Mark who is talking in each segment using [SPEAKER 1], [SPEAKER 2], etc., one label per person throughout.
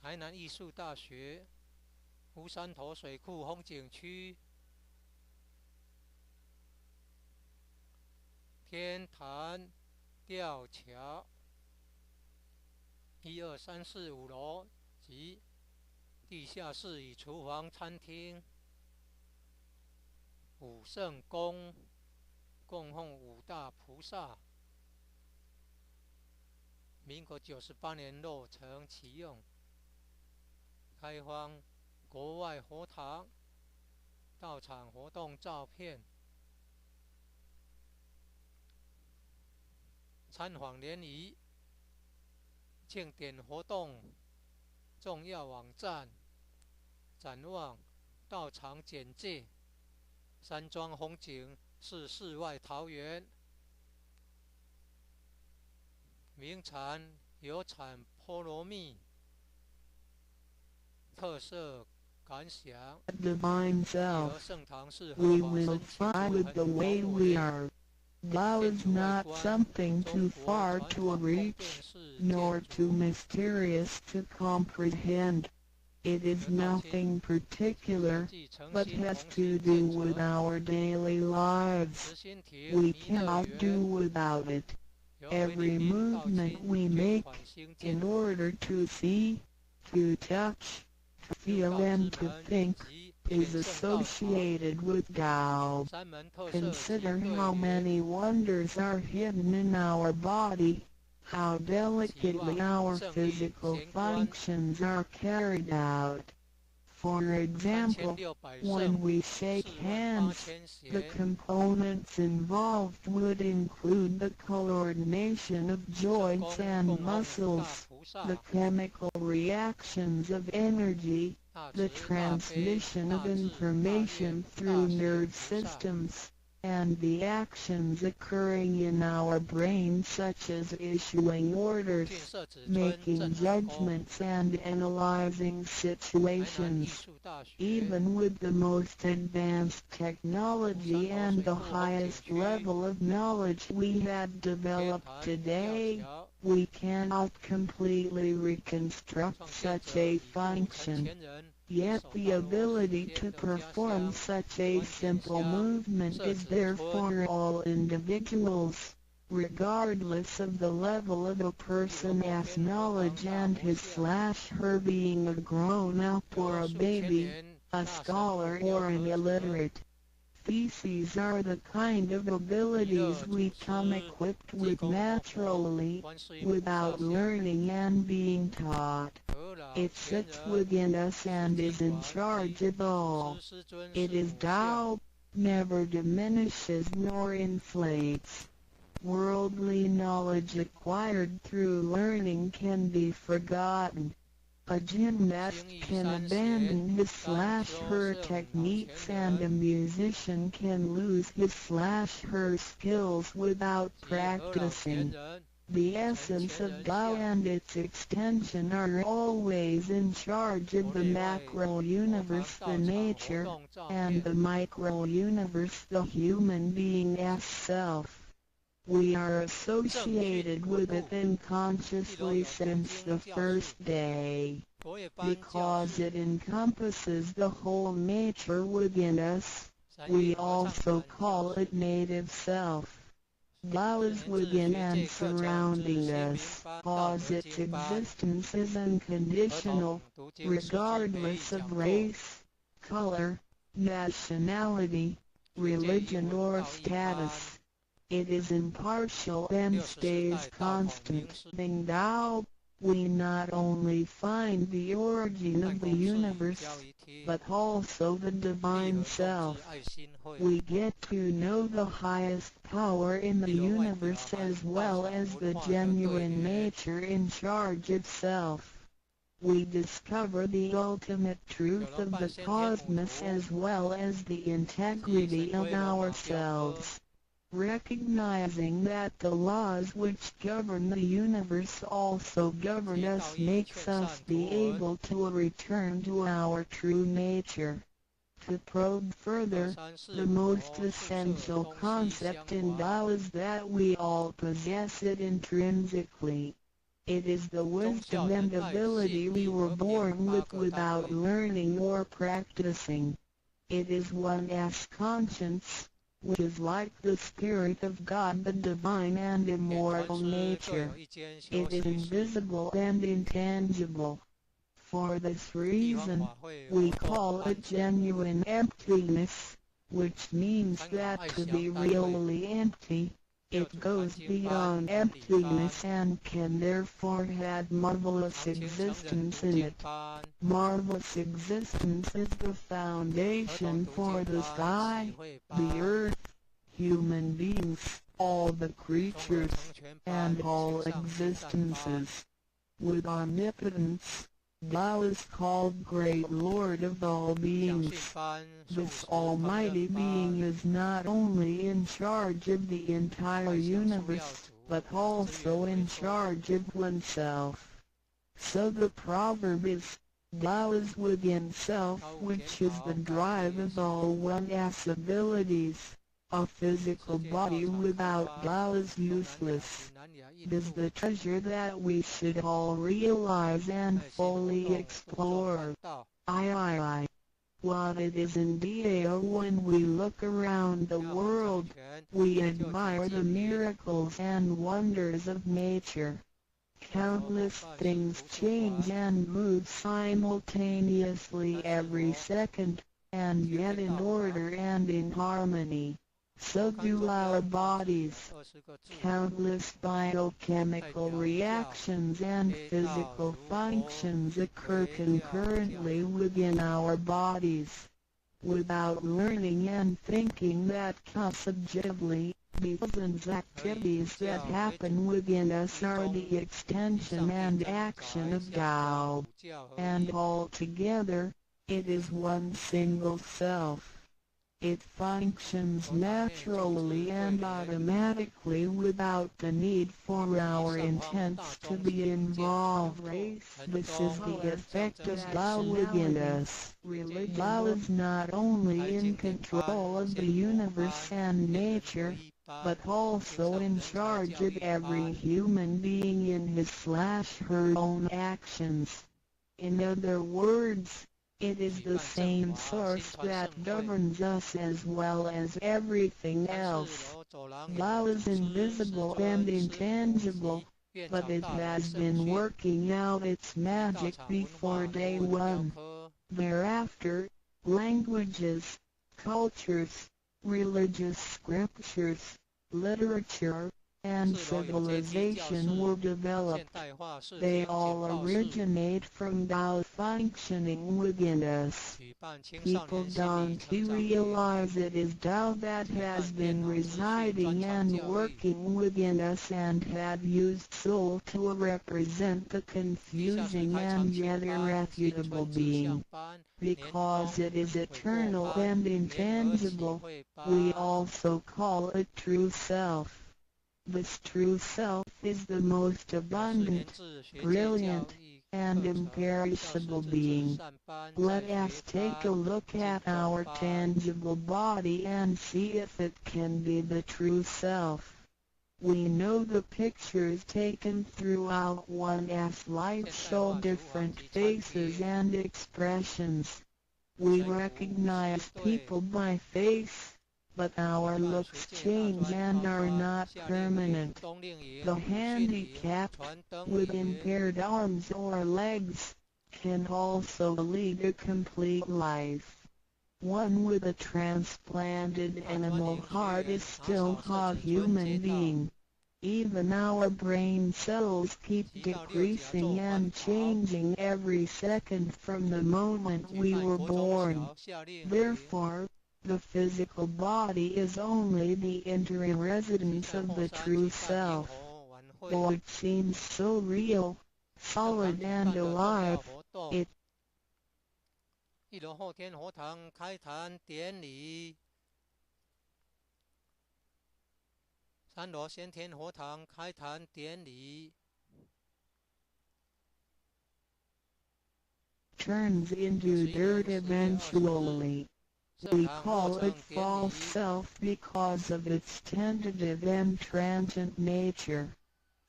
[SPEAKER 1] 台南藝術大學，烏山頭水庫風景區，天壇吊橋，一二三四五樓及地下室與廚房、餐廳。五聖宮供奉五大菩薩。民國98年落成啟用，開放國外佛堂道場活動照片，參訪聯誼慶典活動重要網站展望道場簡介，山莊風景是世外桃源。名產有產菠蘿蜜，特色感想。
[SPEAKER 2] Divine self. We will find the way we are. Tao is not something too far to reach, nor too mysterious to comprehend. It is nothing particular, but has to do with our daily lives. We cannot do without it. Every movement we make, in order to see, to touch, to feel and to think, is associated with Tao. Consider how many wonders are hidden in our body, how delicately our physical functions are carried out. For example, when we shake hands, the components involved would include the coordination of joints and muscles, the chemical reactions of energy, the transmission of information through nerve systems, and the actions occurring in our brain, such as issuing orders, making judgments and analyzing situations. Even with the most advanced technology and the highest level of knowledge we have developed today, we cannot completely reconstruct such a function. Yet the ability to perform such a simple movement is there for all individuals, regardless of the level of a person's knowledge and his/her being a grown-up or a baby, a scholar or an illiterate. Theses are the kind of abilities we come equipped with naturally, without learning and being taught. It sits within us and is in charge of all. It is Tao, never diminishes nor inflates. Worldly knowledge acquired through learning can be forgotten. A gymnast can abandon his/her techniques and a musician can lose his/her skills without practicing. The essence of Tao and its extension are always in charge of the macro universe, the nature, and the micro universe, the human being's self. We are associated with it unconsciously since the first day, because it encompasses the whole nature within us. We also call it native self. Tao is within and surrounding us, 'cause its existence is unconditional, regardless of race, color, nationality, religion or status. It is impartial and stays constant. In Tao, we not only find the origin of the universe, but also the divine self. We get to know the highest power in the universe as well as the genuine nature in charge itself. We discover the ultimate truth of the cosmos as well as the integrity of ourselves. Recognizing that the laws which govern the universe also govern us makes us be able to return to our true nature. To probe further, the most essential concept in Tao is that we all possess it intrinsically. It is the wisdom and ability we were born with without learning or practicing. It is one's conscience, which is like the Spirit of God, the divine and immortal nature. It is invisible and intangible. For this reason, we call it genuine emptiness, which means that to be really empty, it goes beyond emptiness and can therefore have marvelous existence in it. Marvelous existence is the foundation for the sky, the earth, human beings, all the creatures, and all existences. With omnipotence, Tao is called Great Lord of all beings. This Almighty Being is not only in charge of the entire universe, but also in charge of oneself. So the proverb is, Tao is within self, which is the drive of all one's abilities. A physical body without Tao is useless. It is the treasure that we should all realize and fully explore. I I I. What it is in Dao. When we look around the world, we admire the miracles and wonders of nature. Countless things change and move simultaneously every second, and yet in order and in harmony. So do our bodies. Countless biochemical reactions and physical functions occur concurrently within our bodies. Without learning and thinking that subjectively, the thousands activities that happen within us are the extension and action of Tao. And all together, it is one single self. It functions naturally and automatically without the need for our intents to be involved. This is the effect of Tao within us. Tao is not only in control of the universe and nature, but also in charge of every human being in his/her own actions. In other words, it is the same source that governs us as well as everything else. Tao is invisible and intangible, but it has been working out its magic before day one. Thereafter, languages, cultures, religious scriptures, literature, and civilization were developed. They all originate from Tao functioning within us. People don't realize it is Tao that has been residing and working within us and have used soul to represent the confusing and yet irrefutable being. Because it is eternal and intangible, we also call it true self. This true self is the most abundant, brilliant, and imperishable being. Let us take a look at our tangible body and see if it can be the true self. We know the pictures taken throughout one's life show different faces and expressions. We recognize people by face, but our looks change and are not permanent. The handicapped, with impaired arms or legs, can also lead a complete life. One with a transplanted animal heart is still a human being. Even our brain cells keep decreasing and changing every second from the moment we were born. Therefore, the physical body is only the interim residence of the true self. Though it seems so real, solid and alive, it
[SPEAKER 1] 一楼后天佛堂开坛典礼，三楼先天佛堂开坛典礼。
[SPEAKER 2] turns into dirt eventually. We call it false self because of its tentative and transient nature.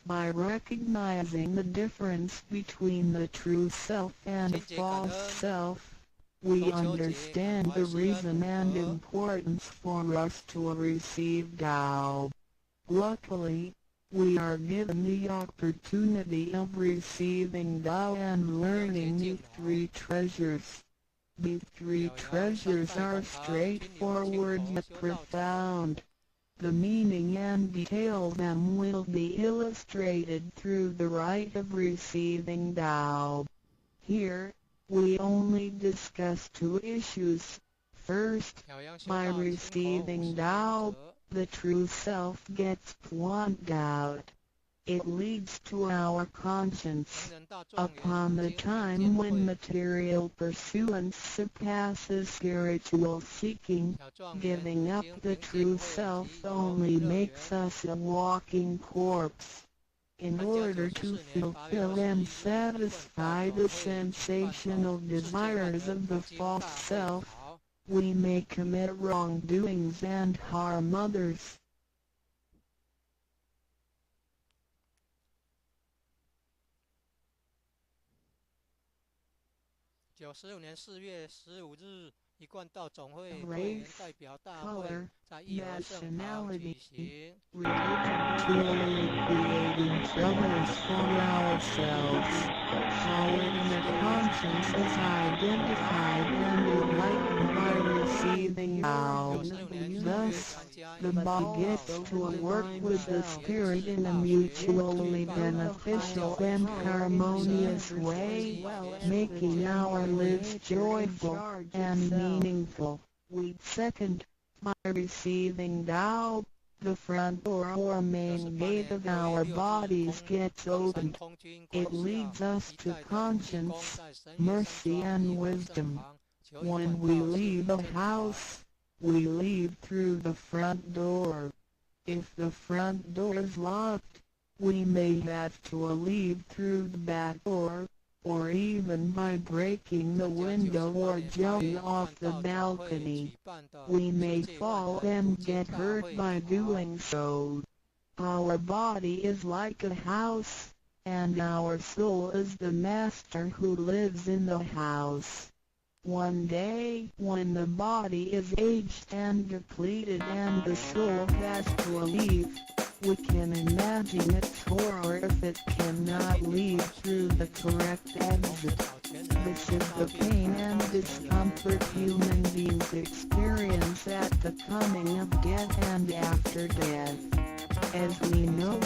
[SPEAKER 2] By recognizing the difference between the true self and
[SPEAKER 1] 春節感
[SPEAKER 2] false
[SPEAKER 1] 恩，
[SPEAKER 2] self, we
[SPEAKER 1] 中秋節
[SPEAKER 2] understand
[SPEAKER 1] 感
[SPEAKER 2] the
[SPEAKER 1] 懷師恩
[SPEAKER 2] reason and
[SPEAKER 1] 福德。
[SPEAKER 2] Importance for us to receive Tao. Luckily, we are given the opportunity of receiving Tao and
[SPEAKER 1] 了解
[SPEAKER 2] learning
[SPEAKER 1] 敬
[SPEAKER 2] the
[SPEAKER 1] 老，
[SPEAKER 2] three treasures. The three
[SPEAKER 1] 表揚三
[SPEAKER 2] treasures
[SPEAKER 1] 代
[SPEAKER 2] are
[SPEAKER 1] 同堂，親友親
[SPEAKER 2] straightforward
[SPEAKER 1] 口
[SPEAKER 2] yet
[SPEAKER 1] 修道場。
[SPEAKER 2] profound. The meaning and detail them will be illustrated through the rite of receiving Tao. Here, we only discuss two issues. First,
[SPEAKER 1] 表揚修
[SPEAKER 2] by
[SPEAKER 1] 道親口五
[SPEAKER 2] receiving
[SPEAKER 1] 十原
[SPEAKER 2] Tao,
[SPEAKER 1] 則。
[SPEAKER 2] the true self gets pointed out. It leads to our conscience.
[SPEAKER 1] 成人大狀元
[SPEAKER 2] Upon the
[SPEAKER 1] 經評
[SPEAKER 2] time
[SPEAKER 1] 鑑
[SPEAKER 2] when
[SPEAKER 1] 會，
[SPEAKER 2] material pursuance surpasses spiritual seeking,
[SPEAKER 1] 小狀元
[SPEAKER 2] giving up
[SPEAKER 1] 經
[SPEAKER 2] the
[SPEAKER 1] 評鑑
[SPEAKER 2] true
[SPEAKER 1] 會
[SPEAKER 2] self
[SPEAKER 1] 及遊
[SPEAKER 2] only
[SPEAKER 1] 樂
[SPEAKER 2] makes
[SPEAKER 1] 園。
[SPEAKER 2] us a walking corpse. In
[SPEAKER 1] 參加九
[SPEAKER 2] order
[SPEAKER 1] 十
[SPEAKER 2] to
[SPEAKER 1] 四年八月
[SPEAKER 2] fulfill
[SPEAKER 1] 二十
[SPEAKER 2] and
[SPEAKER 1] 一日一貫道
[SPEAKER 2] satisfy
[SPEAKER 1] 總
[SPEAKER 2] the
[SPEAKER 1] 會舉辦的
[SPEAKER 2] sensational
[SPEAKER 1] 世界萬
[SPEAKER 2] desires
[SPEAKER 1] 人
[SPEAKER 2] of the
[SPEAKER 1] 讀經
[SPEAKER 2] false
[SPEAKER 1] 大會
[SPEAKER 2] self,
[SPEAKER 1] 考。
[SPEAKER 2] we may commit wrongdoings and harm others.
[SPEAKER 1] 95年4月15日，一貫道總會會員
[SPEAKER 2] Race,
[SPEAKER 1] 代表大會
[SPEAKER 2] color,
[SPEAKER 1] 在義和聖堂舉
[SPEAKER 2] nationality,
[SPEAKER 1] 行。
[SPEAKER 2] religion, truly creating troubles for ourselves. Our inner conscience is identified and enlightened by receiving
[SPEAKER 1] 九
[SPEAKER 2] Tao.
[SPEAKER 1] 十五年4月，
[SPEAKER 2] Thus,
[SPEAKER 1] 參加
[SPEAKER 2] the
[SPEAKER 1] 一
[SPEAKER 2] body
[SPEAKER 1] 貫道
[SPEAKER 2] gets to work with the
[SPEAKER 1] 研
[SPEAKER 2] spirit
[SPEAKER 1] 制
[SPEAKER 2] in a
[SPEAKER 1] 大學
[SPEAKER 2] mutually
[SPEAKER 1] 舉辦的宗教
[SPEAKER 2] beneficial
[SPEAKER 1] 会
[SPEAKER 2] and
[SPEAKER 1] 考，
[SPEAKER 2] harmonious
[SPEAKER 1] 神
[SPEAKER 2] way,
[SPEAKER 1] 及研
[SPEAKER 2] making our lives joyful and meaningful. Second, by receiving Tao, the front door or
[SPEAKER 1] 九十
[SPEAKER 2] main
[SPEAKER 1] 八
[SPEAKER 2] gate
[SPEAKER 1] 年
[SPEAKER 2] of
[SPEAKER 1] 六月
[SPEAKER 2] our
[SPEAKER 1] 六日，
[SPEAKER 2] bodies
[SPEAKER 1] 空
[SPEAKER 2] gets
[SPEAKER 1] 冈山
[SPEAKER 2] opened.
[SPEAKER 1] 空軍
[SPEAKER 2] It
[SPEAKER 1] 官校
[SPEAKER 2] leads us
[SPEAKER 1] 一
[SPEAKER 2] to
[SPEAKER 1] 代的土地公
[SPEAKER 2] conscience,
[SPEAKER 1] 在神源山
[SPEAKER 2] mercy
[SPEAKER 1] 莊
[SPEAKER 2] and
[SPEAKER 1] 義和聖
[SPEAKER 2] wisdom.
[SPEAKER 1] 堂求一
[SPEAKER 2] When
[SPEAKER 1] 貫
[SPEAKER 2] we
[SPEAKER 1] 道聖
[SPEAKER 2] leave
[SPEAKER 1] 靈
[SPEAKER 2] the
[SPEAKER 1] 真傳。
[SPEAKER 2] house, we leave through the front door. If the front door is locked, we may have to leave through the back door, or even by breaking the
[SPEAKER 1] 參加九
[SPEAKER 2] window
[SPEAKER 1] 十八
[SPEAKER 2] or
[SPEAKER 1] 年八月
[SPEAKER 2] jumping
[SPEAKER 1] 一
[SPEAKER 2] off
[SPEAKER 1] 貫
[SPEAKER 2] the
[SPEAKER 1] 道總會
[SPEAKER 2] balcony.
[SPEAKER 1] 舉辦的
[SPEAKER 2] We
[SPEAKER 1] 世
[SPEAKER 2] may
[SPEAKER 1] 界萬
[SPEAKER 2] fall
[SPEAKER 1] 人讀
[SPEAKER 2] and
[SPEAKER 1] 經
[SPEAKER 2] get
[SPEAKER 1] 大
[SPEAKER 2] hurt
[SPEAKER 1] 會
[SPEAKER 2] by
[SPEAKER 1] 考。
[SPEAKER 2] doing so. Our body is like a house, and our soul is the master who lives in the house. One day, when the body is aged and depleted and the soul has to leave, we can imagine its horror if it cannot leave through the correct exit. This is the pain and discomfort human beings experience at the coming of death and after death. As we know,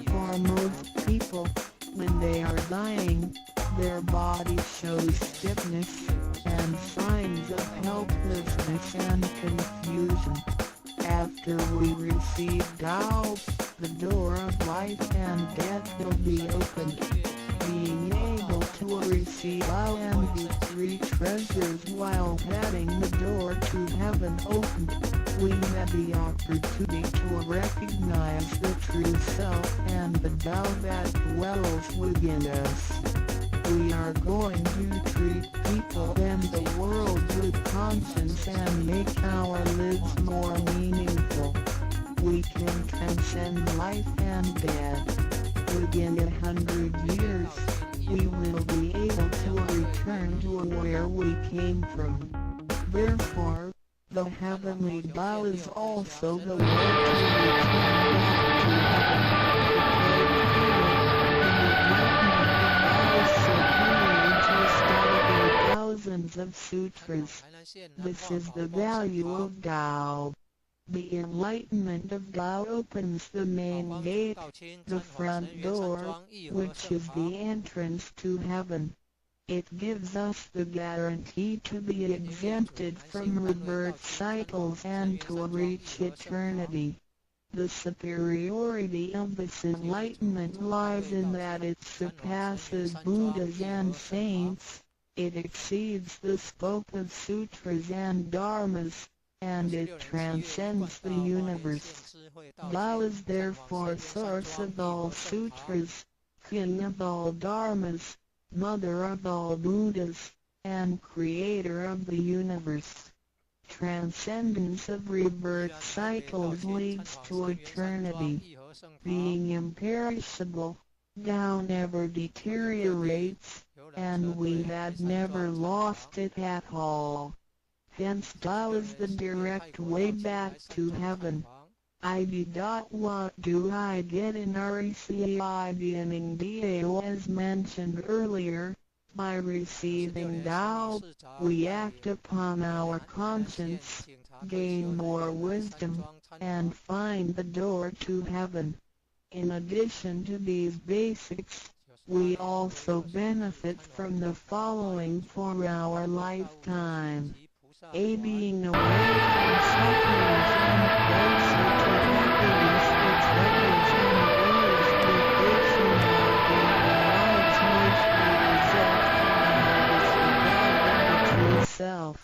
[SPEAKER 2] for most people, when they are dying, their body shows stiffness and signs of helplessness and confusion. After we receive Tao, the door of life and death will be opened. Being able to receive Tao and the three treasures while having the door to heaven opened, we have the opportunity to recognize the true self and the Tao that dwells within us. We are going to treat people and the world with conscience and make our lives more meaningful. We can transcend life and death. Within 100 years, we will be able to return to where we came from. Therefore, the heavenly Tao is also the way to return back to heaven. To quote Buddha, the enlightenment of Tao is superior to studying thousands of sutras. This is the value of Tao. The enlightenment of Tao opens the main gate, the front door, which is the entrance to heaven. It gives us the guarantee to be exempted from rebirth cycles and to reach eternity. The superiority of this enlightenment lies in that it surpasses Buddhas and saints, it exceeds the scope of sutras and dharmas, and it transcends the universe. Tao is therefore source of all sutras, king of all dharmas, mother of all Buddhas, and creator of the universe. Transcendence of rebirth cycles leads to eternity.
[SPEAKER 1] 和圣堂。
[SPEAKER 2] Being imperishable, Tao never deteriorates, and we had never lost it at all. Hence Tao is the direct way back to heaven. ID. What do I get in receiving Dao? As mentioned earlier, by receiving Tao, we act upon our conscience, gain more wisdom, and find the door to heaven. In addition to these basics, we also benefit from the following for our lifetime. A. Being away from sufferings and closer to happiness. The troubles and worries we face in our daily lives mostly result from our disregard of the true self.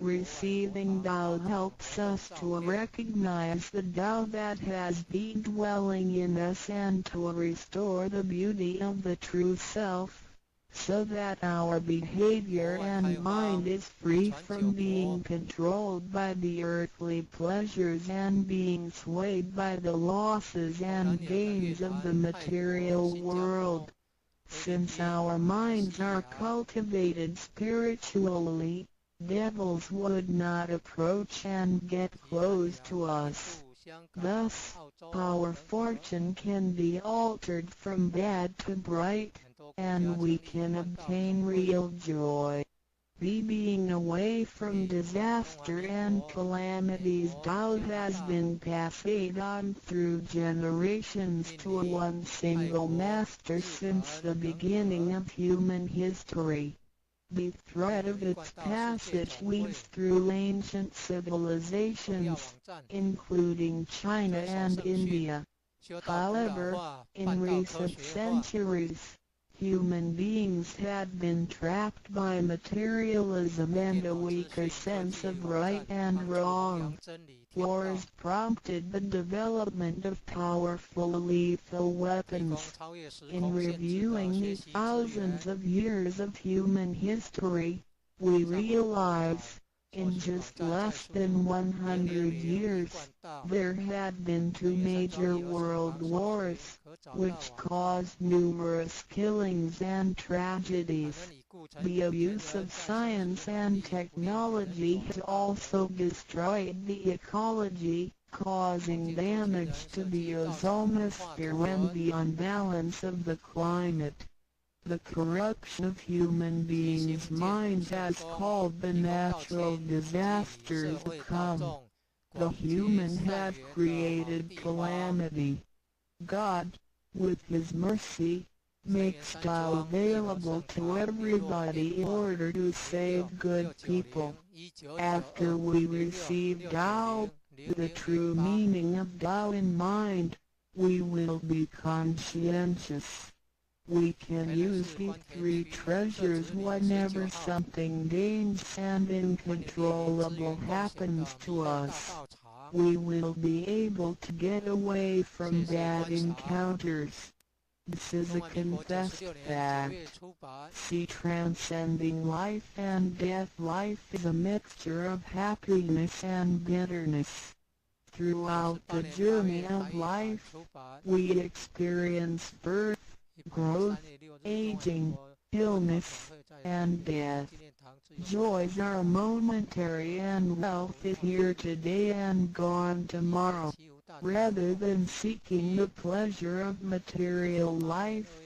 [SPEAKER 2] Receiving Tao helps us to recognize the Tao that has been dwelling in us and to restore the beauty of the true self, so that our behavior and mind is free from being controlled by the earthly pleasures and being swayed by the losses and gains of the material world. Since our minds are cultivated spiritually, devils would not approach and get close to us. Thus, our fortune can be altered from bad to bright, and we can obtain real joy. B. Being away from disaster and calamities. Tao has been passed on through generations to one single master since the beginning of human history. The thread of its passage weaves through ancient civilizations, including China and India. However, in recent centuries, human beings had been trapped by materialism and a weaker sense of right and wrong. Wars prompted the development of powerful lethal weapons. In reviewing the thousands of years of human history, we realize, in just less than 100 years, there had been two major world wars, which caused numerous killings and tragedies. The abuse of science and technology has also destroyed the ecology, causing damage to the ozonosphere and the unbalance of the climate. The corruption of human beings' minds has called the natural disasters to come. The human have created calamity. God, with His mercy, makes Tao available to everybody in order to save good people. After we receive Tao, the true meaning of Tao in mind, we will be conscientious. We can use the three treasures whenever something dangerous and uncontrollable happens to us. We will be able to get away from bad encounters. This is a confessed fact. See Transcending Life and Death. Life is a mixture of happiness and bitterness. Throughout the journey of life, we experience birth, growth, aging, illness, and death. Joys are momentary and wealth is here today and gone tomorrow. Rather than seeking the pleasure of material life,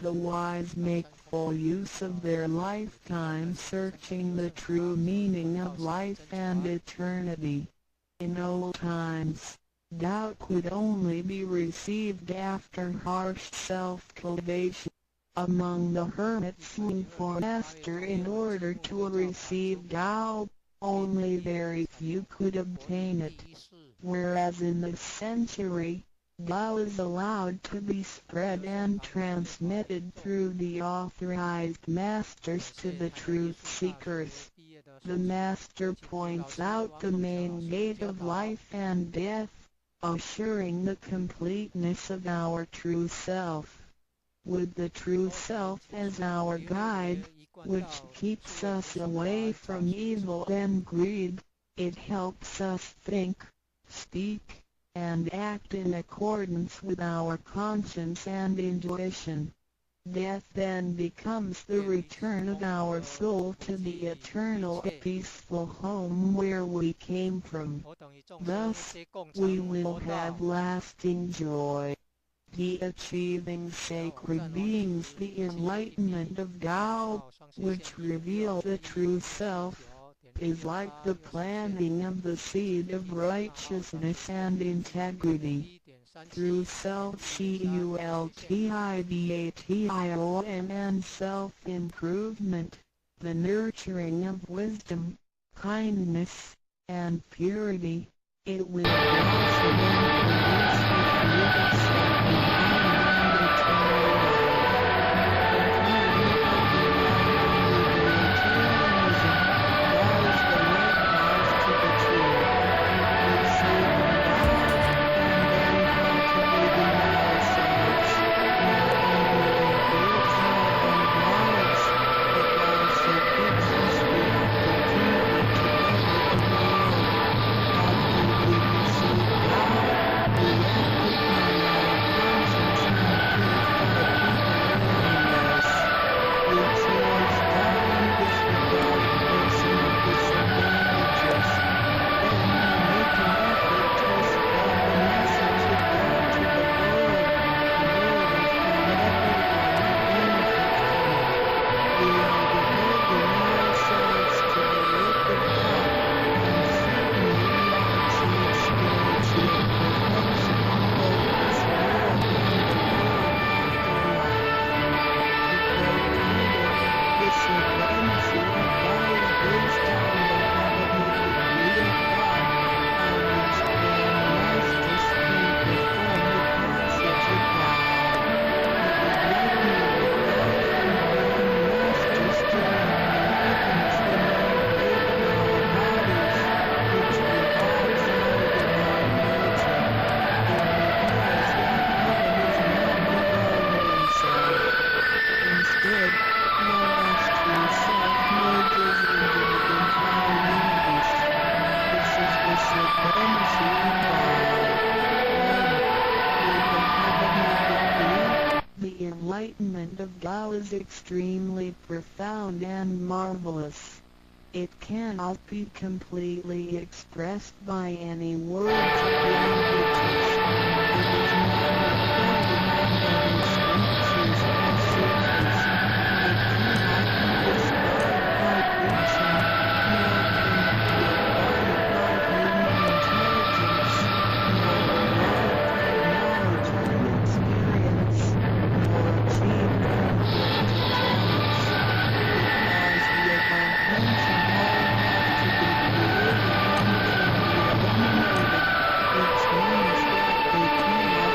[SPEAKER 2] the wise make full use of their lifetime searching the true meaning of life and eternity. In old times, Tao could only be received after harsh self-cultivation. Among the hermits looking for master in order to receive Tao, only very few could obtain it. Whereas in this century, Tao is allowed to be spread and transmitted through the authorized masters to the truth seekers. The master points out the main gate of life and death, assuring the completeness of our true self. With the true self as our guide, which keeps us away from evil and greed, it helps us think, speak, And act in accordance with our conscience and intuition. Death then becomes the return of our soul to the eternal peaceful home where we came from. Thus, we will have lasting joy. The achieving sacred beings, the enlightenment of Tao, which reveal the true self, is like the planting of the seed of righteousness and integrity. Through self-cultivation and self-improvement, the nurturing of wisdom, kindness, and purity, it will blossom and produce the fruit of sacred and eternal life. Concluding of the Libertarianism, Tao is the lighthouse to the truth. Receiving Tao, and then cultivating ourselves, not only improves our own lives, but also gives us the opportunity to better the world. After we receive Tao, we act upon our conscience and purify people around us. We cherish Tao and disregard personal disadvantages. Then we make an effort to spread the message of Tao to the world, in order for everyone to benefit from it. We are devoting ourselves to the work of God, and certainly we achieve spiritual perfection in both this world and the world afterlife. To quote Buddha, "The supremacy of Tao is based on the heavenly decree of God, by which Grand Masters can perform the passage of Tao." The enlightenment of Tao from Grand Masters directly opens the main gate of our bodies, which revives our divine nature. It reveals that heaven is not the element himself. Instead, one's true self merges into the entire universe. This is the supremacy of Tao. 1. With the heavenly decree, the enlightenment of Tao is extremely profound and marvelous. It cannot be completely expressed by any words of languages. It is not recorded in any scriptures or sutras. It cannot be described by preaching, nor can it be acquired by human intelligence, nor derived from knowledge and experience, nor achieved from gifted talents. Because the above-mentioned all have to be created and can be eliminated, which means that they cannot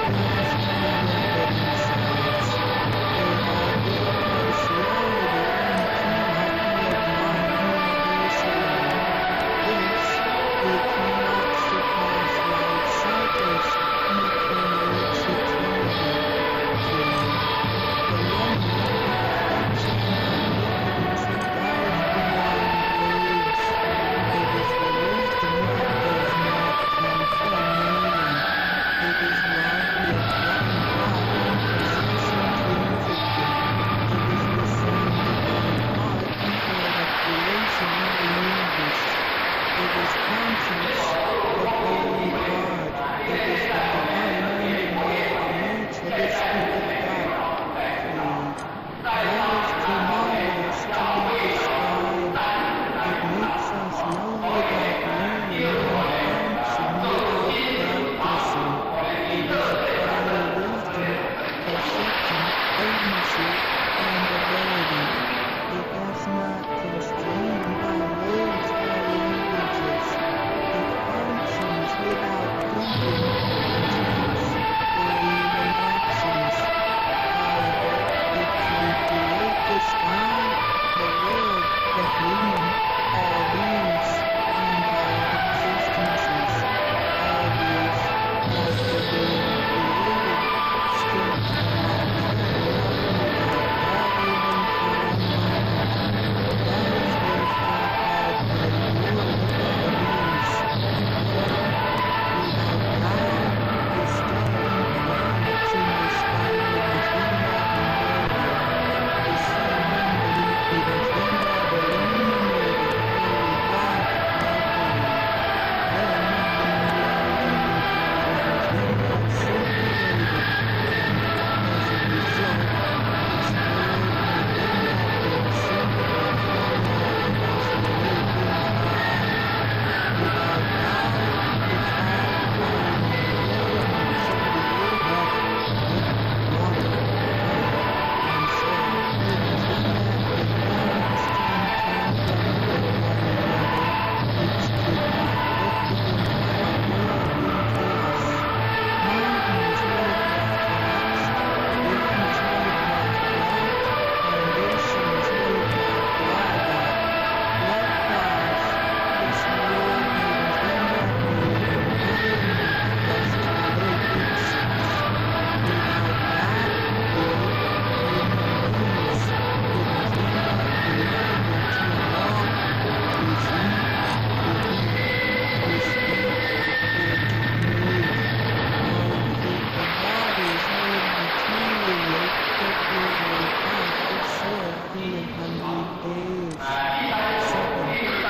[SPEAKER 2] days. 7. If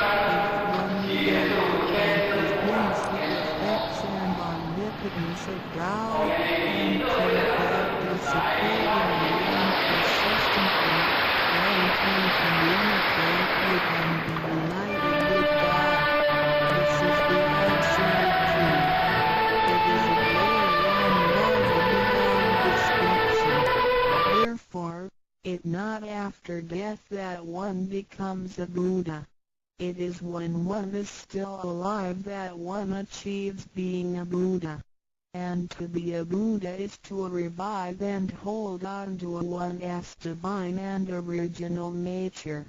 [SPEAKER 2] one really comprehends the effects and omnipotence of Tao, and can practice accordingly and persistently, one can communicate with and be united with God. This is the absolute truth. It is a glory and marvel beyond description. Therefore, it not after death that one becomes a Buddha. It is when one is still alive that one achieves being a Buddha. And to be a Buddha is to revive and hold on to one's divine and original nature.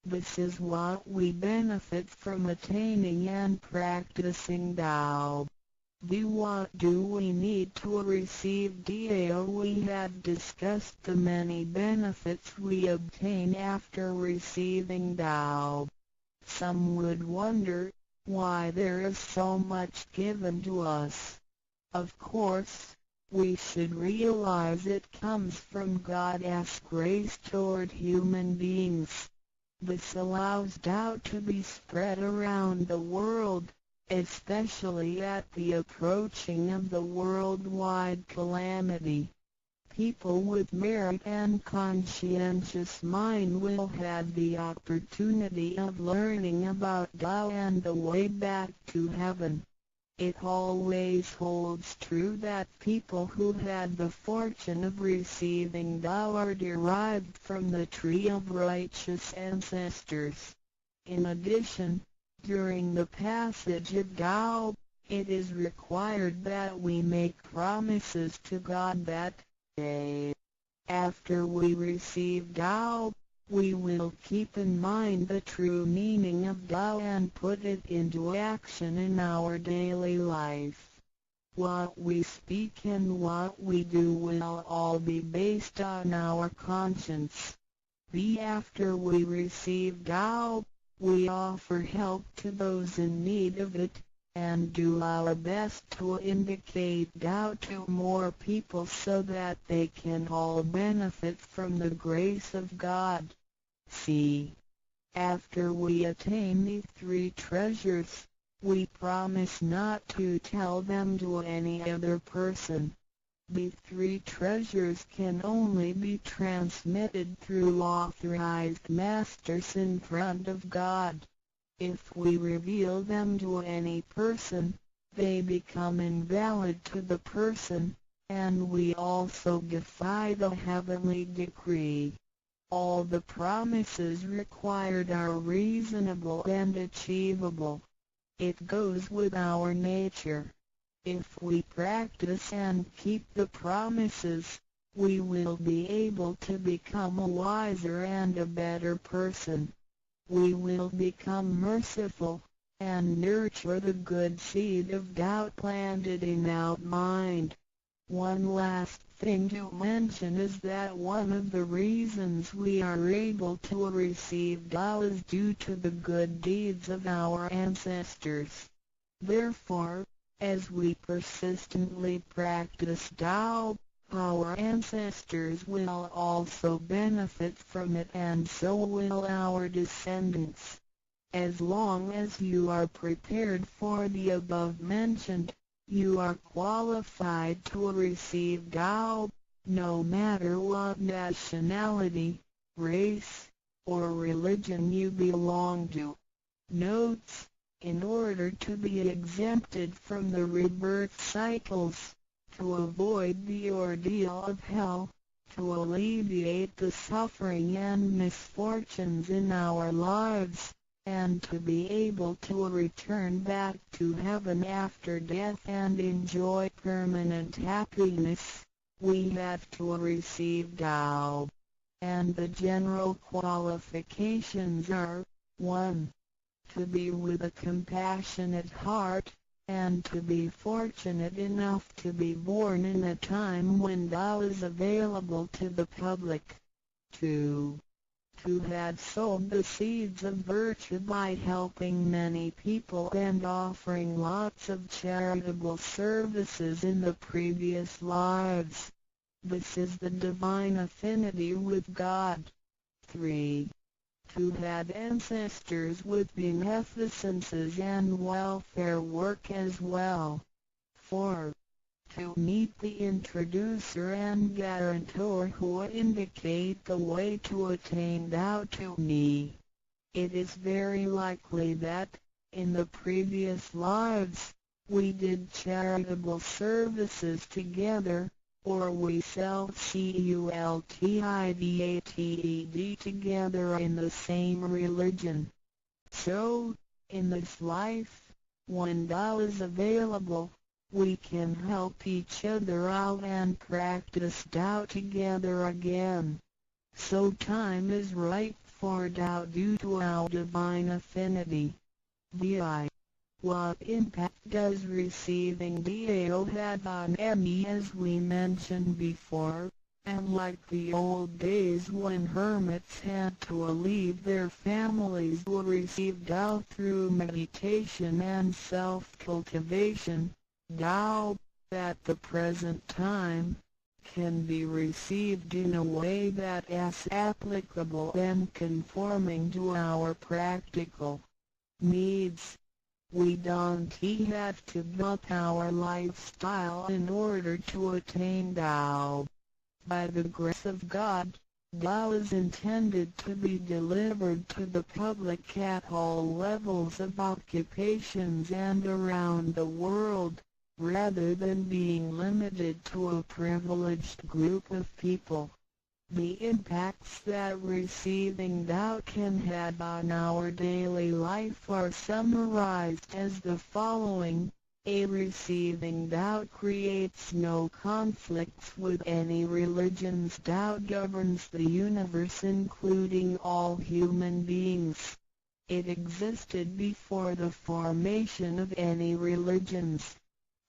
[SPEAKER 2] This is what we benefit from attaining and practicing Tao. The what do we need to receive Dao? We have discussed the many benefits we obtain after receiving Tao. Some would wonder why there is so much given to us. Of course, we should realize it comes from God's grace toward human beings. This allows Tao to be spread around the world, especially at the approaching of the worldwide calamity. People with merit and conscientious mind will have the opportunity of learning about Tao and the way back to heaven. It always holds true that people who had the fortune of receiving Tao are derived from the tree of righteous ancestors. In addition, during the passage of Tao, it is required that we make promises to God that, A. After we receive Tao, we will keep in mind the true meaning of Tao and put it into action in our daily life. What we speak and what we do will all be based on our conscience. B. After we receive Tao, we offer help to those in need of it, and do our best to indicate Tao to more people so that they can all benefit from the grace of God. C. After we attain the three treasures, we promise not to tell them to any other person. The three treasures can only be transmitted through authorized masters in front of God. If we reveal them to any person, they become invalid to the person, and we also defy the heavenly decree. All the promises required are reasonable and achievable. It goes with our nature. If we practice and keep the promises, we will be able to become a wiser and a better person. We will become merciful, and nurture the good seed of Tao planted in our mind. One last thing to mention is that one of the reasons we are able to receive Tao is due to the good deeds of our ancestors. Therefore, as we persistently practice Tao, our ancestors will also benefit from it, and so will our descendants. As long as you are prepared for the above mentioned, you are qualified to receive Tao, no matter what nationality, race, or religion you belong to. Notes: in order to be exempted from the rebirth cycles, to avoid the ordeal of hell, to alleviate the suffering and misfortunes in our lives, and to be able to return back to heaven after death and enjoy permanent happiness, we have to receive Tao. And the general qualifications are, 1. To be with a compassionate heart, and to be fortunate enough to be born in a time when Tao is available to the public. 2. To have sowed the seeds of virtue by helping many people and offering lots of charitable services in the previous lives. This is the divine affinity with God. 3. who had ancestors with beneficences and welfare work as well. 4. To meet the introducer and guarantor who indicate the way to attain Tao to me. It is very likely that, in the previous lives, we did charitable services together, or we self-cultivated together in the same religion. So, in this life, when Tao is available, we can help each other out and practice Tao together again. So time is right for Tao due to our divine affinity. Vi. What impact does receiving Tao have on me? As we mentioned before, unlike the old days when hermits had to leave their families to receive Tao through meditation and self-cultivation, Tao, at the present time, can be received in a way that is applicable and conforming to our practical needs. We don't have to give up our lifestyle in order to attain Tao. By the grace of God, Tao is intended to be delivered to the public at all levels of occupations and around the world, rather than being limited to a privileged group of people. The impacts that receiving Tao can have on our daily life are summarized as the following. A. Receiving Tao creates no conflicts with any religions. Tao governs the universe, including all human beings. It existed before the formation of any religions.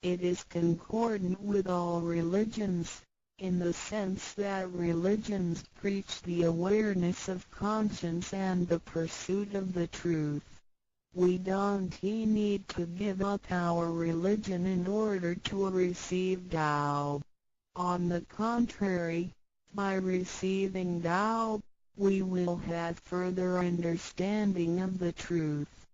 [SPEAKER 2] It is concordant with all religions, in the sense that religions preach the awareness of conscience and the pursuit of the truth. We don't need to give up our religion in order to receive Tao. On the contrary, by receiving Tao, we will have further understanding of the truth.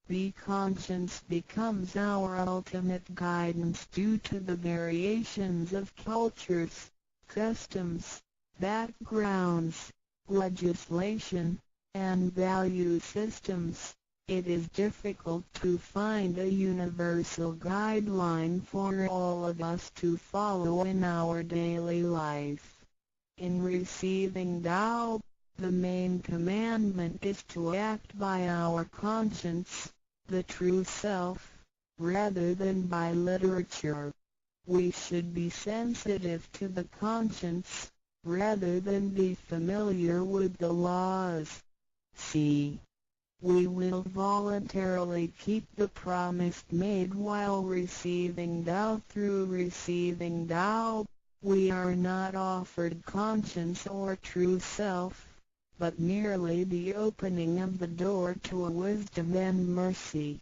[SPEAKER 2] The conscience becomes our ultimate guidance due to the variations of cultures, customs, backgrounds, legislation, and value systems. It is difficult to find a universal guideline for all of us to follow in our daily life. In receiving Tao, the main commandment is to act by our conscience, the true self, rather than by literature. We should be sensitive to the conscience, rather than be familiar with the laws. C. We will voluntarily keep the promise made while receiving Tao. Through receiving Tao, we are not offered conscience or true self, but merely the opening of the door to wisdom and mercy.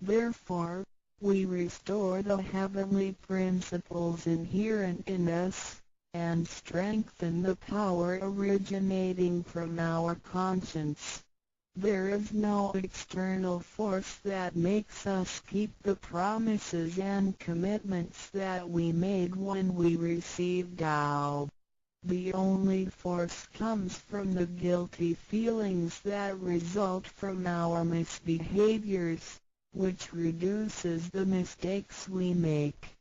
[SPEAKER 2] Therefore, we restore the heavenly principles inherent in us, and strengthen the power originating from our conscience. There is no external force that makes us keep the promises and commitments that we made when we received Tao. The only force comes from the guilty feelings that result from our misbehaviors, which reduces the mistakes we make.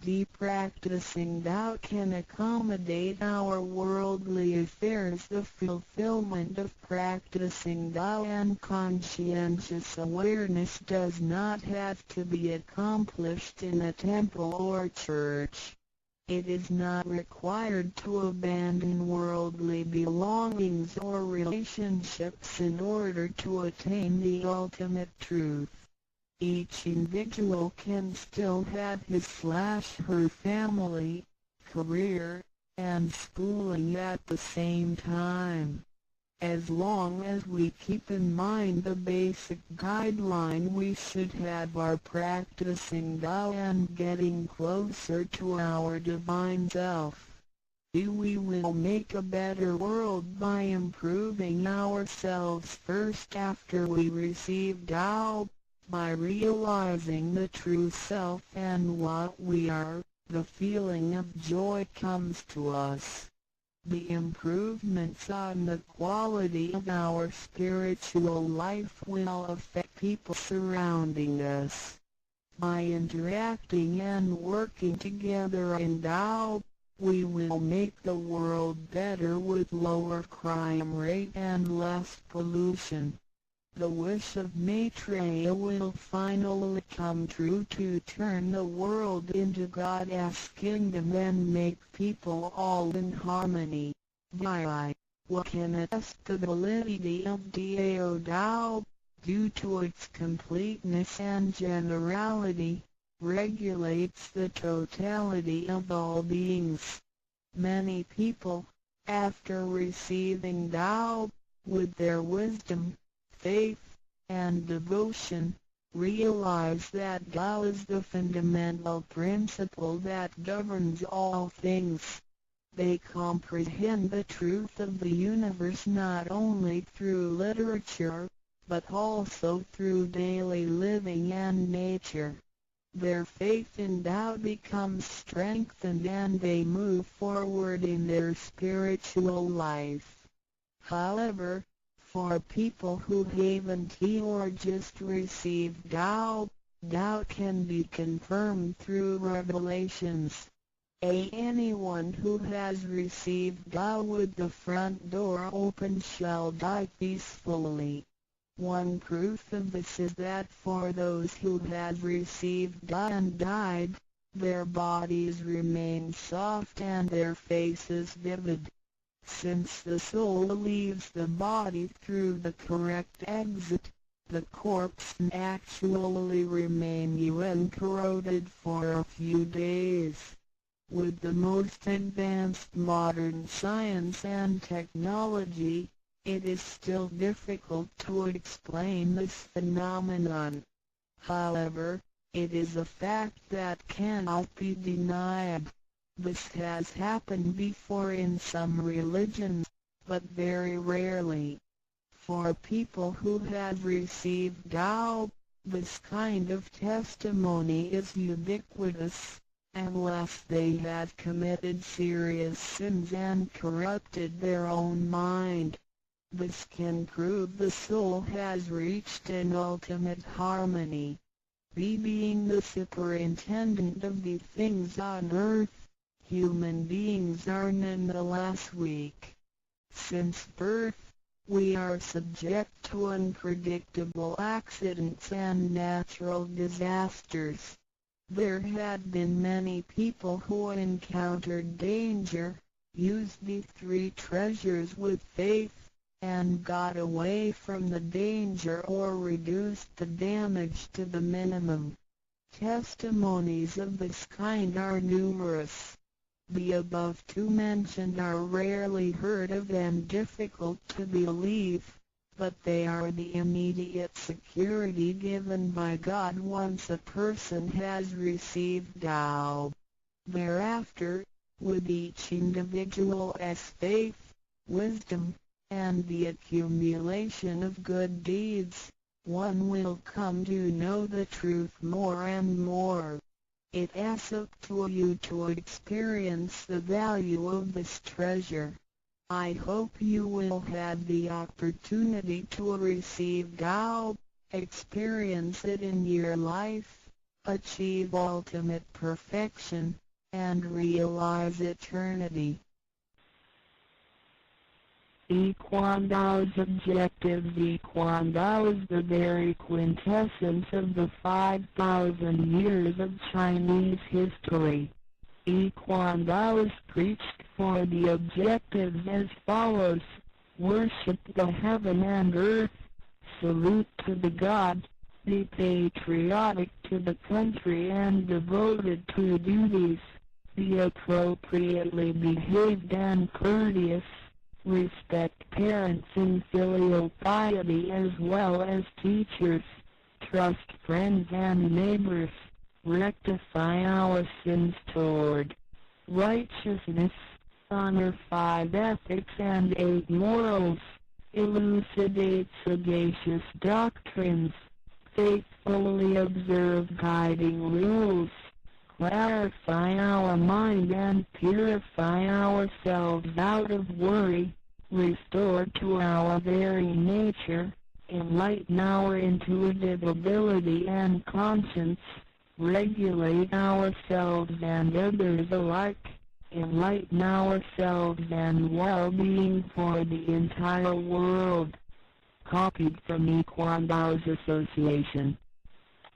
[SPEAKER 2] The practicing Tao can accommodate our worldly affairs. The fulfillment of practicing Tao and conscientious awareness does not have to be accomplished in a temple or church. It is not required to abandon worldly belongings or relationships in order to attain the ultimate truth. Each individual can still have his/her family, career, and schooling at the same time. As long as we keep in mind the basic guideline, we should have our practicing Tao and getting closer to our divine self. We will make a better world by improving ourselves first after we receive Tao. By realizing the true self and what we are, the feeling of joy comes to us. The improvements on the quality of our spiritual life will affect people surrounding us. By interacting and working together in Tao, we will make the world better with lower crime rate and less pollution. The wish of Maitreya will finally come true to turn the world into God's kingdom and make people all in harmony. Vi. What can attest the validity of Dao Dao, due to its completeness and generality, regulates the totality of all beings. Many people, after receiving Tao, with their wisdom, faith, and devotion, realize that Tao is the fundamental principle that governs all things. They comprehend the truth of the universe not only through literature, but also through daily living and nature. Their faith in Tao becomes strengthened and they move forward in their spiritual life. However, for people who haven't or just received Tao, Tao can be confirmed through revelations. A. Anyone who has received Tao with the front door open shall die peacefully. One proof of this is that for those who have received Tao and died, their bodies remain soft and their faces vivid. Since the soul leaves the body through the correct exit, the corpse actually remain uncorroded for a few days. With the most advanced modern science and technology, it is still difficult to explain this phenomenon. However, it is a fact that cannot be denied. This has happened before in some religions, but very rarely. For people who have received Tao, this kind of testimony is ubiquitous, unless they have committed serious sins and corrupted their own mind. This can prove the soul has reached an ultimate harmony. B. Being the superintendent of the things on earth, human beings are nonetheless weak. Since birth, we are subject to unpredictable accidents and natural disasters. There have been many people who encountered danger, used the three treasures with faith, and got away from the danger or reduced the damage to the minimum. Testimonies of this kind are numerous. The above two mentioned are rarely heard of and difficult to believe, but they are the immediate security given by God once a person has received Tao. Thereafter, with each individual's faith, wisdom, and the accumulation of good deeds, one will come to know the truth more and more. It's up to you to experience the value of this treasure. I hope you will have the opportunity to receive Tao, experience it in your life, achieve ultimate perfection, and realize eternity.
[SPEAKER 3] Yiquan Dao's objectives. Yiquan Dao is the very quintessence of the 5,000 years of Chinese history. Yiquan Dao is preached for the objectives as follows: worship the heaven and earth, salute to the God, be patriotic to the country and devoted to duties, be appropriately behaved and courteous, respect parents in filial piety as well as teachers, trust friends and neighbors, rectify our sins toward righteousness, Honor five ethics and eight morals, elucidate sagacious doctrines, faithfully observe guiding rules, clarify our mind and purify ourselves out of worry, restore to our very nature, enlighten our intuitive ability and conscience, regulate ourselves and others alike, enlighten ourselves and well-being for the entire world. Copied from Yiquandao's Association.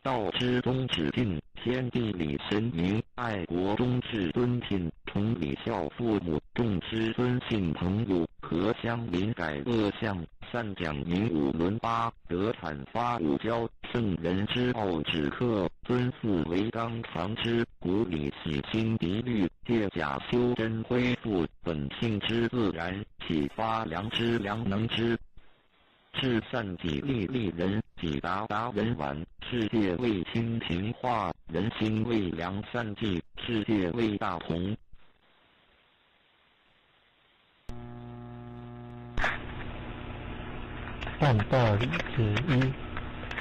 [SPEAKER 4] 道之宗旨敬，天地礼神明，爱国忠志敦品，崇礼孝父母，重师尊信朋友，和乡邻改恶向，善讲明五伦八，德阐发五教，圣人之奥旨刻，尊四维纲常之，古礼洗清涤虑，借假修真恢复本性之自然，启发良知良能之。至善己利利人，己达达人完。世界为清平化，人心为良善济，世界为大同。
[SPEAKER 5] 办道礼节一，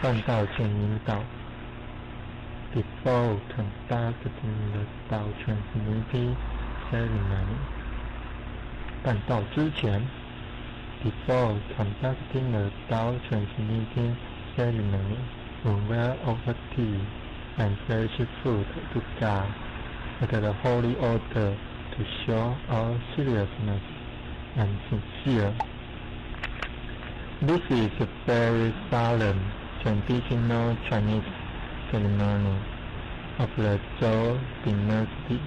[SPEAKER 5] 办道前引导。Before conducting the Dao transmitting ceremony，办道之前。Before conducting the Dao transmitting ceremony, we will offer tea and fresh fruit to God at the holy altar to show our seriousness and sincere. This is a very solemn traditional Chinese ceremony of the Zhou dynasty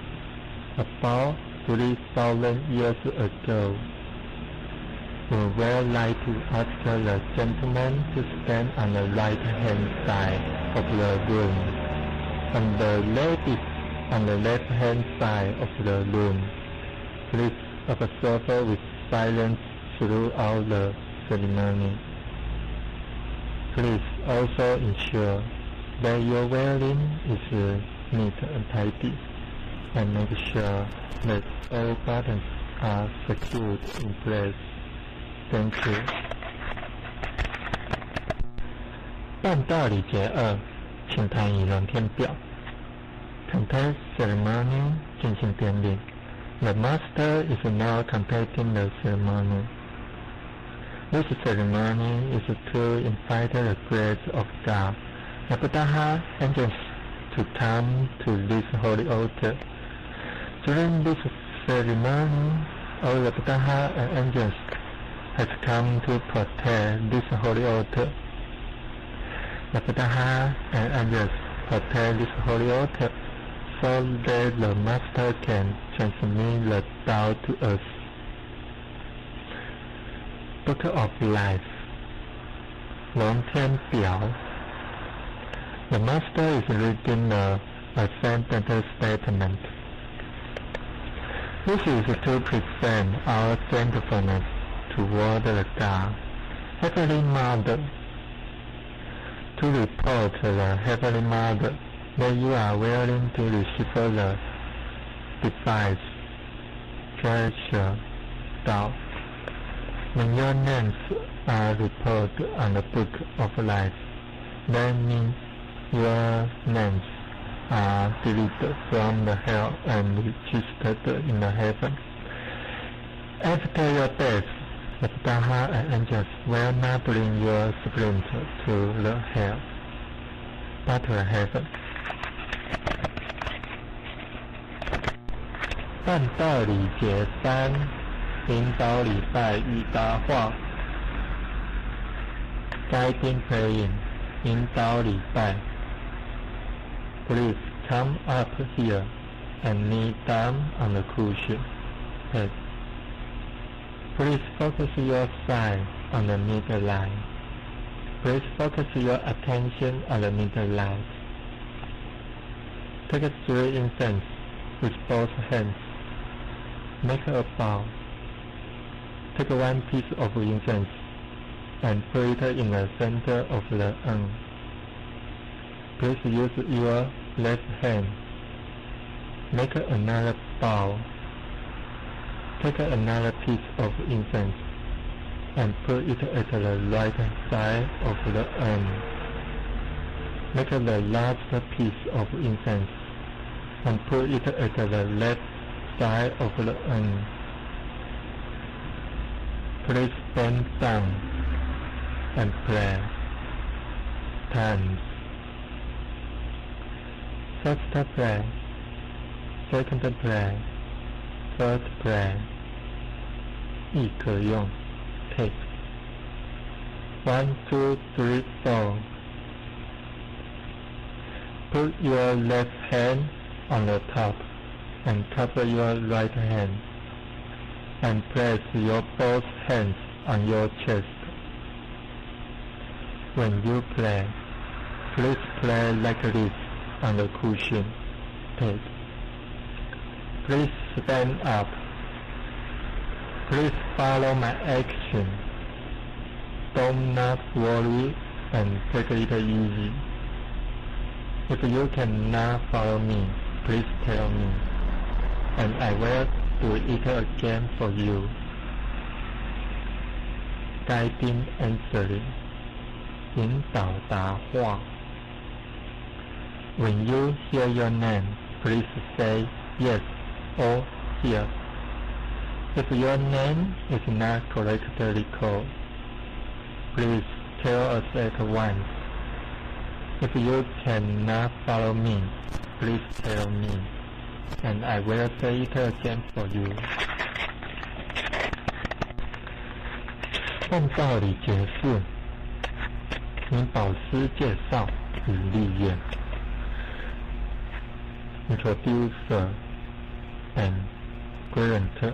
[SPEAKER 5] about 3,000 years ago. We would like to ask the gentlemen to stand on the right-hand side of the room, and the ladies on the left-hand side of the room. Please observe with silence throughout the ceremony. Please also ensure that your wearing is neat and tidy, and make sure that all buttons are secured in place. Thank you. 办道礼节二，请坛仪龙天表。Complete ceremony 进行典礼。The master is now completing the ceremony. This ceremony is to invite the grace of God, the Buddha angels, to come to this holy altar. During this ceremony, all the Buddha and angels has come to protect this holy altar. The Buddha and angels protect this holy altar so that the master can transmit the Tao to us. Book of Life, 龙天表. The master is reading the ascendant statement. This is to present our thankfulness toward the God, Heavenly Mother, to report the Heavenly Mother that you are willing to receive the device, treasure, Tao. When your names are reported on the Book of Life, that means your names are deleted from the hell and registered in the heaven. After your death, the Buddha and angels will not bring your spirit to the hell, but to heaven. 办道礼节三，引导礼拜与答话。Guiding praying，引导礼拜。Please come up here and kneel down on the cushion. Head. Please focus your sight on the midline. Please focus your attention on the midline. Take three incense with both hands. Make a bow. Take one piece of incense and put it in the center of the urn. Please use your left hand. Make another bow. Take another piece of incense and put it at the right side of the urn. Make the last piece of incense and put it at the left side of the urn. Please bend down and pray. Times. First prayer, second prayer, third prayer. 亦可用 tape. One, two, three, four. Put your left hand on the top and cover your right hand and place your both hands on your chest. When you pray, please pray like this on the cushion tape. Please stand up. Please follow my action. Do not worry and take it easy. If you cannot follow me, please tell me, and I will do it again for you. Guiding answering. 引導答話。When you hear your name, please say yes or here. If your name is not correctly called, please tell us at once. If you cannot follow me, please tell me, and I will say it again for you. 奉道理解釋，請導師介紹與立願。Introducer and guarantor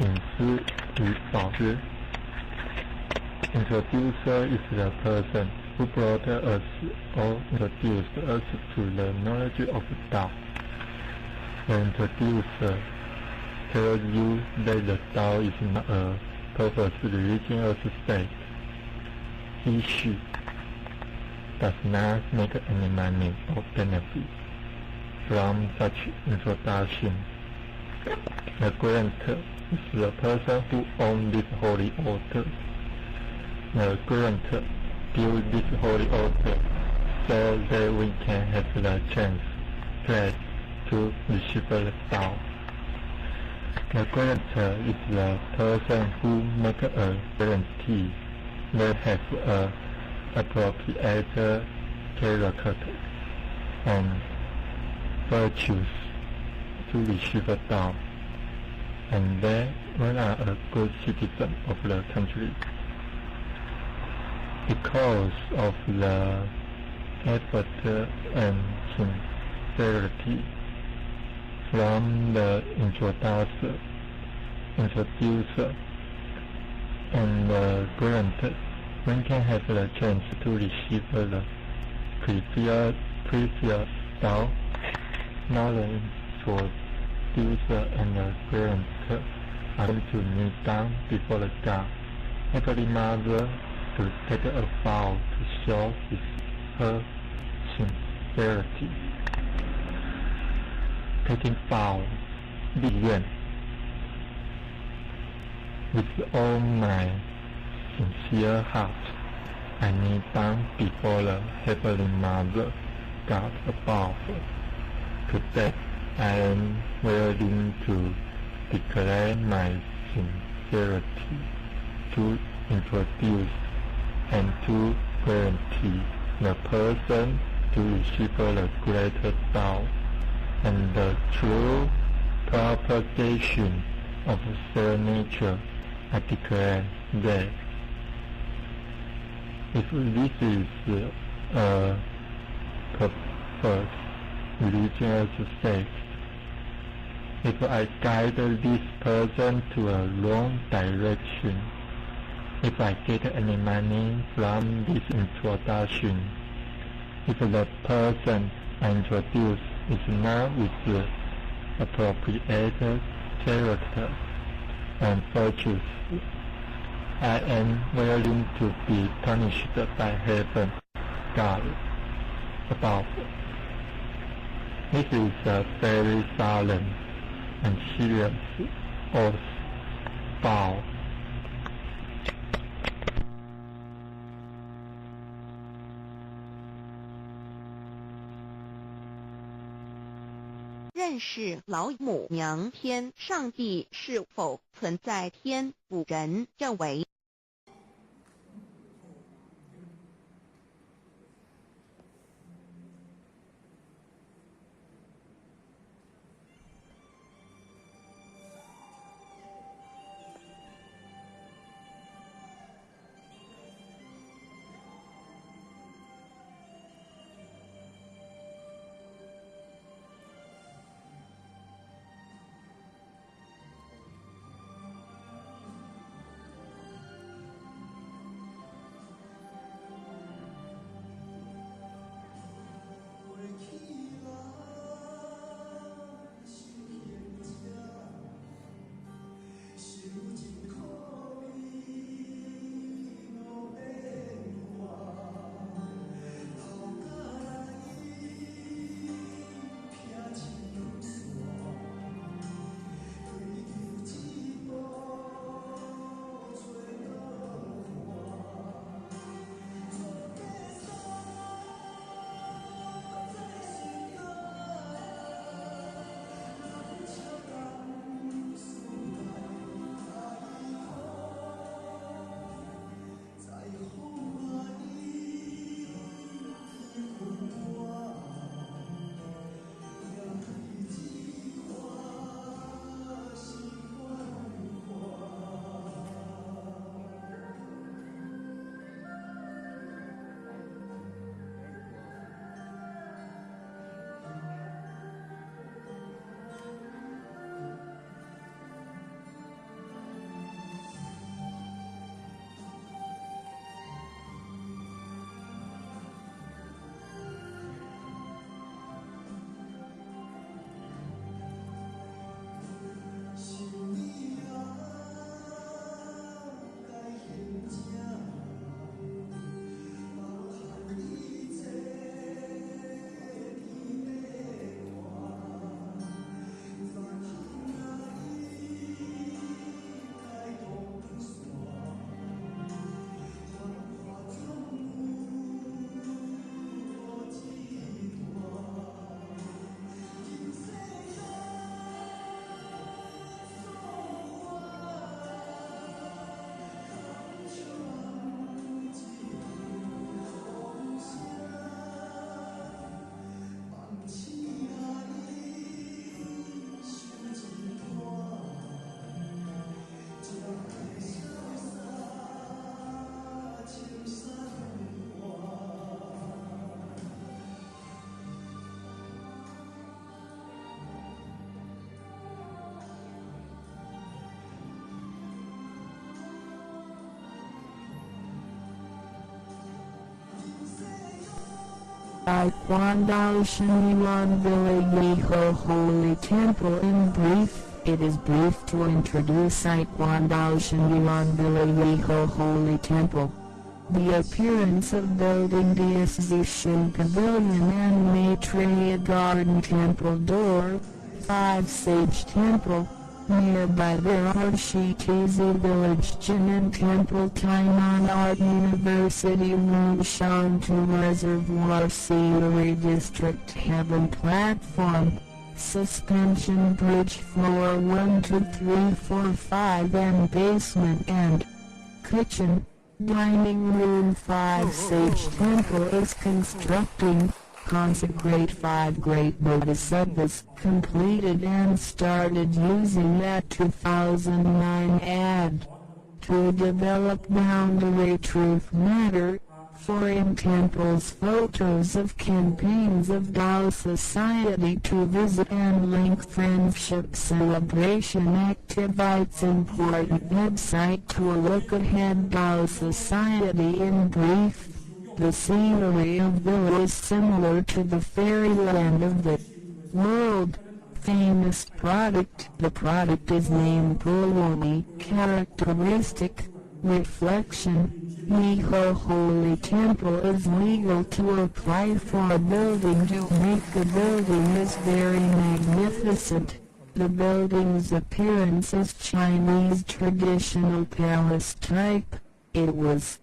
[SPEAKER 5] 引師與保師。Introducer is the person who brought us or introduced us to the knowledge of Tao. The introducer tells you that the Tao is not a perverse religious sect. He, she does not make any money or benefit from such introduction. The guarantor is the person who owns this holy altar. The guarantor built this holy altar so that we can have the chance pray to receive the Tao. The guarantor is the person who makes a guarantee they have a appropriate character and virtues to receive the Tao, and they are a good citizen of the country. Because of the effort and sincerity from the introducer and the guarantor, one can have the chance to receive the previous Tao. Now the introducer and the guarantor are going to kneel down before the God, Heavenly Mother, to take a vow to show his her sincerity. Taking vow, 立願。With all my sincere heart, I kneel down before the Heavenly Mother, God above. Today, I am willing to declare my sincerity, to introduce and to guarantee the person to receive the greater Tao and the true propagation of their nature. I declare that if this is a perverse religious sect, if I guide this person to a wrong direction, if I get any money from this introduction, if the person I introduce is not with the appropriate character and virtues, I am willing to be punished by heaven, God above. This is a very solemn and serious oath. 爆。
[SPEAKER 6] 认识老母娘天上帝是否存在天？古人认为。
[SPEAKER 3] Guandao Shengyuan Villa Holy Temple. In brief, it is brief to introduce Guandao Shengyuan Villa Holy Temple. The appearance of building Zishan Pavilion and Maitreya Garden Temple Door, 5 Sage Temple. Nearby there are Shitizi Village Jinan Temple Tainan Art University Wushantou Reservoir Scenery District Heaven Platform, Suspension Bridge Floor 1, 2, 3, 4, 5 and Basement and Kitchen, Dining Room 5 Sage Temple is constructing. Consecrate 5 great bodhisattvas, completed and started using at 2009 ad. To develop boundary truth matter, foreign temples photos of campaigns of Tao Society to visit and link friendship celebration activities important website to look ahead Tao Society. In brief, the scenery of villa is similar to the fairyland of the world. Famous product. The product is named Pulwani. Characteristic. Reflection. Yiho Holy Temple is legal to apply for a building to make the building is very magnificent. The building's appearance is Chinese traditional palace type. It was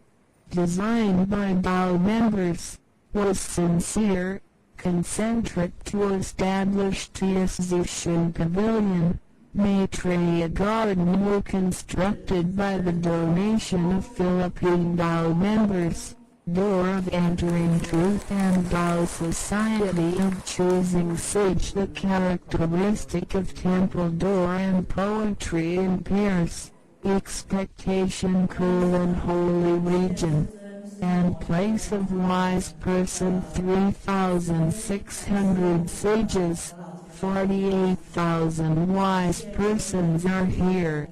[SPEAKER 3] designed by Dao members, was sincere, concentric to establish Tianzishan Pavilion. Maitreya Garden were constructed by the donation of Philippine Dao members. Door of entering truth and Dao Society of choosing sage. The characteristic of temple door and poetry in pairs. Expectation colon holy region and place of wise person. 3,600 sages, 48,000 wise persons are here.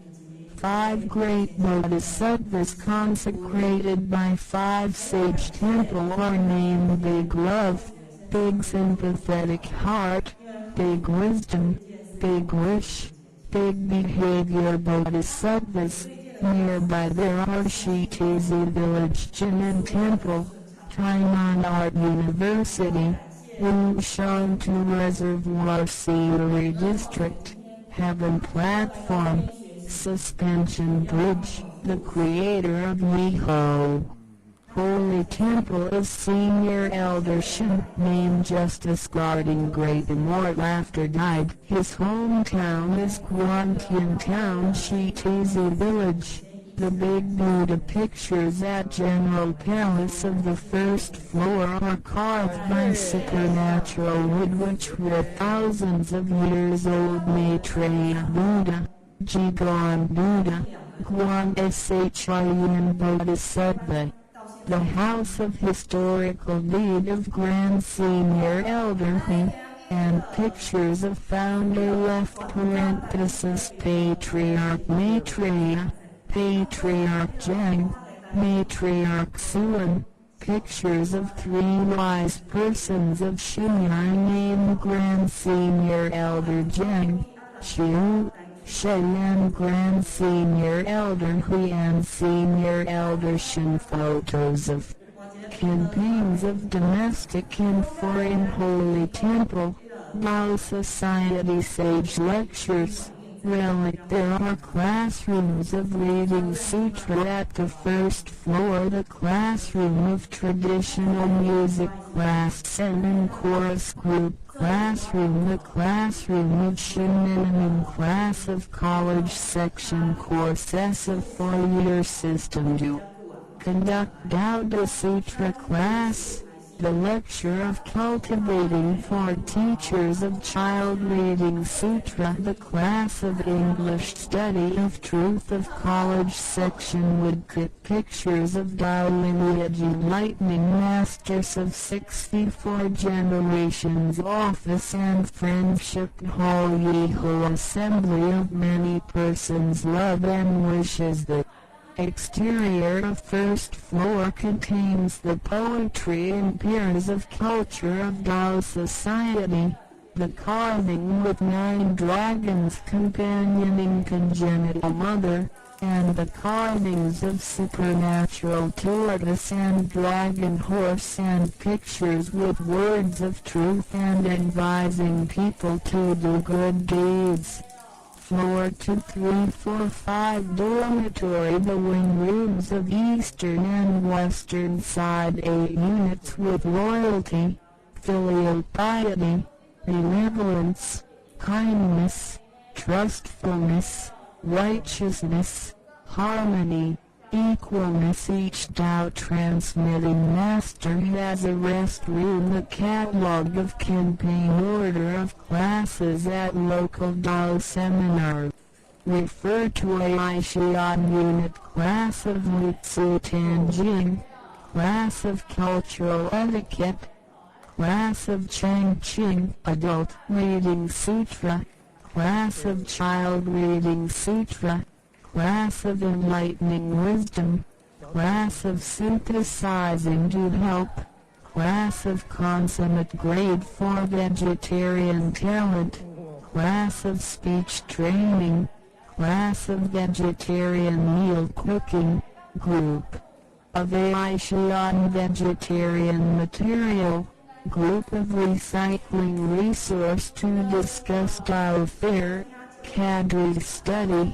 [SPEAKER 3] 5 great bodhisattvas consecrated by 5 sage temple are named Big Love, Big Sympathetic Heart, Big Wisdom, Big Wish, Big Behavior Bodhisattvas. Nearby there are Shitizi Village Jinan Temple, Tainan Art University, Wushan 2 Reservoir Scenery District, Heaven Platform, Suspension Bridge. The creator of Yiho Holy Temple is Senior Elder Shin, named Justice Guarding Great Immortal after died. His hometown is Guantian Town, Shitizi Village. The Big Buddha pictures at General Palace of the first floor are carved by supernatural wood which were thousands of years old. Maitreya Buddha, Jigon Buddha, Guan Shin Bodhisattva. The house of historical deed of Grand Senior Elder He, and pictures of founder left parenthesis Patriarch Maitreya, Patriarch Zhang, Matriarch Suan, pictures of 3 wise persons of Xinyang named Grand Senior Elder Zhang, Chu, Shen and Grand Senior Elder Hui and Senior Elder Shen. Photos of campaigns of domestic and foreign holy temple, Dao Society sage lectures, relic. There are classrooms of reading sutra at the first floor, the classroom of traditional music class and chorus group classroom, the classroom of Shin class of college section courses of 4-year system to conduct Dao Sutra class, the lecture of cultivating for teachers of child reading sutra, the class of English study of truth of college section woodcut pictures of Dao lineage enlightening masters of 64 generations office and friendship hall Yeho assembly of many persons love and wishes. The exterior of first floor contains the poetry and pairs of culture of Dao Society, the carving with 9 dragons companioning congenital mother, and the carvings of supernatural tortoise and dragon horse and pictures with words of truth and advising people to do good deeds. Floor 2, 3, 4, 5 dormitory. The wing rooms of eastern and western side 8 units with loyalty, filial piety, benevolence, kindness, trustfulness, righteousness, harmony, equalness. Each Tao transmitting master has a rest room. The catalog of campaign order of classes at local Tao seminar. Refer to Aishian unit class of Lutsu Tanjing, class of cultural etiquette, class of Changqing adult reading sutra, class of child reading sutra, class of enlightening wisdom, class of synthesizing to help, class of consummate grade for vegetarian talent, class of speech training, class of vegetarian meal cooking, group of Aishian vegetarian material, group of recycling resource to discuss Tao fair, Cadres study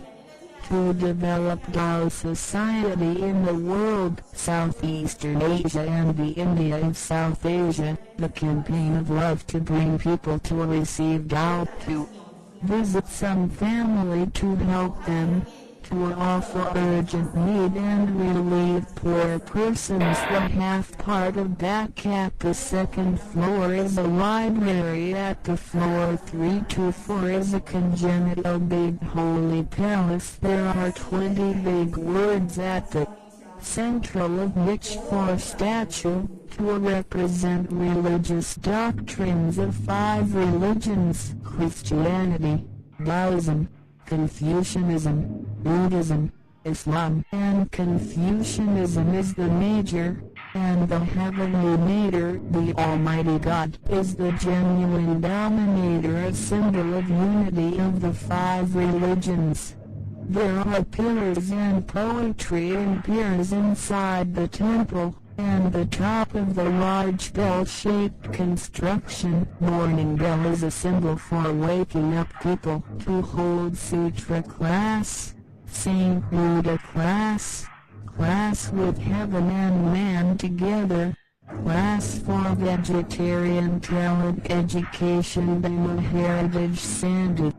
[SPEAKER 3] to develop Tao society in the world, Southeastern Asia and the India of South Asia, the campaign of love to bring people to receive Tao, to visit some family to help them, to offer urgent need and relieve poor persons. The half part of back at the second floor is a library. At the floor 3 to 4 is a congenital big holy palace. There are 20 big words at the central of which four statue to represent religious doctrines of five religions: Christianity, Taoism, Confucianism, Buddhism, Islam. And Confucianism is the major, and the heavenly mater, the Almighty God, is the genuine dominator, a symbol of unity of the five religions. There are pillars and poetry and piers inside the temple, and the top of the large bell-shaped construction. Morning bell is a symbol for waking up people to hold sutra class, Saint Buddha class, class with heaven and man together, class for vegetarian talent education. Bima Heritage Sanded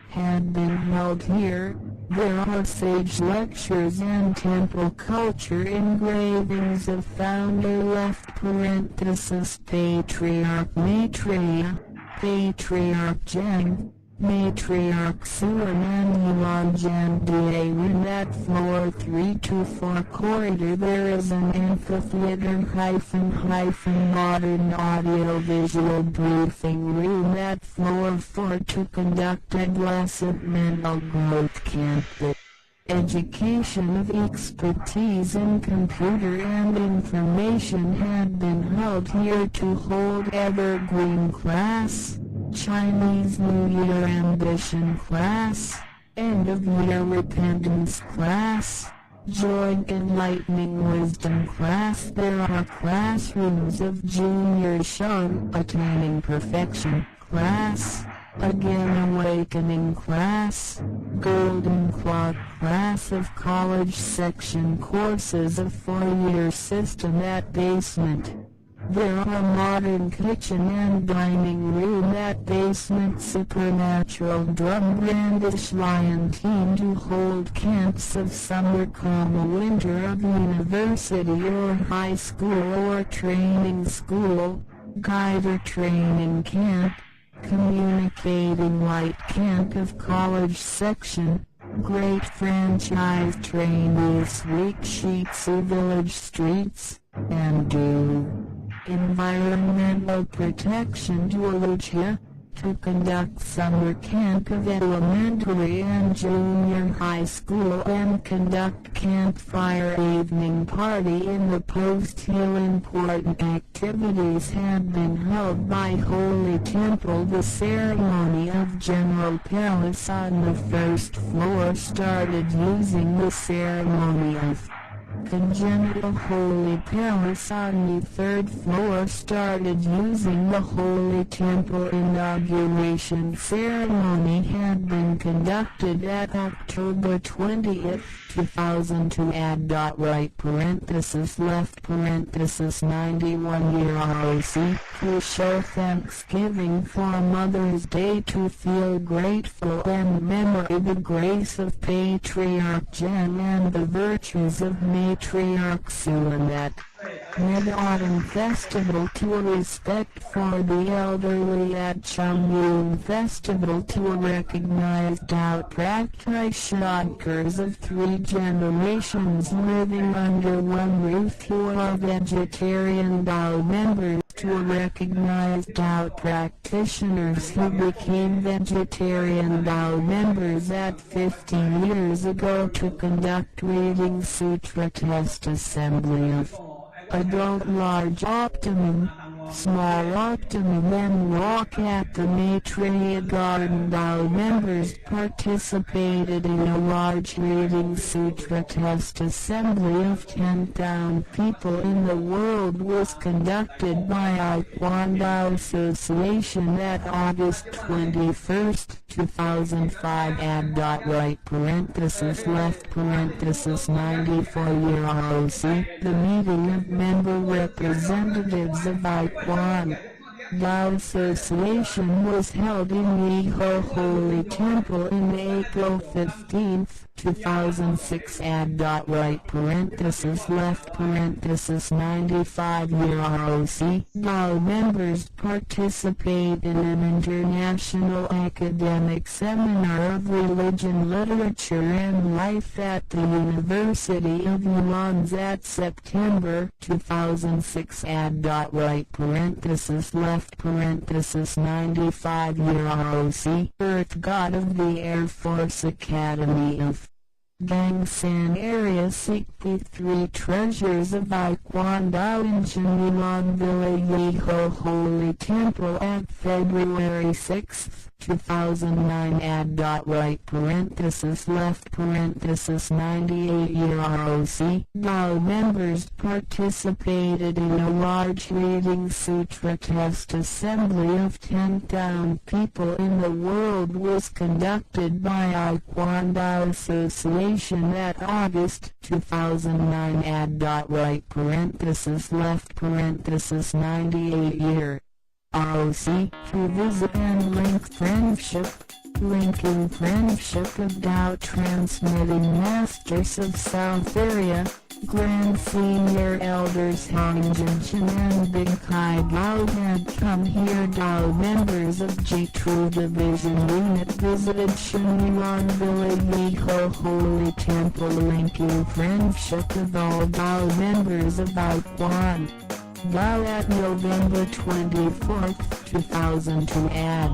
[SPEAKER 3] had been held here. There are sage lectures and temple culture engravings of founder left parenthesis Patriarch Maitreya, Patriarch Zhang, Matriarch Suan and Yuan Zhan Da. At floor 3 to 4 corridor there is an amphitheater hyphen hyphen modern audio-visual briefing room at floor 4 to conduct adolescent mental growth camp. The education of expertise in computer and information had been held here to hold evergreen class, Chinese New Year ambition class, end of year repentance class, joint enlightening wisdom class. There are classrooms of junior shun attaining perfection class, again awakening class, golden clock class of college section courses of 4-year system at basement. There are modern kitchen and dining room at basement. Supernatural drum brandish lion team to hold camps of summer, comma, winter of university or high school or training school, guider training camp, communicating light camp of college section, great franchise trainees week Shitsu village streets, and do environmental protection to Alucha, to conduct summer camp of elementary and junior high school and conduct campfire evening party in the post hill. Important activities had been held by Holy Temple. The ceremony of General Palace on the first floor started using the ceremony of Congenital Holy Palace on the third floor started using the Holy Temple. Inauguration ceremony had been conducted at October 20, 2002 add dot right parenthesis left parenthesis 91 year ROC to show thanksgiving for Mother's Day, to feel grateful and memory the grace of Patriarch Zhang and the virtues of Matriarch Suan at Mid-Autumn Festival, to respect for the elderly at Chongyun Festival, to recognize Tao practitioners of 3 generations living under one roof who are vegetarian Tao members, to recognize Tao practitioners who became vegetarian Tao members at 15 years ago, to conduct reading sutra test assembly of adult large optimum, Small Optimum Walk at the Maitreya Garden. Dao members participated in a large Reading Sutra test assembly of 10,000 people in the world was conducted by Yiquan Dao Association at August 21, 2005 add dot right parenthesis left parenthesis 94 year ROC. The meeting of member representatives of Yiquan Dao Association was held in Yiho Holy Temple in April 15, 2006 add dot right parenthesis left parenthesis 95 year ROC. Dao members participate in an international academic seminar of religion, literature and life at the University of Yuan's at September 2006 add dot right parenthesis left parenthesis 95 year ROC. Earth God of the Air Force Academy of Gangsan area seek the three treasures of Yiquan Dao in Shenyuan Villa Yiho Holy Temple at February 6, 2009 add dot right parenthesis left parenthesis 98 year ROC. Dao members participated in a large Reading Sutra test assembly of 10,000 people in the world was conducted by Yiquan Dao Association at August 2009 add dot right parenthesis left parenthesis 98 year ROC to visit and link friendship, linking friendship of Dao transmitting masters of South area, Grand Senior Elders Hong Jinshan and Big Kai Gao had come here. Dao members of G True Division Unit visited Shenyuan Villa Yiho Holy Temple, linking friendship of all Dao members of Yiquan Dao at November 24, 2002 add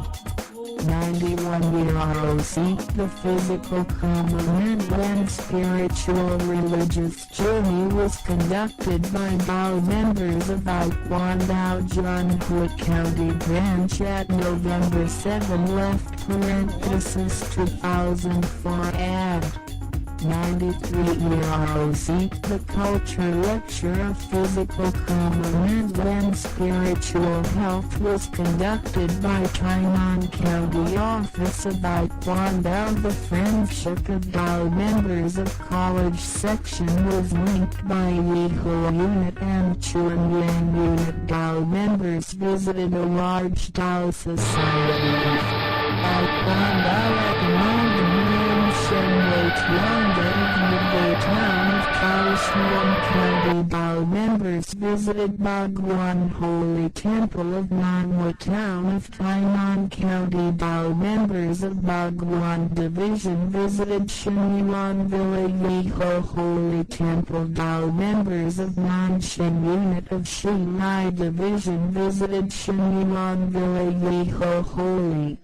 [SPEAKER 3] 91 year ROC. The physical component and spiritual religious journey was conducted by Dao members of Yiquan Dao Zhanhua County Branch at November 7 left parenthesis 2004 add 93 year ROC. The culture lecture of physical component and spiritual health was conducted by Tainan County Office of Yiquan Dao. The friendship of Dao members of college section was linked by Yiho Unit and Chuanyang Unit. Dao members visited a large Dao society. Yiquan Dao at the mountain named Shenwei Tianga of Yubei town of Kaohsiung County. Dao members visited Baguan Holy Temple of Nanhua town of Tainan County. Dao members of Baguan Division visited Shenyuan Villa Yiho Holy Temple. Dao members of Nanshan Unit of Xinhai Division visited Shenyuan Villa Yiho Holy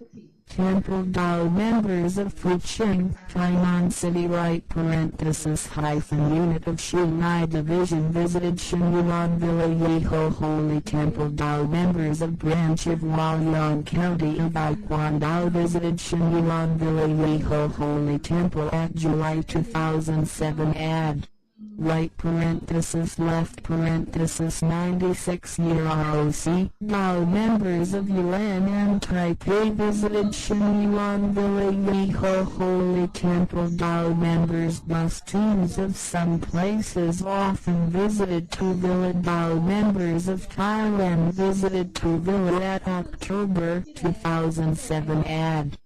[SPEAKER 3] Temple. Dao members of Fucheng, Tainan City right parenthesis hyphen unit of Xinhai Division visited Shenyuan Villa Yiho Holy Temple. Dao members of branch of Hualien County of Yiquan Dao visited Shenyuan Villa Yiho Holy Temple at July 2007 add right parenthesis left parenthesis 96 year ROC. Dao members of Yuan and Taipei visited Shenyuan Villa Yiho Holy Temple. Dao members bus teams of some places often visited Tu Villa. Dao members of Thailand visited Tu Villa at October 2007 add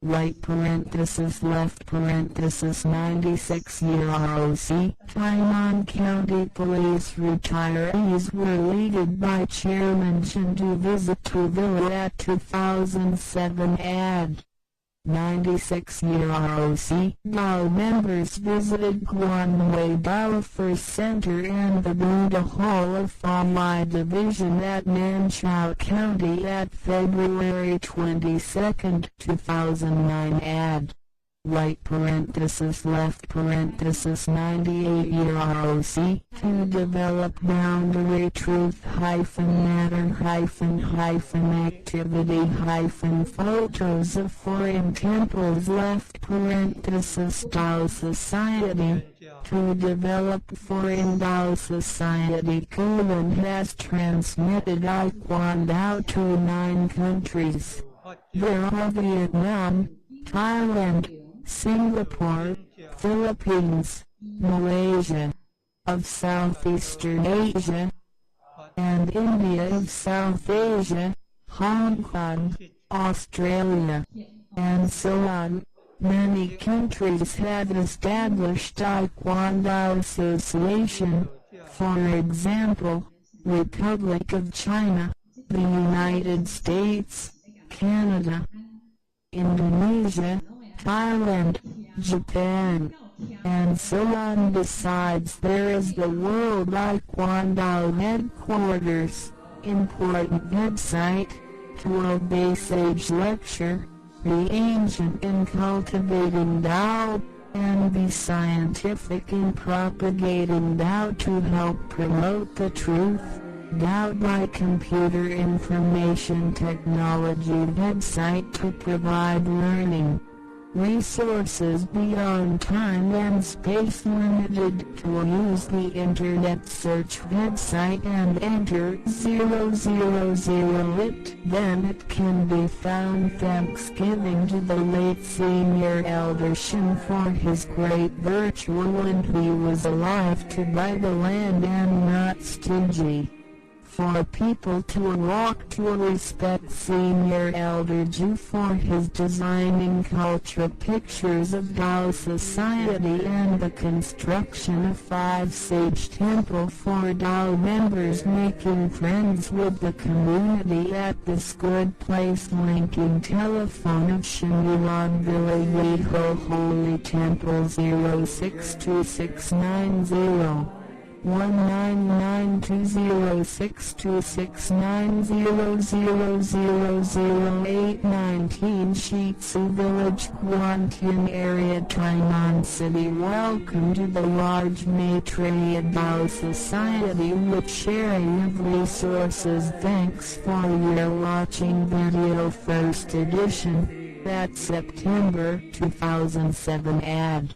[SPEAKER 3] right parenthesis left parenthesis 96 year ROC. Tainan County Police retirees were leaded by Chairman Chen to visit Tu Villa at 2007 add 96 year ROC. Dao members visited Guanwei Dao First Center and the Buddha Hall of Famai Division at Nanchao County at February 22, 2009 add Right parenthesis left parenthesis 98 year ROC to develop boundary truth hyphen matter hyphen hyphen activity hyphen photos of foreign temples left parenthesis Tao Society to develop foreign Tao Society colon has transmitted Yiquan Dao to nine countries. There are Vietnam, Thailand, Singapore, Philippines, Malaysia, of Southeastern Asia, and India of South Asia, Hong Kong, Australia, and so on. Many countries have established Yiquan Dao Association, for example, Republic of China, the United States, Canada, Indonesia, Thailand, Japan, and so on. Besides, there is the World Yiquan Dao Headquarters, important website, to obey sage lecture, be ancient in cultivating Tao, and be scientific in propagating Tao to help promote the truth. Tao by Computer Information Technology website to provide learning resources beyond time and space limited to use the internet search website and enter 000 it, then it can be found. Thanksgiving to the late Senior Elder Shin for his great virtue when he was alive to buy the land and not stingy for people to walk to respect Senior Elder Ju for his designing culture pictures of Tao Society and the construction of Five Sage Temple for Tao members, making friends with the community at this good place. Linking telephone of Shengyuan Villa Yiho Holy Temple 062690 19920626900000819 Shitsu Village, Guantian Area, Tainan City. Welcome to the large Maitreya Dao Society with sharing of resources. Thanks for your watching video first edition, that September 2007 ad.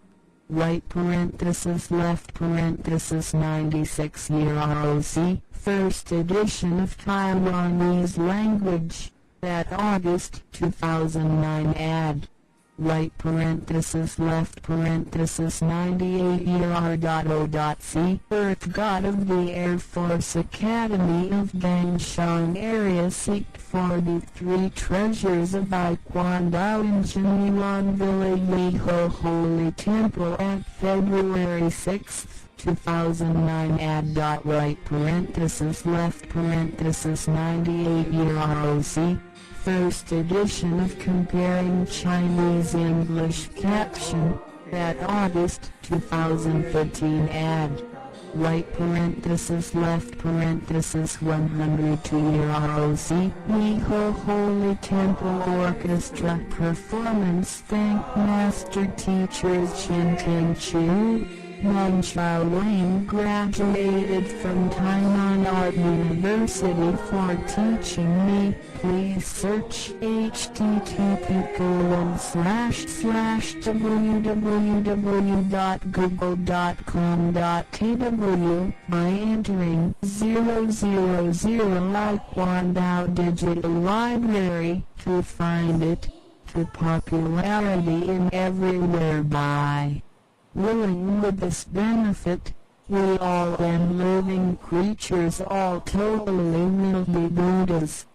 [SPEAKER 3] Right parenthesis left parenthesis 96 year ROC, first edition of Taiwanese language, that August 2009 ad. Right parenthesis left parenthesis 98 year R.O.C. Earth God of the Air Force Academy of Gangshan Area seek for the three treasures of Yiquan Dao in Zhenyuan Villa Yiho Holy Temple at February 6, 2009 ad. Right parenthesis left parenthesis 98 year ROC, first edition of Comparing Chinese English caption, that August 2013 ad. Right parenthesis left parenthesis 102 year ROC, Yiho Holy Temple Orchestra performance thank master teachers Chen Teng Chu, Meng Chao Wang graduated from Tainan Art University for teaching me. Please search http://www.google.com.tw by entering 000 Yiquan Dao Digital Library to find it. To popularity in everywhere by willing with this benefit, we all and living creatures all totally will be Buddhas.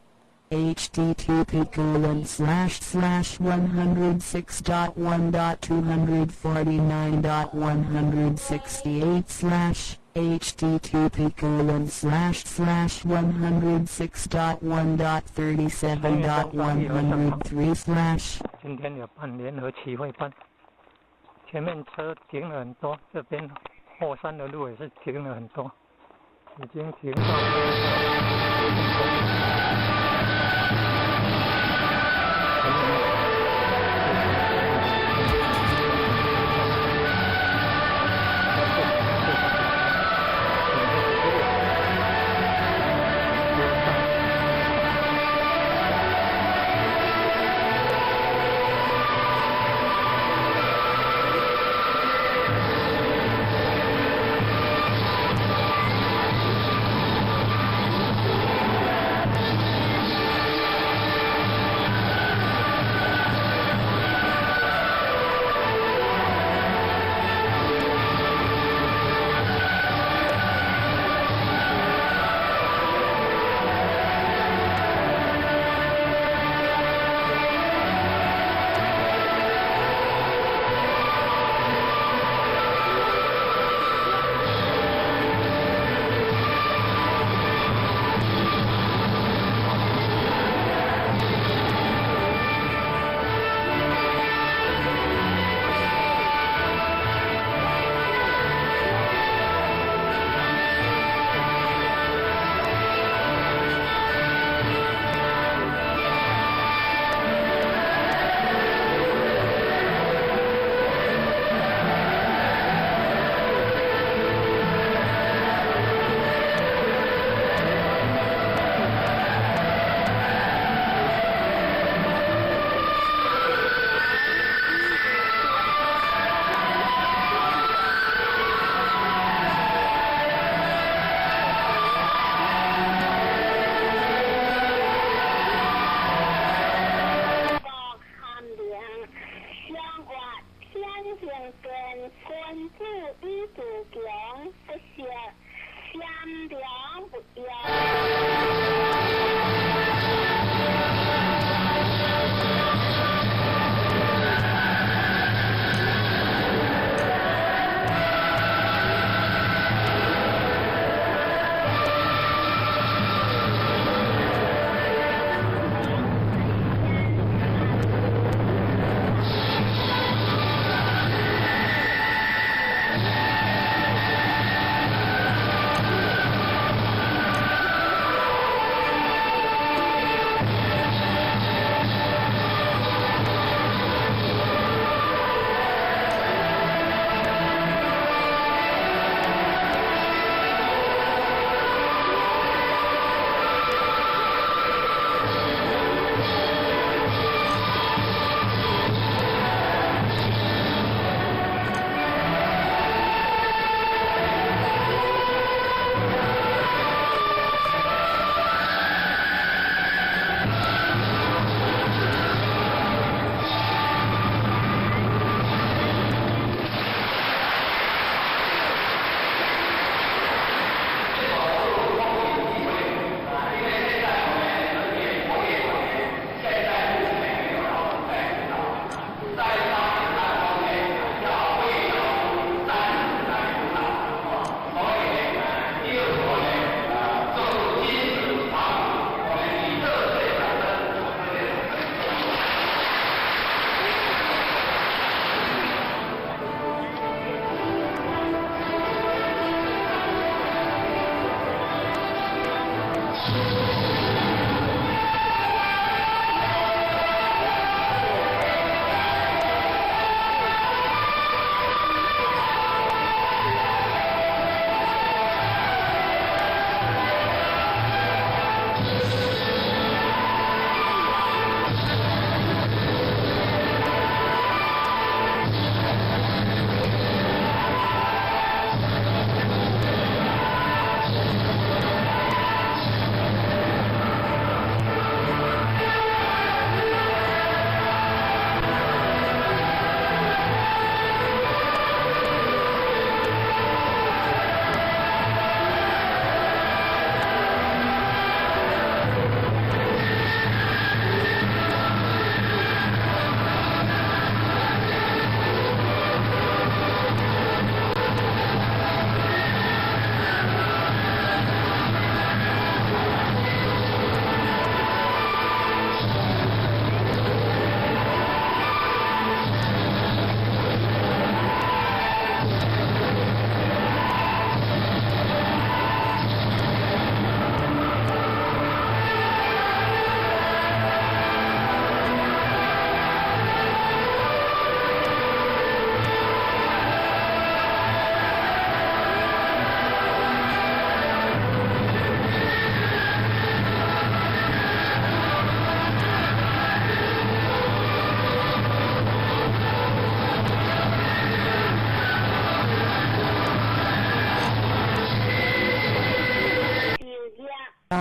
[SPEAKER 3] http://106.1.249.168 slash http://106.1.37.103 slash
[SPEAKER 1] 今天有辦聯合祈會班，前面車停了很多，這邊後山的路也是停了很多，已經停到。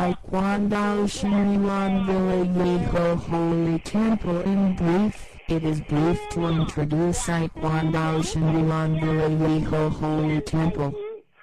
[SPEAKER 3] Yiguandao Shengyuan Village Yiho Holy Temple in brief. It is brief to introduce Yiguandao Shengyuan Village Yiho Holy Temple.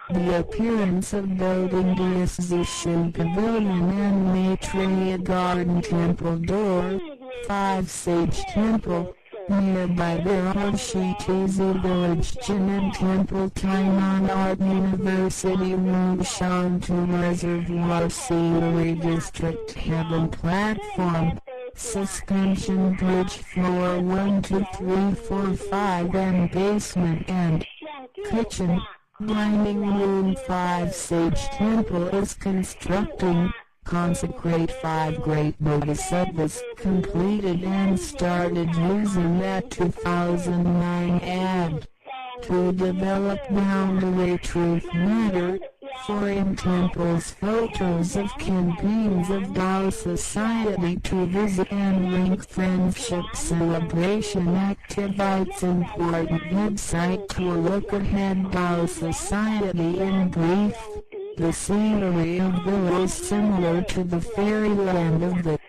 [SPEAKER 3] The appearance of building Disposition Pavilion and Maitreya Garden Temple Door, 5 Sage Temple. Nearby there are Shituzi Village Jinan Temple Tainan Art University Wushantou Reservoir Scenery District Heaven Platform Suspension Bridge Floor 1, 2, 3, 4, 5 and Basement and Kitchen Dining Room 5 Sage Temple is constructing. Consecrate 5 great bodhisattvas completed and started using that 2009 ad to develop boundary truth matter foreign temples photos of campaigns of Tao Society to visit and link friendship celebration activities important website to look ahead Tao Society in brief. The scenery of villa is similar to the fairyland of the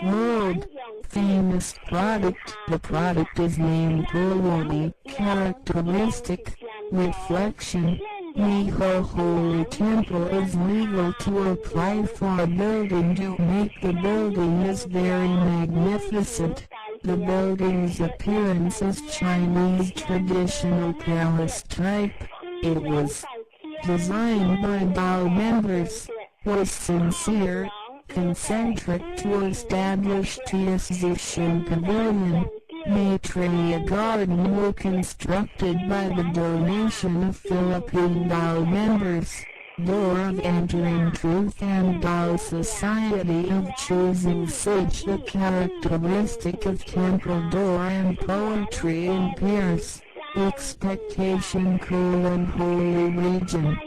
[SPEAKER 3] world. Famous product. The product is named Pulwani. Characteristic. Reflection. Yiho Holy Temple is legal to apply for a building to make the building is very magnificent. The building's appearance is Chinese traditional palace type. It was designed by Tao members, was sincere, concentric to establish Tianzishan Pavilion. Maitreya Garden were constructed by the donation of Philippine Tao members. Door of entering truth and Tao Society of choosing sage the characteristic of temple door and poetry in pairs. Expectation cool and holy region.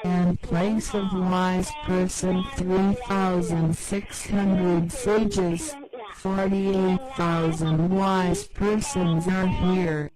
[SPEAKER 3] And place of wise person 3,600 sages. 48,000 wise persons are here.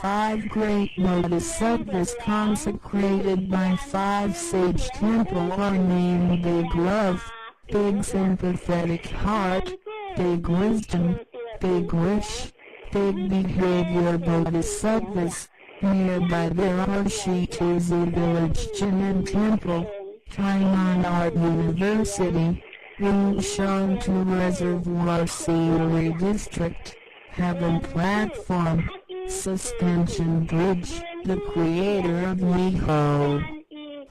[SPEAKER 3] 5 great bodhisattvas consecrated by 5 sage temple are named Big Love, Big Sympathetic Heart, Big Wisdom, Big Wish, Big Behavior Bodhisattvas. Nearby there are Shituzi Village Jinan Temple, Tainan Art University, Wushantou Reservoir Scenery District, Heaven Platform, Suspension Bridge. The creator of Yiho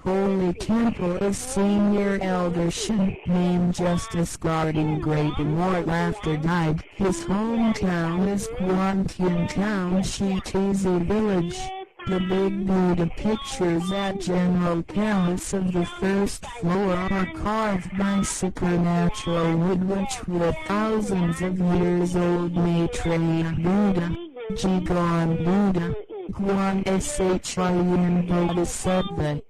[SPEAKER 3] Holy Temple is Senior Elder Shin, named Justice Guarding Great Immortal after died. His hometown is Guantian Town, Shituzi Village. The Big Buddha pictures at General Palace of the first floor are carved by supernatural wood which were thousands of years old. Maitreya Buddha, Jigon Buddha, Guan Shin Bodhisattva.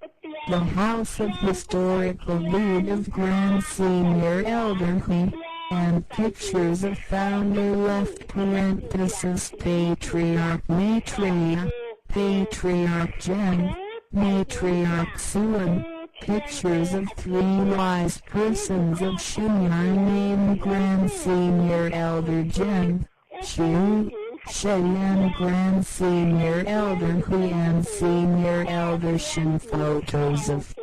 [SPEAKER 3] The house of historical lead of Grand Senior Elder He, and pictures of founder left parenthesis Patriarch Maitreya, Patriarch Zheng, Matriarch Suan, pictures of 3 wise persons of Shunyai named Grand Senior Elder Zheng, Chu, Shen and Grand Senior Elder Hui and Senior Elder Shen. Photos of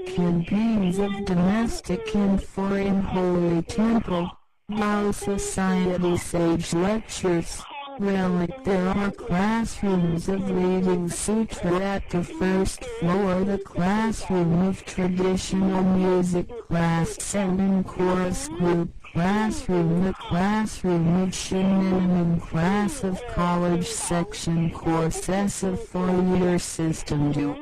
[SPEAKER 3] campaigns of domestic and foreign holy temple, Tao Society sage lectures, relic. There are classrooms of reading sutra at the first floor, the classroom of traditional music class and chorus group classroom, the classroom of Shin class of college section courses of 4-year system to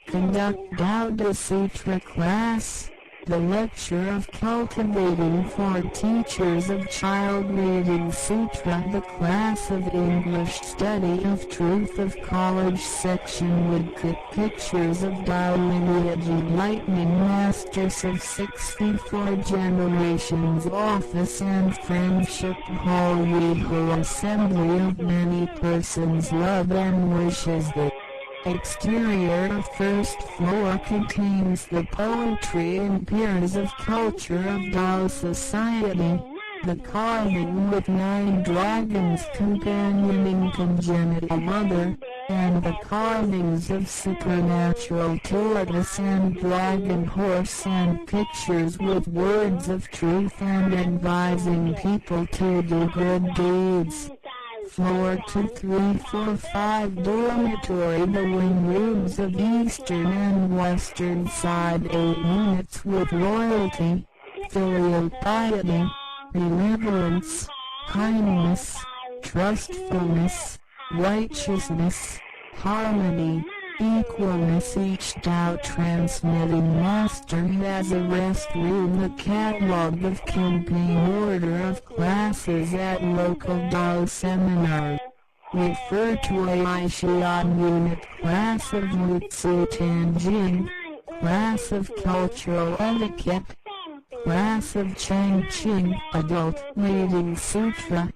[SPEAKER 3] conduct Tao Te Sutra class. The lecture of cultivating for teachers of child reading sutra, the class of English study of truth of college section woodcut pictures of Tao lineage lightning masters of 64 generations office and friendship hall Yiho assembly of many persons love and wishes the Exterior of first floor contains the poetry and peers of culture of Dao society, the carving with nine dragons companioning congenital mother, and the carvings of supernatural tortoise and dragon horse and pictures with words of truth and advising people to do good deeds. Floor 2, 3, 4, 5 dormitory. The wing rooms of eastern and western side 8 units with royalty, filial piety, benevolence, kindness, trustfulness, righteousness, harmony, equalness. Each Tao transmitting master has a rest room. The catalog of campaign order of classes at local Tao seminar. Refer to Aixian unit class of Lutsu Tanjing, class of cultural etiquette, class of Changqing adult reading sutra,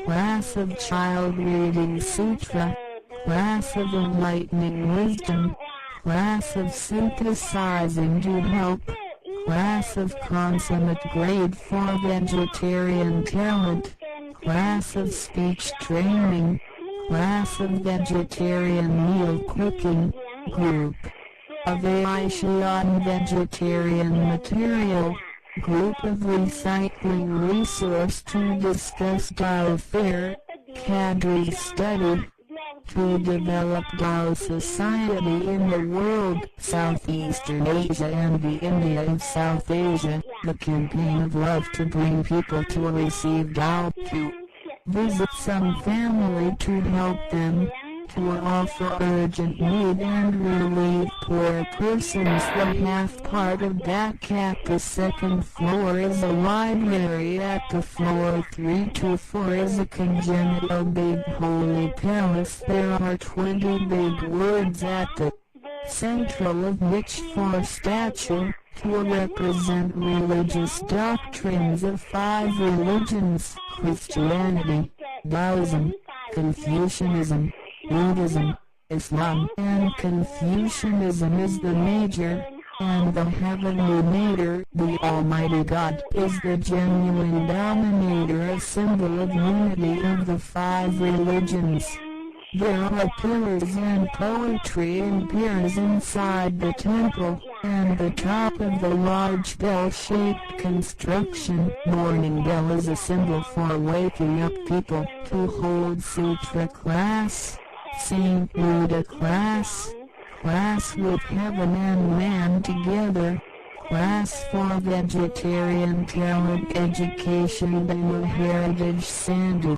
[SPEAKER 3] class of child reading sutra, class of enlightening wisdom, class of synthesizing to help, class of consummate grade for vegetarian talent, class of speech training, class of vegetarian meal cooking, group of Aixian vegetarian material, group of recycling resource to discuss Dao fair, cadre study, to develop Dao society in the world, Southeastern Asia and the India of South Asia, the campaign of love to bring people to receive Dao, to visit some family to help them, to offer urgent need and relieve poor persons. The half part of back at the second floor is a library. At the floor 3 to 4 is a congenital big holy palace. There are 20 big words at the central of which four statue to represent religious doctrines of 5 religions: Christianity, Taoism, Confucianism, Buddhism, Islam. And Confucianism is the major, and the heavenly nature, the Almighty God, is the genuine dominator, a symbol of unity of the 5 religions. There are pillars and poetry and piers inside the temple, and the top of the large bell-shaped construction. Morning bell is a symbol for waking up people to hold sutra class, Saint Buddha class, class with heaven and man together, class for vegetarian talent education. And the heritage sandal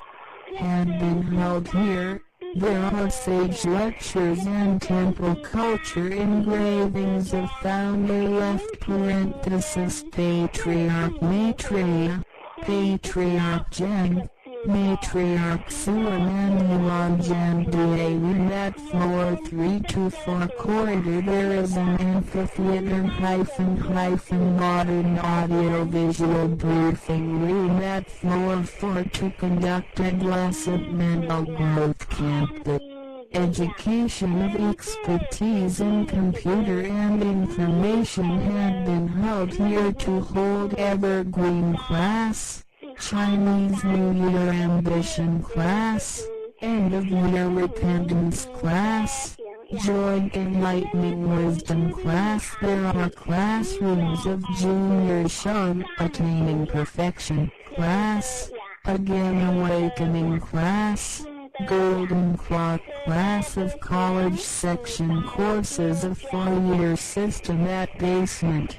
[SPEAKER 3] had been held here. There are sage lectures and temple culture engravings of founder left parenthesis Patriarch Maitreya, Patriarch Zheng, Matriarch Suan and Yuan Zhen Room. At floor 3 to 4 corridor there is an amphitheater hyphen hyphen modern audio-visual briefing room at floor 4 to conduct adolescent mental growth camp. The education of expertise in computer and information had been held here to hold evergreen class, Chinese New Year ambition class, end of year repentance class, joint enlightening wisdom class. There are classrooms of junior Shan attaining perfection class, again awakening class, golden clock class of college section courses of 4-year system at basement.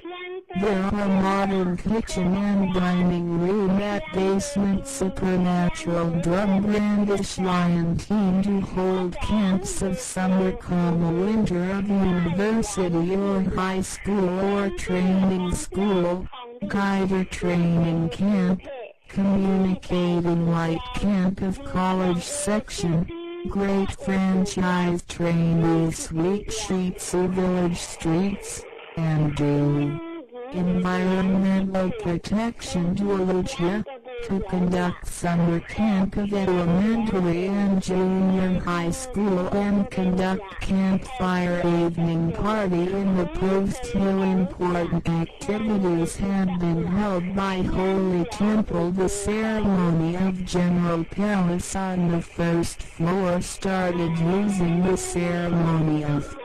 [SPEAKER 3] There are modern kitchen and dining room at basement. Supernatural drum brandish lion team to hold camps of summer, comma, winter of university or high school or training school, guider training camp, communicating light camp of college section, great franchise trainees, sweet Shih Tzu village streets, and do environmental protection to Lucia, To conduct summer camp of elementary and junior high school and conduct campfire evening party in the Post Hill. Important activities had been held by Holy Temple. The ceremony of General Palace on the first floor started using the ceremony of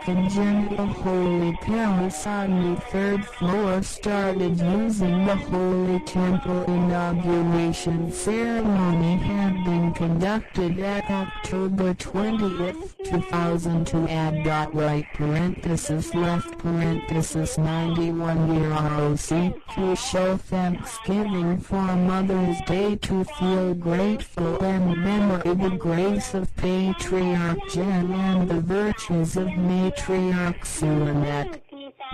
[SPEAKER 3] Congenital Holy Palace on the third floor started using the Holy Temple. Inauguration ceremony had been conducted at October 20, 2002 add dot right parenthesis left parenthesis 91 year ROC to show thanksgiving for Mother's Day, to feel grateful and memory the grace of Patriarch Jen and the virtues of Matriarch Suanet.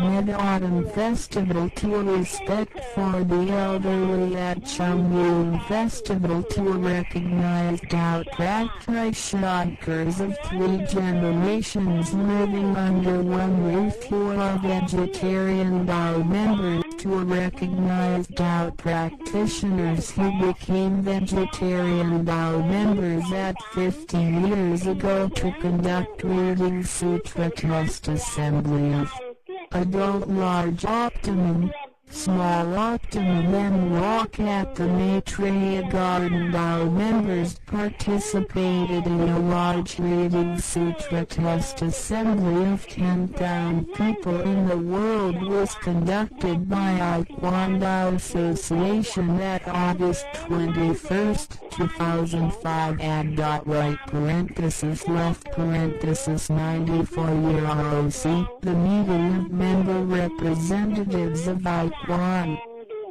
[SPEAKER 3] Mid-Autumn Festival to respect for the elderly at Chungyun Festival to recognize Tao practitioners of three generations living under one roof who are vegetarian Tao members, to recognize Tao practitioners who became vegetarian Tao members at 50 years ago, to conduct reading sutra test assembly of adult large optimum, small optimum and walk at the Maitreya Garden. Tao members participated in a large reading sutra test assembly of 10,000 people in the world was conducted by Aiquan Association at August 21, 2005 add dot right parenthesis left parenthesis 94 year ROC. The meeting of member representatives of Aiquan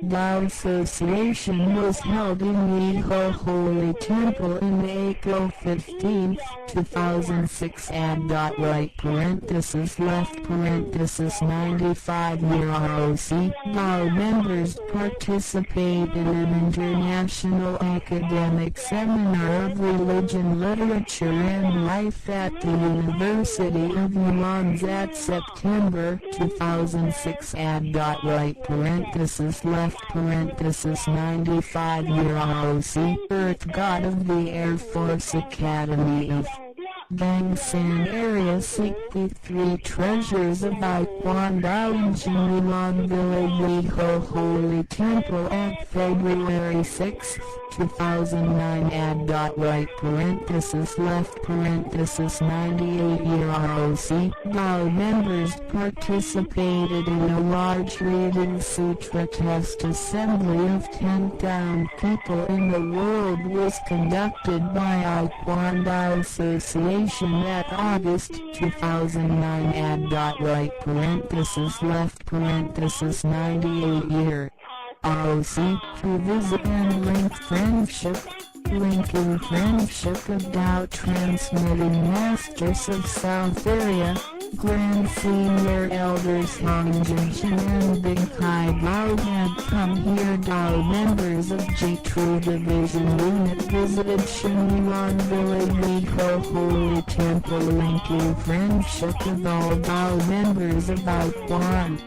[SPEAKER 3] Dao Association was held in Yiho Holy Temple in April 15, 2006 add dot right parenthesis left parenthesis 95 year ROC. Dao members participate in an international academic seminar of religion, literature and life at the University of Yuan's at September 2006 add dot right parenthesis left parenthesis 95 year ROC. Earth God of the Air Force Academy of Bangsan area seek the three treasures of Aiquan Dao in Jinyuan Village Yiho Holy Temple at February 6, 2009 add dot right parenthesis left parenthesis 98 year ROC. Dao members participated in a large reading sutra test assembly of 10,000 people in the world was conducted by Aiquan Dao Association at August 2009 add dot right parenthesis left parenthesis 98 year ROC to visit and link friendship, linking friendship of Tao transmitting masters of South area, Grand Senior Elders Hong Jinshan and Big Kai Gao had come here. Dao members of G2 Division Unit visited Shunyuan Village Yiho Holy Temple, linking friendship of all Dao members of Aiquan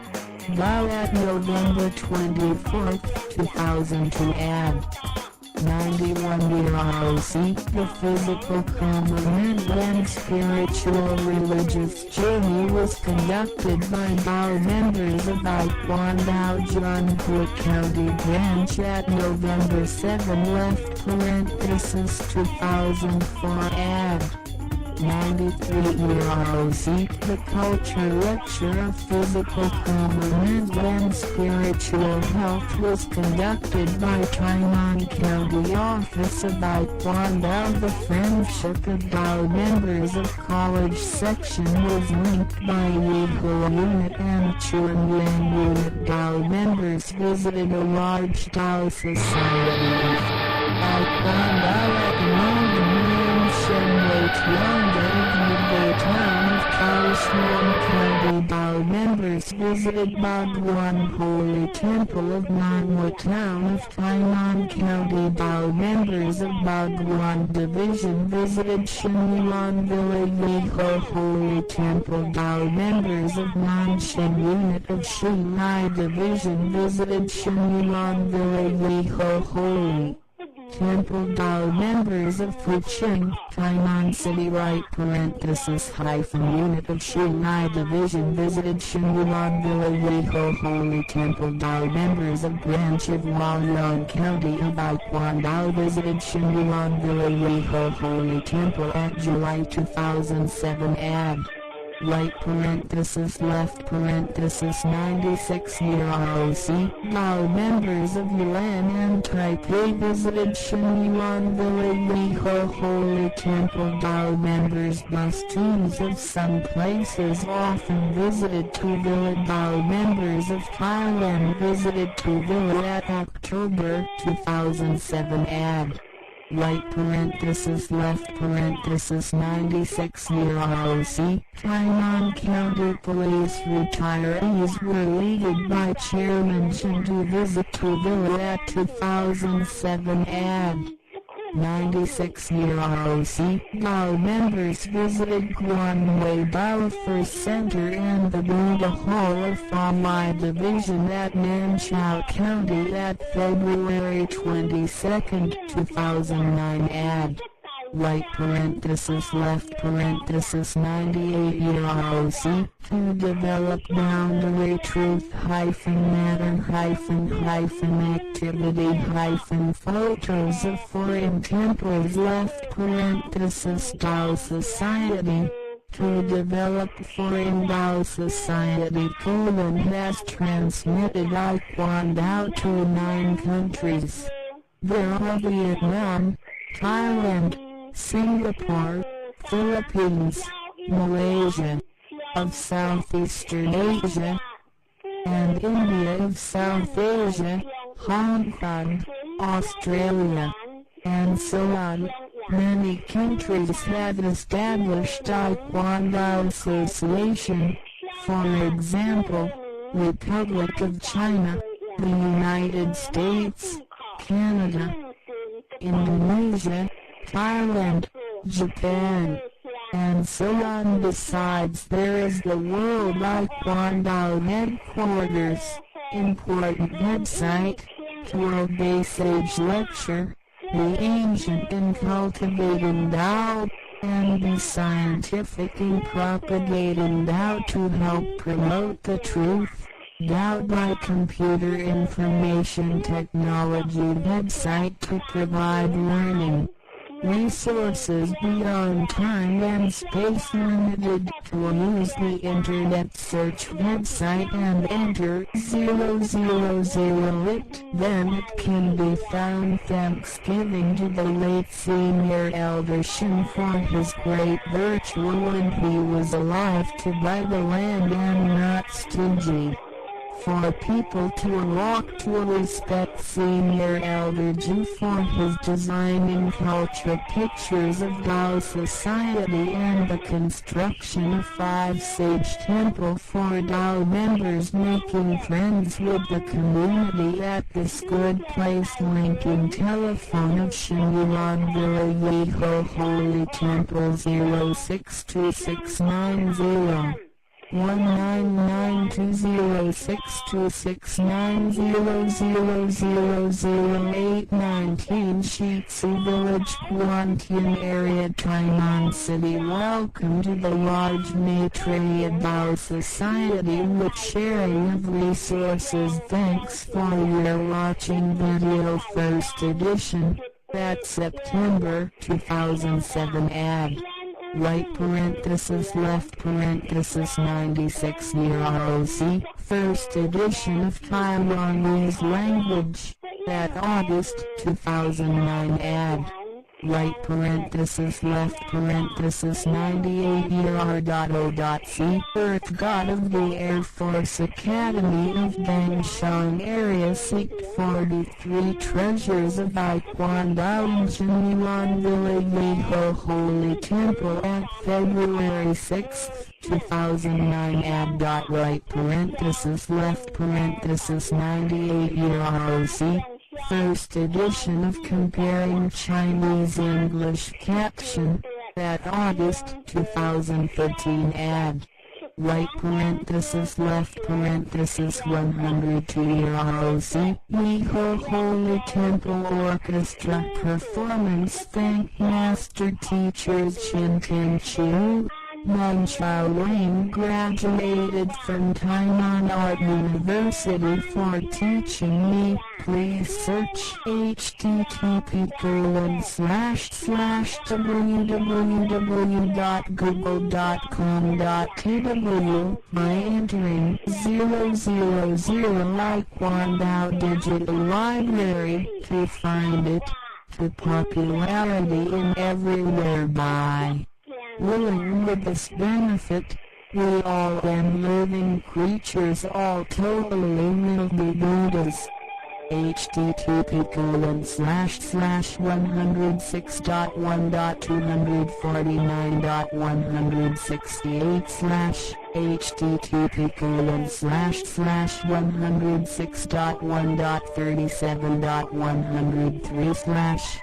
[SPEAKER 3] Dao at November 24, 2002 add 91 year ROC. The physical complement and spiritual religious journey was conducted by Dao members of Aiquan Dao Zhanhua County Branch at November 7 left parenthesis 2004 add 93 year ROC. The culture lecture of physical complement and spiritual health was conducted by Tainan County Office of Aiquan Dao. The friendship of Dao members of college section was linked by Yiho Unit and Chunyang Unit. Dao members visited a large Dao society of Aiquan Dao at Northern Shenwei Tianga of Yubei Town of Kaohsiung County. Dao Dao members visited Baguan Holy Temple of Nanhua Town of Tainan County. Dao members of Baguan Division visited Shenyuan Villa Yeho Holy Temple. Dao members of Nanshan Unit of Xinhai Division visited Shenyuan Villa Yeho Holy Temple. Dao members of Fucheng, Tainan City right parenthesis hyphen Unit of Xinhai Division visited Shenyuan Villa Yeho Holy Temple. Dao members of branch of Hualien County of Yiquan Dao visited Shenyuan Villa Yeho Holy Temple at July 2007 ad. Right parenthesis left parenthesis 96 year ROC. Dao members of Yuan and Taipei visited Shenyuan Villa Yeho Holy Temple. Dao members bus teams of some places often visited to Villa. Dao members of Thailand visited to Villa at October 2007 ad. Right parenthesis left parenthesis 96 year ROC. Tainan County Police retirees were leaded by Chairman Chen to visit to Villa at 2007 ad. 96 year ROC. Dao members visited Guanwei Dao First Center and the Buddha Hall of Famai Division at Nanchao County at February 22, 2009 ad. Right parenthesis left parenthesis 98 year ROC. To develop boundary truth hyphen matter hyphen hyphen activity hyphen photos of foreign temples left parenthesis Dao Society. To develop foreign Dao Society. Poland has transmitted Yiquan Dao to 9 countries. There are Vietnam, Thailand, Singapore, Philippines, Malaysia, of Southeastern Asia, and India of South Asia, Hong Kong, Australia, and so on. Many countries have established Yiquan Dao Association. For example, Republic of China, the United States, Canada, Indonesia, Thailand, Japan, and so on. Besides, there is the World Yiquan Dao Headquarters, important website, World Base Age Lecture, the ancient and cultivating Dao, and the scientific in propagating Dao to help promote the truth. Dao by Computer Information Technology website to provide learning resources beyond time and space limited. To use the internet search website and enter 000 it, then it can be found. Thanksgiving to the late Senior Elder Shin for his great virtue when he was alive to buy the land and not stingy. For people to walk to respect Senior Elder Ju for his designing culture pictures of Dao Society and the construction of 5 Sage Temple for Dao members, making friends with the community at this good place. Linking telephone of Shenyuan Villa Yeho Holy Temple 062690 19920626900000819 Shitsu Village, Guantian Area, Tainan City. Welcome to the large Maitreya Dao Society with sharing of resources. Thanks for your watching video. First edition, at September 2007 ad. Right parenthesis left parenthesis 96 year ROC, first edition of Taiwanese language, at August 2009 ad. Right parenthesis left parenthesis 98 year R dot O dot C Earth God of the Air Force Academy of Dangshan Area Seek 43 Treasures of Yiquan Dao in Zhenyuan Village Yiho Holy Temple at February 6, 2009 add dot right parenthesis left parenthesis 98 year ROC. First edition of Comparing Chinese English Caption, at August 2013 add. Right parenthesis left parenthesis 102 year ROC, Yiho Holy Temple Orchestra Performance Thank Master Teachers Chin Tin Chu, Meng Chao Wang graduated from Tainan Art University for teaching me. Please search http://www.google.com.tw by entering 000 Yiquan Dao Digital Library to find it. To popularity in everywhere by willing with this benefit, we all am living creatures all totally will be Buddhas. http://106.1.249.168 slash http://106.1.37.103 slash 。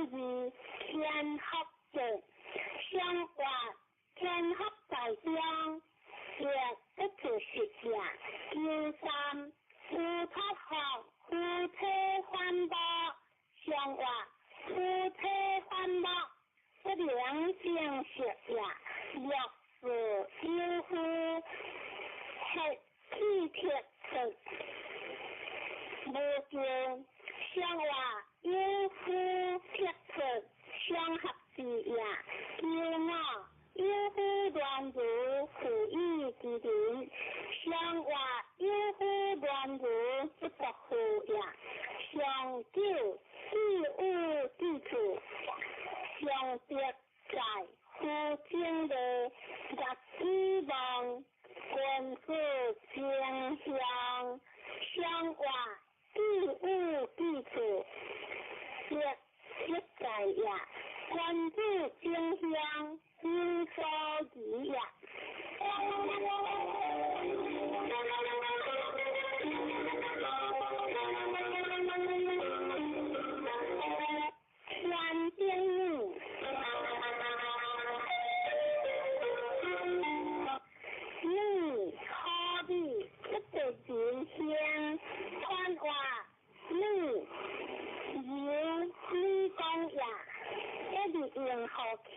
[SPEAKER 7] 二天福节，上活天福在中，月不做实也。九三夫托福夫妻反目，上活夫妻反目不能证实也。六四有夫黑气铁出，无就上活有夫铁出相合之也。九五有夫乱如负义之人，上活有夫乱如不作负也。上九自有之处，上德在夫正的月子望，君子正向，上活自有之处，德德在也。君子正向，有所疑也。天顶女，女好比不得人香，传话女由女讲也。一直用好强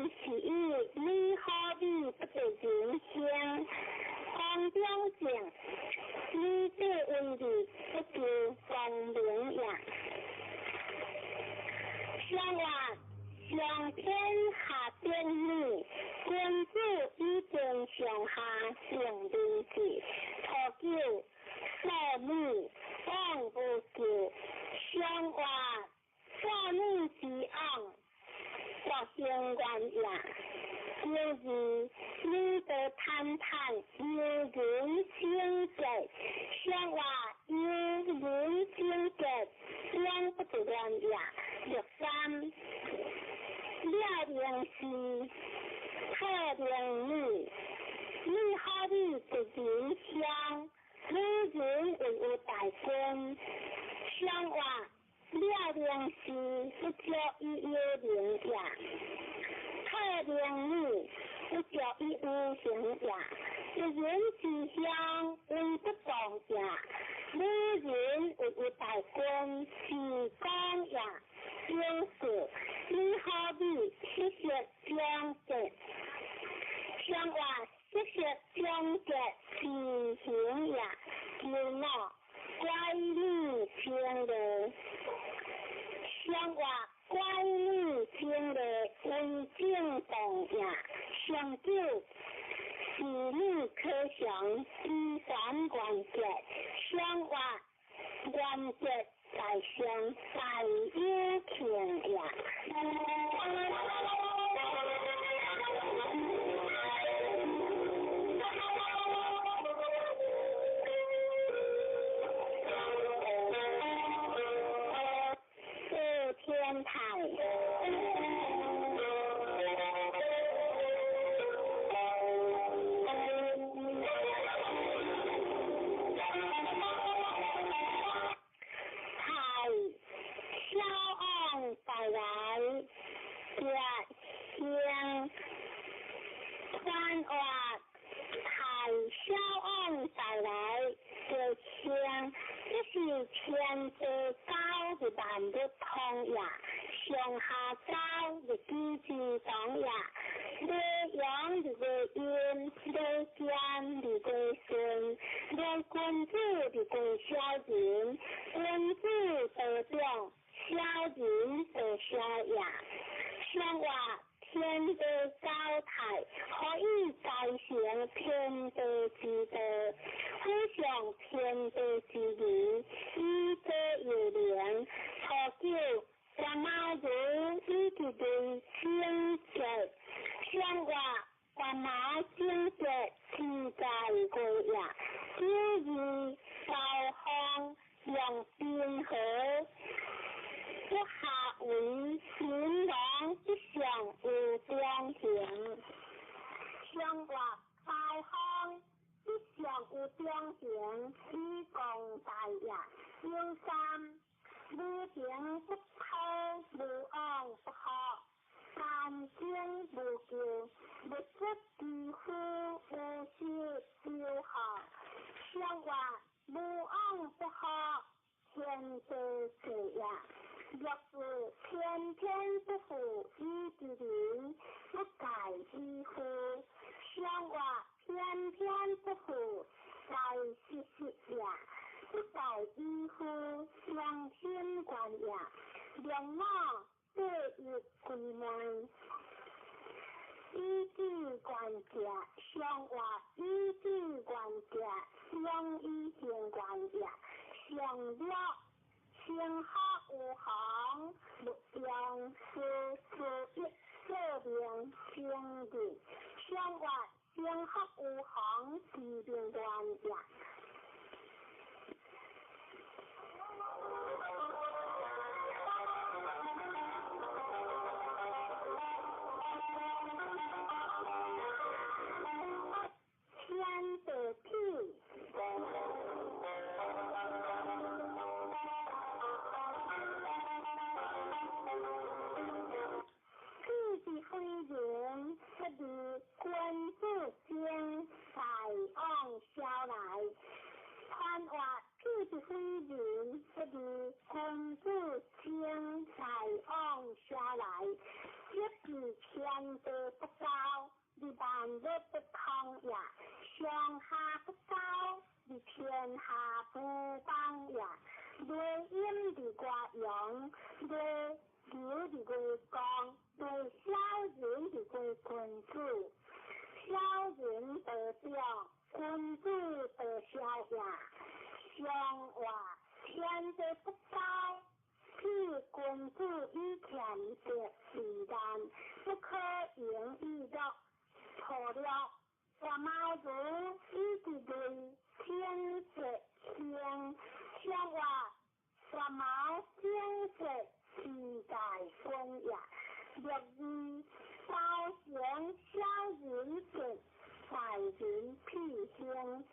[SPEAKER 7] 是以女好比不得人香，讲表正，女这文字不求光明也。上活上天下天女，君子以天上下成名字，初九少女往无救，上活少女之昂，国兴愿也。九二女德坦坦，有人清洁，上活有人清洁，两不得乱也。六三了明是特明女，女好比一人香，女人为有大军，上活了明是不足以有名也。特明女不足以有形也。一人之乡为不当也，女人为有大军是讲也。九四女好比七色两节，上活七色两节是形也。九五乖女清丽，上活乖女清丽为正当也。上九是女可祥之三关节，上活关节在上大有庆也。四天台。太小王带来月星，传话太小王带来月星，这是天地交的万物通也，上下交的机之同也。礼阳的个阴，礼间的个顺，礼君子的个小人，君子得长，小人得小也。上活天地交泰，可以继承天地之道，辅上天地之义，以德有灵。初九干妈如以及对清洁，上活干妈清洁天在过也。九二高方用冰河。不下为秦王之上有中行，上活高方之上有中行，以共大业。九三女行不可无往，精無咎，物質之夫有失丟下，上話無往不好，天地世也。若是天天不負以之人，不改以夫。上話天天不負大實實也，不改以夫良心觀也。良老第一歸門，以智觀者，上話以智觀者，兩以行觀也。上了生學有行，勿用事事一說明生日。上話生學有行，知明觀也。天地痞，痞是非人，不如君子精，大往消來。傳話痞是非人，不如君子精，大往消來。這是天地不交，你萬物不通也；上下不交，你天下不邦也。內陰佇外陽，內流佇外光，內小人佇外君子。小人得表，君子得小也。上話天地不交，譬君子以俭德為難，不可盈以樂。錯了，我貓如以之類，天色興。上話我貓天色之大君也。六二包成小人德，大人屁興。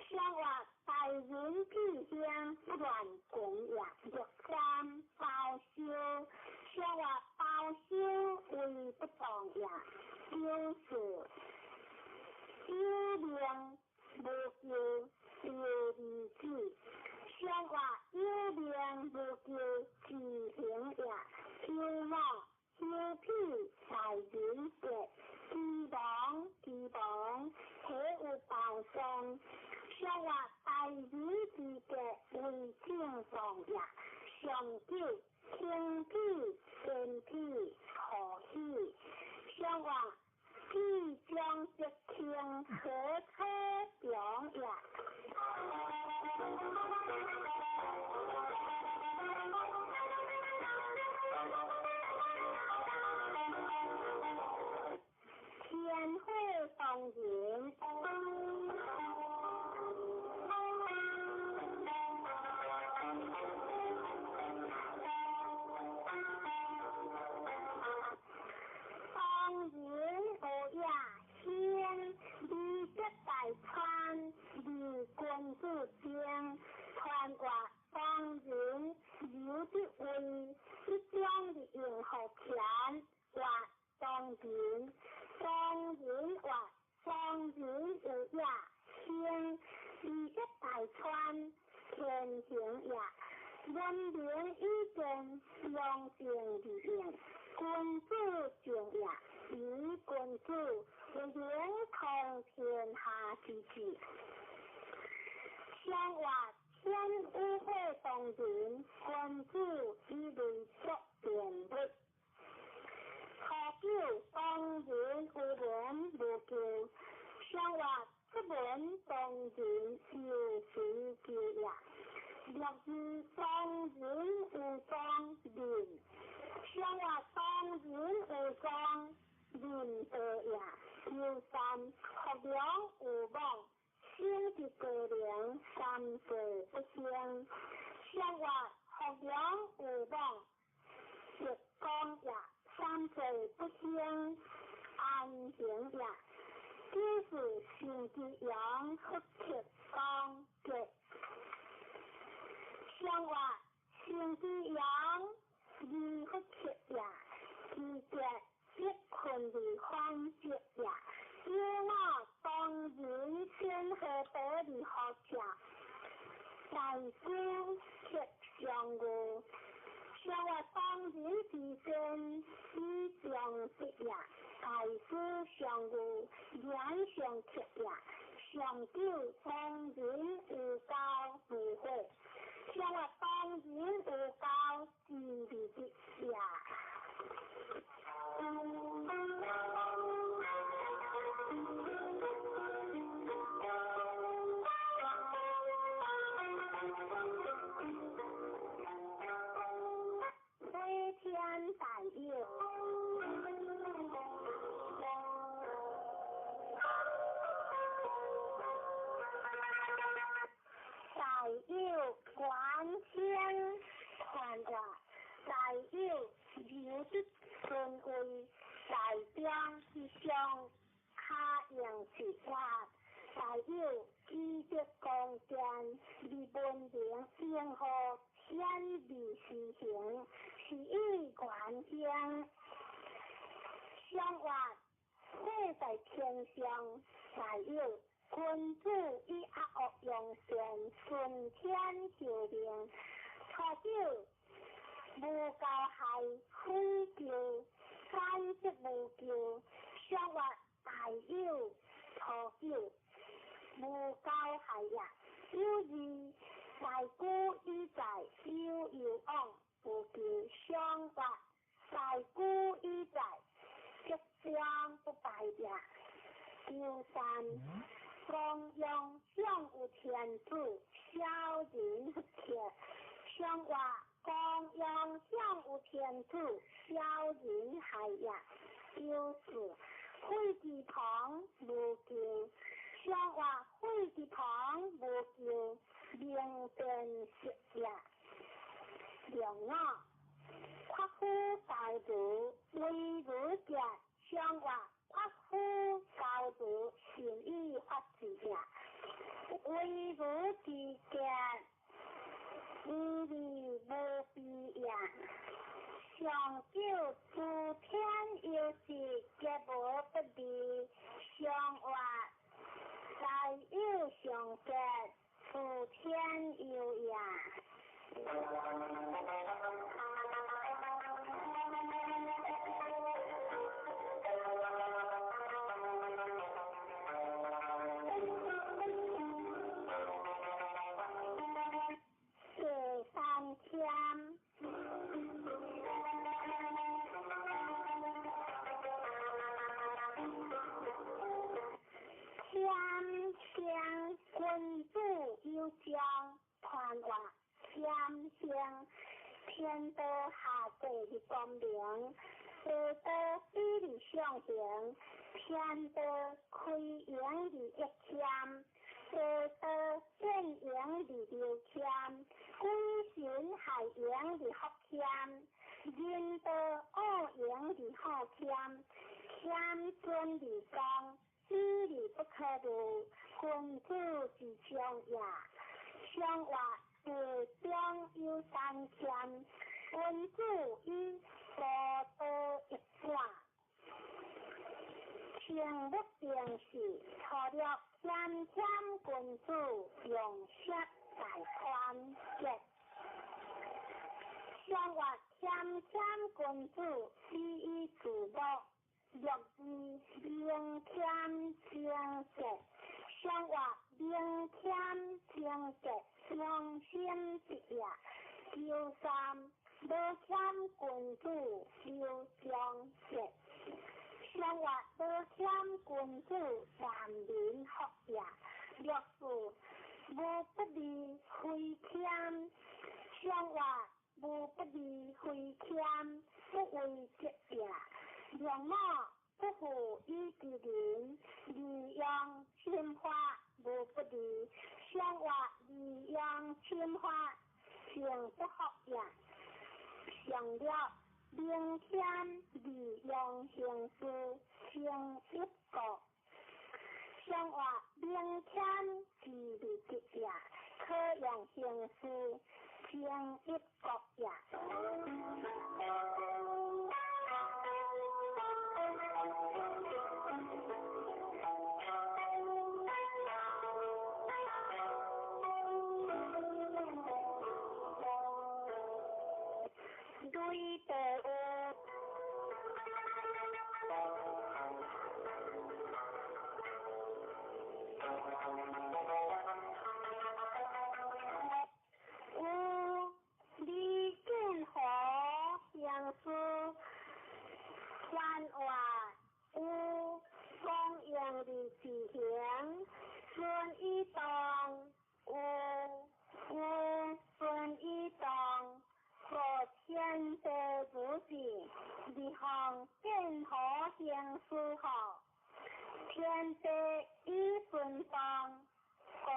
[SPEAKER 7] 上話大人屁興不亂君也。六三包修，上話包修為不當也。九四有命無求丟兒子，上話有命無求自行也。有我有屁大人德，知亡知亡，體有包喪。上話大人之德為正當也。上九輕屁天屁何喜。上話屁將則輕，何車強也。天火當人，當人有也先，二則大川，二君子精，傳話當人有的位，一將的用好錢，話當人，當人話當人有也先，二則大川，天行也。文明以正，良正而用，君子正也。以君子為能通天下之治。上話天有火當人，君子以類作辯物。初九當人有文無咎，上話出門當人有隨求也。六二當人有當人，上話當人有當人道也。九三學良有望，生之高齡，三世不興。上話學良有望，直講也，三世不興，安行也。九四生之陽，福克當吉。上話生之陽，二福克也。大师克上月，上月当人之间以上德也，大师上月言上克也，上九当人有交无悔，上月当人有交之利德也。飞天大有，大有观天传话，大有留得尊位，大中之上卡用之法，大有积德光电，而文明平和显而实行，是以原兴。相话世在天上，大有君子以阿恶用善，顺天受命。初九无交害，毁救，反则无救。相话大有初九无交害也。有二大古以在有有往无救，相话大古以在吉祥不败也。九三光荣享有天主，小人不克。相话光荣享有天主，小人害也。九四废之旁无救，相话废之旁无救，明辨识也。两五夸夫大如为如者，相话夸夫高如善以发之也。为如之者，无利无弊也。上九诸天有时皆无不利，上话大有上德，诸天有也。第三天，天生君子有将，传话天生天道下地的光明，地道比例上行，天道开源而益谦，地道变形而流谦，鬼神害形而福谦，人道恶形而好谦，谦尊而刚，比例不可入，君子之将也。相话地中有三谦，君子以高道一转。清木定是初六谦谦君子用色大团结。相话谦谦君子以以自乐，乐之明谦清洁。相话明谦清洁，良心之也。九三无谦君子留长节。相话无谦君子难民福也。六四无不利非谦，相话无不利非谦，不为德也。两五不负以之人，利用心法无不利，相话利用心法情不服也。上了明天利用行事情一国，相话明天之利德也，可用行事情一国也。雷地有。有李建和乡师传话，有王阳的执行孙一东，有孙一东和天地主子，日行建和乡师号，天地以顺风，个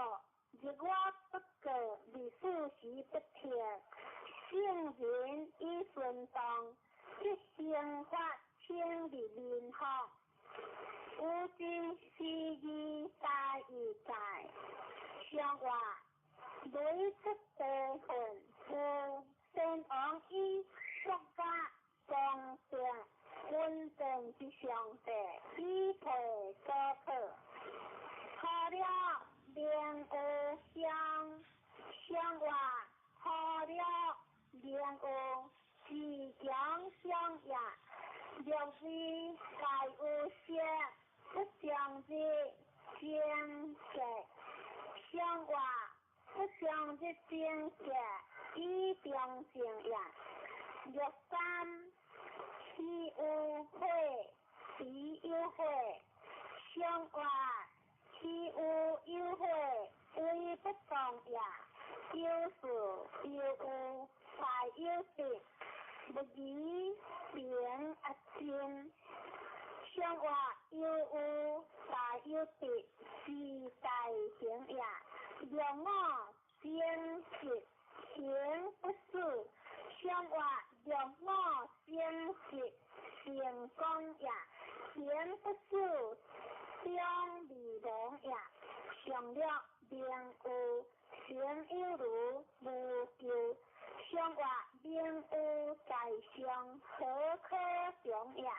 [SPEAKER 7] 日我不过历史时不停，圣人以顺风，即生发清日民福。有之时义大义在，相话雷出地份，有先王以国家公正稳定之上帝，以配所可。除了明有相，相话除了明有自强相也，若是大有说不将日正格，相话不将日正格以中正也。若三岂有火，彼有火，相话岂有有火，为不动也。有事有有，大有得，不疑平阿真。相话有有，大有得，是大行也。若我正直行不死，相话若我正直成功也，行不死将未亡也。上了明有，行有如无咎，相话明有在上，何可强也？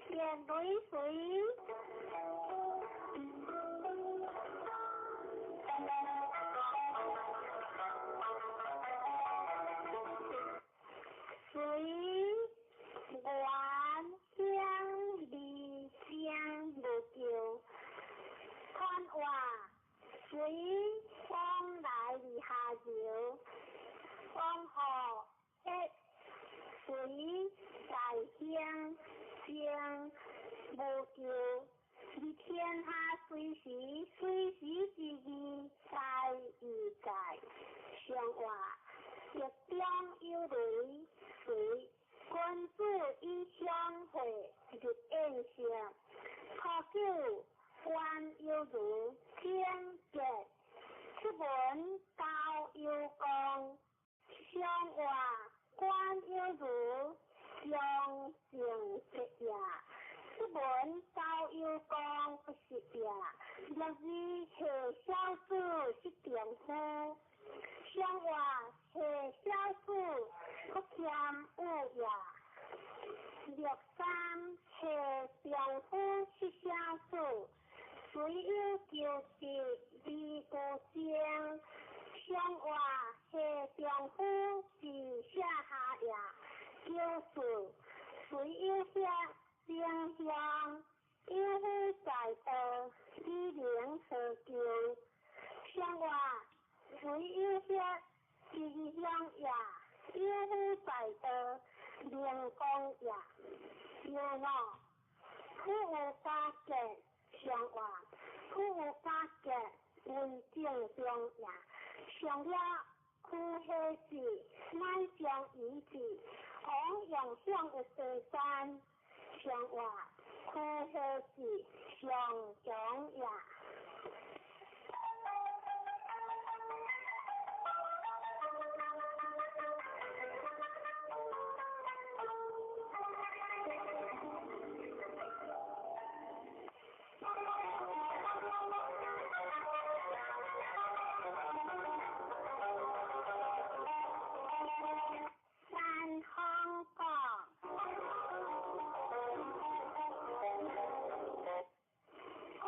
[SPEAKER 7] 电雷水。水源乡离江无咎，看话水往来伫下游，往河一水在乡江无咎，伫天下随时随时之义在义在，相话日中有雷水，君子以相会日宴席，初九官有如天杰，出门高有功，相话官有如相正直也，出门高有功不是也，若是下小子是丈夫，相话下小子不谦有也。六三下丈夫是小子，虽有求得而无争，相话下丈夫是下下也。求事虽有遐正向，有夫在道，以能何求？相话虽有遐吉祥也，有夫在道，明光也。有我苦有加结，相话苦有加结为正中也。上了苦下子，乃将遗子，王永向有地山，相话苦下子上强也。三方讲，个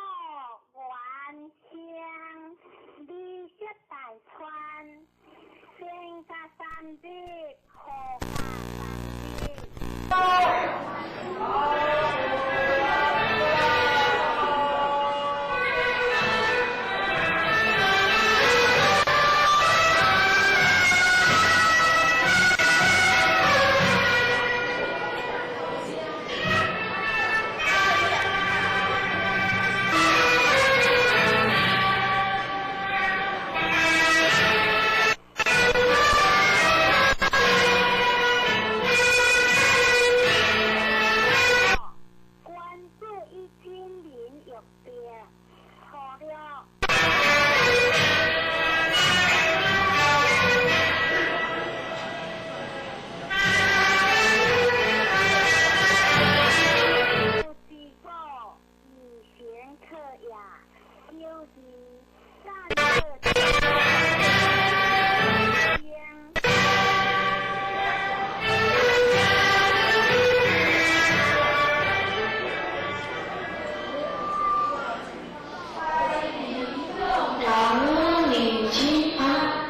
[SPEAKER 8] 老母娘请安。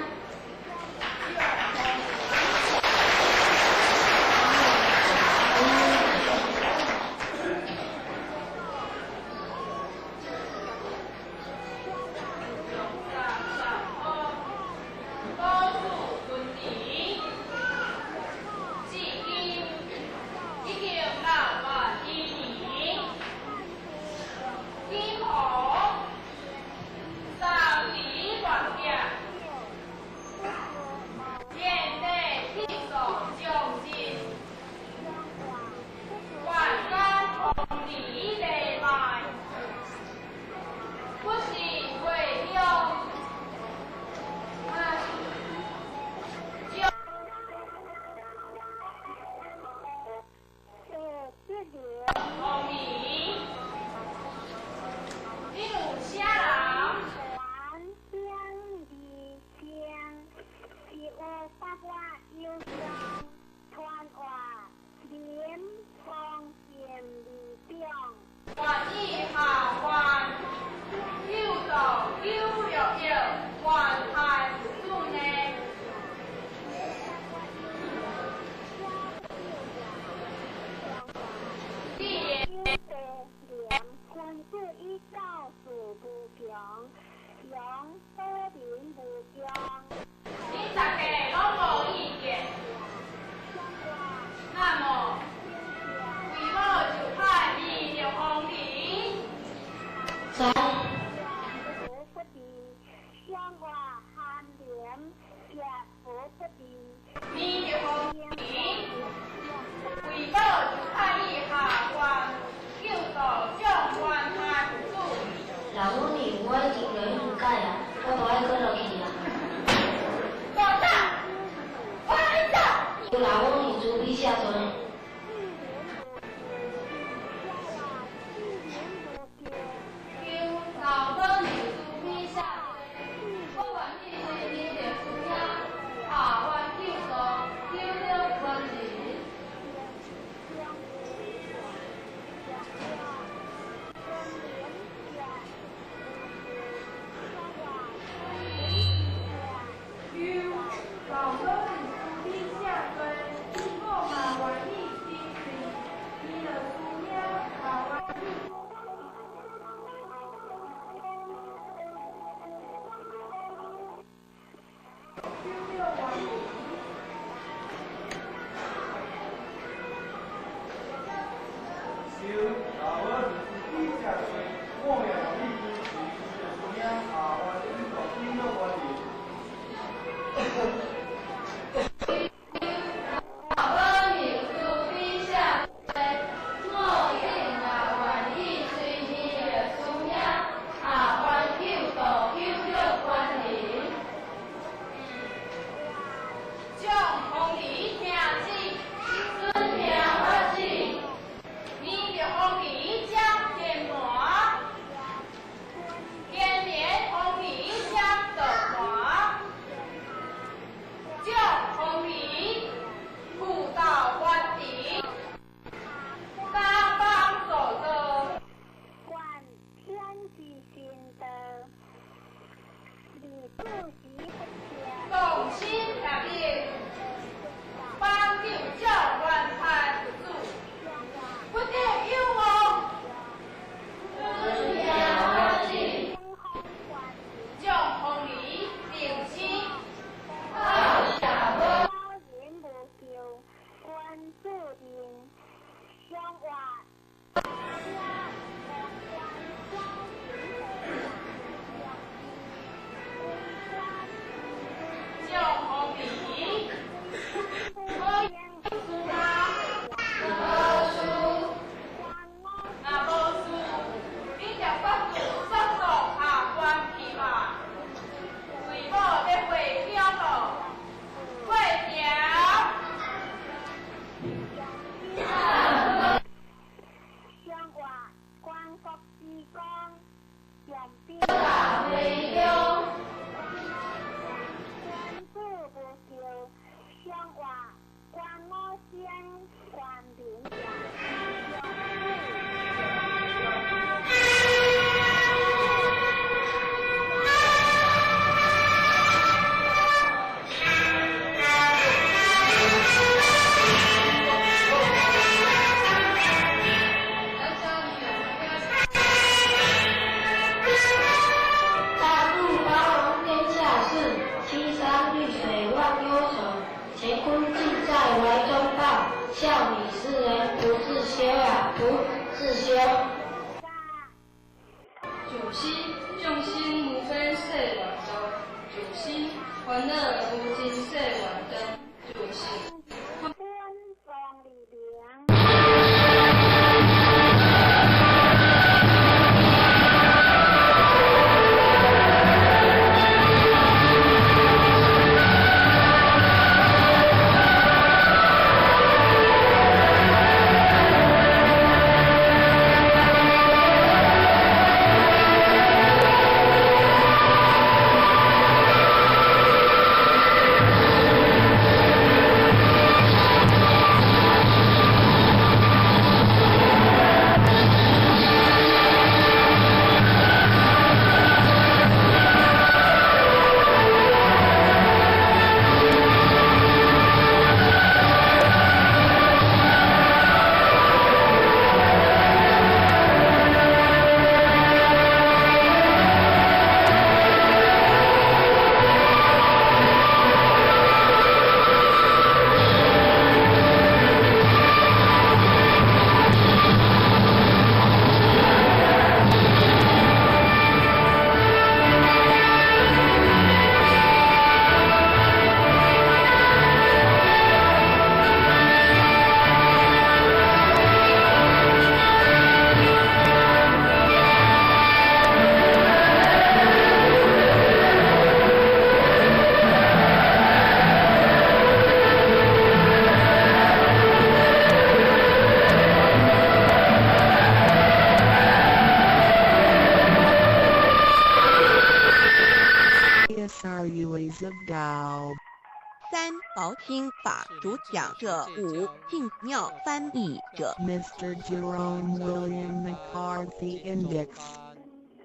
[SPEAKER 6] 三宝清法主讲者五净妙翻译者
[SPEAKER 2] Mr. Jerome William McCarthy Index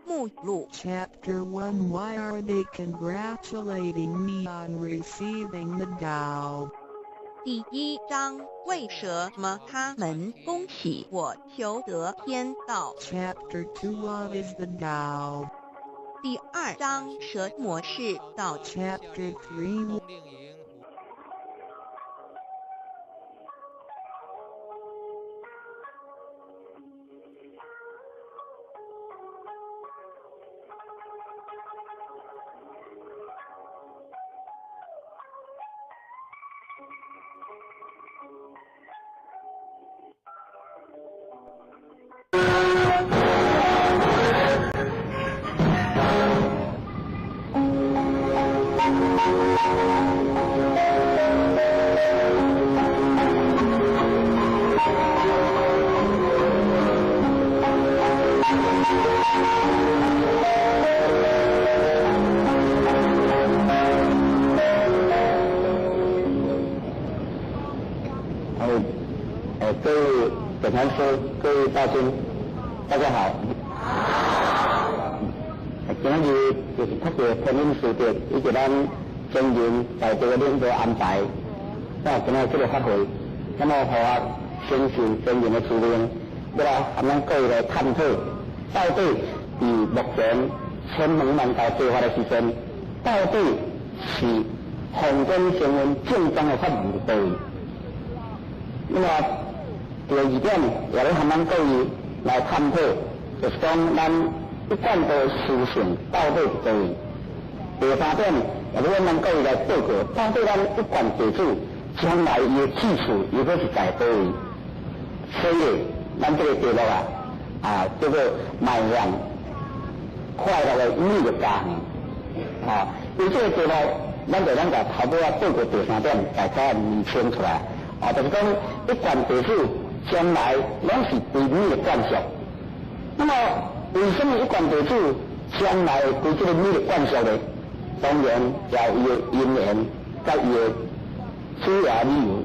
[SPEAKER 6] 目录
[SPEAKER 2] Chapter 1 Why are they congratulating me on receiving the Tao?
[SPEAKER 6] 第一章为什麼他們恭喜我求得天道？
[SPEAKER 2] Chapter 2 What is the Tao?
[SPEAKER 6] 第二章什麼是道？
[SPEAKER 2] Chapter 3
[SPEAKER 9] 各位本堂师、各位大尊，大家好。今日就是特别天恩师德以及咱尊严大队的领导安排，那今日这个法会，那么予我承受尊严的使命，要来和咱各位来探讨，到底伫目前千门万道计划的时阵，到底是宏观新闻正宗的法门伫佗位？那么第二点，也咧和咱各位来探讨，就是讲咱一贯的思想到底伫佗位？第三点，也咧咱各位来报告，到底咱一贯地主将来伊的志趣又阁是在佗位？所以，咱这个题目啊，叫做迈向快乐的美丽家园。啊，因这个题目，咱就咱共头尾仔报告第三点，大家厘清出来。啊，就是讲一贯地主将来拢是对美的灌输。那么，为什么一贯地主将来对这个美的灌输呢，当然也有伊的因缘，佮伊的主要理由。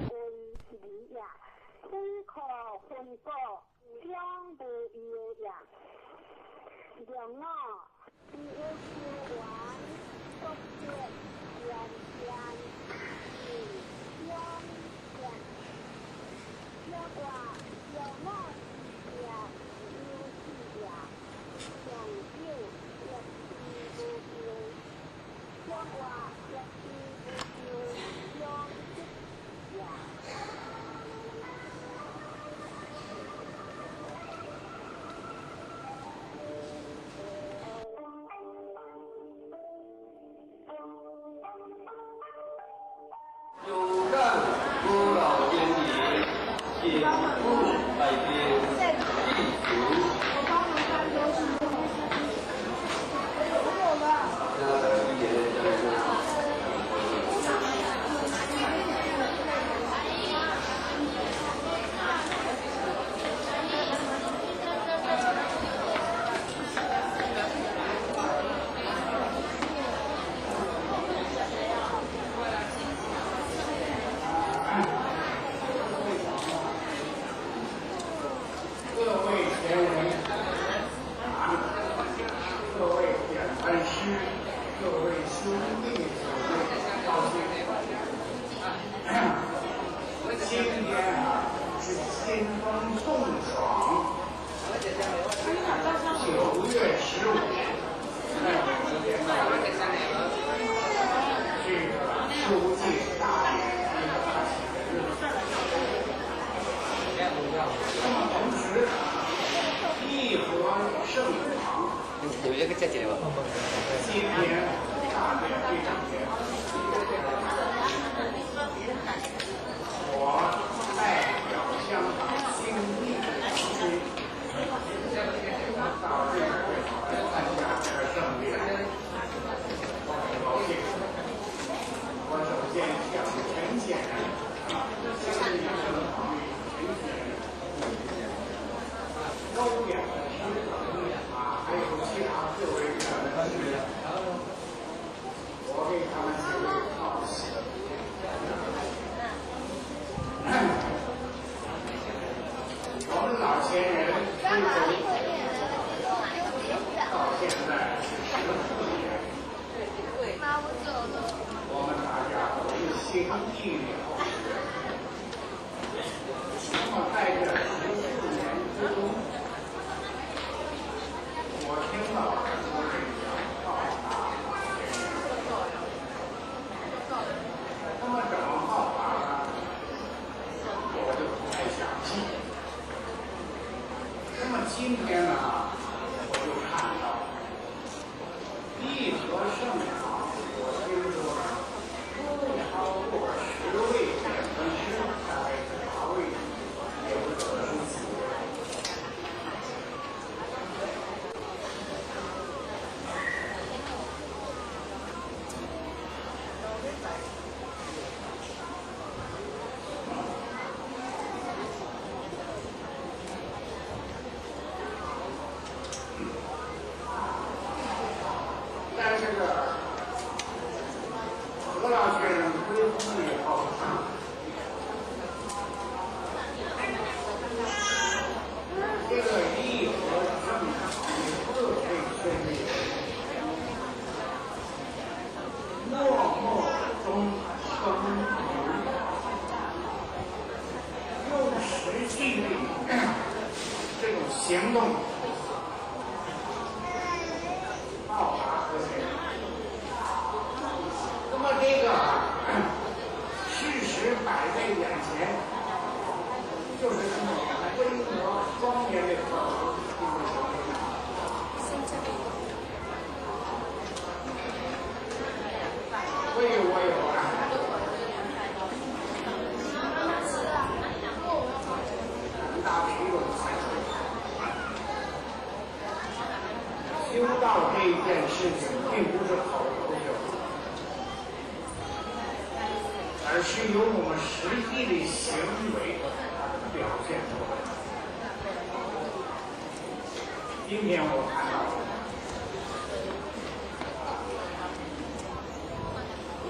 [SPEAKER 10] 今天我看到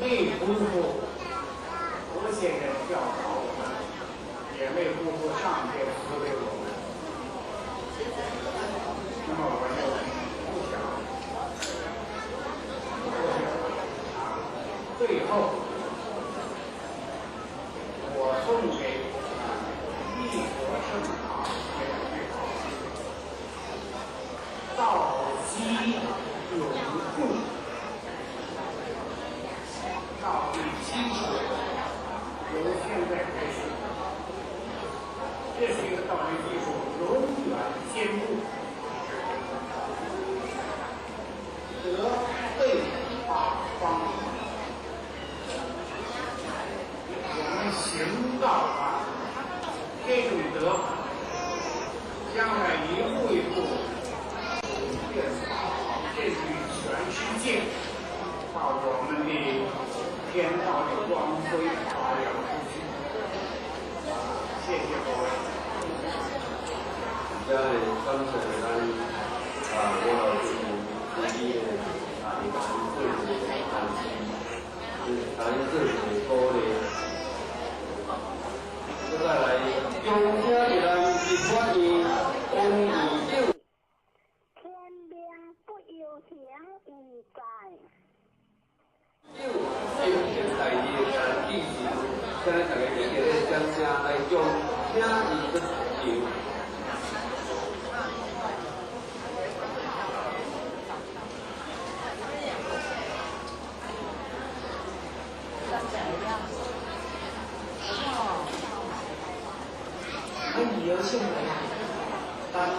[SPEAKER 10] 沒辜負何先生教導我們，也沒辜負上天賜給我們。那麼我就不想多講了啊。最後，我送給義和聖堂這兩句話：道基永固，道的基礎由現在開始，這是一個道理基礎，永遠堅固。德被八方，我們行道啊，這種德，將來一步一步普遍八方，甚至於全世界，把我們的天道的光輝發揚出去。謝謝各位。
[SPEAKER 11] 真係感謝咱啊，我老師自己的啊，伊共阮做一個暗示，共阮做一個鼓勵。閣再來，恭請佇咱立法院翁院長。
[SPEAKER 7] 天命不由形已在。
[SPEAKER 11] 金色大地的陈志成，請大家熱烈的掌聲來將請伊出場。
[SPEAKER 12] 咱义和圣堂，咱老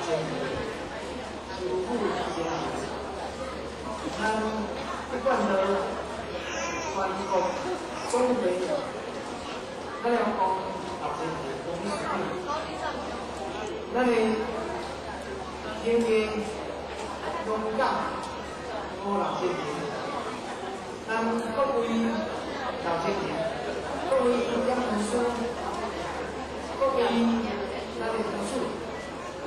[SPEAKER 12] 先生，师傅先生，咱一贯的全国总会，咱来讲老先生董事长，咱的天天龙港吴老先生，咱各位老先生，各位讲师。各位咱的同事，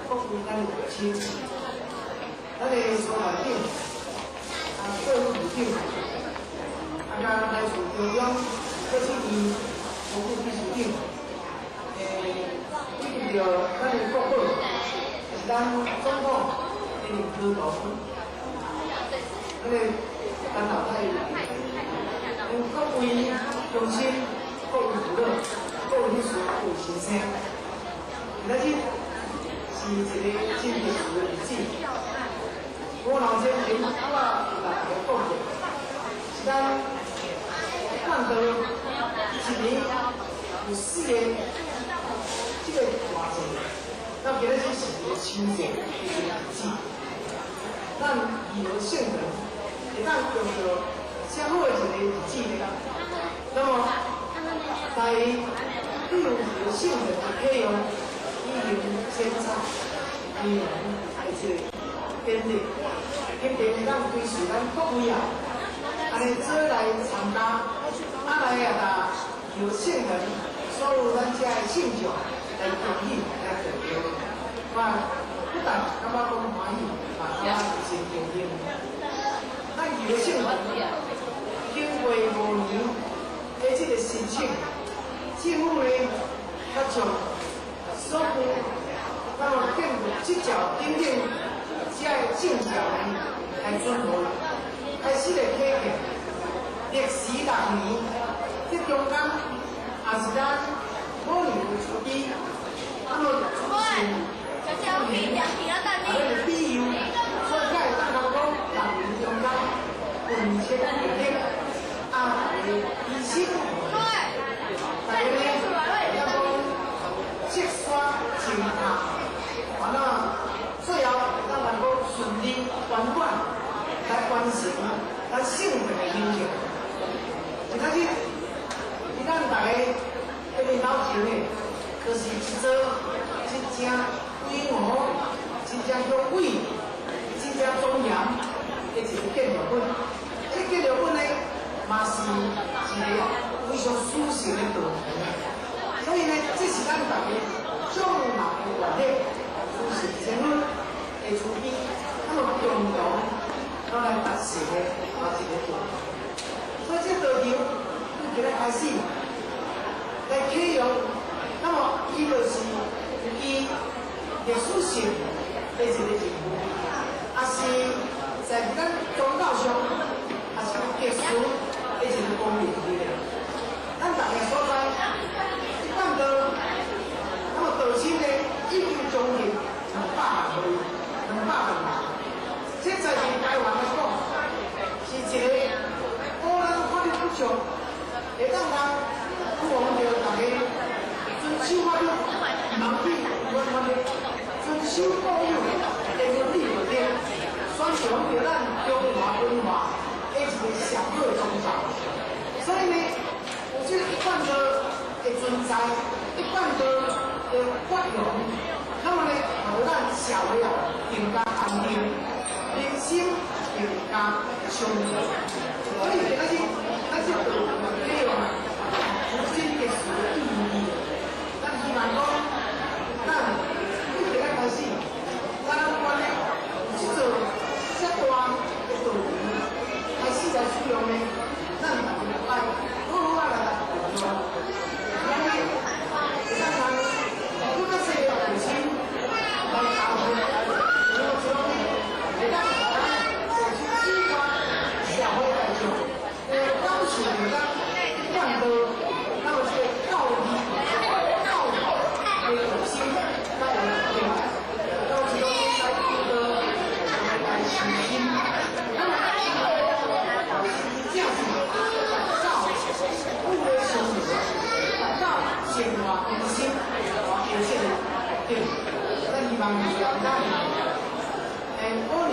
[SPEAKER 12] 各位咱的亲，咱的所内长，啊，各位部长，啊，加来自中央各级的国务秘书长，以及着咱的国宝，是咱总统的林科董，咱的陈老太，各位乡亲，各位父老。各位女士、各位先生，今仔日是一个真特殊的日子。我老先生我有大家講過，是咱看到一年有四個這個大節，那今仔日是一個秋節的一個日子。咱義和聖人會當用著啥好的一個日子呢？那麼在利用和聖人的培養，以行檢查、美容的這個典禮，肯定會當追隨咱各位啊，按呢做來參加，啊來啊，由聖人所有咱遮的信眾來恭喜來得到，我不但感覺講歡喜，嘛感覺真高興。咱由聖人經過5年的這個申請。政府呢，較將所有那麼建築執照等等這个證照呢，來准予，開始來啟動。歷時6年，這中間也是咱某年的慈悲，那麼主持啊，那個庇佑，所以才會當講6年中間運車會啊，醫生。大家呢，要講積沙成塔，完了，最後咱能夠順利圓滿來完成咱聖會的行程。今仔日，咱大家這個腦前的，就是一座真正規模、真正雄偉、真正莊嚴的一個建築物。這建築物呢，嘛是一個非常殊勝的道場，所以呢，這是咱大家眾人的願力，殊勝仙女的慈悲，那麼共同都來達成的啊一個道場。所以這道場历史性的一个人物，也是在咱宗教上，也是特殊的一个光荣的。咱逐个所在，一贯道，那么道心呢，已经将近200万岁，200万人。这在台湾来讲，是一个古咱法律不上，会当人希望著大家遵守法律，毋通去违反法律，遵守固有的伦理道德，宣传著咱中华文化的一个上好的宗教。所以呢，有这个一贯道的存在，一贯道的发扬，那么呢，予咱社会啊更加安定，人心更加祥和。所以今仔日咱这道利用重新的事意义，咱希望讲，咱一直开始，咱关呢有这座遮大的道场开始来使用呢，咱大家爱好好啊来来用。咱呢，会当通更较济的道心来教会，然后将呢会当咱社区之外社会大众会感受到咱一贯道，咱有这个教义、教育的道心，才会进来，到时讲来辅导来修心，那么真正是达到富的生活，达到生活更新，和这个目的。咱希望就是咱保留，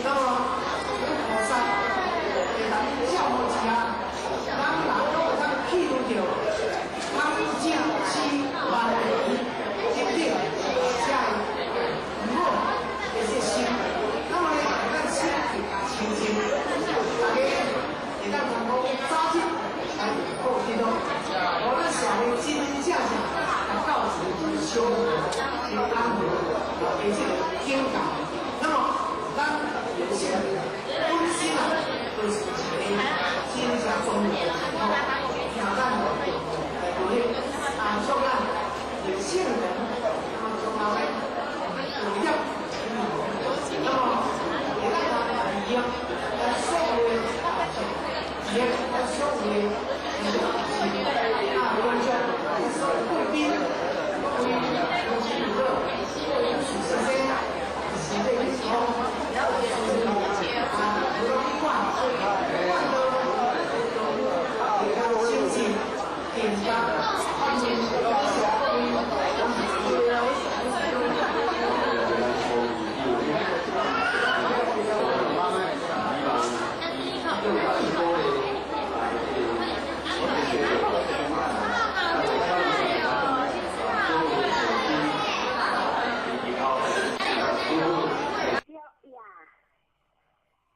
[SPEAKER 12] 那么菩萨会当照顾之下，咱人拢会当记录著汤正七万年等等遮个唔好的这心，那么呢，咱心更加清净，大家会当通讲早日来报得咯，予咱社会真真正正达到一个祥和、一个安和的这个境界。那么，咱人生本身啊，就是一个真正重要的吼，听咱来努力啊，祝咱有圣人，那么将来伟业，那么会当通利用咱所有的利益，咱所有的啊，观众，咱所有贵宾，各位同事友好，各位女士先生，是这个时候，啊，无论一贯，一贯都会较清净，更加安宁，谢谢各位。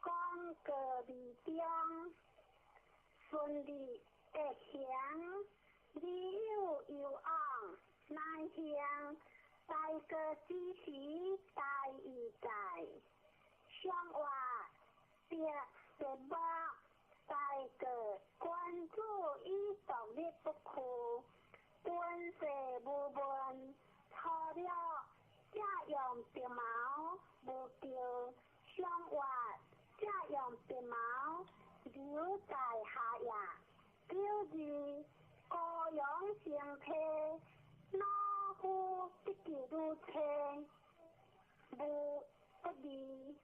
[SPEAKER 7] 广告二中顺利的行，理有有往乃向大过之时大义在，上话得节目大过关注以独立不屈，军事无问，粗了才用白毛无救，上话才用白毛留在下也。九二高阳生体，老夫得记如车，无不利。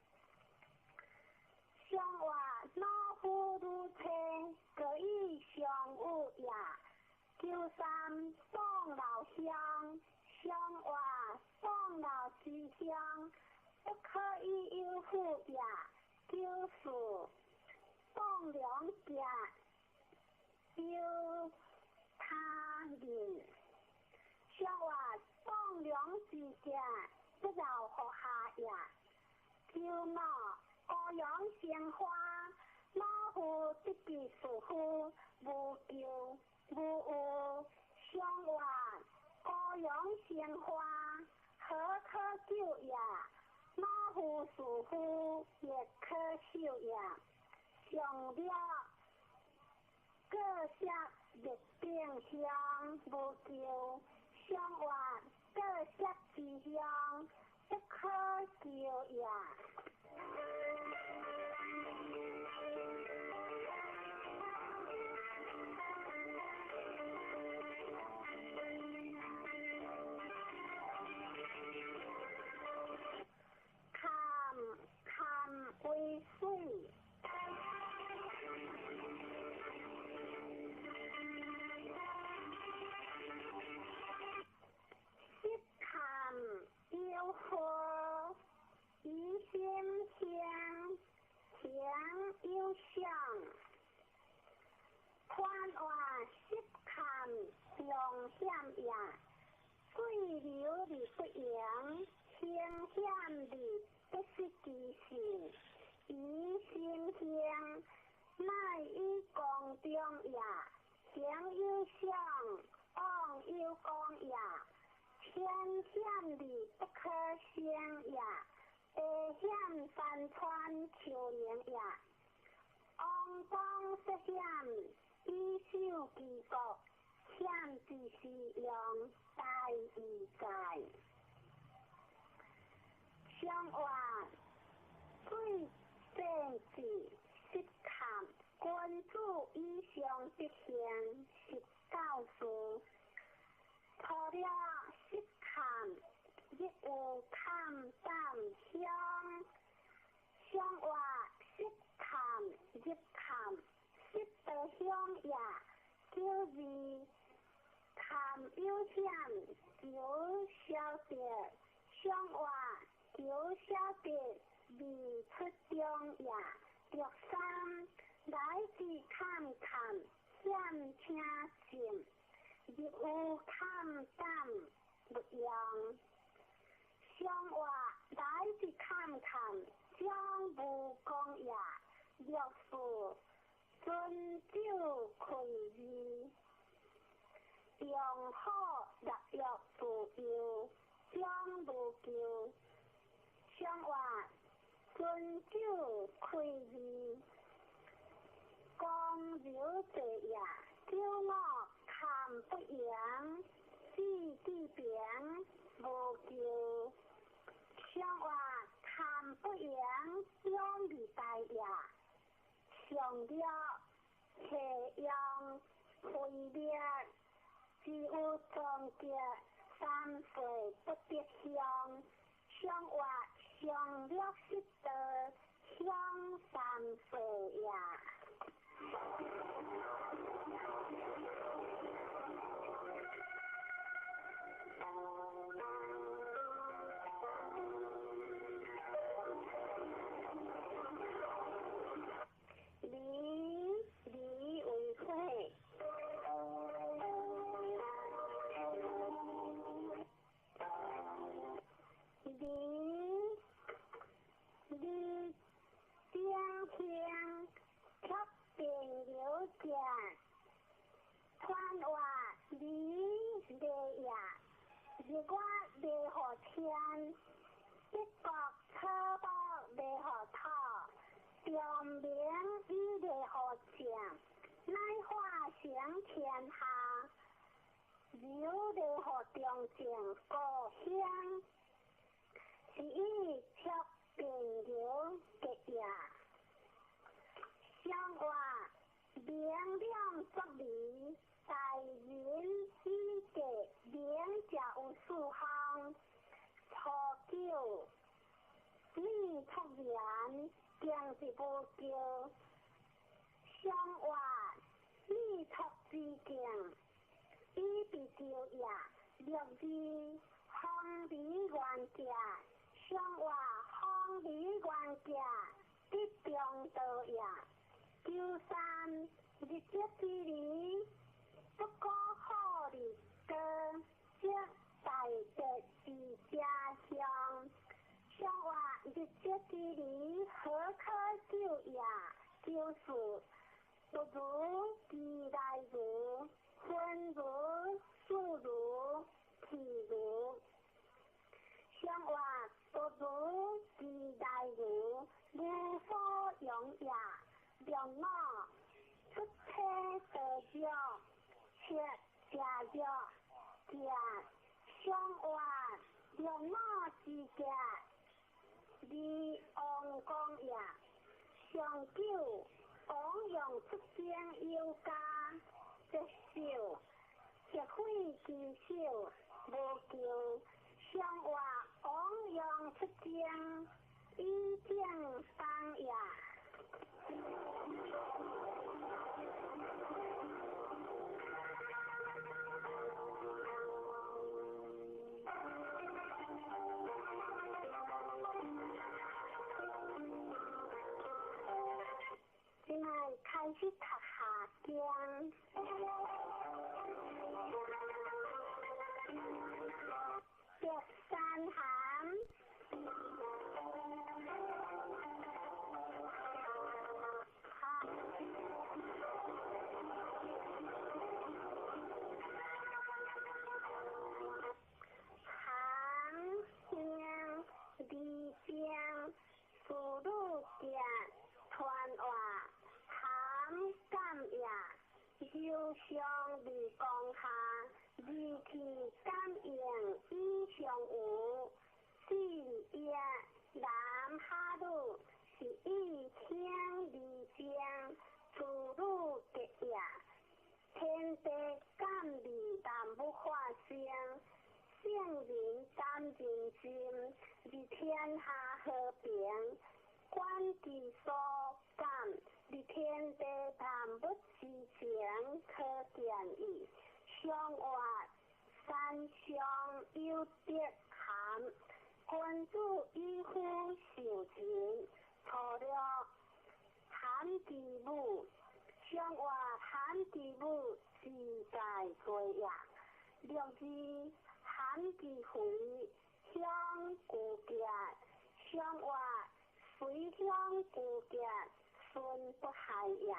[SPEAKER 7] 上话老夫如车，各以相有也。93宋老乡，上话宋老之乡，不可以有负也。94宋良家，有他人。上话栋梁之家，不饶福下也。95高阳生花，老夫得其师傅，无求无有。上话高阳生花，何可救也？老夫师傅亦可救也。上了各色热顶香，无求。上话各色之香，不可求也。坎坎为水。有火，疑心香，香有香，宽话湿坎上险也，水流而不盈，形险而不失其性，疑心香，乃以光中也，形有相，妄有光也。天险而不可胜也，地险山川丘陵也。王公涉险，以守其国，险之时用，大义在。上话水政治失坎，君子以上德行，是教师。除了失坎，亦有坎胆乡。上话失坎入坎，失得乡也，叫字坎有险，就晓得。上话就晓得未出中也。六三来自坎坎险听静。亦有坎胆不用，上话来自坎坎将无功也。六四尊酒开义，用好六欲自由，将无求。上话尊酒开义，光流济也，九五。坎不扬，地地平，无求。上话坎不扬，两二大也。上了下用毁灭，只有终结三岁不得相。上话上了失道，相三岁也。离离为火，离离顶香，却变流者，传话离离也，日月离予天，北国草木离予土。长明以离予正，乃化成天下，流离予中正故乡，是以却变流结也。上话明亮作理，大人以德明者有四项：初九，理出言。定是无求，上话理出之境，以被招也。六字方离原者，上话方离原者，得中道也。九三日节之理，不可好日高，则大德之家乡。上话日节之理，何可救也？就是不如其来如，分如数如譬如。上话不如其来如，无所用也。六五出体得药，七食药，食上活龙母之家，二王公也。上九王阳出征有加，接受协会之手无求。上活王阳出征以正当也。这摆开始读下经。白山函。行行二正妇女行团活含感也，忧伤二光下，二气感应以上有，四也男哈女是以听二正妇女结也，天地感二万物化生，圣人感人心，而天下和平。观其所感，而天地万物之情可见矣。上活三上有德涵，君子以夫受人，初六含之母，上活含之母之在过也。六二含之肥，乡古结，上活随乡古结，孙不害也。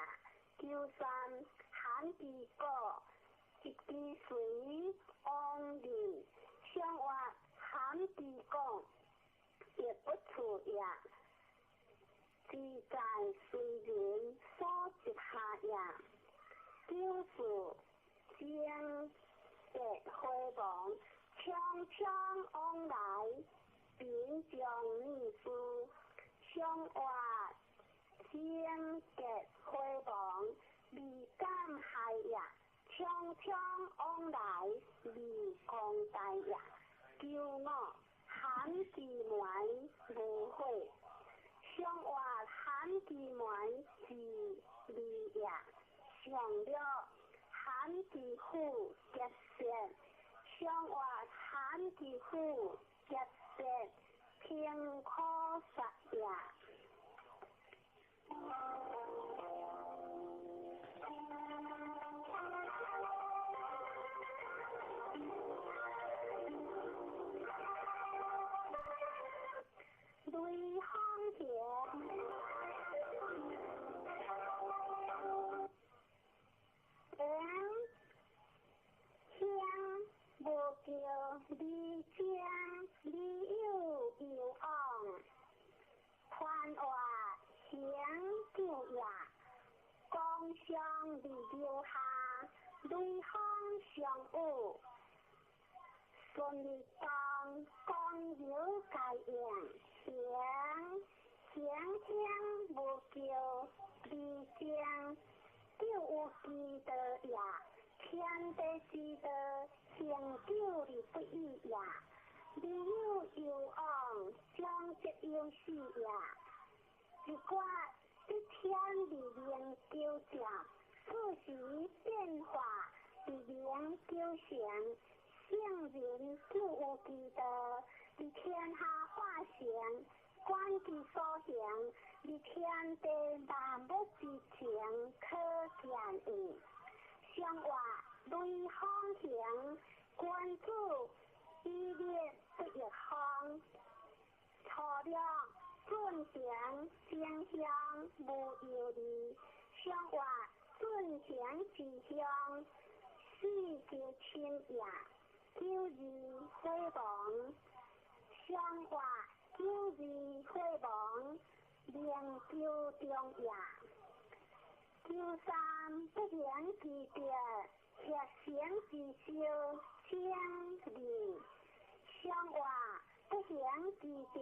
[SPEAKER 7] 九三含之果，一之随往人，上活含之果，亦不处也。自在随人所执下也。九四精结回亡，匆匆往来，贫将女士。上活精结回亡，未敢害也。匆匆往来，未公大也。九五含之门无悔，上活含之门之利也。上六含之虎结舌，上活含之虎结舌，平可杀也。雷锋田，黄香无叫李江李有有往，团活行久也，光上未留下，雷锋上有，顺利当光有该应。行行天无叫李江，就有之道也。天地之道，行久而不已也。理有有往，将则有始也。一卦一天而明九正，四时变化而明九成。圣人就有之道，而天下化成，观其所行，而天地万物之情可见矣。上活雷锋行，君子以立不亦方。初六准行正向无忧虑，上活准行之向，四之亲也。九二火亡，上活九二火亡，灵九中也。九三不言之德，协行之修，正义。上活不行之德，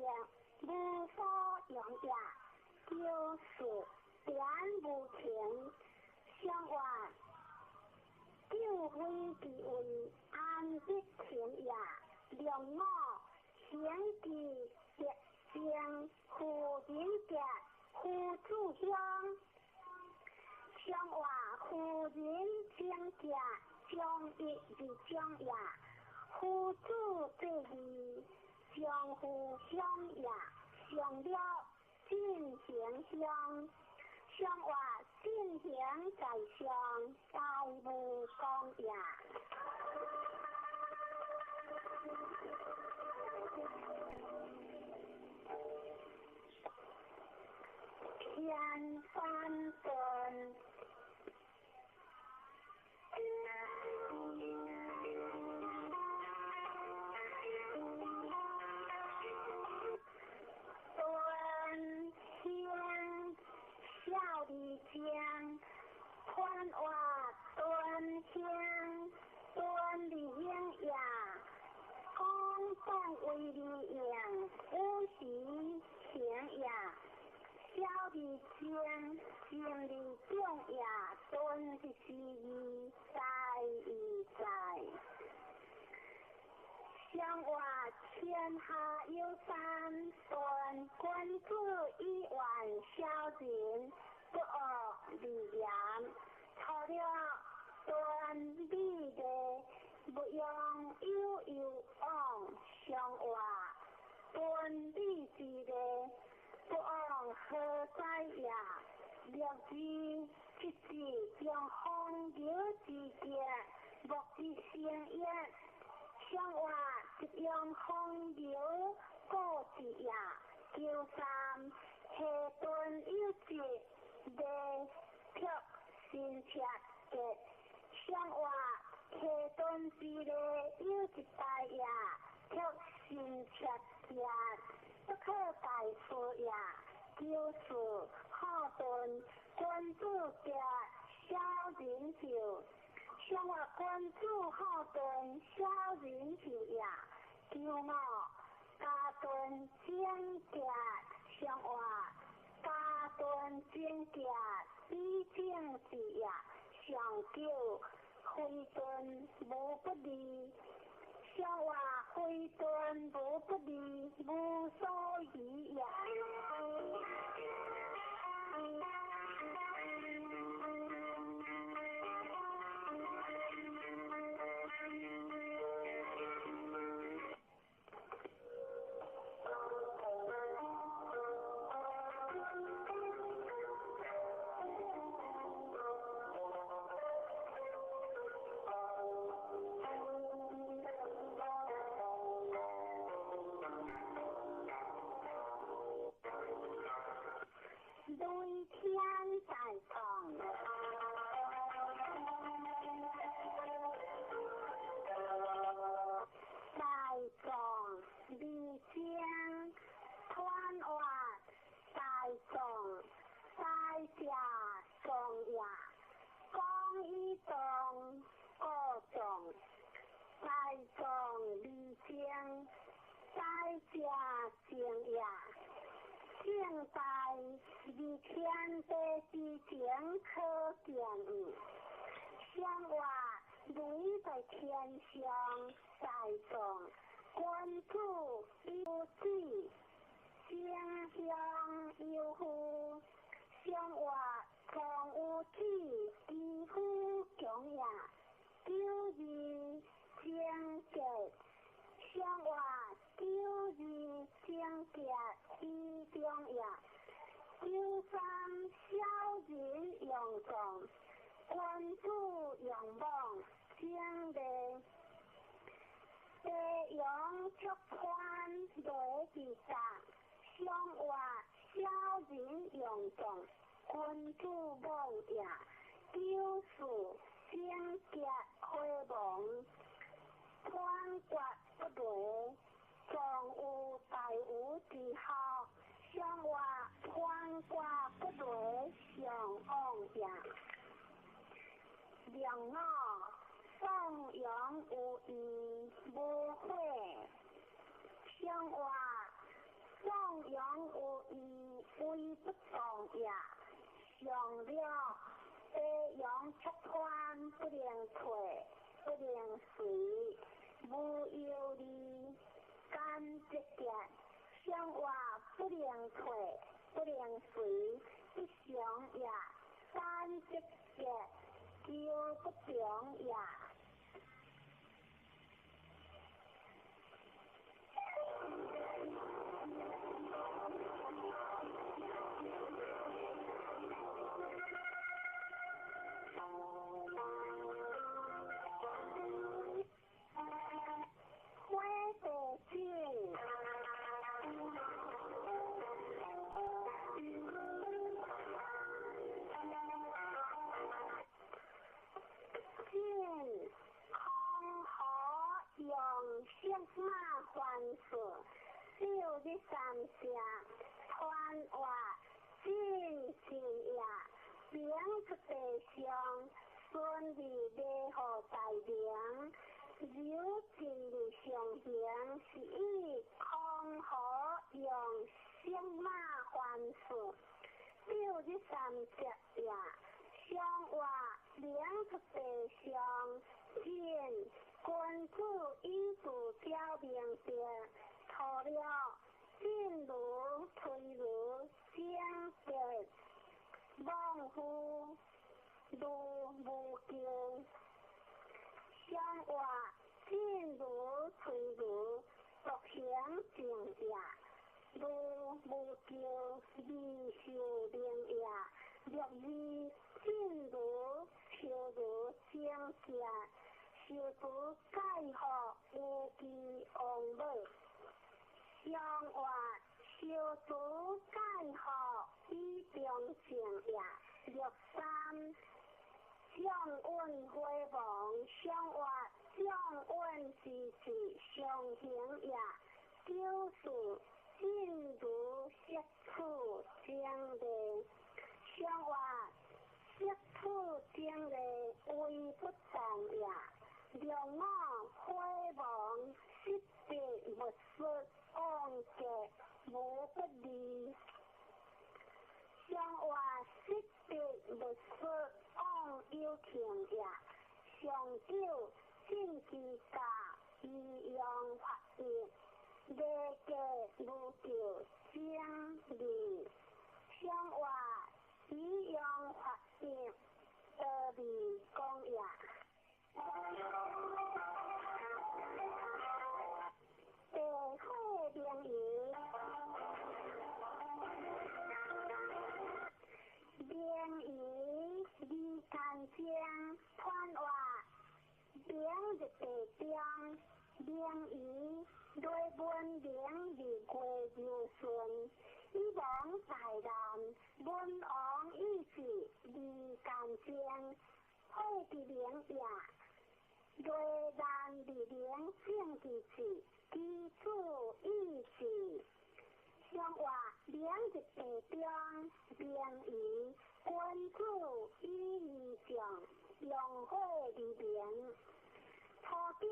[SPEAKER 7] 无所用也。九四点无情，上活救非之位，安得情也？两五行之德正，夫人德，夫子乡。上活夫人贞洁，将一而将也。夫子济义，将夫乡也。上了进行乡，上活进行在上，大无功也。天翻顿。端香小丽江，宽瓦端香，端丽英呀，公共为利用，有时情呀。小丽江，情理重呀，端是是义，在义在。上活天下有三端，君子以远小人，不恶而言。除了端美丽，不用有有往。上活端美之丽，不往何在也？略知一字将风流之节，莫之成也。上活一用风流故之也。九三下顿有节，未却新切节。上活下顿之礼有一大也，却新切节，不可大事也。九四好顿君子节小人寿。上活君子好顿小人寿也。九五家顿整洁，上活家顿整洁比正之也。上九非顿无不利，上活非顿无不利，无所疑也。两五颂扬有义无悔，上活颂扬有义，威不动也。上了白杨出川，不能退，不能随，无忧虑，甘节节。上活不能退，不能随，不祥也。三节节，求不中也。火地井。进空河用色马还事，六日三声，传话进进也，明出地上，顺利礼号大明，柔进入上行，是以空河用色马还事，六日三节也，上话明出地上，进君子以自表明德，除了进如推如正德，望夫如无求。上话进如推如独行正也，如无求未受明也。六字进如求如正正，受除盖福无记王母。上话受除盖福以中正也。六三将稳火亡，上话将稳之志上行也。九四进如色处正理，上话色处正理为不动也。六五火亡，失德勿失，往格无不利。上话失德勿失，往有情也。上九进其家，以阳发育，礼格无求正义。上话以阳发育，道义讲也。地火明夷，明夷二干将，传话明日地中，明夷雷文明日月柔顺，以王大难，文王意志二干将，火之明也。雷难日明正之志，基础意志。上话明日地中，明夷君子以义将，用火而明。初九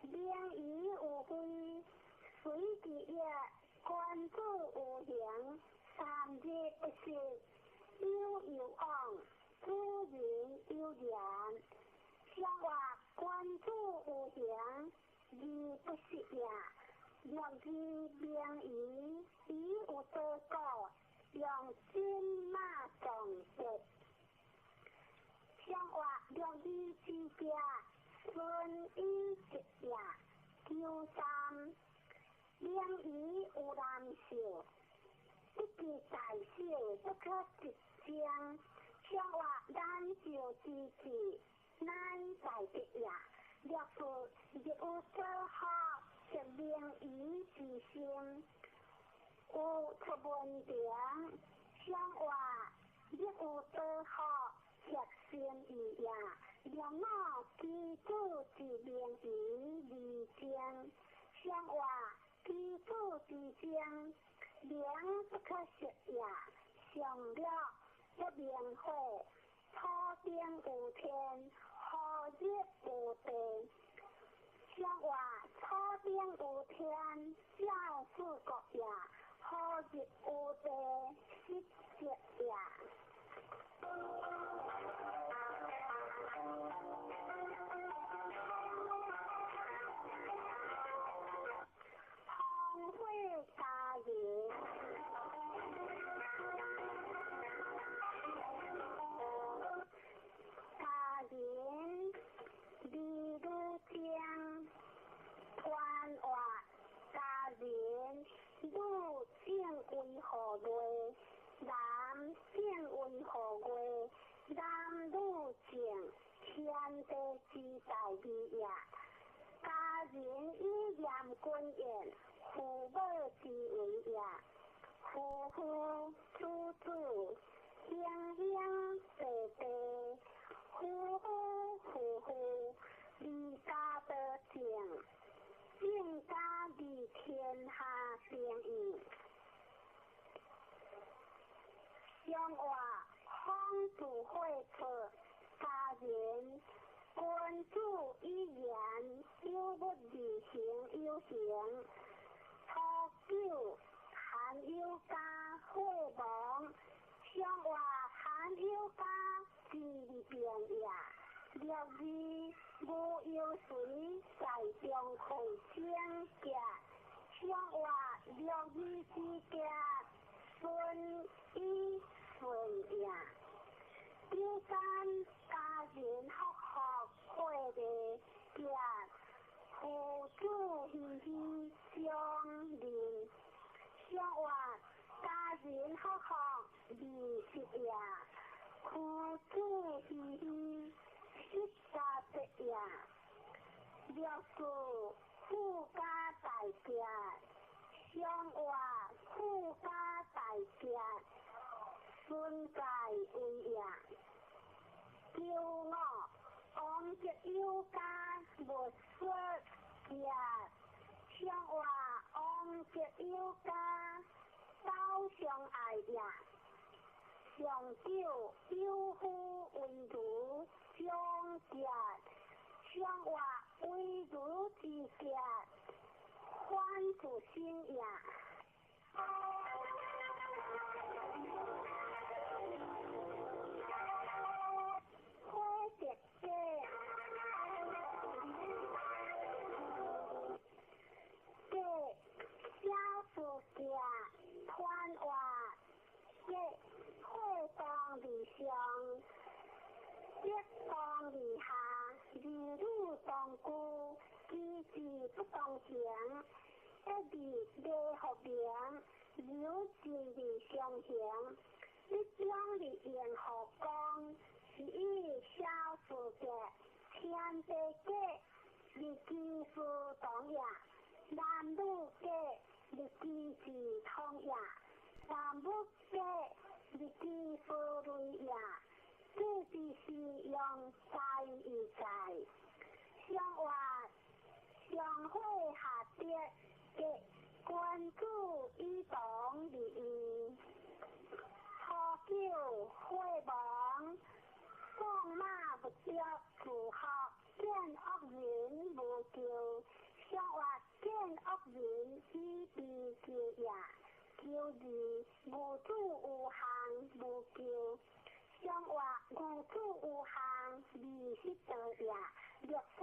[SPEAKER 7] 明夷有非，随之业，君子有形，三日不食，有有往，主人有言。上话君子有形，而不失也。六字明夷，以有多故，用金马撞德。上话六字之家，顺以直也。九三明夷有难受，不计大小，不可直将。上话难受之至，乃大德也。六四日有所学，则明夷之心，有出文凭。上话日有所学，则心意也。六五基础之明夷而精，上话基础之精，明不可失也。上六不明火，土顶有天，何日有地。上话土顶顶有天，照四国也；何日有地，失德也。风火家人，家人李女将，团活家人女正为何月？男正为何月？男女正，天地之大义也。家人以严君言，父母之为也。夫妇子子，兄兄弟弟，夫夫妇妇，离家得正，正家离天下定义。上话方子会错，家人君子以言，有物而行有形。初九含有家火亡，上话含有家之变也。六二无忧随在中会清洁，上话六二之家顺以顺也。九三家人福福会的结，父子喜喜相认。上话家人福福二十也，父子喜喜十三八也。六四富家大结，上话富家大结，孙界为也。九五王德有家无说结，上话王德有家走相爱也。上九有夫为如相结，上话为如之结，反自身也。火德家，家小事家，团活家火当而上，德当而下，儿女当顾，机智不当行，一日礼福明，流尽而相行，一将而应何光，是以小事家，天地家，日机事同也；男女家，日机智通也；男女家，日机事类也。这就是用在一在，上话上火下德，结君子以同而义。初九火亡，放马不着自学，见恶人无咎。上话见恶人以悲救也。九二无子有项无咎。上话无子有项二十道也。六三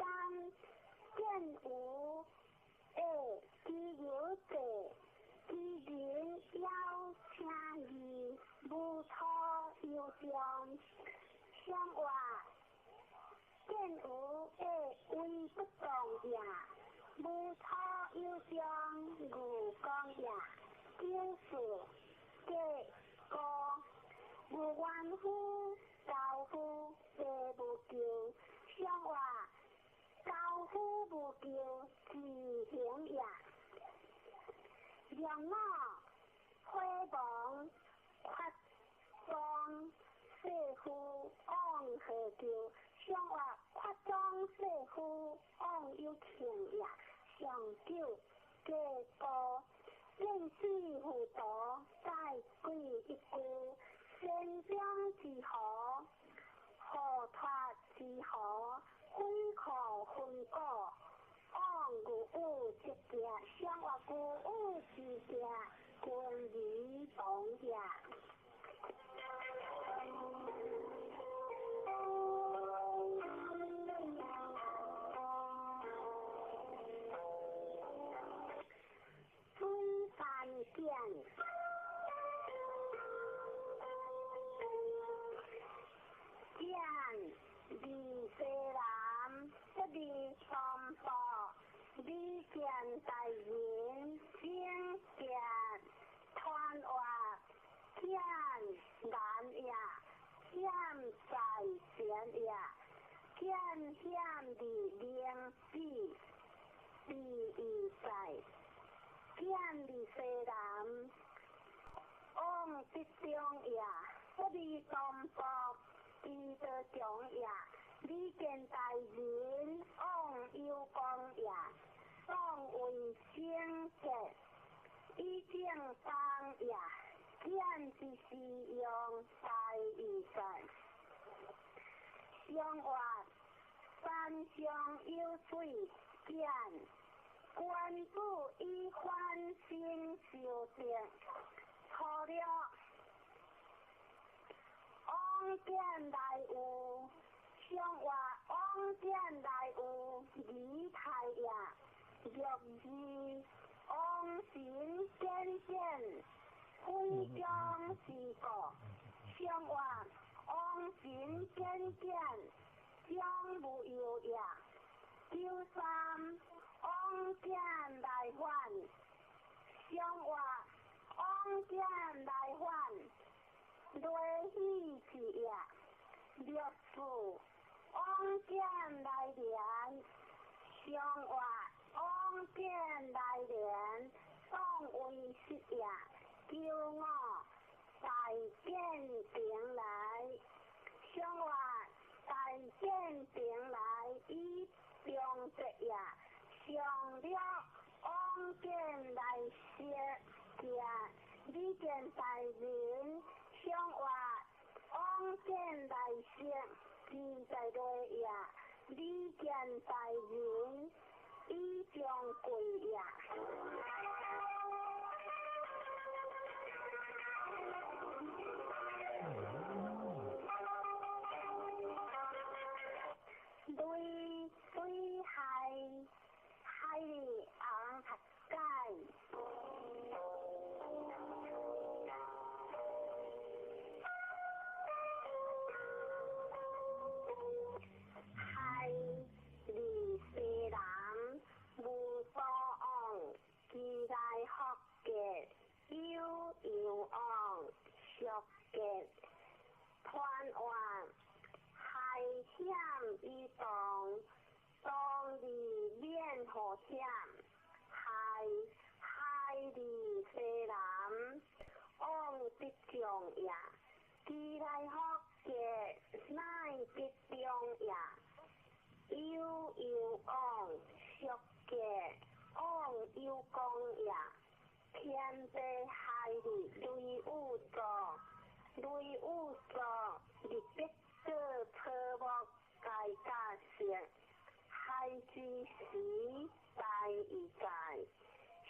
[SPEAKER 7] 见无下只有地，之人邀请义，无错有上。上话见无下为不动也，无错有上无讲也。九四结高无冤夫，高夫地无咎。上话高夫无咎，自行也。两五火亡，发庄世夫往何咎？上话发庄世夫往有庆也。上九结高见死糊涂，再鬼一句。先将之河，河脱之河，悔可分果，往有有则孤雨之行，君儿同遐。水山见，见李西南，不离东部，李见大人，正见团活，见难也，险在前也，见险的灵子，第一在。见李西南，往德中也，不离东部，伊德强也，李见大人往有光也，当为圣洁，以正当也，见之时用大义在。相活山上有水见。君子以反省修正，初六往见来有，相话往见来有仪态也，六字往神显显，非常之故。相话往神显显，将无忧也。九三往见来还，相话往见来还，雷喜之也。六四往见来连，相话往见来连，当为实也。九五大见平来，相话大见平来以中节也，上了往见来说见，李见大人相话往见来说，自在落也，李见大人以将贵也。雷水海海里红合解，海里西南无所往，其来福结有有往，俗结团圆。海险以动，当日免祸险。海海里西南，往得中也。其来福结乃得中也。有有往，俗结往有功也。天地海里雷雨作，雷雨作日必。做初木该家色，海之时大义在，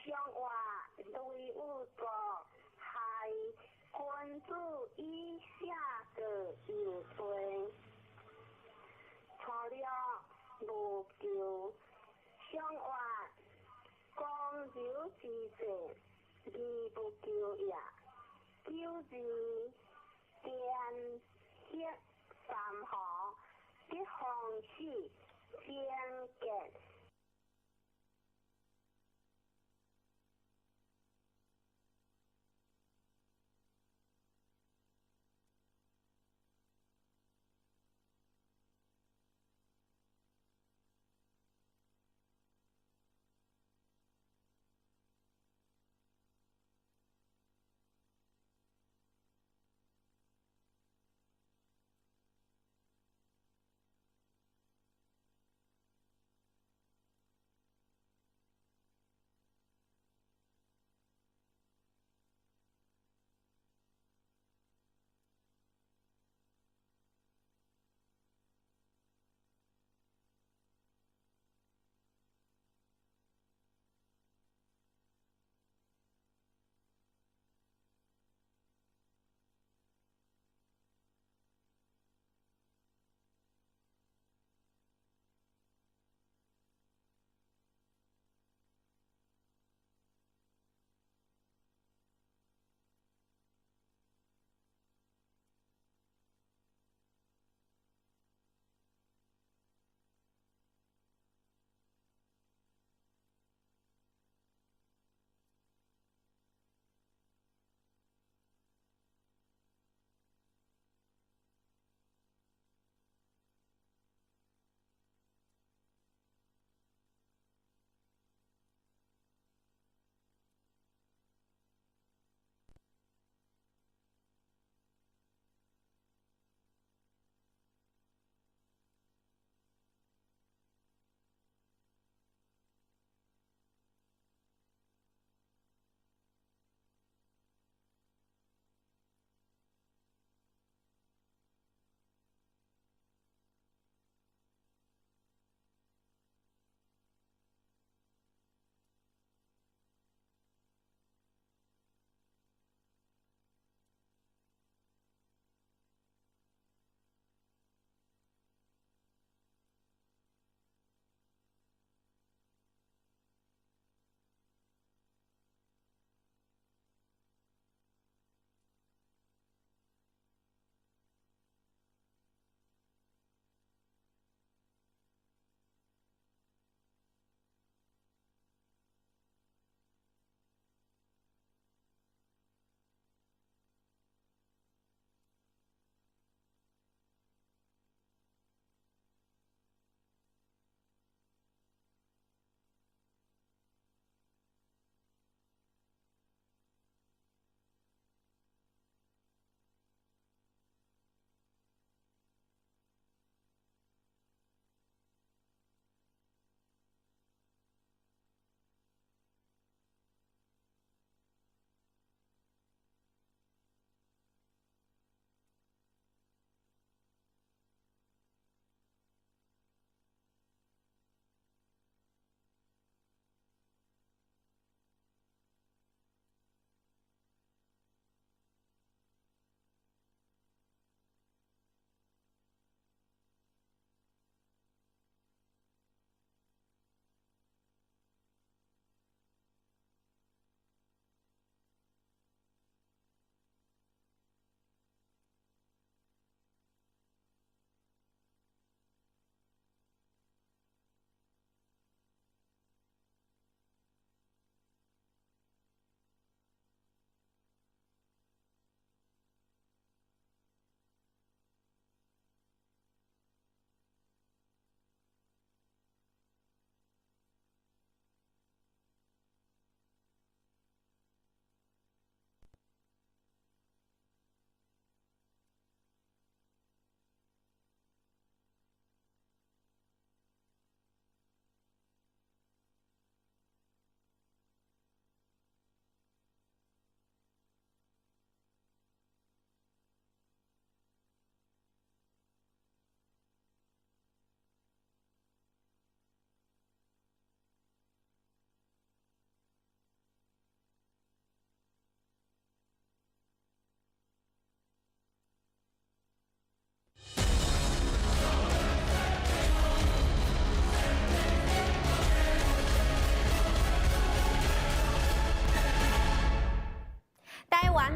[SPEAKER 7] 相话雷雨作海君子以下个有罪，初六无求，相话公柔之势，义不求也。九字天色。三河得风水，贞洁。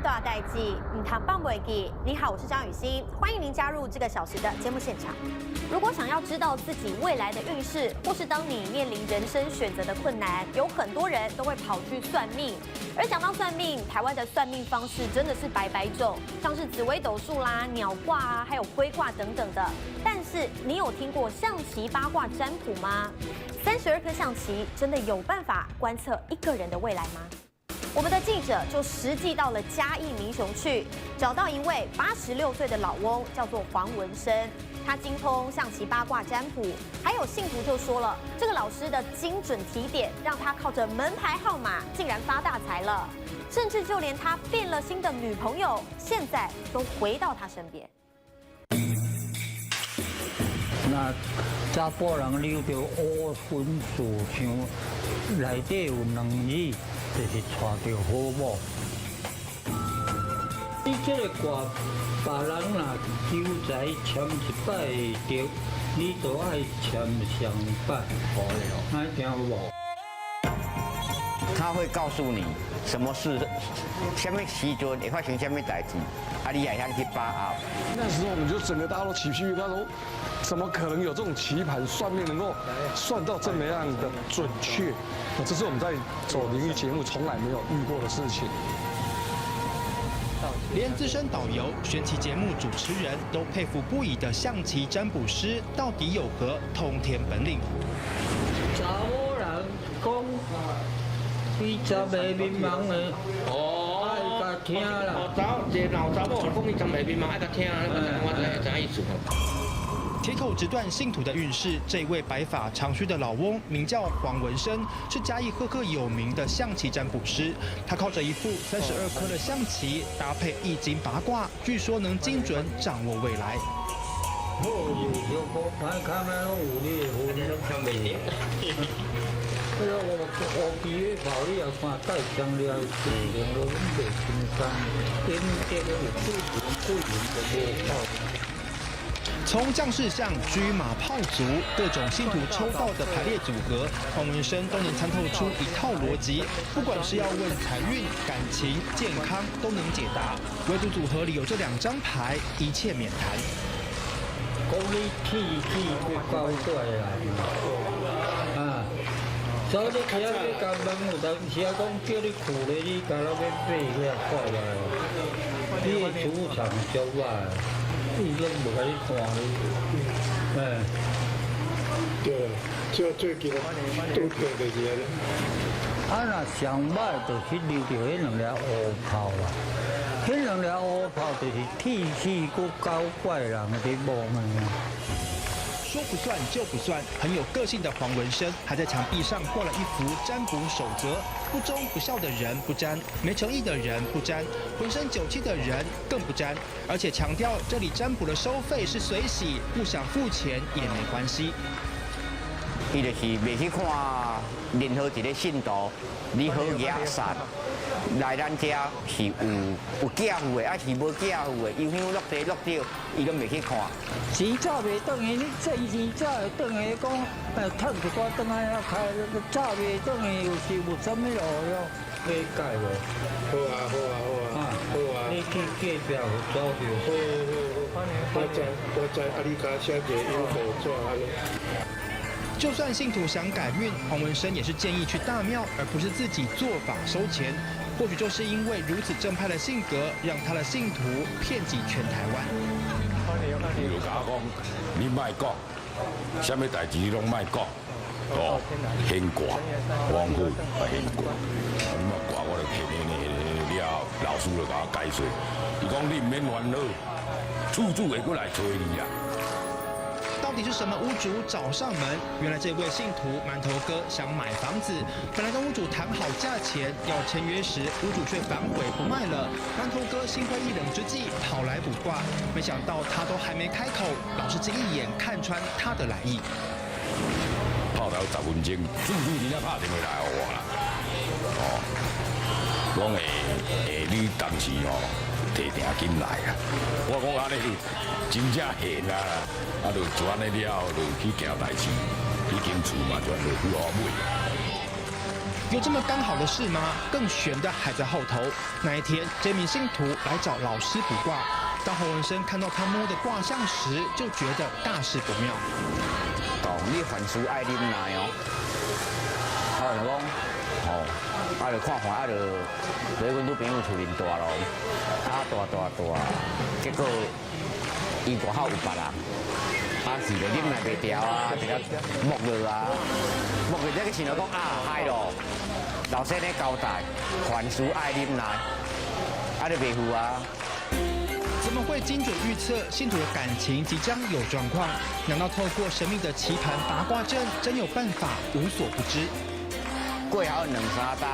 [SPEAKER 13] 大代誌，毋通放袂記。你好，我是張雨欣，歡迎您加入這個小時的節目現場。如果想要知道自己未來的運勢，或是當你面臨人生選擇的困難，有很多人都會跑去算命。而講到算命，台灣的算命方式真的是百百種，像是紫微斗數啦、鳥卦啊，還有龜卦等等的。但是你有聽過象棋八卦占卜嗎？32顆象棋真的有辦法觀測一個人的未來嗎？我們的記者就實際到了嘉義民雄去，找到一位86歲的老翁，叫做黃文生。他精通象棋八卦占卜，還有信徒就說了，這個老師的精準提點，讓他靠着門牌號碼竟然發大財了，甚至就連他變了心的女朋友，現在都回到他身邊。
[SPEAKER 14] 那查埔人留著烏雲樹像，內底有兩字，就是娶著好某。你這個卦，別人若求財籤一擺會著，你就愛籤雙擺。愛聽有無？
[SPEAKER 15] 他會告訴你什麼事，什麼時陣會發生什麼代誌，啊，你也曉去把握。
[SPEAKER 16] 那時候我們就整個大家都起雞皮疙瘩，怎麼可能有這種棋盤算命能夠算到這麼樣的準確？這是我們在走靈異節目從來沒有遇過的事情。
[SPEAKER 17] 連資深導遊、玄奇節目主持人都佩服不已的象棋占卜師，到底有何通天本領？
[SPEAKER 14] 查某人講，伊十個面盲的，愛共聽啦。
[SPEAKER 18] 哦，查一個老查某講伊十個面盲愛共聽，我知影意思。
[SPEAKER 17] 鐵口直斷信徒的運勢，這位白髮長鬚的老翁名叫黃文生，是嘉義赫赫有名的象棋占卜師。他靠着一副32顆的象棋，搭配易經八卦，據說能精準掌握未來。
[SPEAKER 14] 好，有小可歹看的攏有你的份。
[SPEAKER 18] 看袂著。
[SPEAKER 14] 迄個烏烏雞的炮，你也看帶槍了，自然都攏袂輕鬆。頂這個有幾輪幾輪就無炮。
[SPEAKER 17] 從將士象、車馬炮卒各種信徒抽到的排列組合，黃文生都能參透出一套邏輯。不管是要問財運、感情、健康，都能解答。唯獨組合裡有這兩張牌，一切免談。
[SPEAKER 14] 講你氣氣不高怪啦，啊，所以你聽你共問有當時啊，講叫你睏咧，你敢若欲爬起來看覓，你的磁場足歹。伊攏無共你看咧，哎，
[SPEAKER 16] 對，就最近拄著就是按呢。
[SPEAKER 14] 啊，若上歹就是留著彼兩粒烏炮啦，彼兩粒烏炮就是鐵齒閣搞怪人佇摸的。
[SPEAKER 17] 說不算就不算，很有個性的黃文生還在牆壁上掛了一幅占卜守則：不忠不孝的人不占，沒誠意的人不占，渾身酒氣的人更不占。而且強調這裡占卜的收費是隨喜，不想付錢也沒關係。
[SPEAKER 15] 伊就是袂去看任何一個信徒，你好額殺來咱遮是有寄付的，抑是無寄付的，油香落地落掉，伊攏袂去看。
[SPEAKER 14] 錢走袂轉去，你掙錢走會轉去，講趁一寡轉來遐開，走袂轉去，有時無啥物路用，理解無？
[SPEAKER 16] 好啊好啊好啊，好啊。
[SPEAKER 14] 你去隔壁有走著。
[SPEAKER 16] 好好好，我知我知，啊你共我寫一个引導紙按呢。
[SPEAKER 17] 就算信徒想改運，黃文生也是建議去大廟，而不是自己做法收錢。或許就是因為如此正派的性格，讓他的信徒遍及全台灣。
[SPEAKER 19] 伊就共我講，你莫講，啥物代誌你攏莫講，哦，現卦，我講好，啊現卦，你莫卦，我就現現現了後，老師就共我解說，伊講你毋免煩惱，厝主會閣來揣你啊。
[SPEAKER 17] 到底是什麼屋主找上門？原來這位信徒饅頭哥想買房子，本來跟屋主談好價錢，要簽約時，屋主卻反悔不賣了。饅頭哥心灰意冷之際，跑來卜卦，沒想到他都還沒開口，老師竟一眼看穿他的來意。
[SPEAKER 19] 泡頭10分鐘，厝主真正拍電話來予我啦。哦，講會會你當時哦，提定金來啊。我講按呢真正現啊，啊就做按呢了後，就去行代誌，彼間厝嘛就落去予我買。
[SPEAKER 17] 有這麼剛好的事嗎？更玄的還在後頭。那一天，這名信徒來找老師卜卦，當黃文生看到他摸的卦象時，就覺得大事不妙。
[SPEAKER 15] 講你凡事愛忍耐哦，啊就講，吼，啊就看看啊就，咧阮女朋友厝面大咯，啊大大大，結果伊外口有別人，啊是就忍耐袂牢啊，就咧摸落啊，摸落這個想著講啊，害咯，老師咧交代，凡事愛忍耐，啊你袂赴啊。
[SPEAKER 17] 怎麼會精準預測信徒的感情即將有狀況？難道透過神秘的棋盤八卦陣，真有辦法無所不知？
[SPEAKER 15] 過後兩三冬，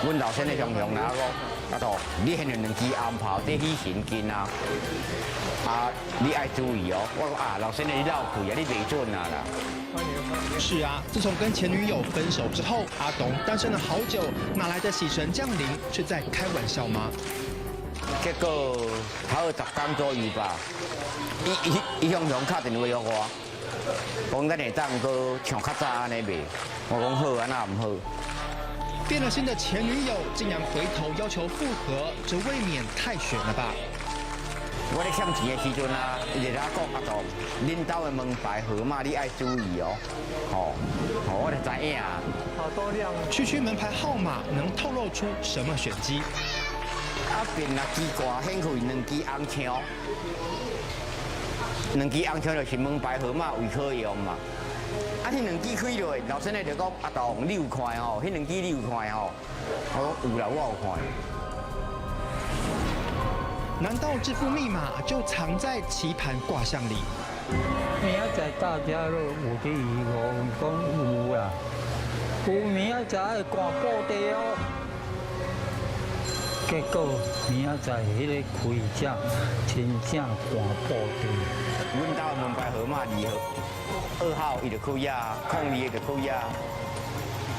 [SPEAKER 15] 阮老先的雄雄來講，阿杜，你現在兩支紅炮佇起神經啊，啊，你愛注意哦。我講啊，老先生你漏氣啊，你袂準啊啦。
[SPEAKER 17] 是啊，自從跟前女友分手之後，阿董單身了好久，哪來的喜神降臨？是在開玩笑嗎？
[SPEAKER 15] 結果頭10天左右吧，伊伊伊雄雄敲電話予我，講咱會當閣像較早按呢袂？我講好啊，那毋好。
[SPEAKER 17] 變了心的前女友竟然回頭要求復合，這未免太玄了吧？
[SPEAKER 15] 我咧欠錢的時陣啊，伊就咧講阿杜，恁兜的門牌號碼你愛注意哦，吼，吼，我就知影。
[SPEAKER 1] 好多量。
[SPEAKER 17] 區區門牌號碼能透露出什麼玄機？
[SPEAKER 15] 啊變啊奇怪，顯開兩支紅槍，兩支紅槍就是門牌號碼為可用嘛。啊，彼兩支開落，老先生就講阿杜，你有看吼？彼兩支你有看吼？我講有啦，我有看。
[SPEAKER 17] 難道致富密碼就藏在棋盤卦象裡？
[SPEAKER 14] 明仔載大家樂有佇伊無？講有啦，有明仔載愛掛布袋哦。結果明仔載彼个開者真正掛布袋。
[SPEAKER 15] 阮兜門牌號碼2號，2號伊就去遐，02就去遐。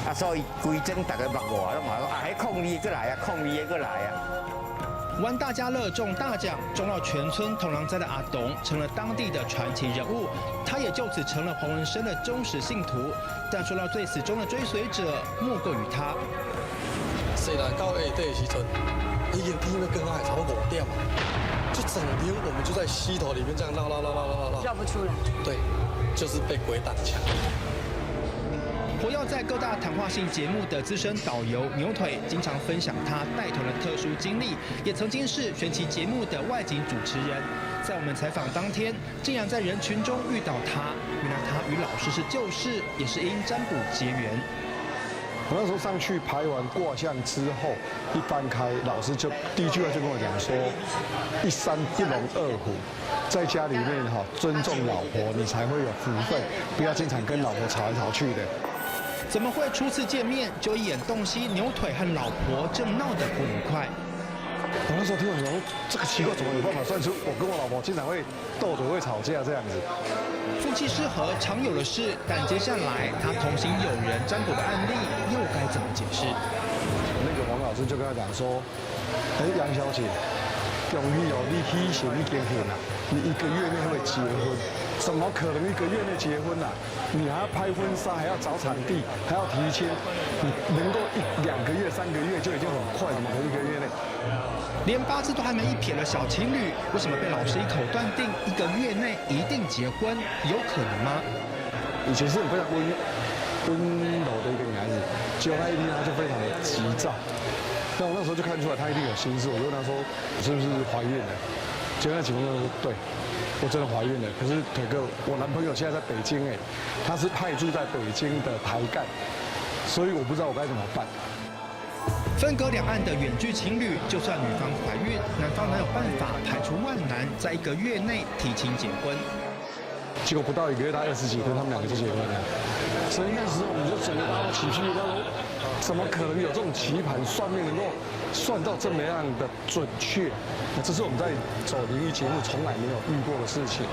[SPEAKER 15] 啊，所以規整逐个目外攏嘛講啊，彼02閣來啊，02閣來啊。
[SPEAKER 17] 玩大家樂中大獎，中到全村同人知的阿董成了當地的傳奇人物，他也就此成了黃文生的忠實信徒。但說到最死忠的追隨者，莫過於他。
[SPEAKER 16] 四來到下底的時陣，已經天欲光啊，差不多5點嘛，就整天我們就在溪頭裡面這樣繞繞繞繞繞繞，
[SPEAKER 20] 繞不出來。
[SPEAKER 16] 對，就是被鬼擋牆。
[SPEAKER 17] 活躍在各大談話性節目的資深導遊牛腿，經常分享他帶團的特殊經歷，也曾經是傳奇節目的外景主持人。在我們採訪當天，竟然在人群中遇到他。原來他與老師是舊識，也是因占卜結緣。
[SPEAKER 16] 我那時候上去排完卦象之後，一翻開，老師就第一句話就跟我講說：一山不容二虎，在家裡面哈尊重老婆，你才會有福分，不要經常跟老婆吵來吵去的。
[SPEAKER 17] 怎麼會初次見面就一眼洞悉牛腿和老婆正鬧得不愉快？
[SPEAKER 16] 我那時候聽我講，這個奇怪，怎麼有辦法算出我跟我老婆經常會鬥嘴、會吵架這樣子？
[SPEAKER 17] 夫妻失和常有的事，但接下來他同行友人占卜的案例又該怎麼解釋？
[SPEAKER 16] 那個黃老師就跟他講說：哎，楊小姐，恭喜哦，你喜神已經現啦，你1個月內會結婚？怎麼可能1個月內結婚啊？你還要拍婚紗，還要找場地，還要提親，你能夠1、2個月、3個月就已經很快，怎麼可能1個月內？
[SPEAKER 17] 連八字都還沒一撇的小情侶，為什麼被老師一口斷定1個月內一定結婚？有可能嗎？
[SPEAKER 16] 以前是很非常溫柔的一個女孩子，結果那一天她就非常的急躁。那我那時候就看出來她一定有心事，我就問她說：“你是不是懷孕了？”結果那幾分鐘說：“對，我真的懷孕了。”可是腿哥，我男朋友現在在北京，哎，他是派駐在北京的台幹，所以我不知道我該怎麼辦。
[SPEAKER 17] 分隔兩岸的遠距情侶，就算女方懷孕，男方哪有辦法排除萬難，在1個月內提親結婚？
[SPEAKER 16] 結果不到1個月，大概20幾天，他們兩個就結婚了。所以那時候我們就整個大家起雞皮疙瘩，怎麼可能有這種棋盤算命能夠算到這麼樣的準確？這是我們在走靈異節目從來沒有遇過的事情。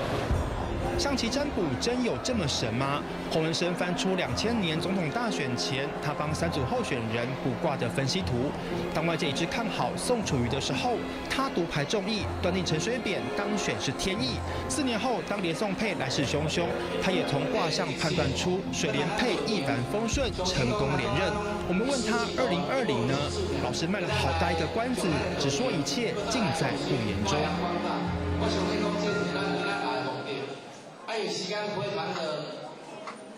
[SPEAKER 17] 象棋占卜真有这么神吗？黄文生翻出2000年总统大选前，他帮三组候选人卜卦的分析图。当外界一致看好宋楚瑜的时候，他独排众议，断定陈水扁当选是天意。4年后，当连宋配来势汹汹，他也从卦象判断出水连配一帆风顺，成功连任。我们问他2020呢？老师卖了好大一个关子，只说一切尽在不言中。
[SPEAKER 10] 因为时间非常的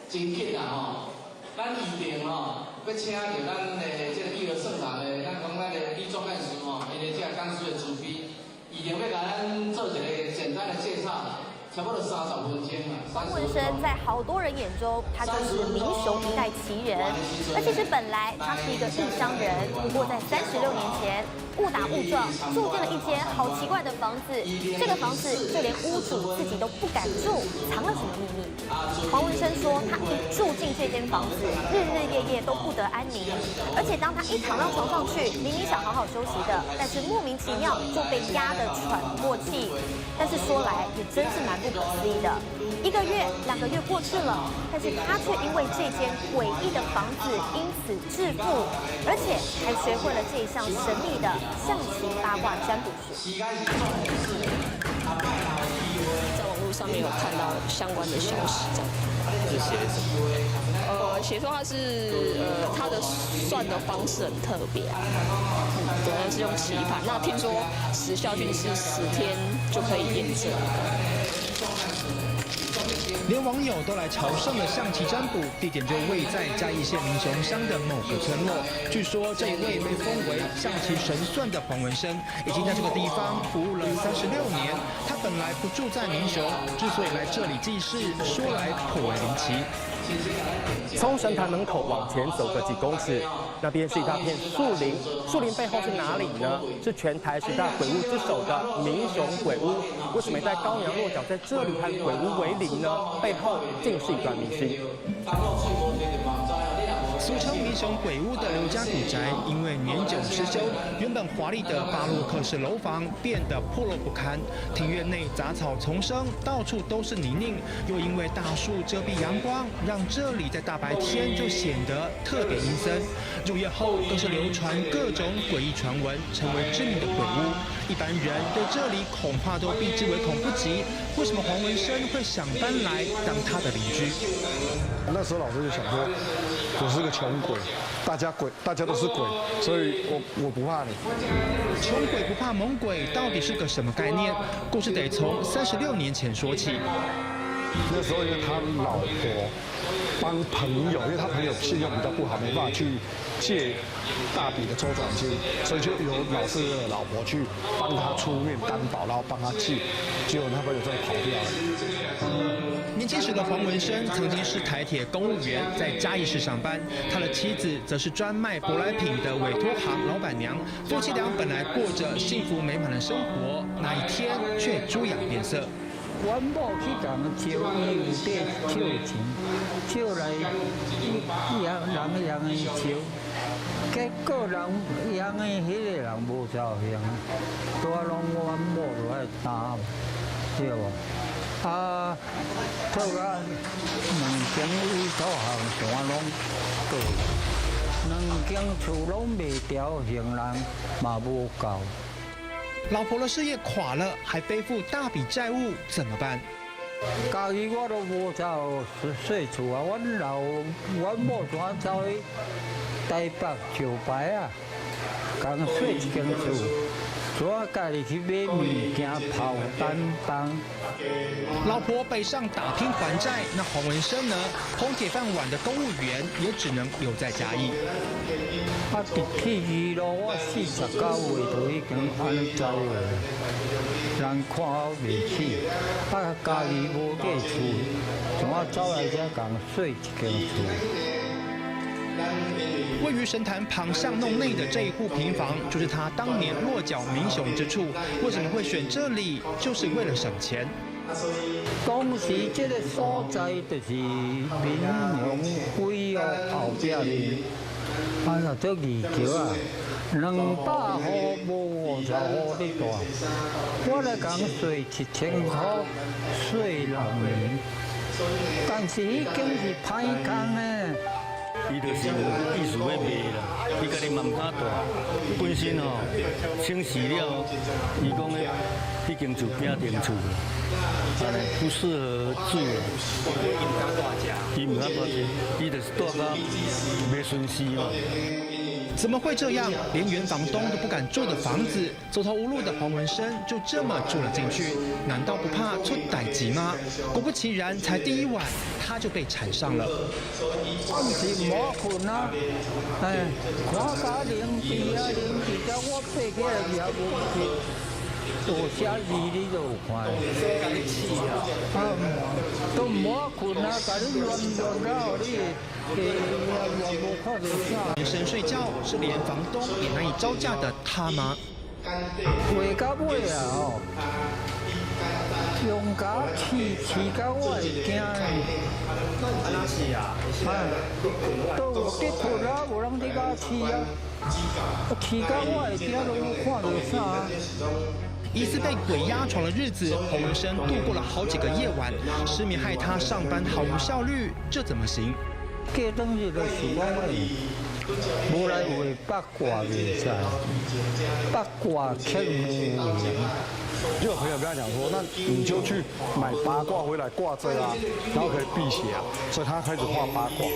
[SPEAKER 10] 真紧啦吼，咱预定吼，欲请著咱的这个义和圣堂的，咱讲咱的李总干事吼，伊的这个讲师的慈悲，预定欲共咱做一个简单的介绍。差不多30分钟啊。
[SPEAKER 13] 黄文生在好多人眼中，他就是民雄一代奇人。而其实本来他是一个异乡人，不过在36年前误打误撞住进了一间好奇怪的房子。这个房子就连屋主自己都不敢住，藏了什么秘密？黄文生说，他一住进这间房子，日日夜夜都不得安宁。而且当他一躺到床上去，明明想好好休息的，但是莫名其妙就被压得喘不过气。但是说来也真是蛮不可思议的，一个月、2个月过去了，但是他却因为这间诡异的房子因此致富，而且还学会了这一项神秘的象棋八卦占卜术。
[SPEAKER 20] 在网络上面有看到相关的消息，这样。
[SPEAKER 11] 是写什么？
[SPEAKER 20] 写说他是他的算的方式很特别啊，对，是用棋盘。那听说时效性是10天就可以验证。
[SPEAKER 17] 连网友都来朝圣的象棋占卜，地点就位在嘉义县民雄乡的某个村落。据说这一位被封为象棋神算的黄文生，已经在这个地方服务了36年。他本来不住在民雄，之所以来这里济世，说来颇为离奇。
[SPEAKER 21] 从神坛门口往前走个几公尺，那边是一大片树林，树林背后是哪里呢？是全台十大鬼屋之首的民雄鬼屋。为什么一代高娘落脚在这里和鬼屋为邻呢？背后竟是一段秘辛。
[SPEAKER 17] 俗称民雄鬼屋的刘家古宅，因为年久失修，原本华丽的巴洛克式楼房变得破落不堪，庭院内杂草丛生，到处都是泥泞，又因为大树遮蔽阳光，让这里在大白天就显得特别阴森。入夜后更是流传各种诡异传闻，成为知名的鬼屋。一般人对这里恐怕都避之唯恐不及。为什么黄文生会想搬来当他的邻居？
[SPEAKER 16] 那时候老师就想说，我是个穷鬼，大家鬼，大家都是鬼，所以我不怕你。
[SPEAKER 17] 穷鬼不怕猛鬼，到底是个什么概念？故事得从36年前说起。
[SPEAKER 16] 那时候因为他老婆帮朋友，因为他朋友信用比较不好，没办法去借大笔的周转金，所以就由老师的老婆去帮他出面担保，然后帮他借，结果他朋友真的跑掉了。
[SPEAKER 17] 年轻时的黄文生曾经是台铁公务员，在嘉义市上班。他的妻子则是专卖舶来品的委托行老板娘。夫妻俩本来过着幸福美满的生活，那一天却猪羊变色。
[SPEAKER 14] 阮某去共招，伊有缀笑钱，笑来伊人人用的招，结果人用的彼个人无走形，拄仔拢阮某就爱担，对无？啊，套甲两间委托行全拢倒，两间厝拢卖掉，还人嘛无够。
[SPEAKER 17] 老婆的事业垮了，还背负大笔债务，怎么办？
[SPEAKER 14] 家己我都无走税厝啊，阮老阮某怎走去台北石牌啊，共税一间厝，怎家己去买物件跑单帮。
[SPEAKER 17] 老婆北上打拼还债，那黄文生呢？捧铁饭碗的公务员也只能留在嘉义。
[SPEAKER 14] 啊，伫铁二路，我49岁就已经按呢走了，人看好袂起，啊，家己无缀厝，怎啊走来遮共税一间厝。
[SPEAKER 17] 位于神坛旁巷弄内的这一户平房，就是他当年落脚民雄之处。为什么会选这里？就是为了省钱。
[SPEAKER 14] 当时这个所在就是民雄鬼屋后壁面，啊，若做二桥啊， 200户无50户咧住，我来共税1000箍，税6年，但是彼间是歹空的。
[SPEAKER 4] 伊就是有意思欲卖啦，伊家己嘛毋敢蹛。本身吼，清洗了，伊讲彼彼间厝变定厝啦，按呢不适合住啦。
[SPEAKER 17] 伊毋敢蹛遮，
[SPEAKER 4] 伊毋敢蹛遮，伊就是蹛甲袂顺势嘛。
[SPEAKER 17] 怎么会这样？连原房东都不敢住的房子，走投无路的黄文生就这么住了进去，难道不怕出代志吗？果不其然，才第一晚他就被缠上了。
[SPEAKER 14] 暗时无困啊，哎，看甲灵智啊，灵智到我爬起来也无去，有写字你就有看。啊，都无困啊，共你乱乱到你。
[SPEAKER 17] 连身睡觉是连房东也难以招架的他吗？
[SPEAKER 14] 画到尾啊吼，用甲饲饲到我会惊。
[SPEAKER 17] 按怎饲啊？
[SPEAKER 14] 啊，都有伫困啊，无人伫共饲啊，饲到我会惊，都无看著啥。
[SPEAKER 17] 疑似被鬼压床的日子，洪文生度过了好几个夜晚，失眠害他上班毫无效率，这怎么行？
[SPEAKER 14] 过当日就是讲，无来画八卦袂使，八卦克命。
[SPEAKER 16] 就有朋友跟他讲说，那你就去买八卦回来挂着啊，然后可以辟邪啊，所以他开始画八卦。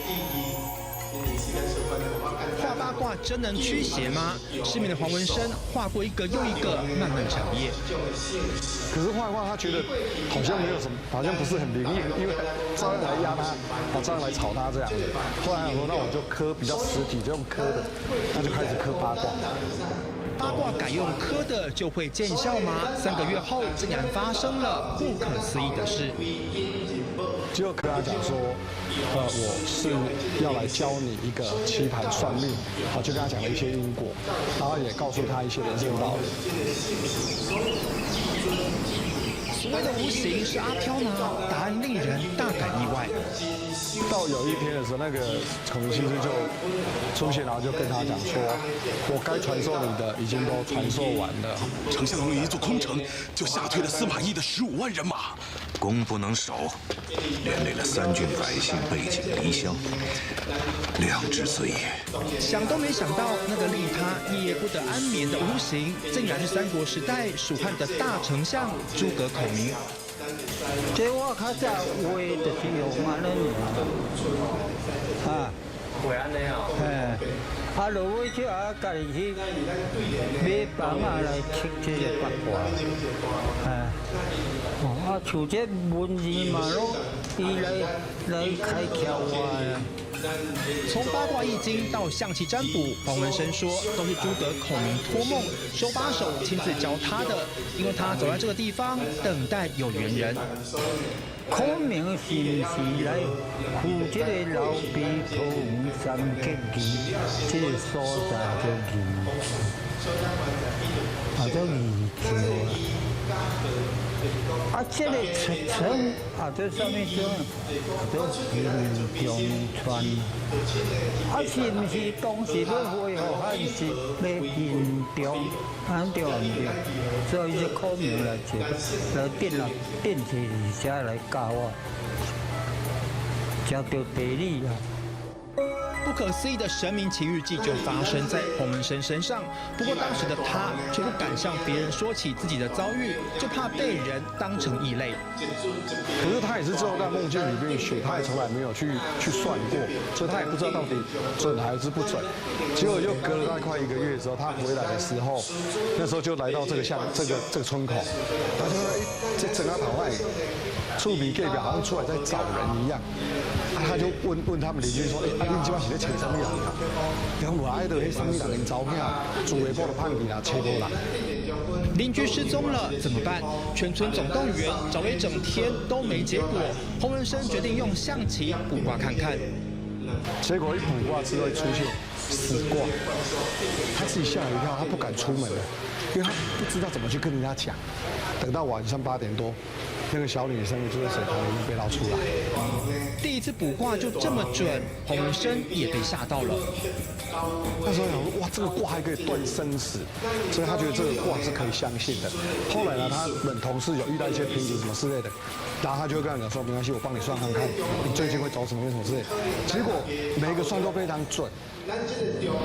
[SPEAKER 17] 画八卦真能驱邪吗？失眠的黄文生画过一个又一个漫漫长夜。
[SPEAKER 16] 可是画一画，他觉得好像没有什么，好像不是很灵验，因为照样来压他，啊，照样来吵他这样。后来想说，那我就刻比较实体，就用刻的，那就开始刻八卦。
[SPEAKER 17] 八卦改用刻的就会见效吗？3个月后，竟然发生了不可思议的事。
[SPEAKER 16] 就跟他讲说，我是要来教你一个棋盘算命，好，就跟他讲了一些因果，然后也告诉他一些人生道理。
[SPEAKER 17] 所谓的无形是阿飘吗？答案令人大感意外。
[SPEAKER 16] 到有一天的时候，那个孔明先生就出现，然后就跟他讲说：“我该传授你的已经都传授完了。”
[SPEAKER 22] 丞相用一座空城就吓退了司马懿的15万人马，
[SPEAKER 23] 攻不能守，连累了三郡百姓背井离乡，良之罪也。
[SPEAKER 17] 想都没想到，那个令他夜夜不得安眠的无形，竟然是三国时代蜀汉的大丞相诸葛孔明。
[SPEAKER 14] 这我较早画就是用按呢尔，啊，
[SPEAKER 18] 画按呢哦，
[SPEAKER 14] 嘿，啊，落尾才啊，家己去买房仔来刻这个八卦，哎，哦，啊，像这文字嘛，拢伊来来开窍我的。
[SPEAKER 17] 从八卦易经到象棋占卜，黄文生说都是诸葛孔明托梦，手把手亲自教他的，因为他走在这个地方等待有缘人。
[SPEAKER 14] 孔明是毋是来赴这个流鼻桃园三结义这个所在叫义，啊叫义桥。啊，这个出村啊，做啥物村？啊，做云中村。啊，是毋是当时欲恢复汉室欲云中？按对毋对？所以是孔明来坐，来定啊，定坐伫遮来教我，才著地理啊。
[SPEAKER 17] 不可思议的神明奇遇记就发生在洪文生身上。不过当时的他却不敢向别人说起自己的遭遇，就怕被人当成异类。
[SPEAKER 16] 可是他也是之后在梦境里面学，他也从来没有去算过，所以他也不知道到底准还是不准。结果又隔了大概快一个月之后，他回来的时候，那时候就来到这个巷这个村口，他就说：“哎，这整个跑外，厝边隔壁好像出来在找人一样。”他就问问他们邻居说：“哎，啊，恁这摆是咧揣啥物人啊？”伊讲无啊，彼个彼啥物人𪜶查某囝住的某就放去啦，揣无人。
[SPEAKER 17] 邻居失踪了怎么办？全村总动员找了一整天都没结果。洪文生决定用象棋卜卦看看。
[SPEAKER 16] 结果一卜卦之后出现死卦，他自己吓了一跳，他不敢出门了，因为他不知道怎么去跟人家讲。等到晚上8点多，那个小女生就在水塘里面被捞出来。
[SPEAKER 17] 第一次卜卦就这么准，黄文生也被吓到了。
[SPEAKER 16] 那时候想说，哇，这个卦还可以断生死，所以他觉得这个卦是可以相信的。后来呢，他们同事有遇到一些瓶颈什么之类的，然后他就会跟他讲说，没关系，我帮你算看看，你最近会走什么运什么之类。结果每一个算都非常准。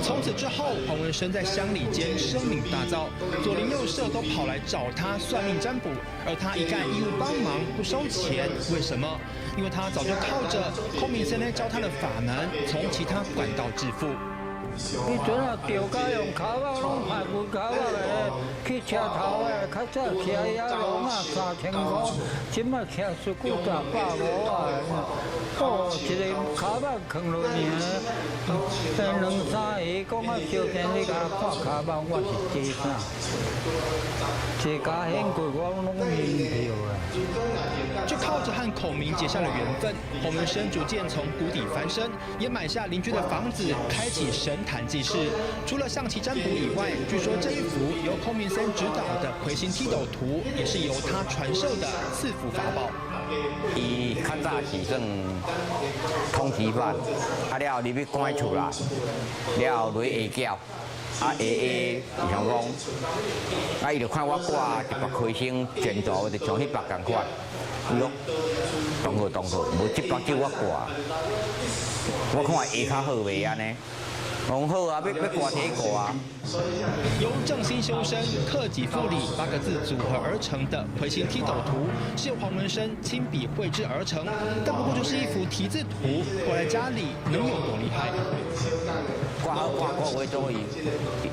[SPEAKER 17] 从此之后，黄文生在乡里间声名大噪，左邻右舍都跑来找他算命占卜，而他一概义务帮忙，不收钱。为什么？因为他早就靠着孔明先生教他的法门，从其他管道致富。
[SPEAKER 14] 彼阵啊，钓竿用跤仔攏排骨跤仔的，去车头的，较早骑野龙啊3000箍，这摆骑斯古达150啊。哦，一个跤仔囥落尔，两三个讲啊，小生你共看跤仔，我是这啥？这家显贵，我拢认票啊。
[SPEAKER 17] 就靠着和孔明结下了缘分，洪文生逐渐从谷底翻身，也买下邻居的房子，开启神坛济世。除了象棋占卜以外，据说这一幅由孔明森执导的魁星踢斗图，也是由他传授的赐福法宝。
[SPEAKER 15] 伊较早是算通缉犯，啊了后入去关厝啦，了后落下轿，啊下下想讲，啊伊就看我挂一百开星前途，就像彼百仝款，伊讲当好当好，无这目睭我挂，我看会较好袂按呢？讲好啊，欲欲挂提挂啊。
[SPEAKER 17] 由正心修身、克己复礼八个字组合而成的魁星踢斗图，是由黄文生亲笔绘制而成，但不过就是一幅题字图，挂在家里能有多厉害？
[SPEAKER 15] 挂好挂挂月左右，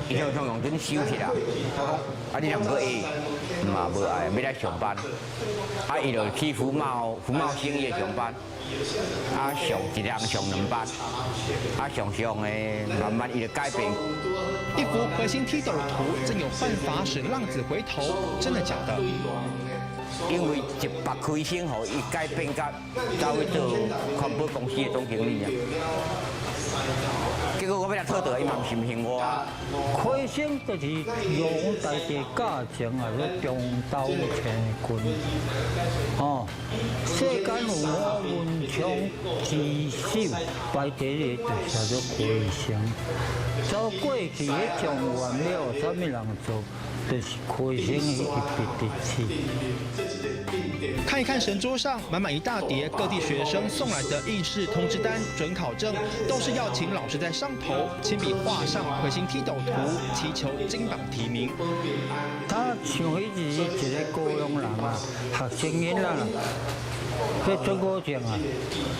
[SPEAKER 15] 伊向向用阵收起来。我讲啊，你若毋阁爱，嘛无爱，欲来上班。啊，伊就去福茂福茂兴业上班，啊上一人上两班，啊上上的慢慢伊就改变。
[SPEAKER 17] 一幅魁星踢斗图，真有办法使浪子回头？真的假的？
[SPEAKER 15] 因为一百开星，予伊改变甲走去做环保公司的总经理啊。结果我欲来讨倒，伊嘛毋相信我。
[SPEAKER 14] 魁星就是龙大地教前啊，咧中斗乾坤，哦，世间有我文昌之首，排第一个就叫做魁星。走过去彼种原料，啥物人做，就是魁星的一笔的气。
[SPEAKER 17] 看一看神桌上满满一大叠各地学生送来的应试通知单、准考证，都是要请老师在上头亲笔画上魁星踢斗图，祈求金榜题名。
[SPEAKER 14] 他像彼日一个高雄人啊，学生囡仔啦，去准考证啊，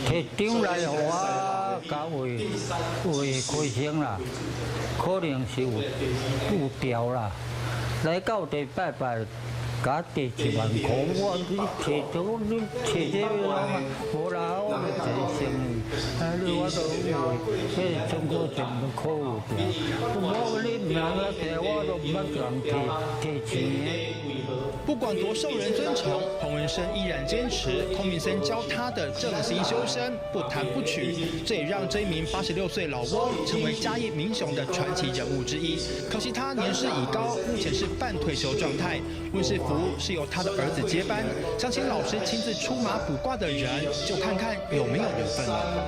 [SPEAKER 14] 提张来予我共画画魁星啦，可能是有调啦，来到地拜拜。共提1万箍，我你提到你提这个啊，无啦，我就一个生意，啊你我都有，彼个准考证都考有调，我你毋通遐提，我都毋捌共人提提钱的。
[SPEAKER 17] 不管多受人尊崇，彭文生依然坚持孔明森教他的正心修身，不贪不取。这也让这一名86岁老翁成为嘉义民雄的传奇人物之一。可惜他年事已高，目前是半退休状态。问世福是由他的儿子接班，想请老师亲自出马卜卦的人，就看看有没有缘分了。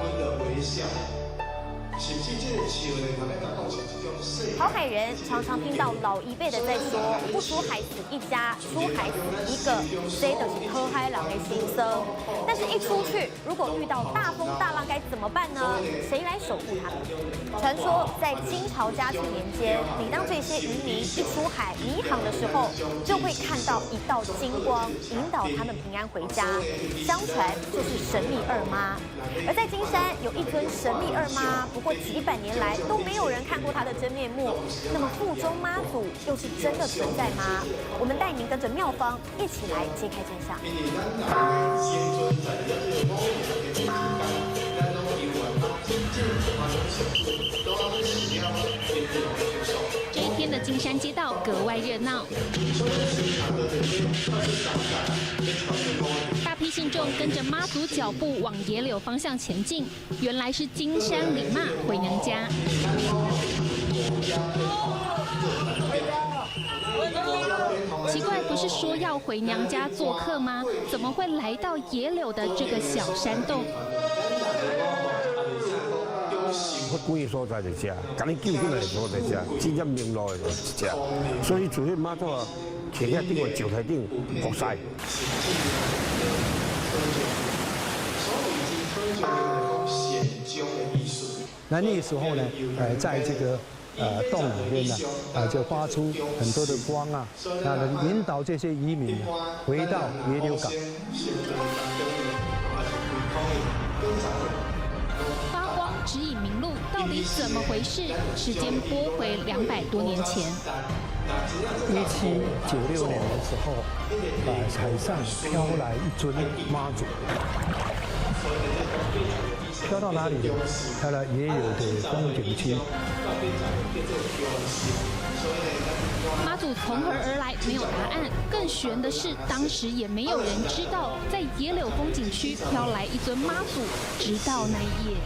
[SPEAKER 13] 跑海人常常听到老一辈的在说，不出海死一家，出海死一个，这都是讨海人的心声。但是，一出去如果遇到大风大浪该怎么办呢？谁来守护他们？传说在清朝嘉庆年间，每当这些渔民一出海迷航的时候，就会看到一道金光，引导他们平安回家。相传就是神秘二妈。而在金山有一尊神秘二妈，不过几百年来都没有人看过她的真面目。那么腹中妈祖又是真的存在吗？我们带您跟着庙方一起来揭开真相。
[SPEAKER 3] 这一天的金山街道格外热闹，大批信众跟着妈祖脚步往野柳方向前进，原来是金山李妈回娘家。奇怪，不是是說要回娘家做客嗎？怎麼會來到野柳的這個小山洞？
[SPEAKER 5] 我幾個所在就這，共你救進來的所在這，真正明路的就這，所以自迄媽祖啊，徛遐頂個石台頂服侍。
[SPEAKER 6] 那那個時候呢，在這個洞裡面呢，就發出很多的光啊，那能引導這些漁民回到野柳港。
[SPEAKER 3] 發光指引明路，到底怎麼回事？時間撥回200多年前。
[SPEAKER 6] 1796年的時候，海上飄來一尊媽祖。飄到哪裡？飄到野柳的風景區。
[SPEAKER 3] 媽祖從何而來？沒有答案。更玄的是，當時也沒有人知道，在野柳風景區飄來一尊媽祖，直到那一夜。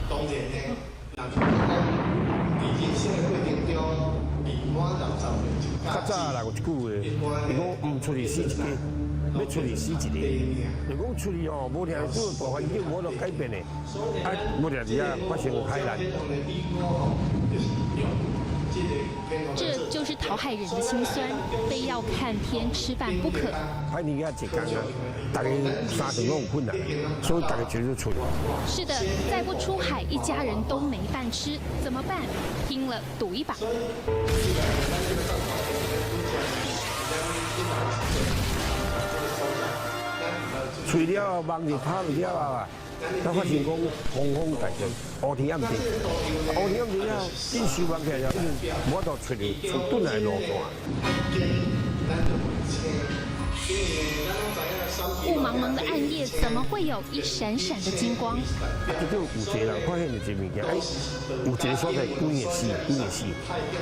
[SPEAKER 5] 較早啦有一句話，伊講毋出去死一個。欲出去死一个，就講出去哦，無掠這個大環境無法度改變的，啊，無掠佇遐發生海難。
[SPEAKER 3] 這就是討海人的心酸，非要看天吃飯不可。
[SPEAKER 5] 海年遐一工啊，大家三頓攏有困難，所以大家就出去。
[SPEAKER 3] 是的，再不出海，一家人都沒飯吃，怎麼辦？拼了，賭一把。
[SPEAKER 5] 吹了網就拍了啊，才發現講風風大陣，烏天暗地，烏天暗地了，恁收網起來了，無法度出去，出轉來路線。
[SPEAKER 3] 霧茫茫的暗夜，怎麼會有一閃閃的金光？
[SPEAKER 5] 啊，結果有一個人發現一個物件，哎，有一個所在鬼會死，鬼會死。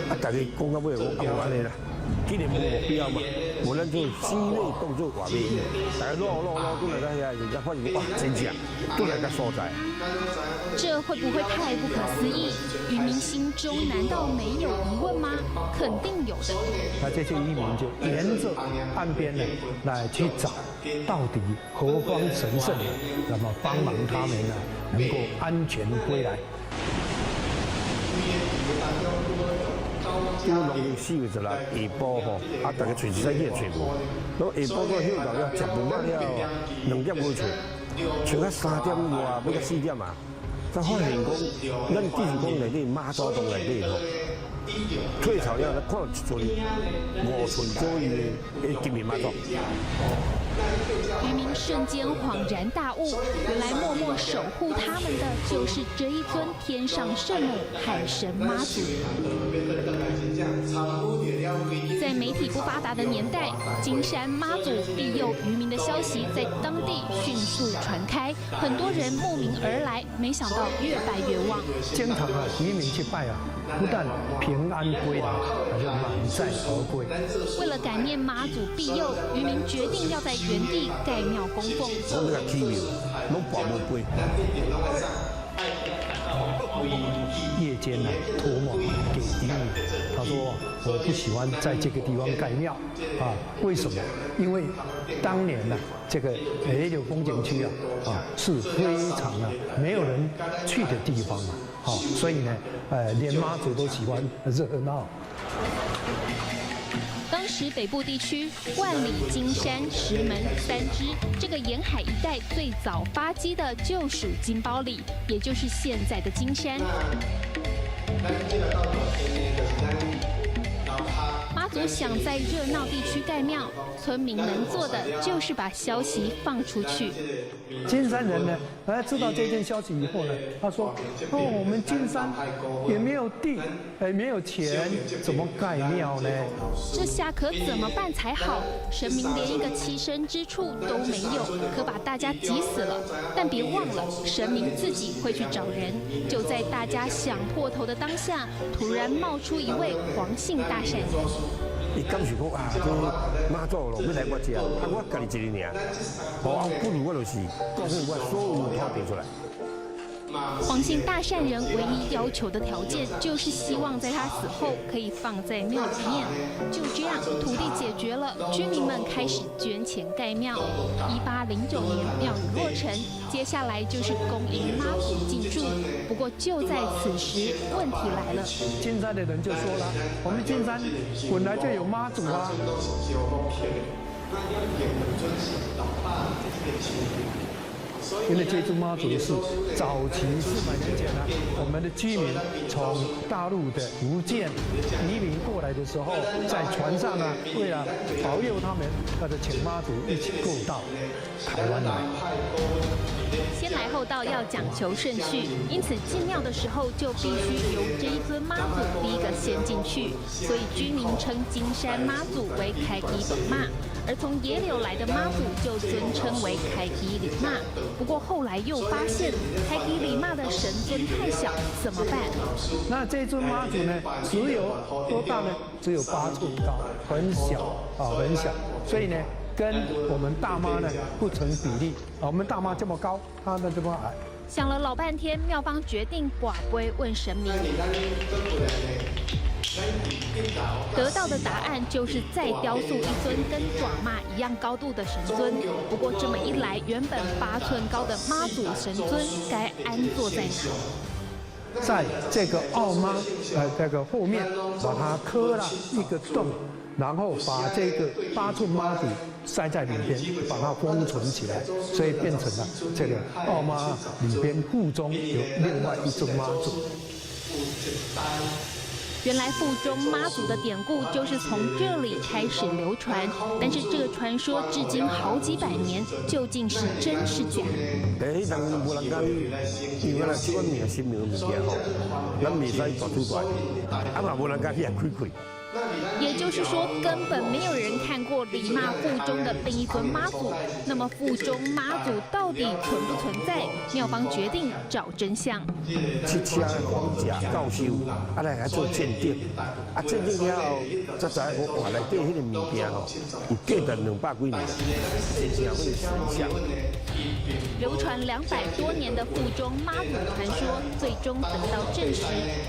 [SPEAKER 5] 啊，大家講到尾講啊，無按呢啦，既然無目標嘛，無咱做死內當做活馬醫，大家擼擼擼，轉來到遐時，才發現哇，真正轉來個所在。
[SPEAKER 3] 這會不會太不可思議？漁民心中難道沒有疑問嗎？肯定有的。
[SPEAKER 6] 那這些漁民就沿着岸邊呢來去找，到底何方神聖，那麼幫忙他們呢，能夠安全歸來。
[SPEAKER 5] 這個農曆4月10日下晡吼，啊，大家揣一早起來揣無，攏下晡到歇到了，食飯了2點過揣，揣到3點外，欲到4點啊，才發現講，咱只是講內底媽祖洞內底吼，退潮了，看到一尊5寸左右的金面媽祖。
[SPEAKER 3] 漁民瞬間恍然大悟，原來默默守護他們的就是這一尊天上聖母海神媽祖。在媒體不發達的年代，金山媽祖庇佑漁民的消息在當地迅速傳開，很多人慕名而來，沒想到越拜越旺。
[SPEAKER 6] 經常啊，漁民去拜啊，不但平安歸來，而且滿載而歸。
[SPEAKER 3] 為了感念媽祖庇佑，漁民決定要在原地蓋廟供奉。
[SPEAKER 5] 我那個起廟，攏跋無杯。
[SPEAKER 6] 夜間呢，託夢給漁民，他說我不喜歡在這個地方蓋廟啊，為什麼？因為當年呢，這個野柳風景區啊，是非常啊沒有人去的地方啊，好，所以呢，連媽祖都喜歡熱鬧。
[SPEAKER 3] 當時北部地區萬里、金山、石門、三芝這個沿海一帶最早發跡的就屬金包里，也就是現在的金山。媽祖想在熱鬧地區蓋廟，村民能做的就是把消息放出去。
[SPEAKER 6] 金山人呢，知道這件消息以後呢，他說：哦，我們金山也沒有地，也沒有錢，怎麼蓋廟呢？
[SPEAKER 3] 這下可怎麼辦才好？神明連一個棲身之處都沒有，可把大家急死了。但別忘了，神明自己會去找人。就在大家想破頭的當下，突然冒出一位黃姓大善人。
[SPEAKER 5] 伊感受講啊，這媽祖咯，欲來我遮，啊，我家己一个爾，哦，不如我就是貢獻我所有土地出來。
[SPEAKER 3] 黃姓大善人唯一要求的條件，就是希望在他死後可以放在廟裡面。就這樣，土地解決了，居民們開始捐錢蓋廟。1809年，廟宇落成，接下來就是恭迎媽祖進駐。不過就在此時，問題來了。
[SPEAKER 6] 金山的人就說了：“我們金山本來就有媽祖啊。”因為這尊媽祖是早期400年前呢，我們的居民從大陸的福建移民過來的時候，在船上呢，為了保佑他們，他就請媽祖一起過到台灣來。
[SPEAKER 3] 先來後到要講求順序，因此進廟的時候就必須由這一尊媽祖第一個先進去，所以居民稱金山媽祖為開基大媽，而從野柳來的媽祖就尊稱為開基里媽。不過後來又發現開基里媽的神尊太小，怎麼辦？
[SPEAKER 6] 那這尊媽祖呢，只有多大呢？只有8寸高，很小啊，很小，所以呢，跟我們大媽呢不成比例啊，我們大媽這麼高，她的這麼矮。
[SPEAKER 3] 想了老半天，廟方決定跋杯問神明，得到的答案就是再雕塑一尊跟大媽一樣高度的神尊。不過這麼一來，原本8寸高的媽祖神尊該安坐在哪？
[SPEAKER 6] 在這個奧媽這個後面，把它刻了一個洞，然後把這個8寸媽祖塞在裡邊，把它封存起來，所以變成了這個奧媽裡邊腹中有另外一尊媽祖。
[SPEAKER 3] 原來腹中媽祖的典故就是從這裡開始流傳，但是這個傳說至今好幾百年，究竟是真是假？
[SPEAKER 5] 欸，彼當陣無人敢，因為這款命神明的物件吼，咱袂使大主大，啊嘛無人敢去遐開開。
[SPEAKER 3] 也就是說，根本沒有人看過李媽腹中的另一尊媽祖。那麼腹中媽祖到底存不存在？廟方決定找真相。
[SPEAKER 5] 七車黃甲教授，啊來來做鑑定，啊鑑定了後，才知影講哇內底彼個物件吼，有價值200幾年，真正那個神像。
[SPEAKER 3] 流傳200多年的腹中媽祖傳說，最終得到證實。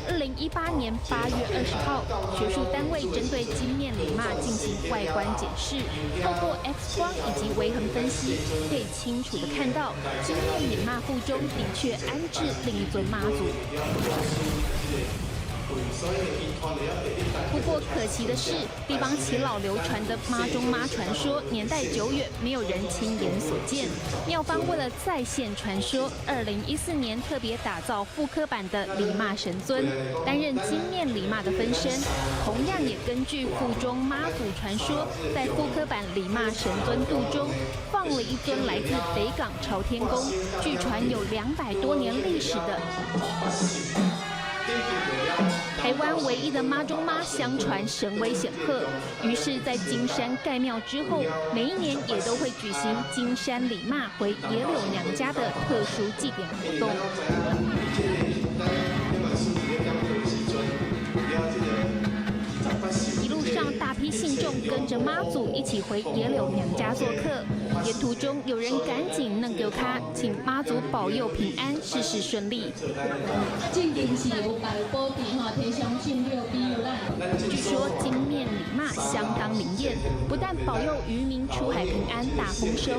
[SPEAKER 3] 2018年8月20號，學術單位針對金面李媽進行外觀檢視，透過 X 光以及微痕分析，可以清楚地看到金面李媽腹中的確安置另一尊媽祖。不過可惜的是，地方耆老流傳的媽中媽傳說年代久遠，沒有人親眼所見。廟方為了再現傳說，2014年特別打造復刻版的李媽神尊，擔任金面李媽的分身。同樣也根據腹中媽祖傳說，在復刻版李媽神尊肚中放了一尊來自北港朝天宮，據傳有200多年歷史的台灣唯一的媽中媽，相傳神威顯赫，於是，在金山蓋廟之後，每一年也都會舉行金山李媽回野柳娘家的特殊祭典活動。一路上，大批信眾跟着媽祖一起回野柳娘家做客。沿途中，有人趕緊弄丟卡，請媽祖保佑平安，事事順利。據說金面李媽相當靈驗，不但保佑漁民出海平安、大豐收，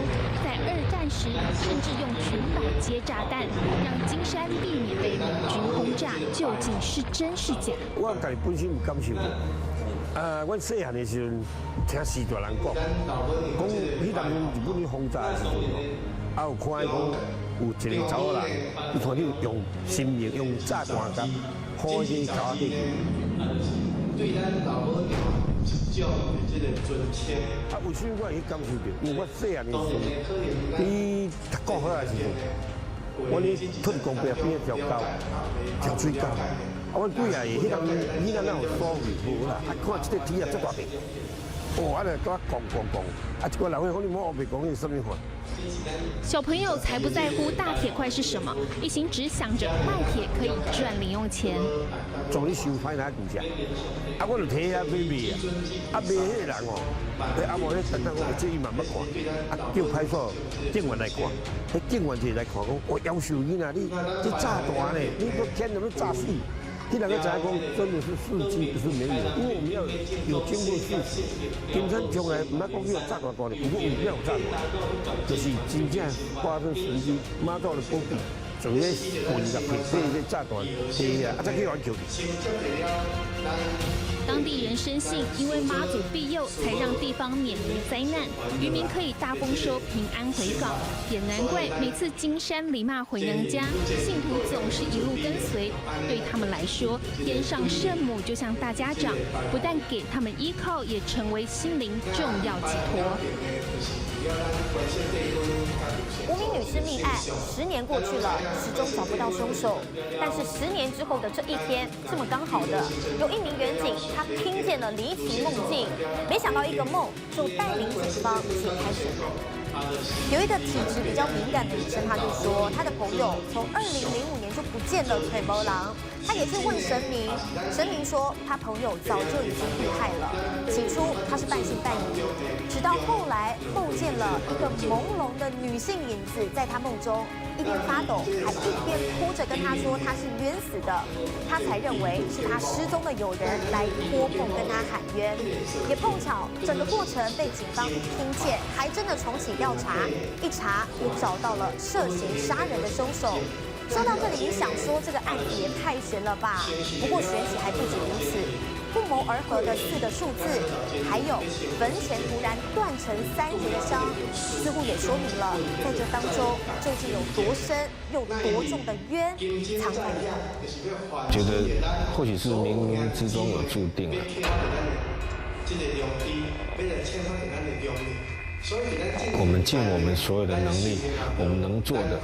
[SPEAKER 3] 在二戰時甚至用裙擺接炸彈，讓金山避免被美軍轟炸。究竟是真是假？
[SPEAKER 5] 我家己本身有感受。啊，阮細漢的時陣聽序大人講，講彼當陣日本咧轟炸的時陣吼，啊有看見講有一個查某人，伊看見用心靈用炸彈甲放佇個溝仔底。啊，為啥我會去感受著？因為我細漢的時陣，佇讀國小的時陣，我咧土地公伯邊仔條溝，條水溝。啊，阮幾仔個彼當囡仔哪有所謂無啦？啊，看這個天啊，遮大片，哦，啊，就拄讲讲讲，啊，一个老岁讲你莫乌白讲，是啥物货？
[SPEAKER 3] 小朋友才不在乎大铁块是什么，一心只想着卖铁可以赚零用钱。
[SPEAKER 5] 做你收歹哪旧只？啊，我就提遐买卖啊，啊卖彼个人哦，啊无彼等等我这伊嘛捌看，啊叫派出所警员来看，彼警员就来看讲，哦，夭寿囡仔，你这炸弹呢？你都天都要炸死！彼人个知影讲，真的是事迹不是没有，因为我们要有经过事实。金山从来毋捌讲去炸弹过的，不过有没有炸弹，就是真正发生神迹，妈祖的保庇，从咧混入去，被炸弹提啊，啊才去完救去。
[SPEAKER 3] 当地人深信，因为妈祖庇佑，才让地方免于灾难，渔民可以大丰收、平安回港。也难怪每次金山里妈回娘家，信徒总是一路跟随。对他们来说，天上圣母就像大家长，不但给他们依靠，也成为心灵重要寄托。
[SPEAKER 13] 无名女尸命案，10年过去了，始终找不到凶手。但是10年之后的这一天，这么刚好的，有一名员警，他听见了离奇梦境，没想到一个梦就带领警方解开悬案。有一个体质比较敏感的女生，她就说，她的朋友从2005年就不见了，揣无人。她也是问神明，神明说她朋友早就已经遇害了。起初她是半信半疑，直到后来梦见了一个朦胧的女性影子在她梦中，一边发抖，还一边哭着跟她说她是冤死的，她才认为是她失踪的友人来托梦跟她喊冤。也碰巧整个过程被警方听见，还真的重启调查，一查也找到了涉嫌杀人的凶手。说到这里，你想说这个案子也太悬了吧？不过玄奇还不止如此，不谋而合的四个数字，还有坟前突然断成三截的香，似乎也说明了在这当中究竟有多深又多重的冤藏在里头。
[SPEAKER 2] 觉得或许是冥冥之中有注定了。我们尽我们所有的能力，我们能做的，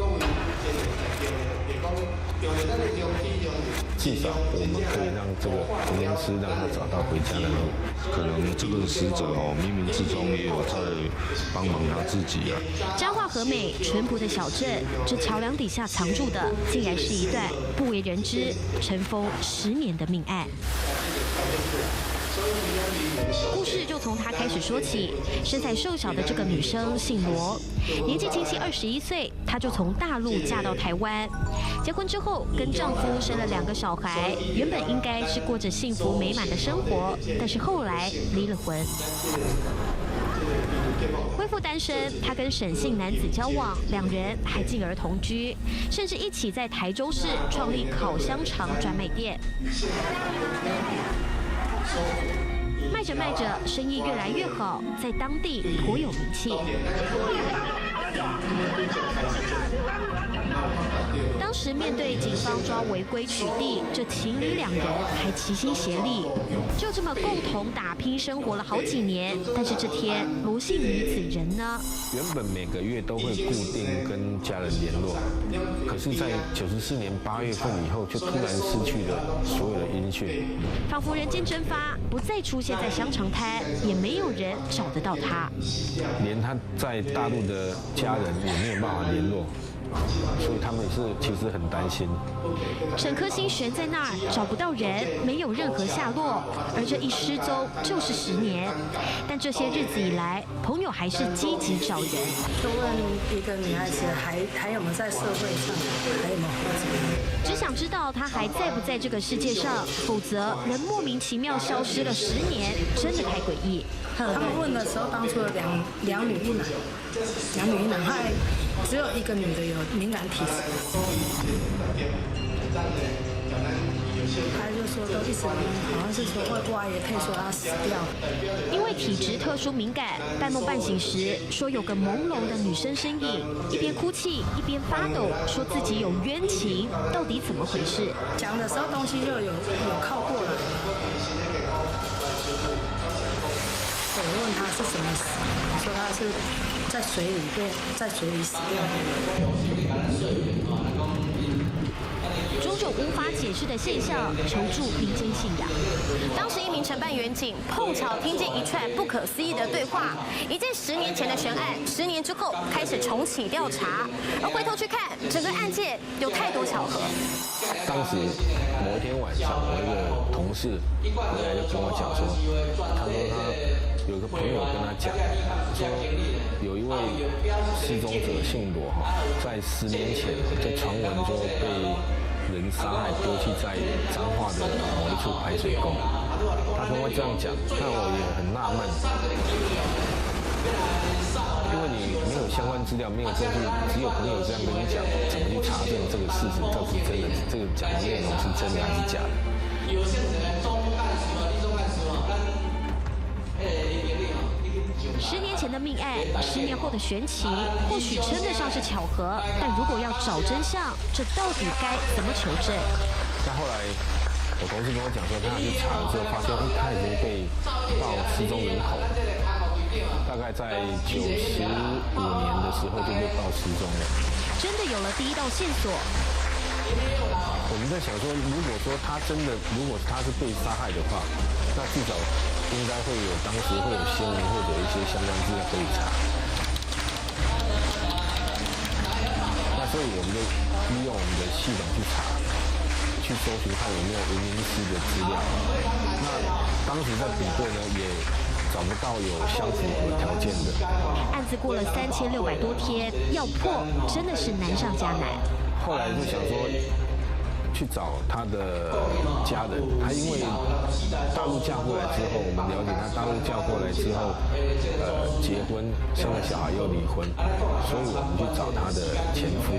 [SPEAKER 2] 至少我们可以让这个冤尸让他找到回家的路。
[SPEAKER 23] 可能这个死者哦，冥冥之中也有在帮忙他自己啊。
[SPEAKER 8] 彰化和美淳朴的小镇，这桥梁底下藏住的，竟然是一段不为人知、尘封10年的命案。故事就从她开始说起。身材瘦小的这个女生姓罗，年纪轻轻21岁，她就从大陆嫁到台湾。结婚之后，跟丈夫生了两个小孩，原本应该是过着幸福美满的生活，但是后来离了婚。恢复单身，她跟沈姓男子交往，两人还进而同居，甚至一起在台中市创立烤香肠专卖店。卖着卖着，生意越来越好，在当地颇有名气。当时面对警方抓违规取缔，这情侣两人还齐心协力，就这么共同打拼生活了好几年。但是这天，罗姓女子人呢？
[SPEAKER 2] 原本每个月都会固定跟家人联络，可是，在94年8月份以后，就突然失去了所有的音讯，
[SPEAKER 8] 仿佛人间蒸发，不再出现在香肠摊，也没有人找得到他。
[SPEAKER 2] 连他在大陆的家人也没有办法联络。所以他们是其实很担心。
[SPEAKER 8] 整颗心悬在那儿，找不到人，没有任何下落，而这一失踪就是10年。但这些日子以来，朋友还是积极找人。
[SPEAKER 9] 就问一个女孩子还有没有在社会上，还有没有活着？
[SPEAKER 8] 只想知道她还在不在这个世界上，否则人莫名其妙消失了十年，真的太诡异。
[SPEAKER 9] 他们问的时候，当初两女一男，两女一男，还只有一个女的有敏感体质。他就说都一直好像是说会挖也可以说他死掉。
[SPEAKER 8] 因为体质特殊敏感，半梦半醒时说有个朦胧的女生身影，一边哭泣一边发抖，说自己有冤情，到底怎么回事？
[SPEAKER 9] 讲的时候东西就有靠过来。我问他是怎么死，说他是在水里被在水里死掉。
[SPEAKER 8] 种种无法解解释的现象，求助民间信仰。
[SPEAKER 13] 当时一名承办员警碰巧听见一串不可思议的对话，一件10年前的悬案，10年之后开始重启调查，而回头去看整个案件，有太多巧合。
[SPEAKER 2] 当时某一天晚上，我一个同事回来就跟我讲说，他说他有个朋友跟他讲，说有一位失踪者姓罗哈，在10年前在传闻说被人杀害丢弃在彰化的某一处排水沟。他跟我这样讲，那我也很纳闷。因为你没有相关资料，没有证据，只有朋友这样跟你讲，怎么去查证这个事实到底是真的？这个讲的内容是真的还是假的？10
[SPEAKER 8] 年前的命案，10年后的玄奇，或许称得上是巧合，但如果要找真相，这到底该怎么求证？
[SPEAKER 2] 那后来我同事跟我讲说，他去查了之后，发现他已经被报失踪人口。大概在95年的时候就被报失踪了。
[SPEAKER 8] 真的有了第一道线索。
[SPEAKER 2] 我们在想说，如果说他真的，如果他是被杀害的话，那至少应该会有当时会有新闻或者一些相关资料可以查。那所以我们就利用我们的系统去查，去搜寻看有没有无名尸的资料。那当时在比对呢，也找不到有相符合条件的。
[SPEAKER 8] 案子过了3600多天，要破真的是难上加难。
[SPEAKER 2] 后来就想说，去找他的家人。他因为大陆嫁过来之后，我们了解他大陆嫁过来之后，结婚生了小孩又离婚，所以我们去找他的前夫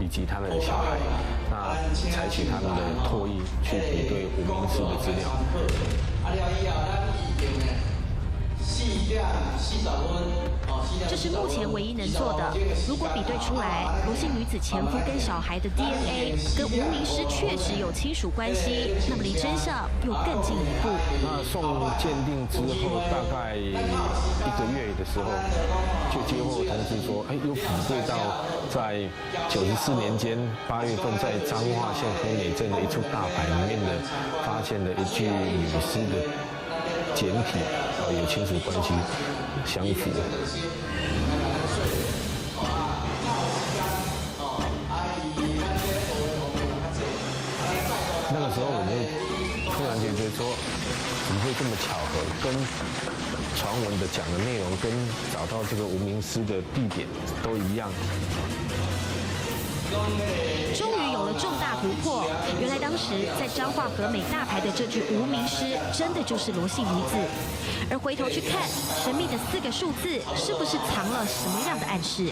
[SPEAKER 2] 以及他的小孩，那采取他们的唾液去比对无名尸的资料。
[SPEAKER 8] 这是目前唯一能做的。如果比对出来，罗姓女子前夫跟小孩的 DNA 跟无名尸确实有亲属关系，那么离真相又更进一步。
[SPEAKER 2] 那送鉴定之后，大概一个月的时候，就接获通知说，哎，又比对到在94年间8月份，在彰化县和美镇的一处大排里面的发现了一具女尸的检体，啊，有亲属关系相符。那个时候我就突然间觉得说，怎么会这么巧合？跟传闻的讲的内容，跟找到这个无名尸的地点都一样。
[SPEAKER 8] 终于有了重大突破，原来当时在彰化和美大排的这具无名尸，真的就是罗姓女子。而回头去看，神秘的四个数字，是不是藏了什么样的暗示？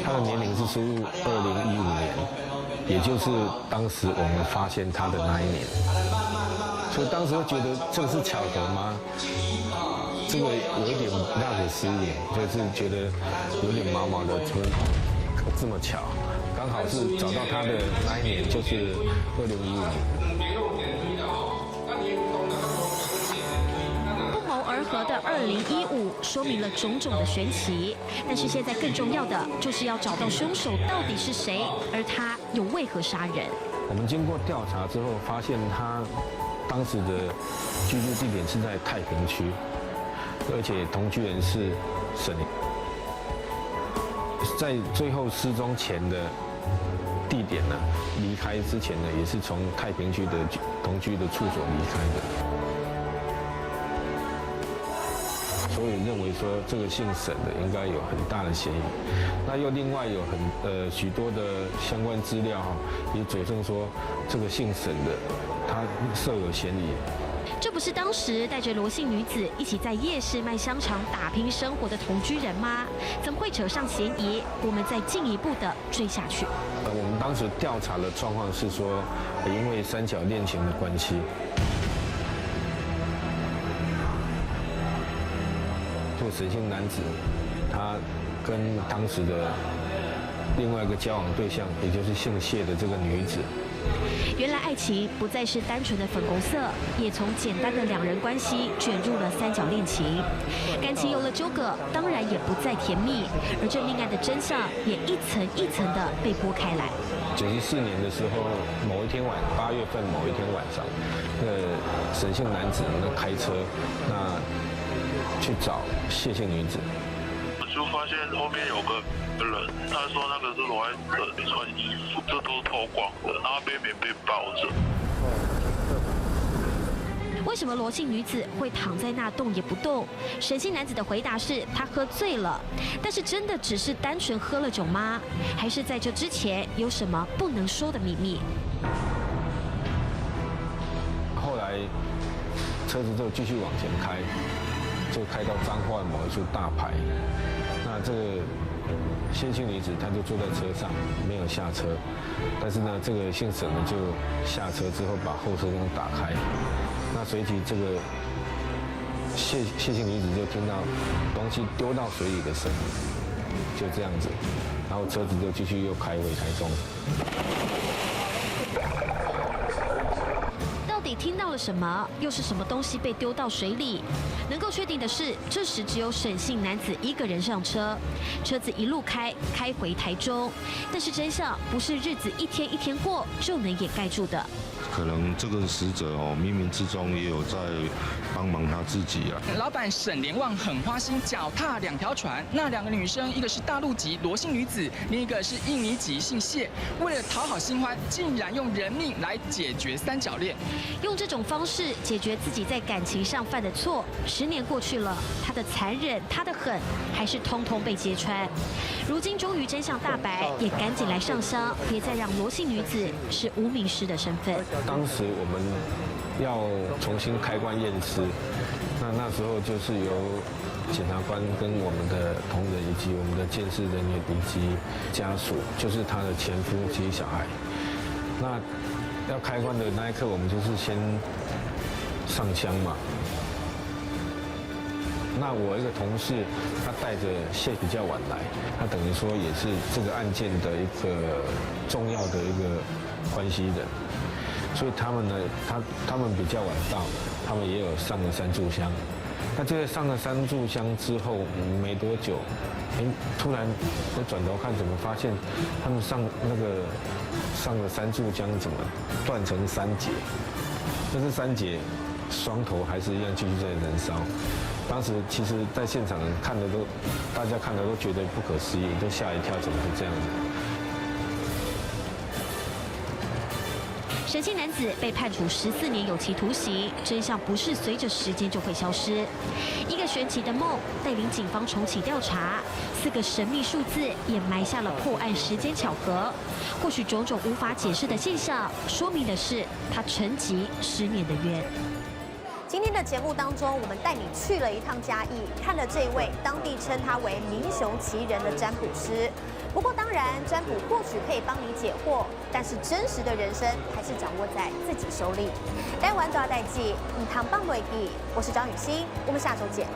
[SPEAKER 2] 他的年龄是输入2015年，也就是当时我们发现他的那一年。所以当时会觉得这个是巧合吗？这个有一点不大可思议，就是觉得有点毛毛的，怎么这么巧？刚好是找到他的那一年，就是2015年。
[SPEAKER 8] 不谋而合的2015，说明了种种的玄奇。但是现在更重要的，就是要找到凶手到底是谁，而他又为何杀人？
[SPEAKER 2] 我们经过调查之后，发现他当时的居住地点是在太平区，而且同居人是沈，在最后失踪前的地点呢，离开之前呢，也是从太平区的同居的处所离开的。所以认为说这个姓沈的应该有很大的嫌疑。那又另外有许多的相关资料哈，也佐证说这个姓沈的他设有嫌疑。
[SPEAKER 8] 这不是当时带着罗姓女子一起在夜市卖香肠打拼生活的同居人吗？怎么会扯上嫌疑？我们再进一步的追下去。
[SPEAKER 2] 我们当时调查的状况是说，因为三角恋情的关系，这个沈姓男子他跟当时的另外一个交往对象，也就是姓谢的这个女子。
[SPEAKER 8] 原来爱情不再是单纯的粉红色，也从简单的两人关系卷入了三角恋情，感情有了纠葛，当然也不再甜蜜，而这命案的真相也一层一层的被剥开来。
[SPEAKER 2] 94年的时候，某一天晚8月份某一天晚上，那个沈姓男子那开车，那去找谢姓女子。
[SPEAKER 7] 就发现后面有个人，他说那个是罗爱哲穿衣服，这都脱光的，然后被棉被包着。
[SPEAKER 8] 为什么罗姓女子会躺在那动也不动？沈姓男子的回答是他喝醉了，但是真的只是单纯喝了酒吗？还是在这之前有什么不能说的秘密？
[SPEAKER 2] 后来车子就继续往前开，就开到彰化某一处大排。那这个谢姓女子她就坐在车上，没有下车。但是呢，这个姓沈的就下车之后把后车窗打开。那随即这个谢姓女子就听到东西丢到水里的声音，就这样子，然后车子就继续又开回台中。
[SPEAKER 8] 到底听到了什么？又是什么东西被丢到水里？能够确定的是，这时只有沈姓男子一个人上车，车子一路开，开回台中。但是真相不是日子一天一天过就能掩盖住的。
[SPEAKER 12] 可能这个死者哦，冥冥之中也有在帮忙他自己啊。
[SPEAKER 19] 老板沈连旺很花心，脚踏两条船。那两个女生，一个是大陆籍罗姓女子，另一个是印尼籍姓谢。为了讨好新欢，竟然用人命来解决三角恋，
[SPEAKER 8] 用这种方式解决自己在感情上犯的错。10年过去了，他的残忍，他的狠，还是通通被揭穿。如今终于真相大白，也赶紧来上香，别再让罗姓女子是无名尸的身份。
[SPEAKER 2] 当时我们要重新开棺验尸，那时候就是由检察官跟我们的同仁以及我们的鉴识人员以及家属，就是他的前夫及小孩。那要开棺的那一刻，我们就是先上香嘛。那我一个同事，他带着谢比较晚来，他等于说也是这个案件的一个重要的一个关系人。所以他们呢，他们比较晚到，他们也有上了三炷香。那这个上了三炷香之后没多久，哎，突然我转头看，怎么发现他们上那个上了三炷香怎么断成三节？但是三节，双头还是一样继续在燃烧。当时其实在现场看的都，大家看的都觉得不可思议，都吓一跳，怎么会这样子？
[SPEAKER 8] 沈姓男子被判处14年有期徒刑，真相不是随着时间就会消失。一个玄奇的梦带领警方重启调查，四个神秘数字也埋下了破案时间巧合。或许种种无法解释的现象，说明的是他沉寂10年的冤。
[SPEAKER 13] 今天的节目当中，我们带你去了一趟嘉义，看了这位当地称他为民雄奇人的占卜师。不过，当然，占卜或许可以帮你解惑，但是真实的人生还是掌握在自己手里。台湾大代志，毋通放袂记，我是张雨欣，我们下周见。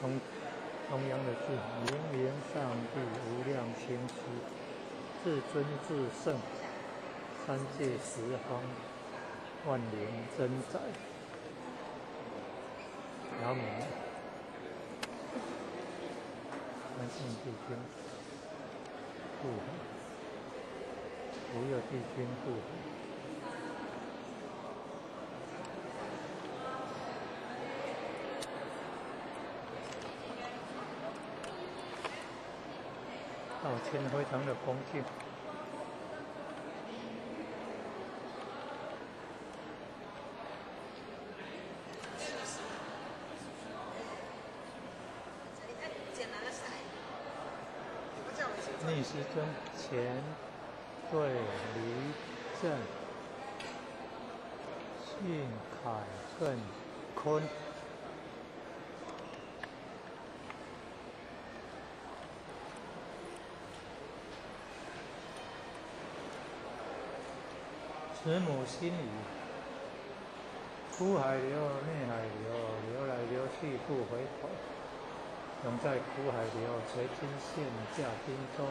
[SPEAKER 1] 中中央的字，明明上帝无量清虚，至尊至圣，三界十方，万灵真宰，南无观世帝君护法，无有帝君护法。道谦非常的恭敬。逆时针乾兑离震巽坎艮坤。慈母心语，出海流，内海流，流来流去不回头，永在苦海流，垂金线，驾金舟，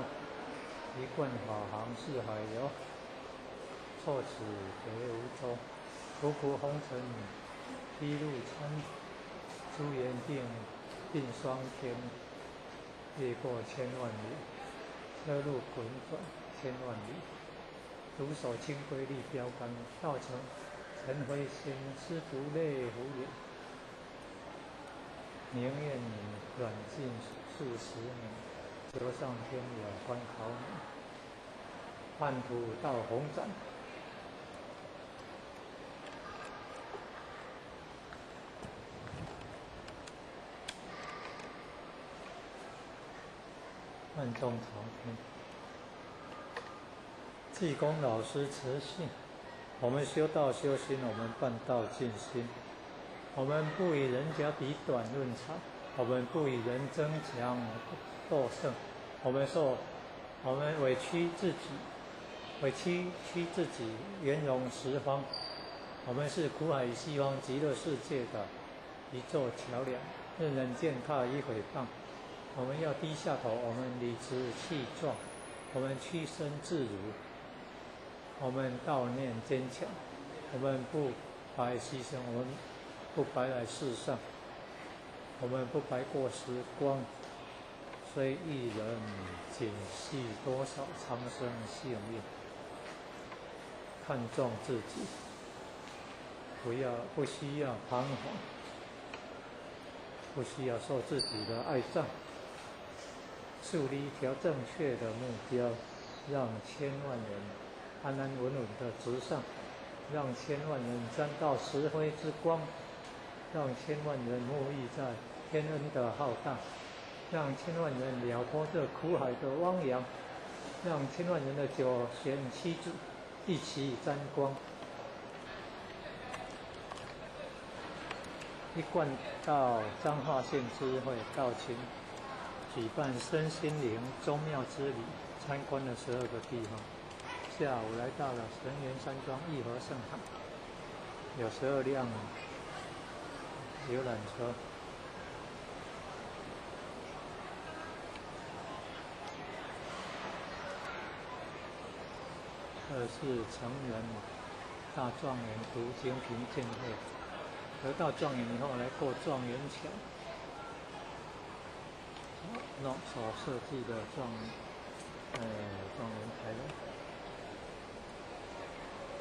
[SPEAKER 1] 一贯法航四海游，错此别无舟，苦苦红尘，披露参，诸缘定，定双天，越过千万里，车路滚转千万里。独守清规立标杆，道成尘灰心，师徒泪胡眼。宁愿软禁数十年，求上天有关考你。叛徒到红斩，万众朝天。济公老师慈信，我们修道修心，我们办道尽心。我们不与人家比短论长，我们不与人争强斗胜，我们说，我们委屈自己，委屈屈自己，圆融十方。我们是苦海西方极乐世界的一座桥梁，任人践踏与毁谤。我们要低下头，我们理直气壮，我们屈身自如。我们道念坚强，我们不白牺牲，我们不白来世上，我们不白过时光。虽一人仅系多少苍生性命，看重自己，不需要彷徨，不需要受自己的爱障，树立一条正确的目标，让千万人安安稳稳的直上，让千万人沾到石灰之光，让千万人沐浴在天恩的浩荡，让千万人了脱这苦海的汪洋，让千万人的九玄七祖一起沾光。一贯到彰化县知会道清举办身心灵宗庙之旅，参观了12个地方。下午来到了神园山庄义和圣堂，有12辆游览车。这是成人大状元读经评鉴会，得到状元以后来过状元桥，那所设计的状元牌楼。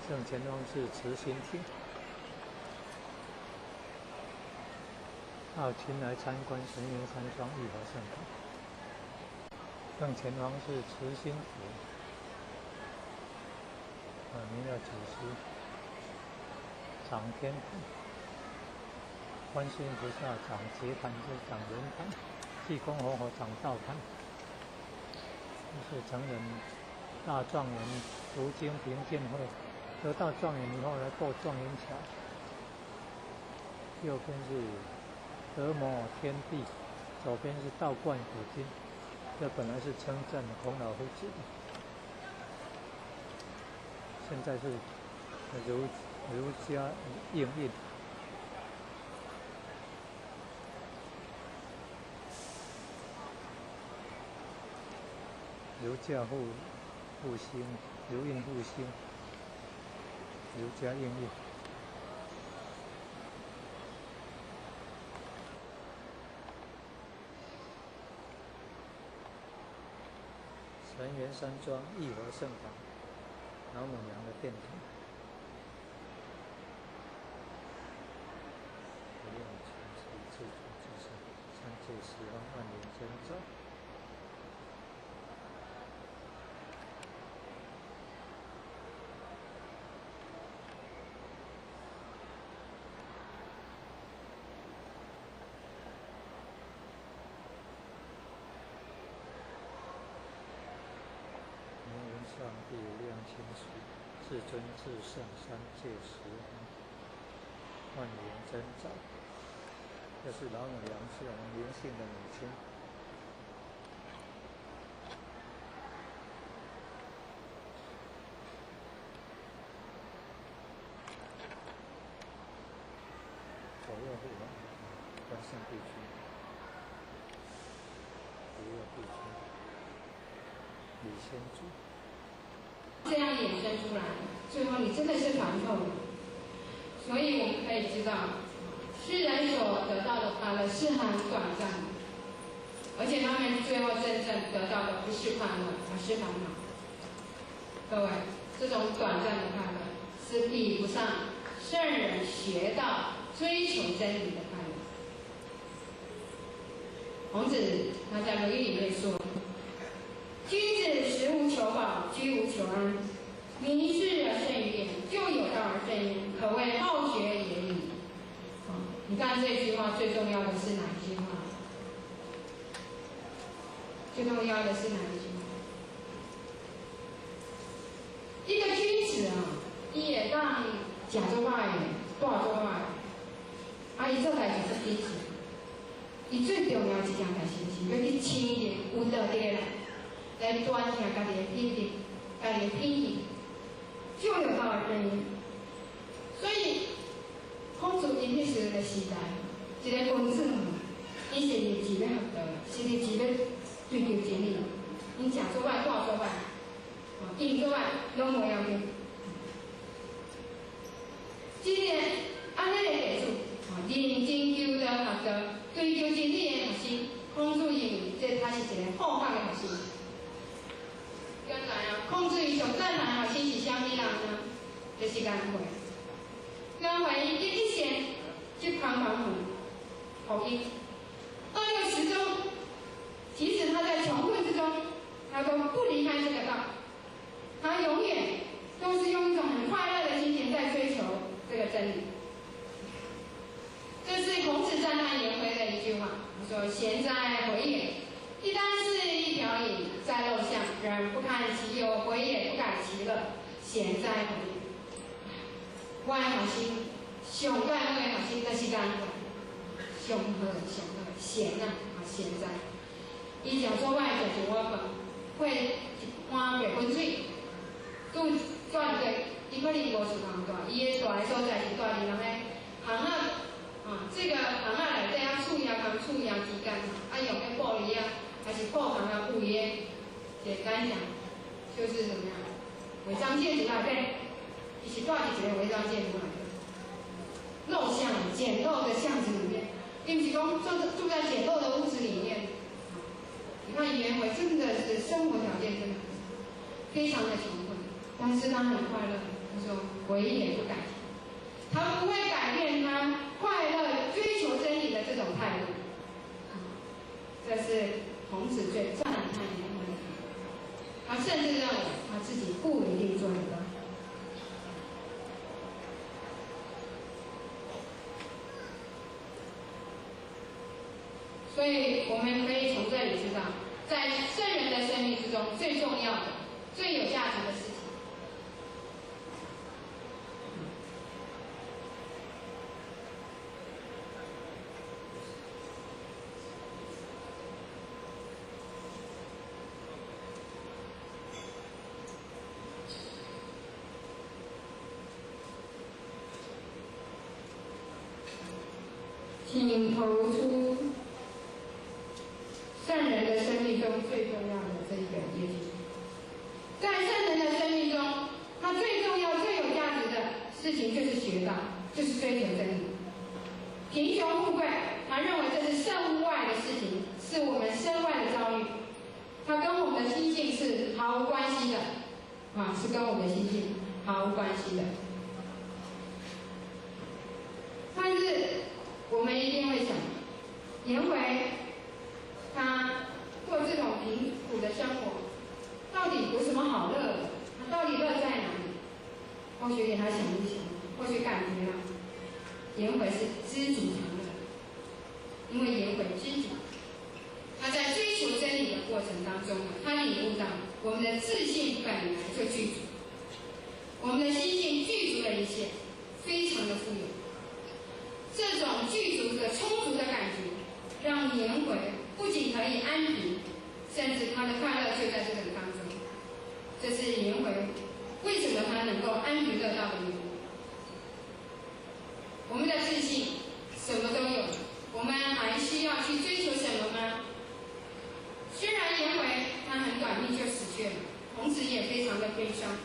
[SPEAKER 1] 正前方是慈心厅，到前来参观神园山庄义和圣堂。正前方是慈心府，弥勒祖师掌天坛，观世音菩萨掌劫坛，是掌人坛，济公活佛掌道坛。这是成人大状元读经评鉴会。得到状元以后来过状元桥，右边是德摩天地，左边是道观古今。这本来是称赞孔老夫子的，现在是儒家应运。如教护护心，如印护心，如家应印。神园山庄义和圣堂，老母娘的殿堂。无量全体自主自身，三界十方万灵真照。上帝无量千岁，至尊至圣三界十方万灵真照。这是老母娘，是我们灵性的母亲。左右护法，关圣帝君，左右帝君，李先祖。
[SPEAKER 10] 这样衍生出来，最后你真的是烦透了。所以我们可以知道，世人所得到的快乐是很短暂的，而且他们最后真正得到的不是快乐，而是烦恼。各位，这种短暂的快乐是比不上圣人学道追求真理的快乐。孔子他在《论语》里面说：“君子食无求饱，居无求安，民事而胜于言，就有道而正焉，可谓好学也已。”你看这句话最重要的是哪一句话？最重要的是哪一句话？一个君子啊，伊会当食做歹的，住做歹的，啊，伊做代志足谨慎。伊最重要一件代志是欲去深入有道德啦，来传承家己的品德，家己的品行，就有道而正焉。所以，孔子𪜶彼时阵的时代，一个君子，伊是立志欲学道，是立志欲追求真理。𪜶食做歹，住做歹，用做歹，拢无要紧。这个按呢的弟子，认真求道学道，追求真理的学生，孔子认为这他是一个好学的学生。原来啊，孔子伊上赞叹学生是啥物人呢？就是颜回。颜回伊一生去彷彷福音，恶六始终，即使他在穷困之中，他都不离开这个道，他永远都是用一种很快乐的心情在追求这个真理。这是孔子赞叹颜回的一句话，他说：“贤哉，回也！一箪食，一瓢饮，在陋巷，人不堪其忧，回也不改其乐。贤哉，回也！”我的学生，上盖我的学生就是颜回，上好上好，贤啊，啊贤哉！伊食做歹，食一碗饭，配一碗白滚水，拄转过，伊可能无厝通住，伊的住的所在是住伫人的巷仔，啊，这个巷仔内底啊，厝仔共厝仔之间，啊，用彼玻璃啊，还是布棚啊，围的，简单讲，就是怎么样，违章建筑内底。伊是住伫一个违章建筑内底，陋巷，简陋的巷子里面，伊毋是讲住在简陋的屋子里面。你看颜回真的是生活条件真的非常的穷困，但是他很快乐。他说回也不改，他不会改变他快乐追求真理的这种态度。这是孔子最赞叹颜回的，他甚至认为他自己不一定做得到。所以我们可以从这里知道，在圣人的生命之中，最重要的、最有价值的事情，请投出圣人的生命中最重要的这一个，也就是。在圣人的生命中，他最重要、最有价值的事情就是学道，就是追求真理。贫穷富贵，他认为这是身外的事情，是我们身外的遭遇，它跟我们的心性是毫无关系的，啊，是跟我们的心性毫无关系的。但是我们一定会想，颜回他过这种贫苦的生活，到底有什么好乐的？他到底乐在哪里？或许给他想一想，或许感觉啊，颜回是知足常乐，因为颜回知足，他在追求真理的过程当中，他领悟到我们的自信本来就具足，我们的心性具足了一切，非常的富有。这种具足的充足的感觉，让颜回不仅可以安贫，甚至他的快乐就在这种当中。这是颜回为什么他能够安贫乐道的原因。我们的自信什么都有，我们还需要去追求什么吗？虽然颜回他很短命就死去了，孔子也非常的悲伤，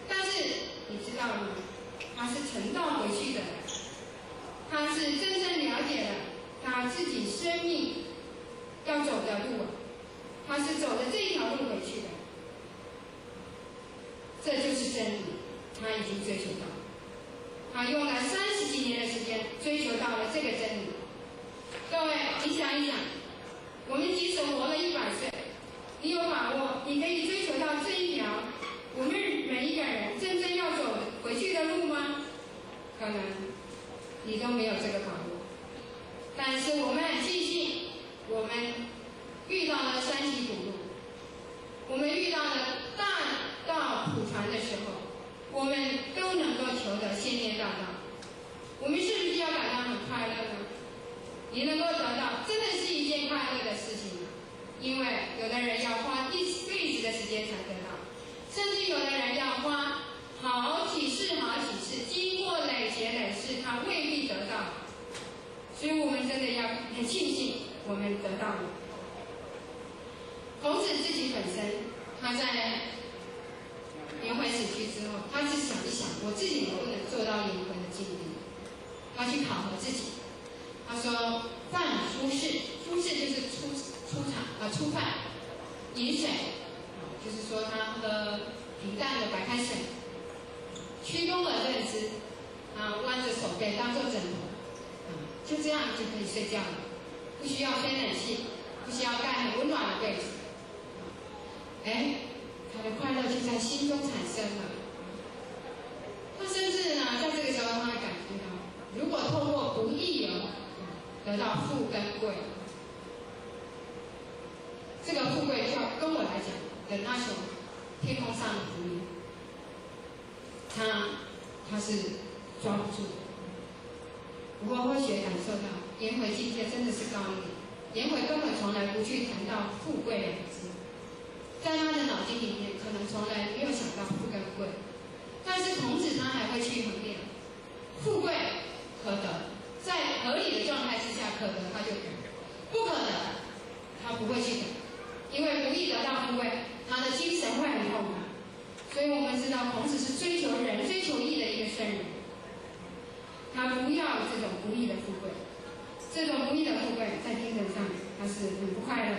[SPEAKER 10] 但是你知道吗？他是成道回去的，他是真正了解了他自己生命要走的路，他是走的这一条路回去的，这就是真理，他已经追求到了，他用了30几年的时间追求到了这个真理。各位，你想一想，我们即使活了100岁，你有把握你可以追求到这一条我们每一个人真正要走回去的路吗？可能你都没有这个把握。但是我们很庆幸，我们遇到了三期普渡，我们遇到了大道普传的时候，我们都能够求得先天大道。我们是不是要感到很快乐呢？你能够得到，真的是一件快乐的事情，因为有的人要花一辈子的时间才得到，甚至有的人要花好几世好几世，经过累劫累世，他未必得到。所以我们真的要很庆幸我们得到了。孔子自己本身，他在颜回死去之后，他是想一想，我自己能不能做到颜回的境地？他去考核自己。他说：“饭出世，出世就是出场啊，出饭，饮水，就是说他喝平淡的白开水，屈躬而认之，啊，弯着手背当做枕头，啊，就这样就可以睡觉了，不需要吹冷气，不需要盖很温暖的被子，哎，他的快乐就在心中产生了。他甚至呢，在这个时候他会感觉到，如果透过不义而得到富跟贵，这个富贵就跟我来讲的那种天空上的浮云，他是抓不住的。不过或许感受到颜回境界真的是高一点，颜回根本从来不去谈到富贵两个字，在他的脑筋里面可能从来没有想到富跟贵，但是孔子他还会去衡量富贵可得。在合理的状态之下，可得他就得，不可得，他不会去得，因为不易得到富贵，他的精神会很痛苦。所以我们知道，孔子是追求仁、追求义的一个圣人，他不要这种不义的富贵，这种不义的富贵在精神上他是很不快乐的。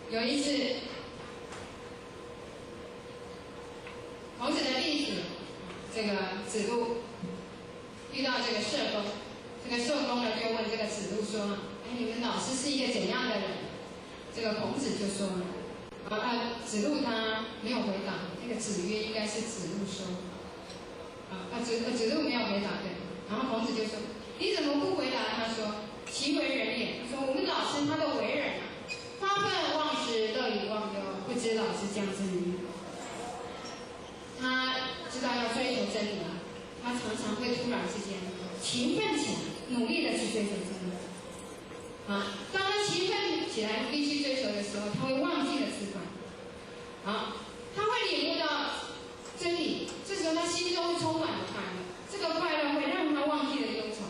[SPEAKER 10] 有一次，孔子的弟子这个子路遇到这个社工，这个社工呢就问这个子路说：“哎，你们老师是一个怎样的人？”这个孔子就说：“子路他没有回答。那个子曰应该是子路说，子路没有回答，对。然后孔子就说：你怎么不回答？他说：其为人也。他说我们老师他的为人啊，发愤忘食，乐以忘忧，不知老师将至于。他知道要追求真理啊。”他常常会突然之间勤奋起来，努力的去追求真理。啊，当他勤奋起来，努力去追求的时候，他会忘记了吃饭。啊，他会领悟到真理，这时候他心中充满了快乐，这个快乐会让他忘记了忧愁，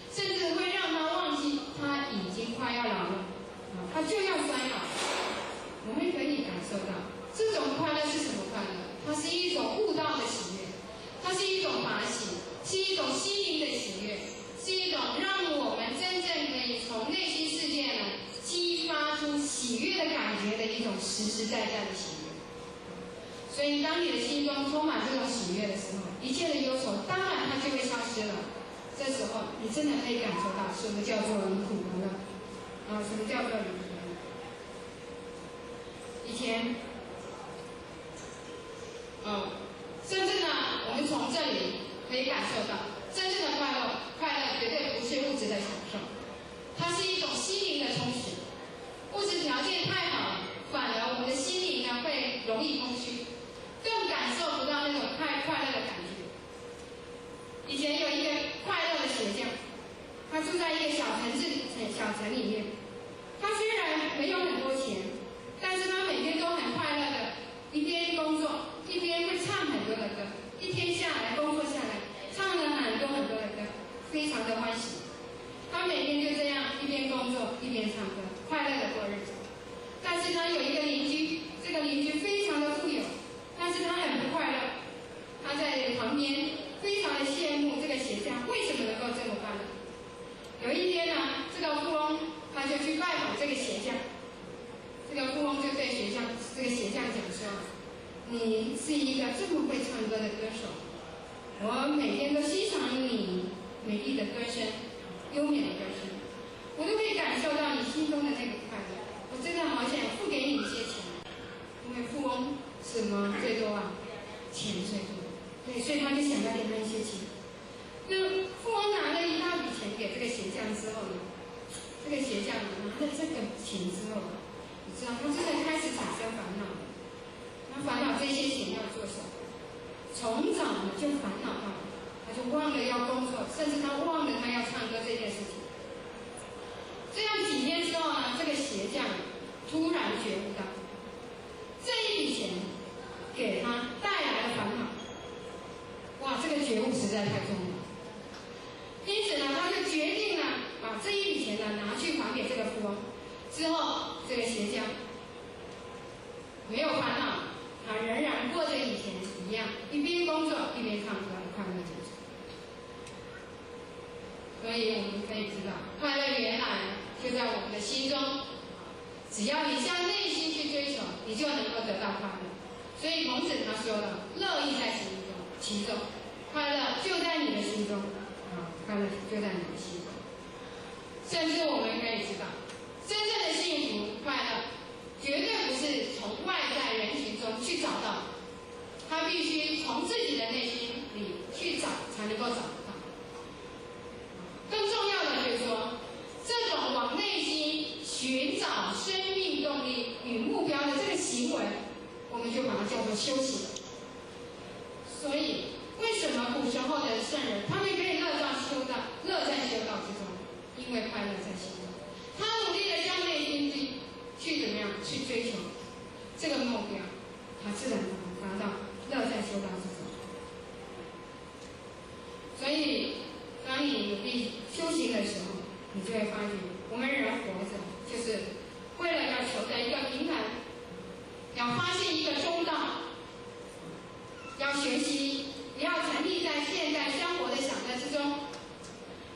[SPEAKER 10] 甚至会让他忘记他已经快要老了，啊，他就要衰老。我们可以感受到，所以，当你的心中充满这种喜悦的时候，一切的忧愁当然它就会消失了。这时候，你真的可以感受到什么叫做离苦得乐啊！什么叫做离苦得乐？以前，甚至呢，我们从这里可以感受到，真正的快乐，快乐绝对不是物质的享受，它是一种心灵的充实。物质条件太好，反而我们的心灵呢会容易空虚，更感受不到那种太快乐的感觉。以前有一个快乐的鞋匠，他住在一个小城市、小城里面。他虽然没有很多钱，但是他每天都很快乐的，一边工作一边会唱很多的歌。一天下来，工作下来，唱了很多很多的歌，非常的欢喜。他每天就这样一边工作一边唱歌，快乐的过日子。但是他有一个邻居，这个邻居非常的富有，但是他很不快乐。他在旁边非常的羡慕这个鞋匠为什么能够这么快乐。有一天呢，这个富翁他就去拜访这个鞋匠，这个富翁就对这个鞋匠讲说：“你是一个这么会唱歌的歌手，我每天都欣赏你美丽的歌声，优美的歌声，我都可以感受到你心中的那个快乐。我真的好想付给你一些钱，因为富翁什么最多啊？钱最多。对，所以他就想要给他一些钱。那富翁拿了一大笔钱给这个鞋匠之后呢，这个鞋匠拿了这个钱之后，你知道他真的开始产生烦恼了。他烦恼这些钱要做什么？从早呢就烦恼到，他就忘了要工作，甚至他忘了他要唱歌这件事情。这样几天之后呢，这个鞋匠突然觉悟到，这一笔钱给他带来了烦恼。哇，这个觉悟实在太重要。因此呢，他就决定呢，把这一笔钱呢拿去还给这个富翁。之后，这个鞋匠没有烦恼，他仍然过着以前一样，一边工作一边唱歌，快乐着。所以我们可以知道，快乐原来就在我们的心中。只要你向内心去追求，你就能够得到快乐。所以孔子他说了：“乐亦在其中，其中，快乐就在你的心中啊，快乐就在你的心中。”甚至我们可以知道，真正的幸福快乐，绝对不是从外在人群中去找到，他必须从自己的内心里去找，才能够找得到。更重要的就是说，这种往内心寻找生命动力与目标的这个行为，我们就把它叫做修行。所以，为什么古时候的圣人他们可以乐在修道，乐在修道之中？因为快乐在心中。他努力的向内心去怎么样去追求这个目标，他自然达到乐在修道之中。所以，当你努力修行的时候，你就会发觉，我们人活着就是为了要求得一个平衡，要发现一个中道，要学习不要沉溺在现在生活的享乐之中，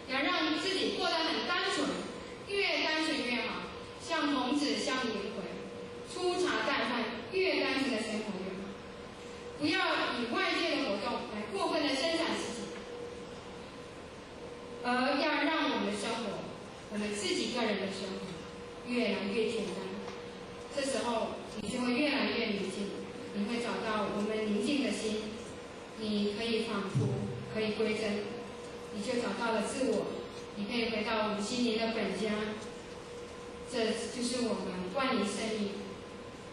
[SPEAKER 10] 要让自己过得很单纯，越单纯越好。像孔子，像颜回，粗茶淡饭，越单纯的生活越好。不要以外界的活动来过分的生产自己，而要让我们的生活，我们自己个人的生活越来越简单。这时候你就会越来越宁静，你会找到我们宁静的心，你可以仿佛可以归真，你就找到了自我，你可以回到我们心灵的本家。这就是我们万灵生命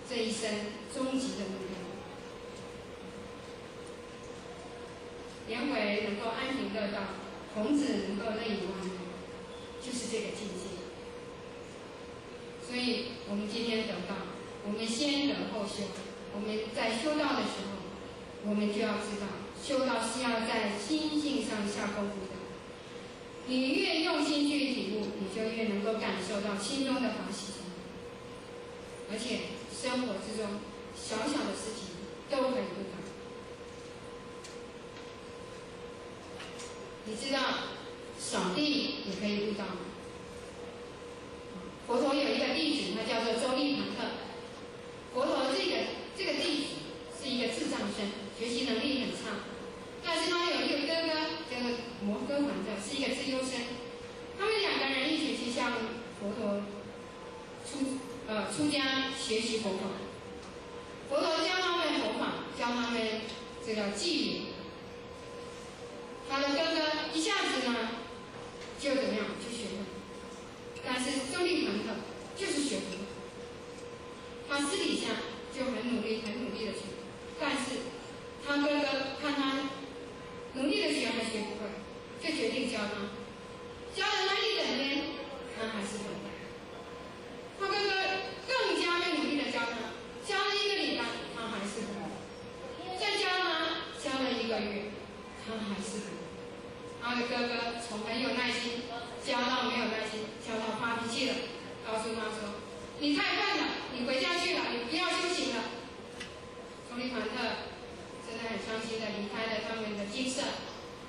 [SPEAKER 10] 这一生终极的目标。颜回能够安贫乐道，孔子能够内以外内，就是这个境界。所以，我们今天得道，我们先得后修。我们在修道的时候，我们就要知道，修道是要在心性上下功夫的。你越用心去体悟，你就越能够感受到心中的法喜。而且生活之中小小的事情都可以悟到。你知道，扫地也可以悟道吗？佛陀有一个弟子，他叫做周利盘特。佛陀这个弟子是一个智者，学习佛法。佛陀教他们佛法，教他们这个纪律。他的哥哥一下子呢，就怎么样就学会了，但是周利盘特就是学不会。他私底下就很努力、很努力的学，但是他哥哥看他努力的学还学不会，就决定教他。教了他一整天，他还是不会。他哥哥更加的努力的教他，教了一个礼拜，他还是不会。再教他，教了一个月，他还是不会。他的哥哥从很有耐心教到没有耐心，教到发脾气了，告诉他说：“你太笨了，你回家去了，你不要修行了。”周利盘特真的很伤心的离开了他们的精舍，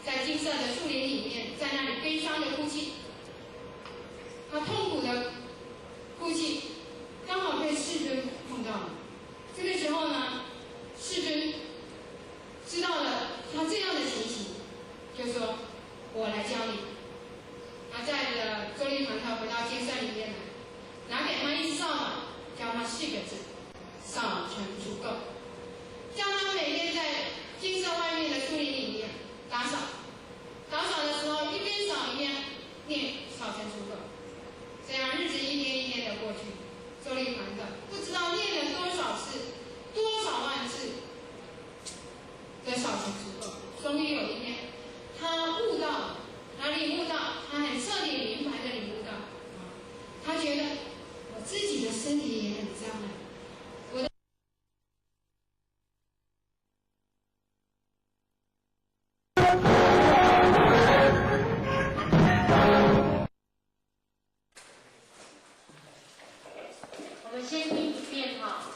[SPEAKER 10] 在精舍的树林里面，在那里悲伤的哭泣。他痛苦的哭泣，刚好被世尊碰到了。这个时候呢，世尊知道了他这样的情形，就说：“我来教你。”他带着周利盘特回到精舍里面来，拿给他一只扫把，教他四个字：扫尘除垢。叫他每天在精舍外面的树林里面打扫，打扫的时候一边扫一边念扫尘除垢，这样日子一天一天的过去，周利盘特不知道念了多少次、多少万次的扫尘除垢，终于有一天，他悟到，他领悟到，他很彻底明白的领悟到，他觉得我自己的身体也很脏啊。我的。
[SPEAKER 11] 我们先听一遍哈。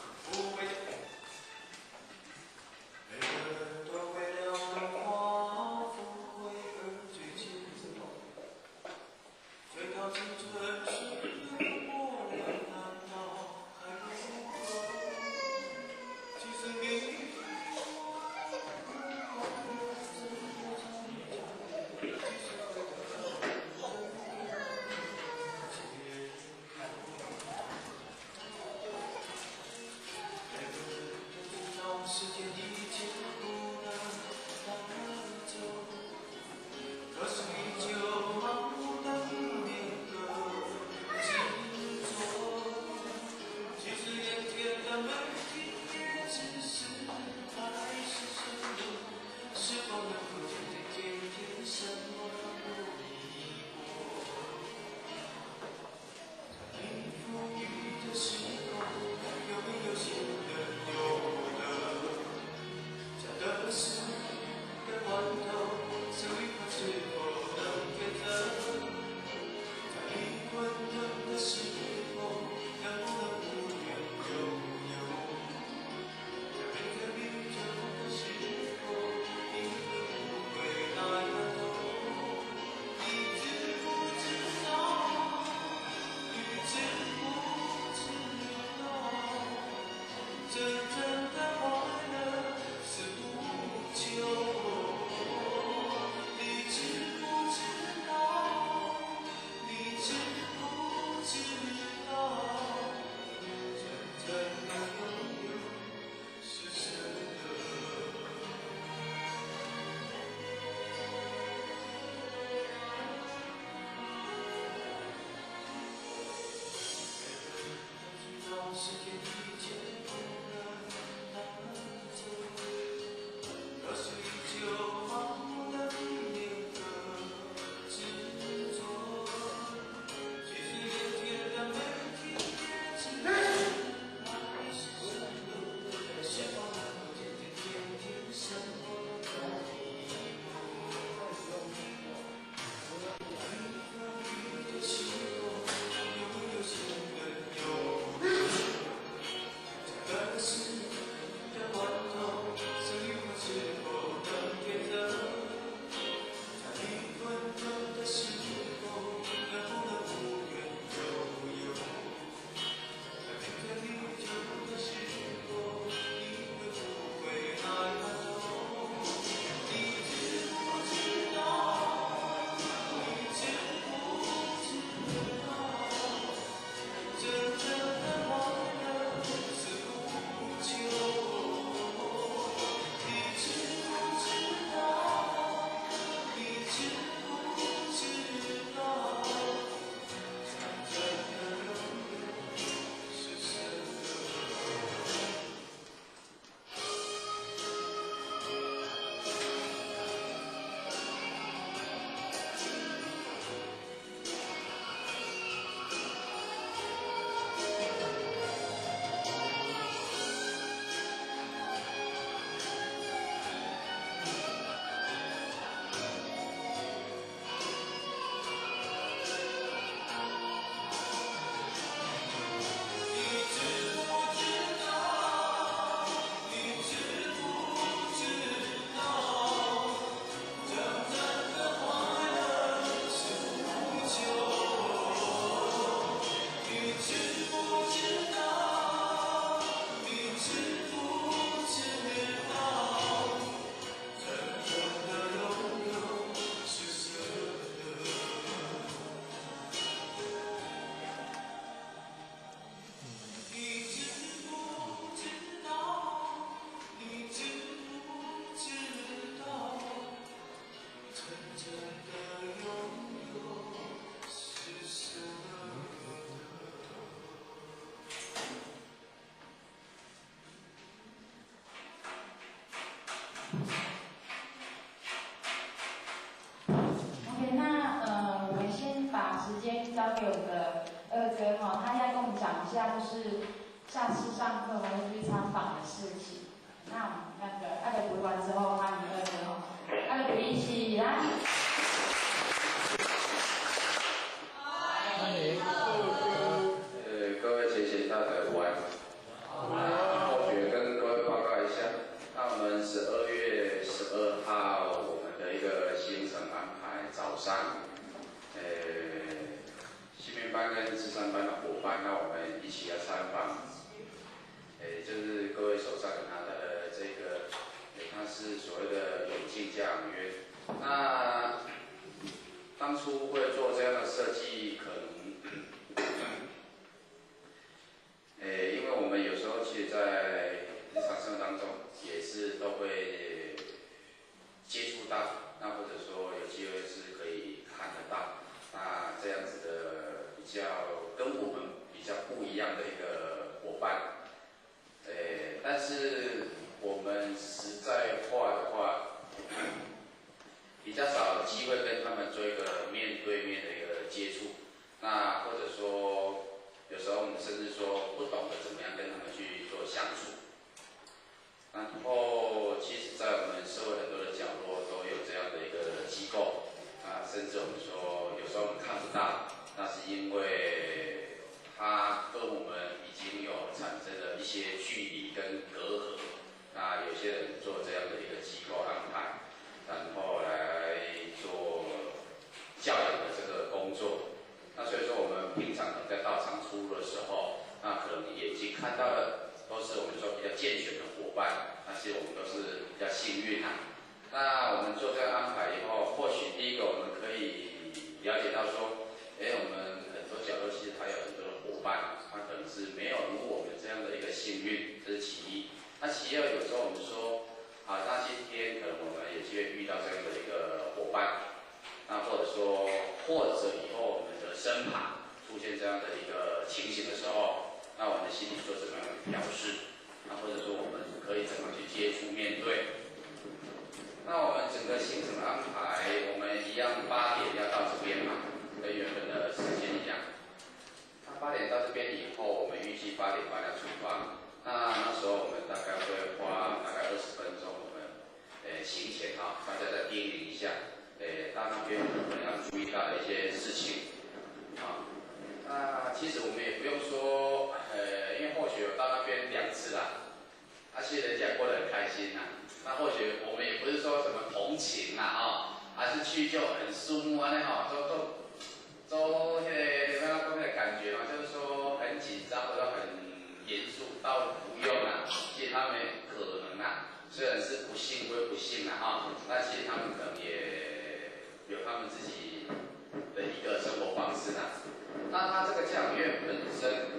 [SPEAKER 11] 时间交给我们的二哥哈，他要跟我们讲一下，就是下次上课我们去参访的事情。那我们那个阿个读完之后，欢迎二哥哈，阿个一起来。
[SPEAKER 1] 欢迎。
[SPEAKER 4] 各位前贤大德午安。后学跟各位报告一下，那我们12月12号我们的一个行程安排，早上，新民班跟智商班的伙伴，那我们一起要参访，就是各位手上拿的这个，它是所谓的永靖教养院。那当初会做这样的设计，可能，因为我们有时候其实，在日常生活当中也是都会接触到，那或者说有机会是可以看得到，那这样子的比较跟我们比较不一样的一个伙伴，但是我们实在话的话，比较少机会跟他们做一个面对面的一个接触，那或者说有时候我们甚至说不懂得怎么样跟他们去做相处。然后，其实，在我们社会很多的角落都有这样的一个机构，啊，甚至我们说有时候我们看不到，那是因为它跟我们已经有产生了一些距离跟隔阂。那有些人做这样的一个机构安排，然后来做教养的这个工作。那所以说，我们平常可能在道场出入的时候，那可能眼睛看到的都是我们说比较健全的伙伴，那其实我们都是比较幸运啊。那我们做这样安排以后，或许第一个我们可以了解到说，我们很多角落其实他有很多的伙伴，他可能是没有如我们这样的一个幸运，这是其一。那其二，有时候我们说，啊，那今天可能我们有机会遇到这样的一个伙伴，那或者说，或者以后我们的身旁出现这样的一个情形的时候，那我们心里做怎么样的调试？那或者说我们可以怎么去接触面对？那我们整个行程安排，我们一样8点要到这边嘛，跟原本的时间一样。那8点到这边以后，我们预计8点半要出发。那时候我们大概会花大概20分钟，我们行前啊，大家再叮咛一下，到那边我们要注意到的一些事情啊。那其实我们也不用说，因为或许有到那边2次啦，啊，其实人家也过得很开心呐。那或许我们也不是说什么同情啦，啊，还是去就很肃穆啊，那吼，都那个那个感觉嘛，就是说很紧张或者很严肃，倒不用啦。其实他们可能啊，虽然是不幸归不幸啦，哈，但其实他们可能也有他们自己的一个生活方式啦。那他这个教养院本身，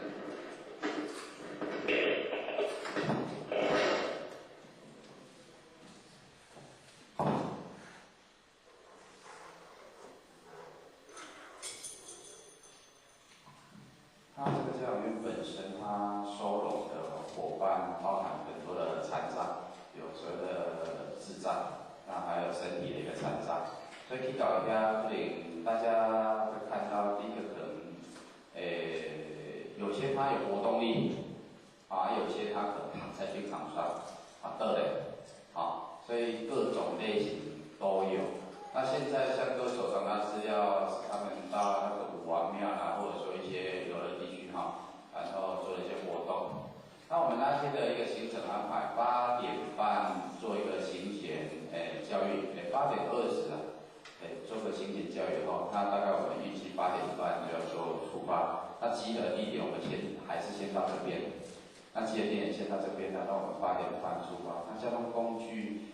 [SPEAKER 4] 他这个教养院本身，他收容的伙伴包含很多的残障，有所谓的智障，那还有身体的一个残障，所以去到遐可能大家会看到第一个可能，有些他有活动力，啊，有些他可能躺在病床上，啊，对嘞，啊，所以各种类型都有。那现在像各位手上，他是要他们到那个五王庙啦，或者说一些游乐地区哈，然后做一些活动。那我们那天的一个行程安排，8点半做一个行前教育，8点20啊，做个行前教育后，那大概我们预计8点半就要做出发。那集合地点我们先还是先到这边，那集合地点先到这边，然后我们8点半出发。那交通工具，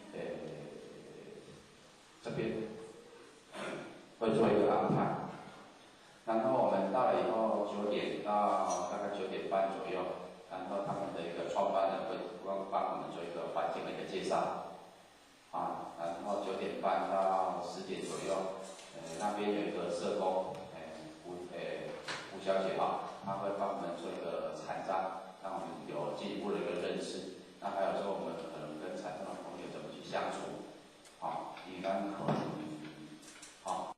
[SPEAKER 4] 这边会做一个安排。然后我们到了以后，9点到大概9点半左右，然后他们的一个创办人会帮我们做一个环境的一个介绍，啊，然后9点半到10点左右，那边有一个社工，胡小姐哈，她会帮我们做一个残障，让我们有进一步的一个认识。那还有说我们可能跟残障的朋友怎么去相处，啊，应该可能，好。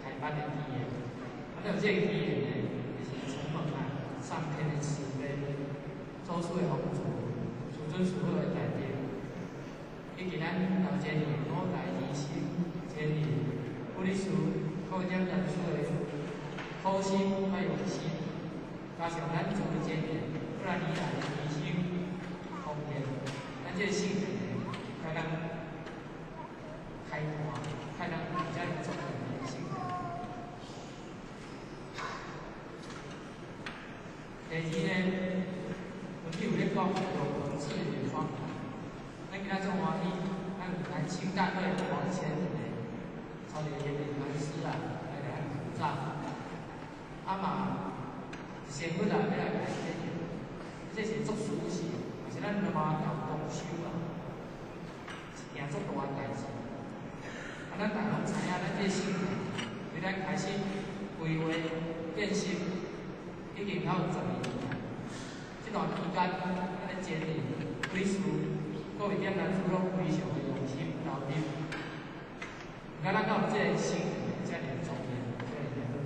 [SPEAKER 20] 开班的机缘。啊，有这个机缘呢，就是承蒙啊上天的慈悲，祖师的福助，师尊师父的大德，以及咱老前人五代二师前人护理师、各位点老师的苦心还有用心，加上咱诸位前人不然以来的牺牲奉献，咱这个圣殿呢，才当开坛，才当有遮尔庄严的圣殿。第二呢，根据有咧讲，有文字的方法，咱今仔足欢喜，咱有南清大会王前人呢，带一个严领团师啊，来共咱普照。啊嘛，仙佛啊，欲来共咱显现，这是足殊胜，嘛是咱罗马教公修啊，一件足大的代志。啊，咱大家拢知影，咱这个圣殿，对咱开始规划建设，已经到12年啊。这段期间，咱的前人、理事、各位点老师拢非常的用心投入。毋过咱敢有这个圣殿遮尔庄严，遮尔好。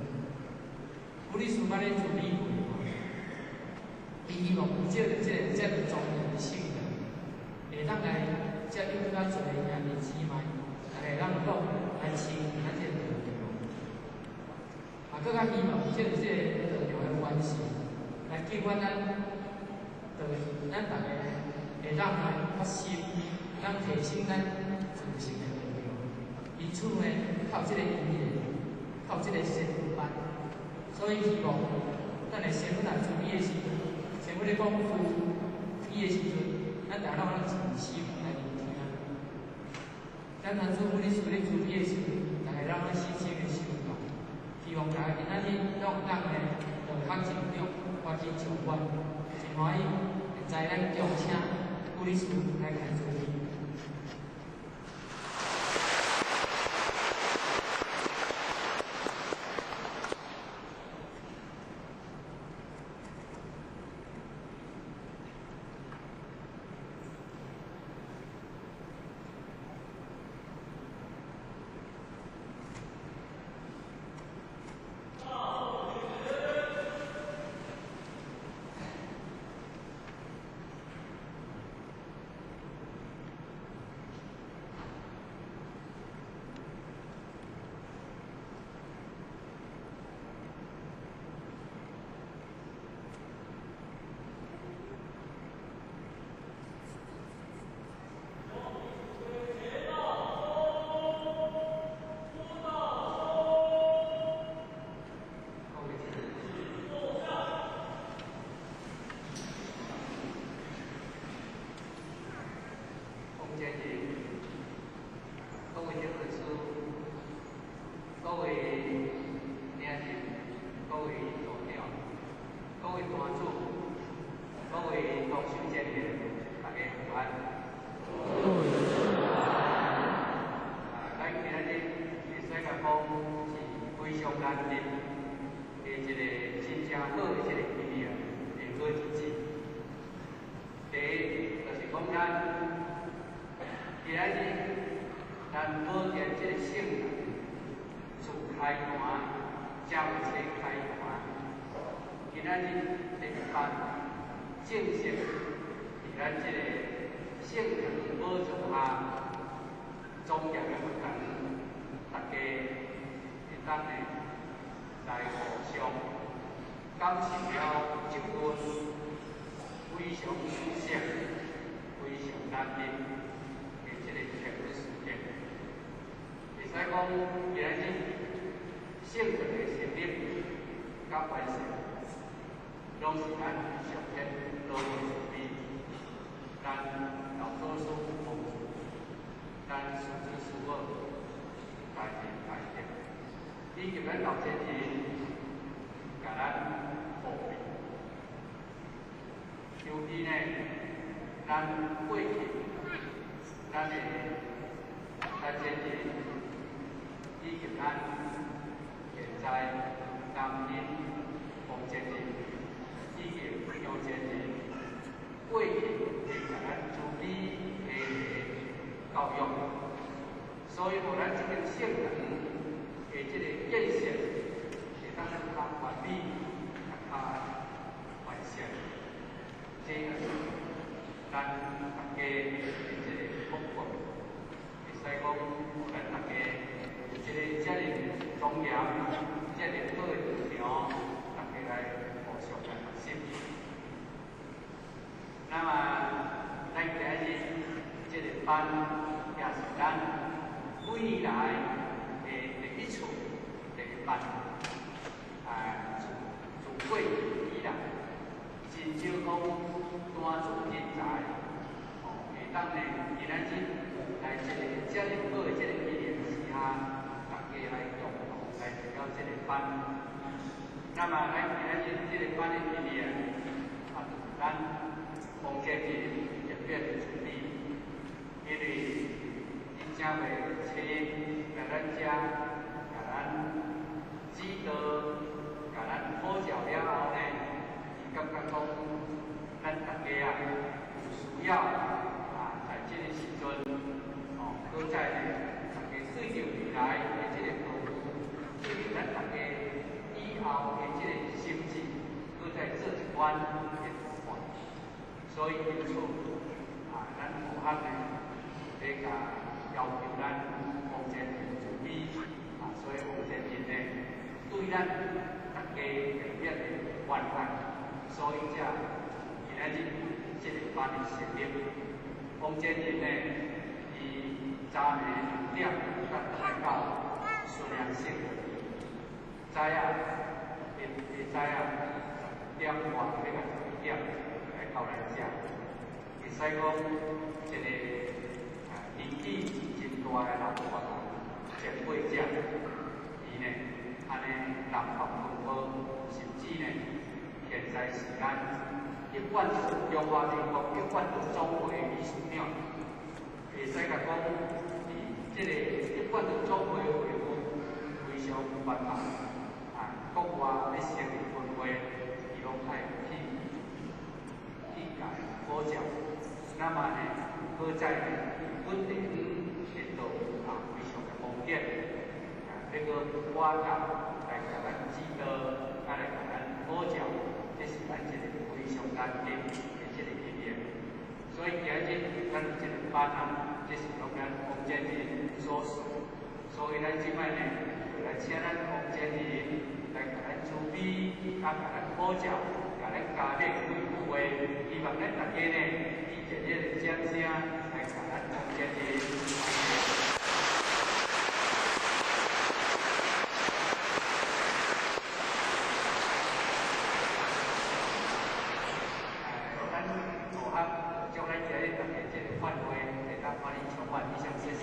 [SPEAKER 20] 护理师捌咧处理过吼，伊希望借著这个遮尔庄严的圣殿，会当来接引较济兄弟姊妹，大家会当拢来亲咱这个道场。嘛，阁较希望借著这个道场的关系，来激发咱道，咱大家会当来较深，会当提升咱自性的道场。因此呢，较有这个因缘，较有这个仙佛班。所以希望咱的仙佛来处理的时阵，仙佛咧讲佛语的时阵，咱大家拢尽心来聆听。咱当初护理师咧处理的时阵，大家拢深深的受动。希望大家今仔日拢当呢，就较集中，发起上愿，真欢喜，现在咱恭请护理师来开处理。各位点老师，各位领袖，各位道长，各位坛主，各位同修前人，大家午安。咱今仔日会使共讲是非常难得的一个真正好的这个机会啊，的好日子。第一就是讲咱今仔日咱宝殿这个圣殿自开坛，将车开坛，今仔日的办正式伫咱这个圣堂宝座下庄严的佛堂，大家会当呢来互相感受了这份非常殊胜、非常难得的这个天文事件。会使讲，今仔日圣堂的成立佮完成，拢是咱上天老慈悲，咱老祖师奉主，咱师祖师母大仁大德，以及咱老先人共咱护庇。尤其呢，咱过去，咱的咱先人，以及咱现在南林王前人，以及杨前人，过去会共咱慈悲的教育，所以予咱这间圣堂的这庄严这个好的道场，大家来互相来学习。那么，咱今日这个班也是咱每年来的第一次第一班，啊，自过以来，真少讲单做人才，哦，会当呢，今仔日来这个遮尔好的这个机缘之下，大家来共同来参加这个班。那么，咱今仔日这个班的纪念，啊，就是咱王建民特别的处理，因为伊正袂请来咱遮，共咱指导，共咱普照了后呢，伊感觉讲，咱大家啊有需要啊，在这个时阵，哦，搁再呢，大家对著未来的这个抱负，对著咱大家以后的这个心志，搁再做一番的突破。所以因此啊，咱佛学呢，咧共要求咱王建民慈悲啊，所以王建民呢，对咱大家特别的关怀，所以才今仔日这个班的成立。王建民呢，伊昨暝2点才转来到孙良胜，知影，会知影10点外欲到11点来到咱遮，会使讲一个年纪真大的老大人前辈者，伊呢按呢南北奔波，甚至呢现在是咱一贯道中华民国一贯道总会理事长，会使共讲，伫这个一贯道总会会务非常繁忙，啊，国外咧成立分会，伊拢爱去共普照。那么呢，好在呢，本地的道啊非常的方便，啊，这个我教来共咱指导，啊来共咱普照，这是咱一个非常难得的这个经验。所以今日咱有这个班啊，这是用咱王建民所赐，所以咱这摆呢，就来请咱王建民来共咱慈悲，啊，共咱普照，共咱加勉几句话，希望咱大家呢，以热烈的掌声来共咱王建民。咱佛学将咱今日大家这个法会，会当欢喜充满，以上谢谢。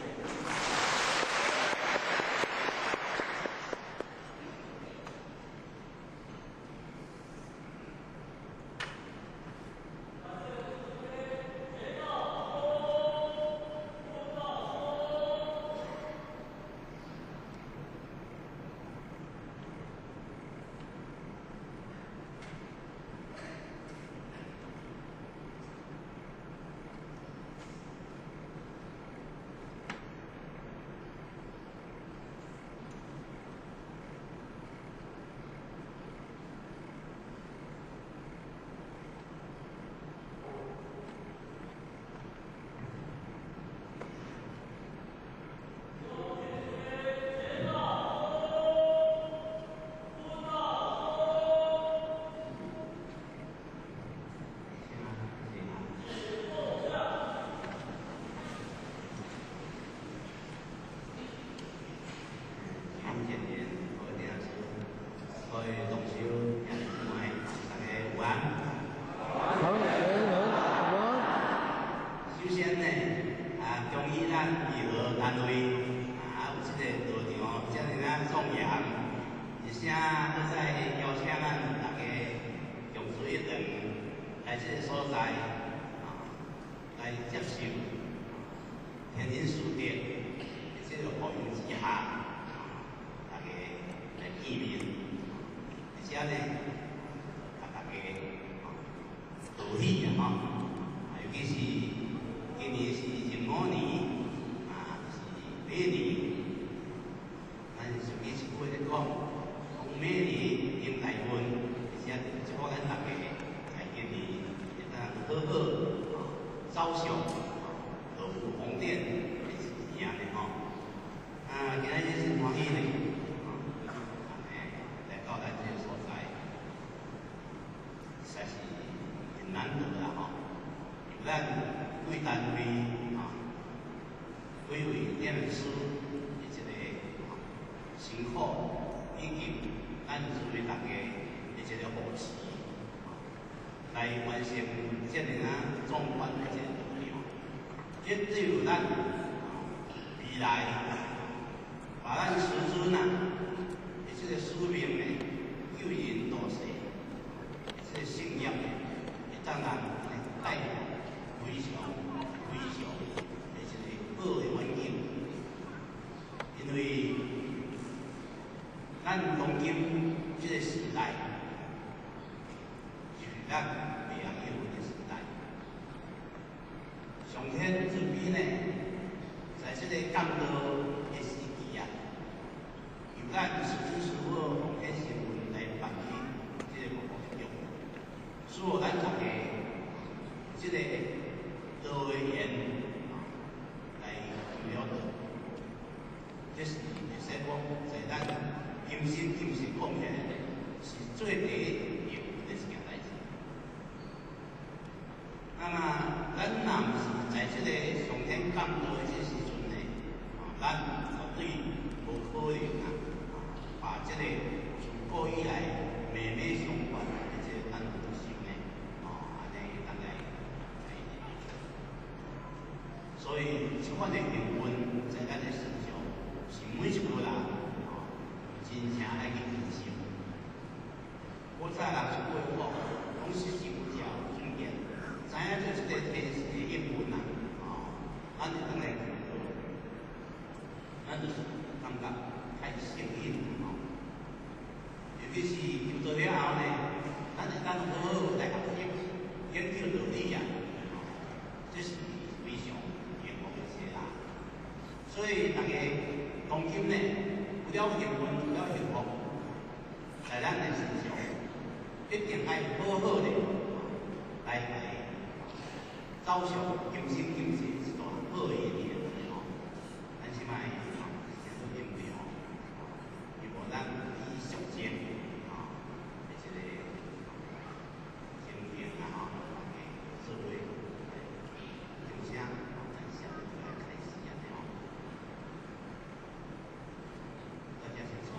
[SPEAKER 4] 首先呢，啊，恭喜咱义和单位啊，有这个道场遮尔啊庄严，而且阁再邀请咱大家共聚一堂来这个所在啊，来接受天人师德的这个护佑之下，大家来见面，而且呢，共大家贺喜啊吼，尤其是今年是壬午年，啊，是马年。咱上几一句话咧讲，讲马年迎大运，而且祝福咱大家在今年会当好好走上乐福丰典的是安呢吼。啊，今仔日真欢喜呢，
[SPEAKER 18] 辛苦，以及咱作為大家的這个護持，來完成這爾仔壯觀的這个道場。這對咱未來，把咱師尊啊，的這个使命呢，救人度世，這个信念呢，會當咱來帶來非常非常的一个好的環境。因為咱當今這个時代是咱袂曉應付的時代。上天慈悲呢，在這個降道的時期啊，由咱師尊師父奉天承運來辦理這個服務，使咱大家這個道的緣來求了道。這是會使講，在咱今生今世講起來，是最第一要的一件代誌。那麼，咱若毋是在這个上天降道的這時陣呢，咱絕對無可能啊，把這个自古以來脈脈相傳的這個咱佛心呢，按呢咱來來。所以，這款的幸運在咱的身上，是每一個人真正愛去珍惜。古早人一句話講，講實事有照尊嚴，知影做這个天時的應運啊，咱就當來求道，咱就是感覺太幸運吼。尤其是求道了後呢，咱會當好好來學習，研究道理啊，這是非常幸福的事啦。所以大家當今呢，有了幸運，有了幸福，在咱的身上，一定愛好好的來來走上今生今世這段好的緣吼。咱這擺吼，因為吼，希望咱以俗情吼的這個情形啊吼，大家做伙來掌聲，咱下面就來開始按呢吼。大家請坐。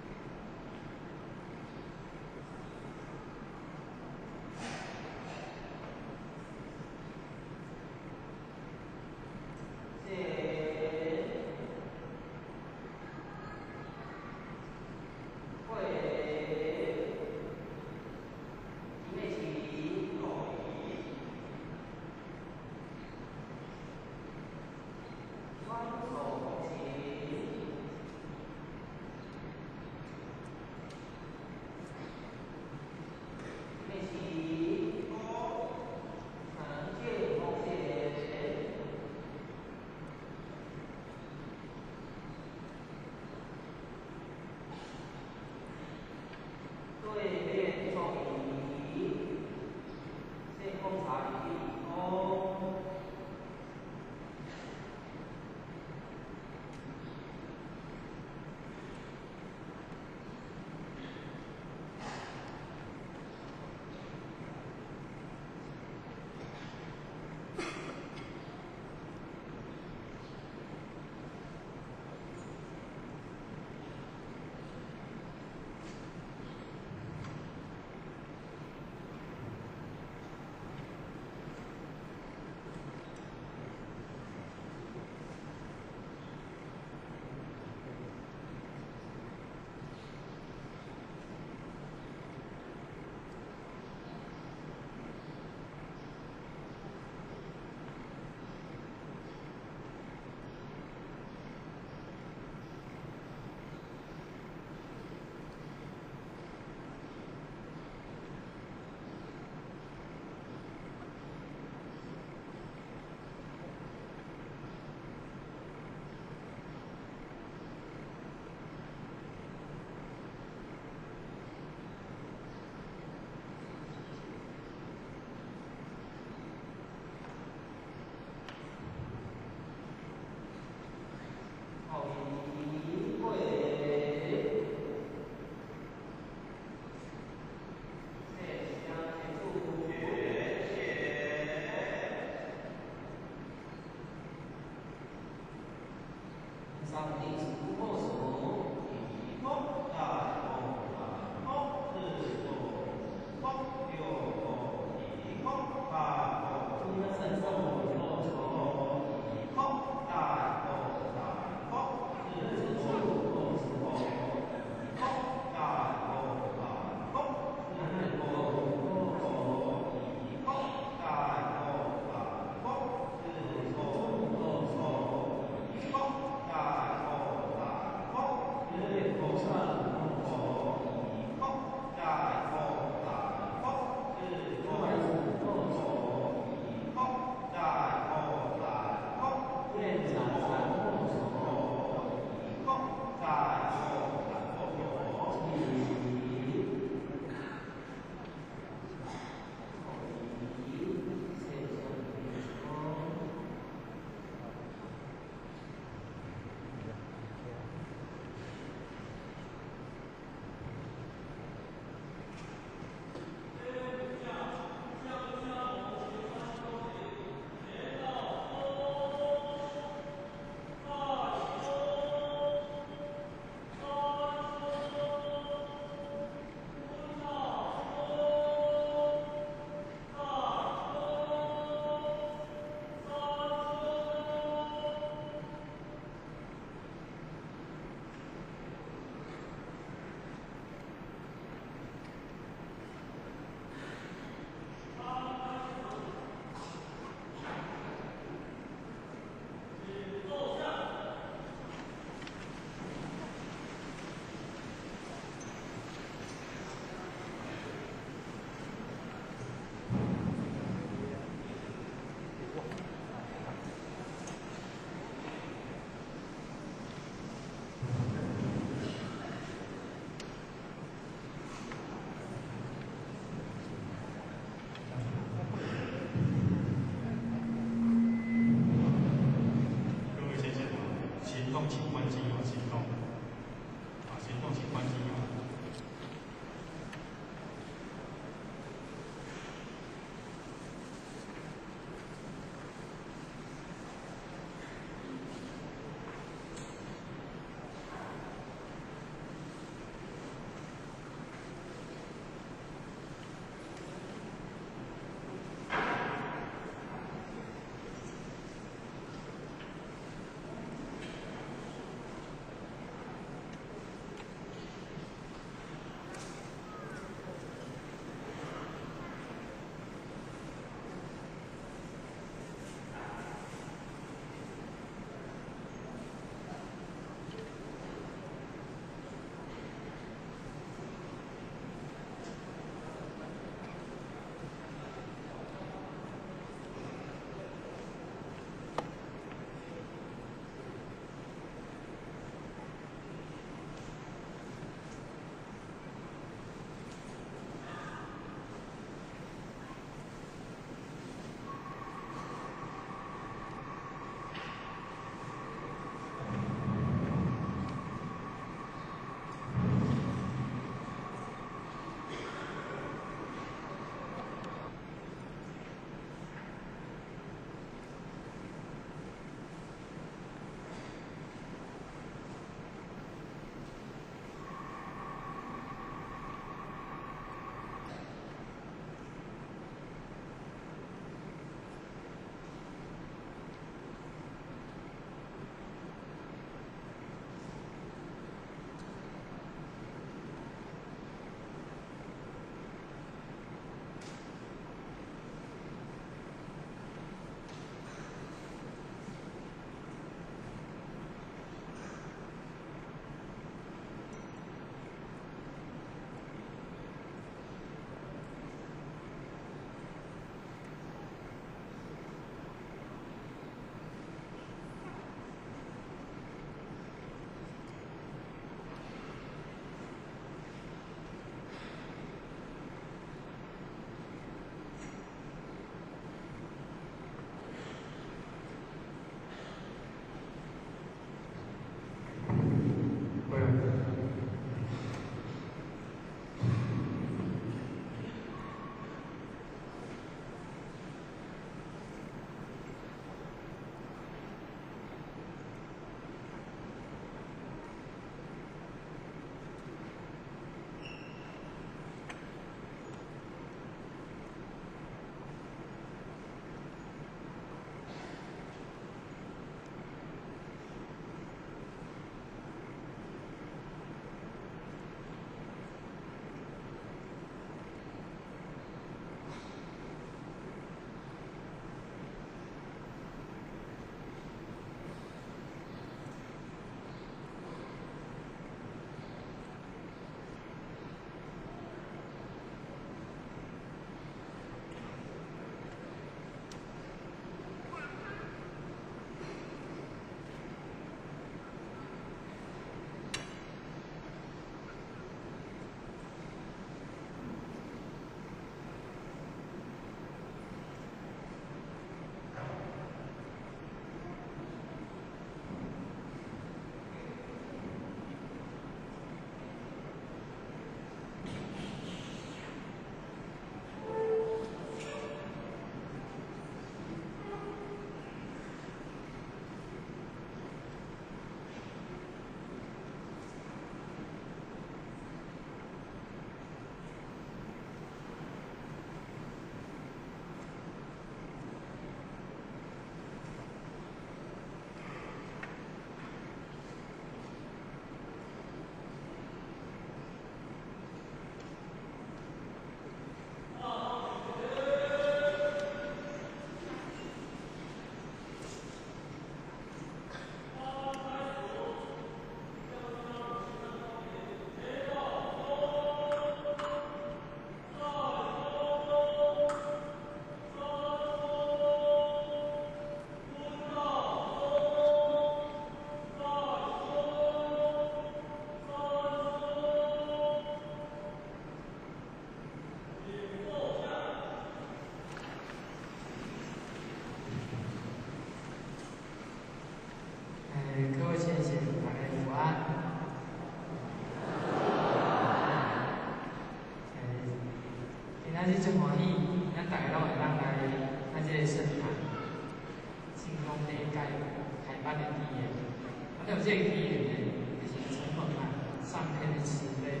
[SPEAKER 20] 天的慈悲，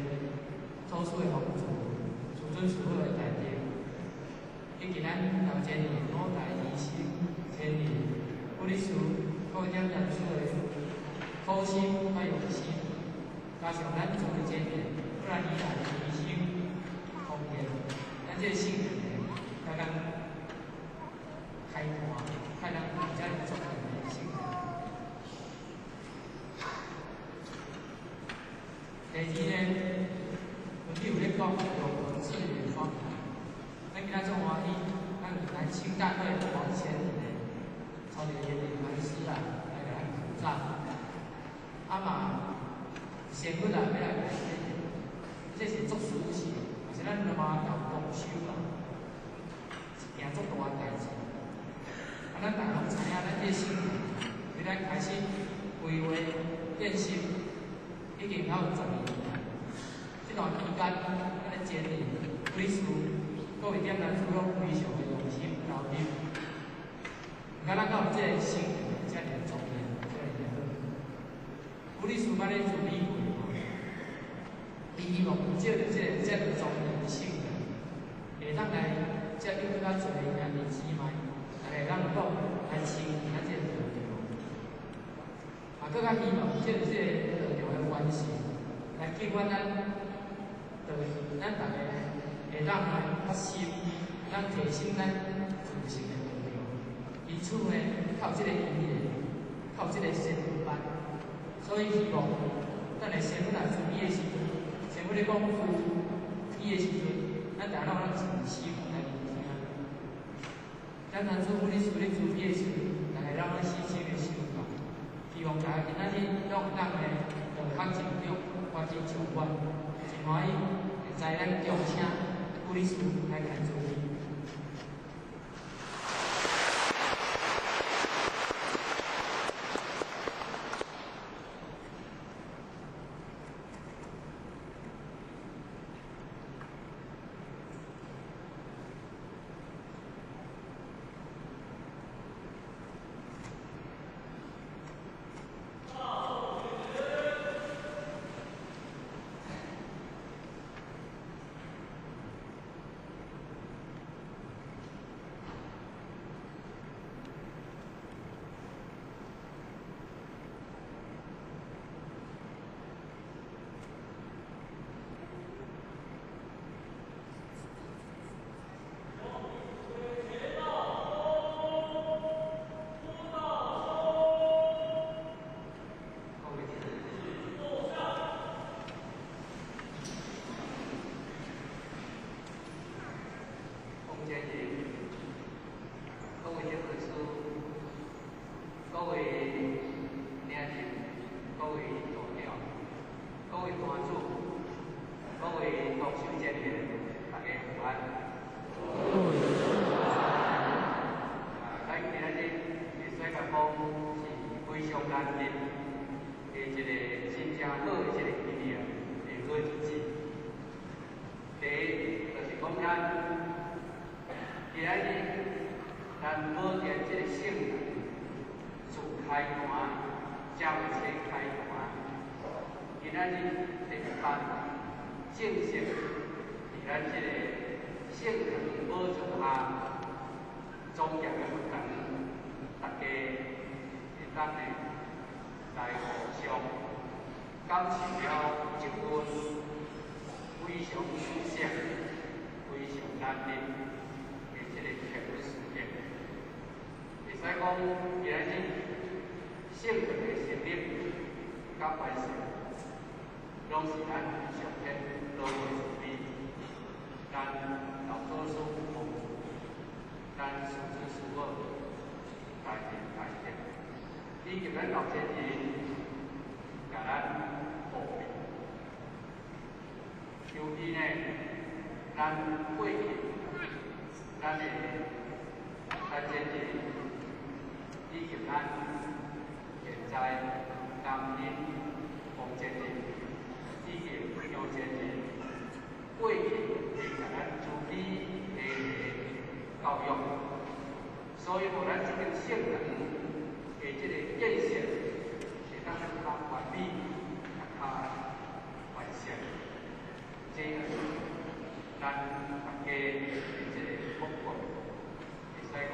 [SPEAKER 20] 祖师的风度，祖尊师父的大德，以及咱老前人老大医生、千里、护理师、各位点点师的苦心和用心，加上咱做的前人，不然以来医生方面，咱这个圣堂呢，刚刚开坛，开咱遮尔庄严的圣堂。第二呢，文有咧讲有文字远方，咱今仔足欢喜，咱有南清大会王贤呢，操一个严领禅师啊，来共咱普照。啊嘛，仙女啊，欲来共咱这是足舒适，嘛是咱罗马教共修啊，一件足大的代志。啊，咱大家拢知影，咱这个圣堂，对咱开始规划建设，已经有12年。这段期间，咱的监理、理事、各位点来主拢非常的用心投入。毋过咱到有这个圣堂遮尔庄严，遮尔好。古理事捌咧处理过吼，伊希望借著这个遮尔庄严的圣堂，会当来接应更较济兄弟姊妹，大家咱讲来亲近咱这个道场，嘛，阁较希望借著这个道场的完成，来激发咱，咱大家会当来较深，会当提升咱自性的道场。因此呢，靠这个因缘，靠这个仙女班，所以希望咱的仙女来处理的时阵，仙女咧讲处理的时阵，咱大家拢尽心来聆听。咱当初咧处理处理的时阵，大家拢细心的收看。希望大家今仔日拢当呢，道学成长，发展长远，真欢喜，会知咱恭请顾理事来开主题。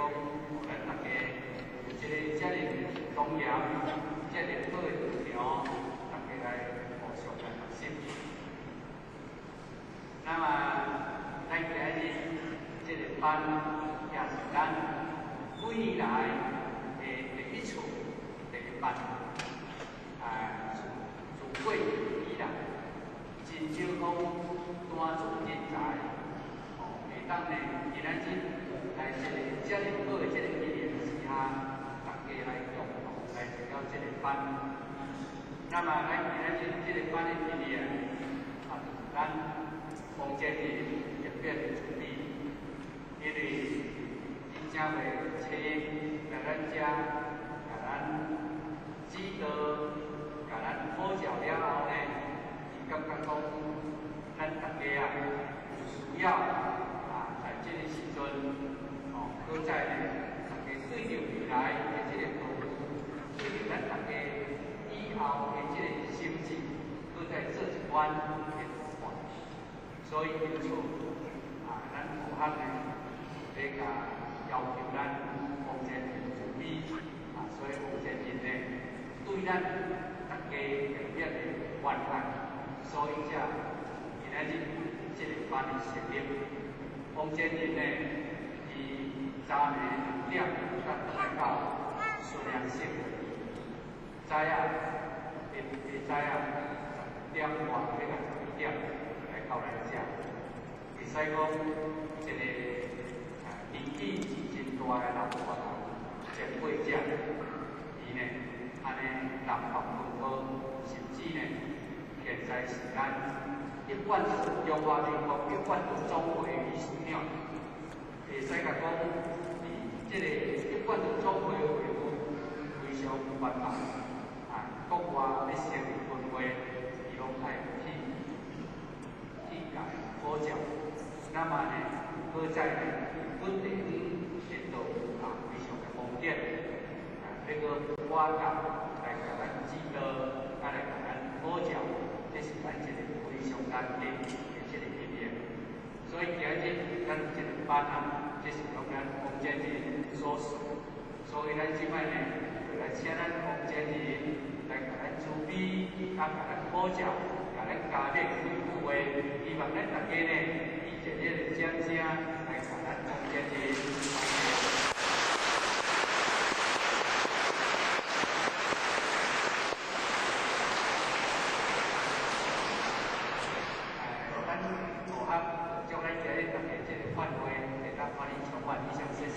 [SPEAKER 20] 讲，咱大家有这个遮尔庄严、遮尔好的道场，大家来互相来学习。那么，咱今日这个班也是咱几年来的第一次第一班，啊，自过以来，真少讲单出人才，哦，会当呢，今仔日来这个遮尔好的这个机缘之下，大家来共同来参加这个班。那么，咱今仔日这个班的意义啊，就是咱王建林特别的准备，因为伊正袂请来咱遮，共咱指导，共咱普照了后呢，伊感觉讲，咱大家啊有需要啊，在这个时阵，哦，搁再呢，大家对著未来的这个道路，对著咱大家以后的这个心志，搁再做一番的筹划。所以因此啊，咱学校呢，咧共要求咱王建民助理啊，所以王建民呢，对咱大家特别的关爱，所以才今仔日这个班的成立。王建民呢，伊昨暝2点才转来到孙良省，早啊，下早啊10点外，欲到12点来到咱遮。会使讲一个年纪真大的老大人，前辈者，伊呢按呢南北奔波，甚至呢，现在是咱一贯中华民国一贯道总会理事长，会使共讲，伫这个一贯道总会会务非常繁忙，啊，国外咧成立分会，伊拢爱去共普照。那么呢，搁再呢，本地方的道啊，非常的方便，啊，那个我教来共咱指导，啊来共咱普照，这是咱一个非常难得的这个经验。所以今日咱有这个班啊，这是用咱王建仁所赐，所以咱这摆呢，就来请咱王建仁来共咱慈悲，啊，共咱普照，共咱加勉几句话，希望咱大家呢，以热烈的掌声来共咱王建仁欢迎。咱学校将咱今日大家这个法会，会当欢喜充满，以上谢谢。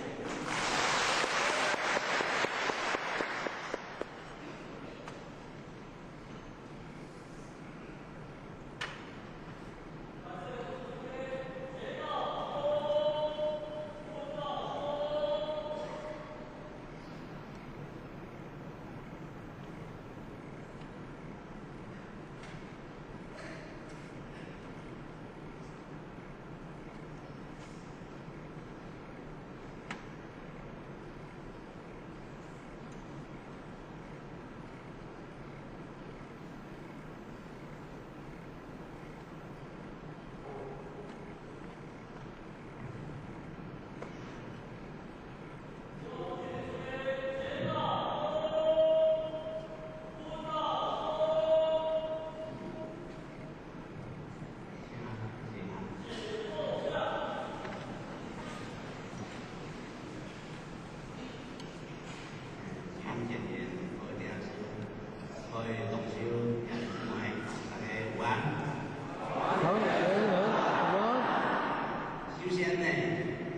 [SPEAKER 18] 首先呢，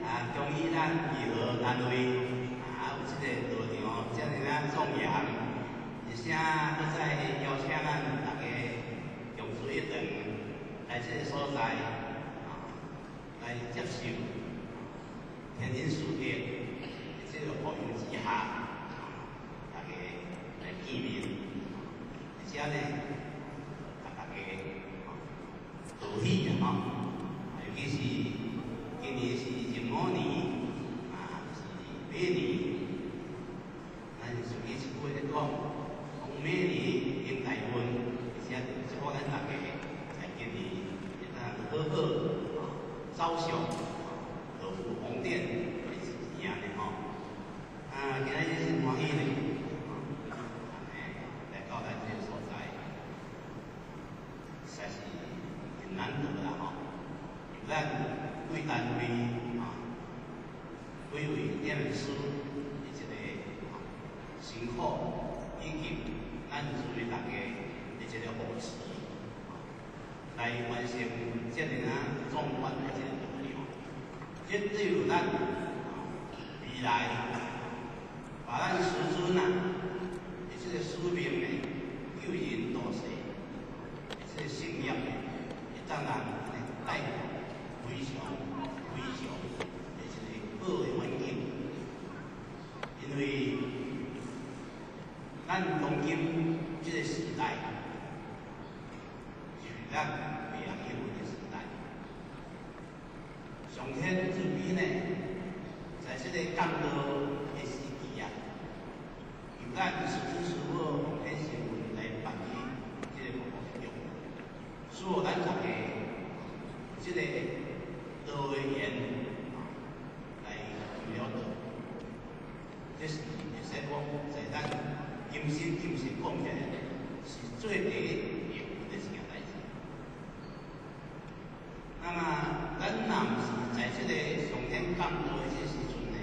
[SPEAKER 18] 啊，恭喜咱义和单位啊，有这个道场遮尔啊庄严，而且阁再邀请咱大家共聚一堂来这个所在啊，来接受天人师德这个护佑之下，大家来见面，而且呢，共大家贺喜啊，尤其是今年是25年，啊，是马年。咱上一句咧讲，讲马年行大运，而且祝福咱大家在今年会当好好走上乐福丰典的一年呢吼。啊，今仔日真歡喜呢，來到咱這個所在，實在是很難得啦吼。由咱貴單位啊，幾位念師的一個辛苦，以及咱諸位大家的一個扶持，來完成這个啊壯觀的一個道場。這對於咱未來，把咱師尊啊，的這個使命呢，救人度世，的這個信念呢，會當人帶來非常非常的一個好的環境。因為咱當今這個時代，是咱袂曉應付的時代。上天慈悲呢，在這個降道的時期啊，由咱師尊師母奉天承運來辦理這個服務，使咱大家這個道的緣來求了道。這是會使講，在咱今生今世講起來，是最第一幸運的一件代誌。那麼，咱若毋是在這個上天降道的這個時陣呢，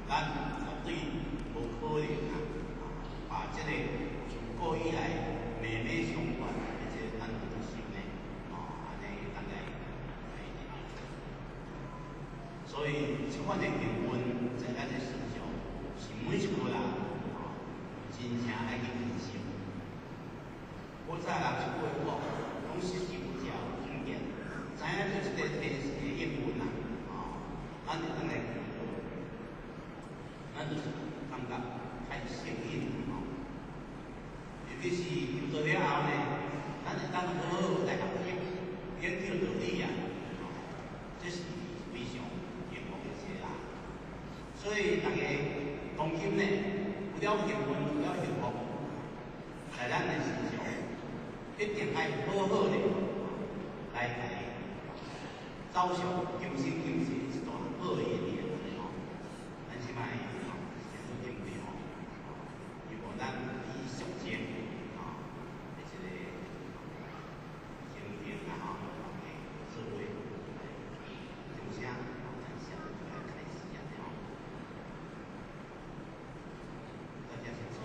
[SPEAKER 18] 咱絕對無可能啊，把這個自古以來脈脈相傳的這個感恩心呢，按呢當來來。所以，這款的幸運在咱的身上，是每一個人真正愛去珍惜。古早人一句話講，攏是求者有尊嚴，知影著這個天時的應運啊，咱就當來求道，咱就是感覺較幸運吼。尤其是求道了後呢，咱會當好好來學習，研究道理啊，這是非常幸福的事啦。所以大家當今呢，有了幸運，有了幸福，在咱的身上，一定愛好好的來來走上今生今世一段好的姻緣吼。咱這擺吼，先準備吼，由咱以俗情啊，的這個情形啊吼，來做伙來掌聲，咱先來開始啊吼。大家請坐。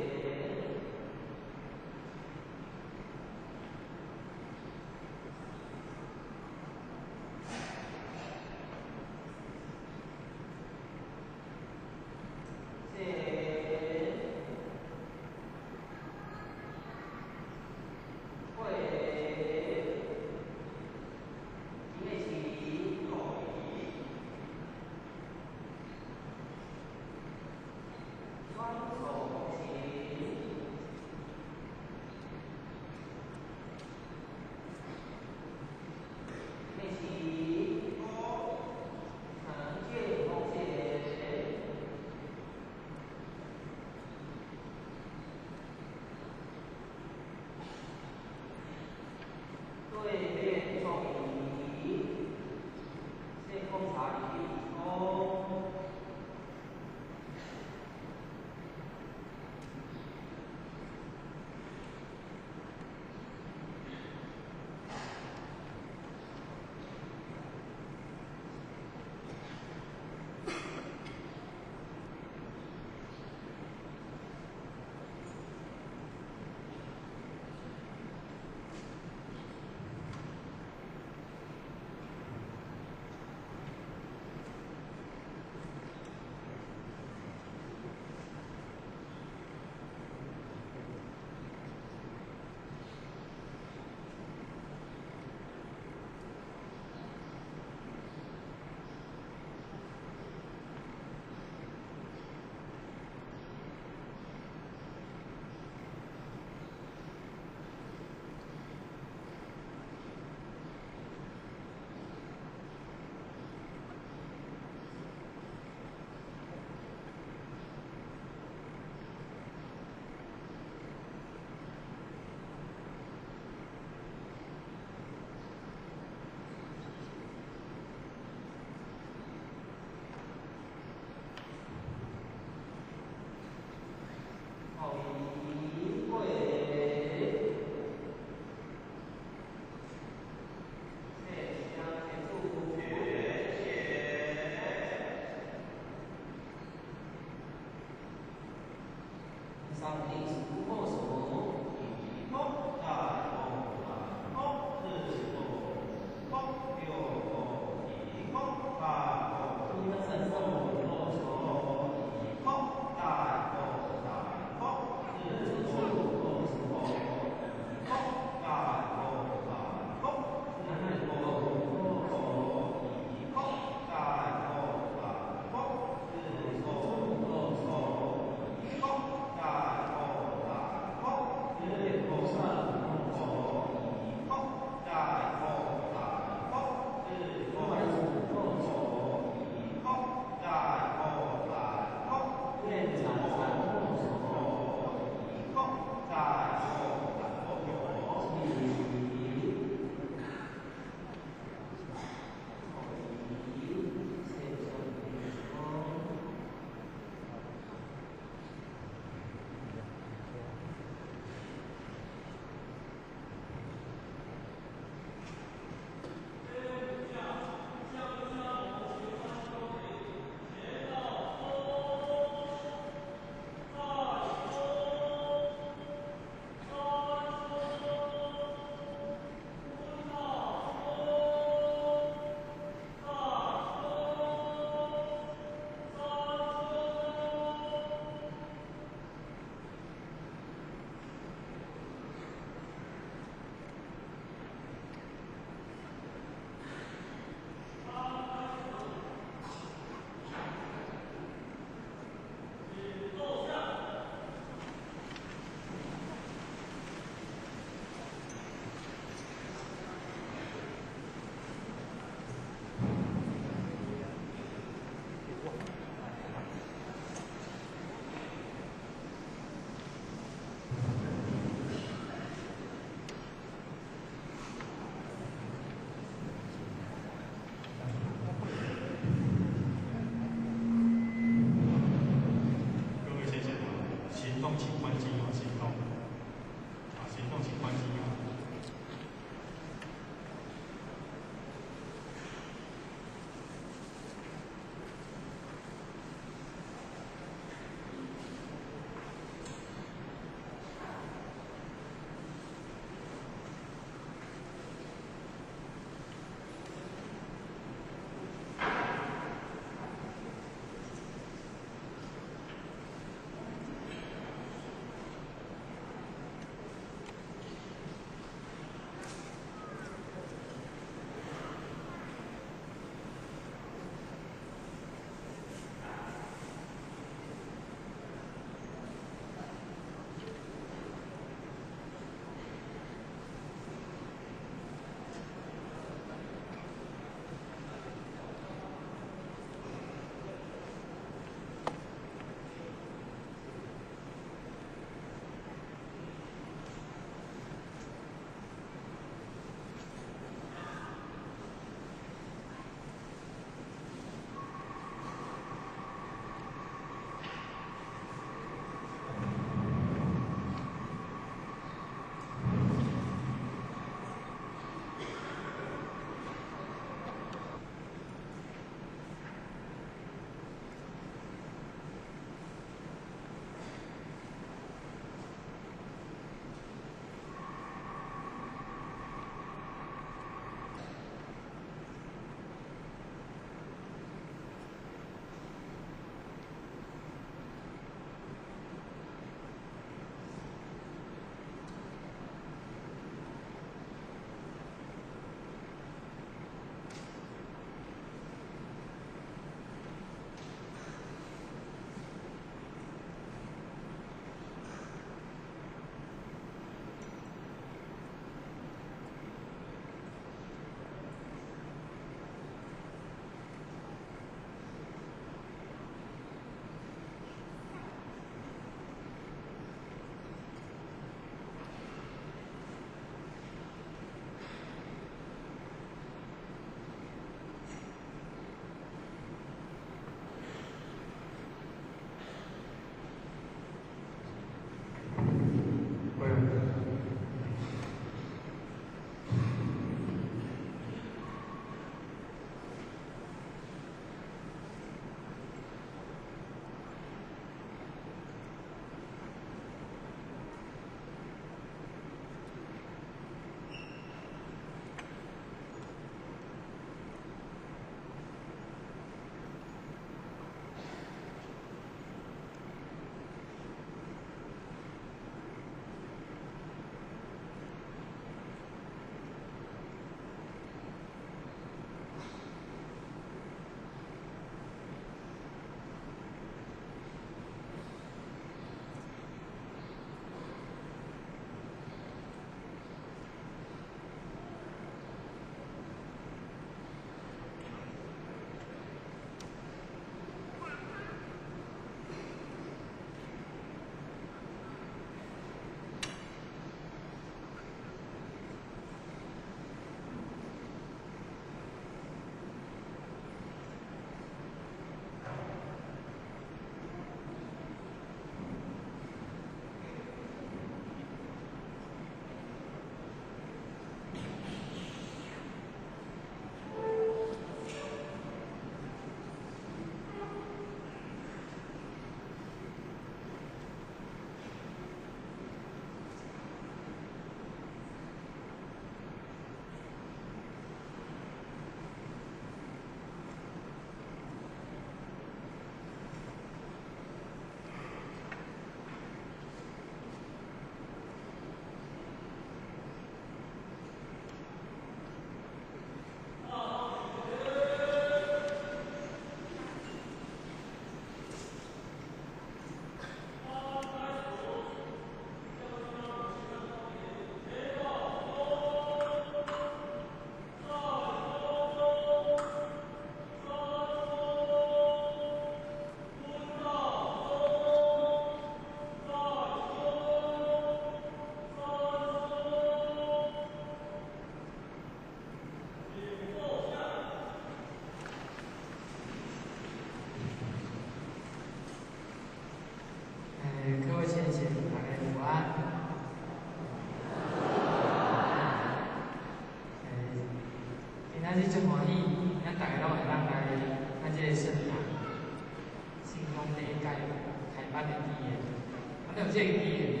[SPEAKER 20] 這個機緣呢，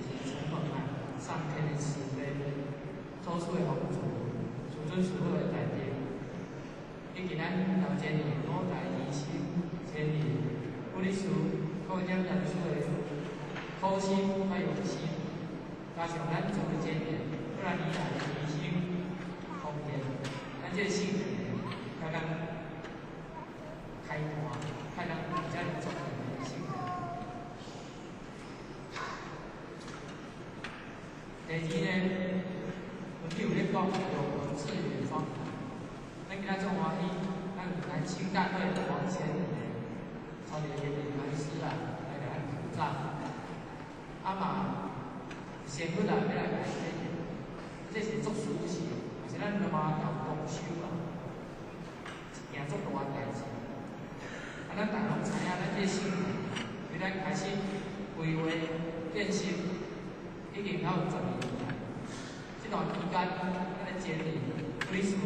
[SPEAKER 20] 就是承蒙啊上天的慈悲，祖師的幫助，師尊師母的大德，以及咱老前人五代醫生、前人護理師、各位點老師的苦心佮用心，加上咱做的前人過來年來的醫生奉獻，咱這個聖堂剛剛開壇，開咱遮爾莊嚴的聖堂。第二呢，文有咧講有朋自遠方來，咱今仔足歡喜，咱有南清大會王前人呢，帶一個圓明禪師啊來共咱普照，啊嘛仙佛啊欲來共咱顯現，這是足殊勝，嘛是咱羅馬教共修啊，一件足大的代誌。啊，咱逐家攏知影，咱這個聖堂，為咱開始規劃建設，已經有12年啊。這段期間，咱的前人、理事、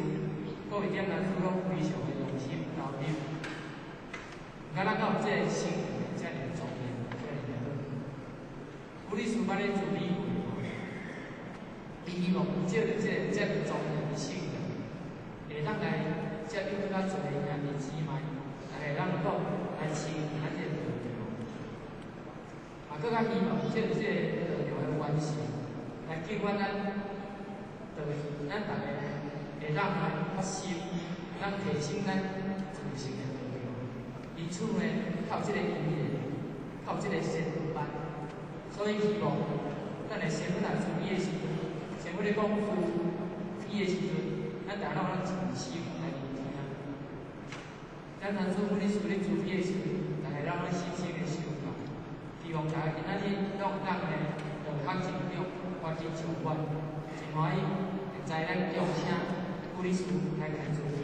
[SPEAKER 20] 各位點老師攏非常的用心投入。毋過咱敢有這個聖堂遮爾莊嚴，遮爾的好。有理事捌咧做理會，伊希望借著這個遮爾莊嚴的聖堂，會當來接引閣較濟兄弟姊妹，大家咱講來親咱這個道場，嘛閣較希望借著這個道場的完成，來激發咱道咱逐家會當來發心，會當提升咱自性的道場。因此呢，靠這個因緣，靠這個仙佛班，所以希望咱的仙佛來處理的時陣，仙佛咧講佛起的時陣，咱逐家攏盡心來聆聽。咱當初阮咧處理主題的時陣，逐家攏深深的受教，希望大家今仔日攏會當呢，道學成長，發起長遠，真歡喜，現在咱恭請顧理事來開主題。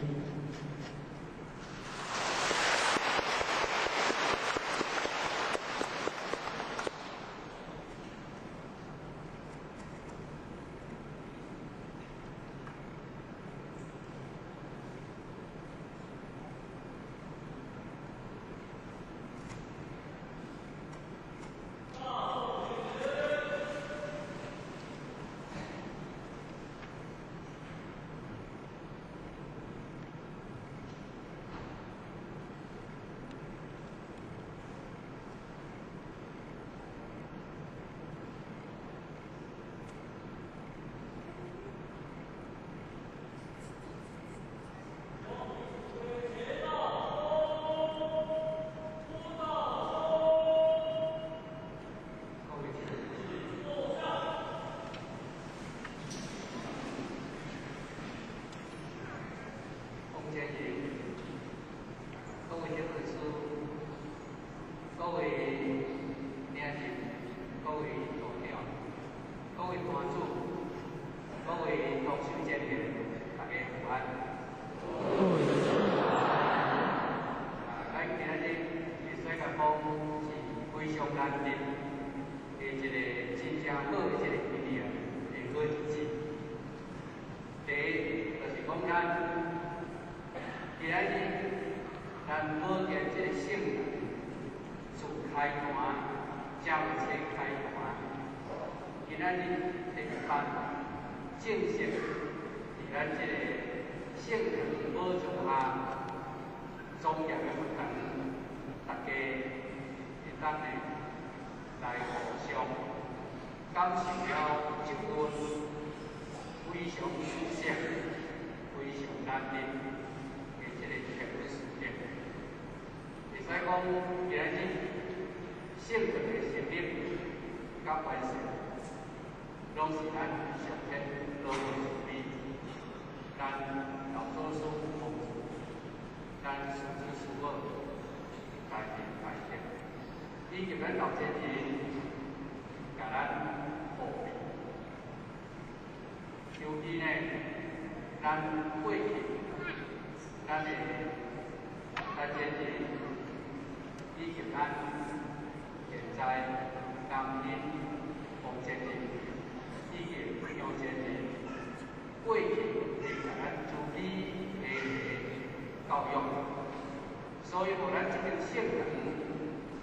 [SPEAKER 18] 所以，予咱這間聖堂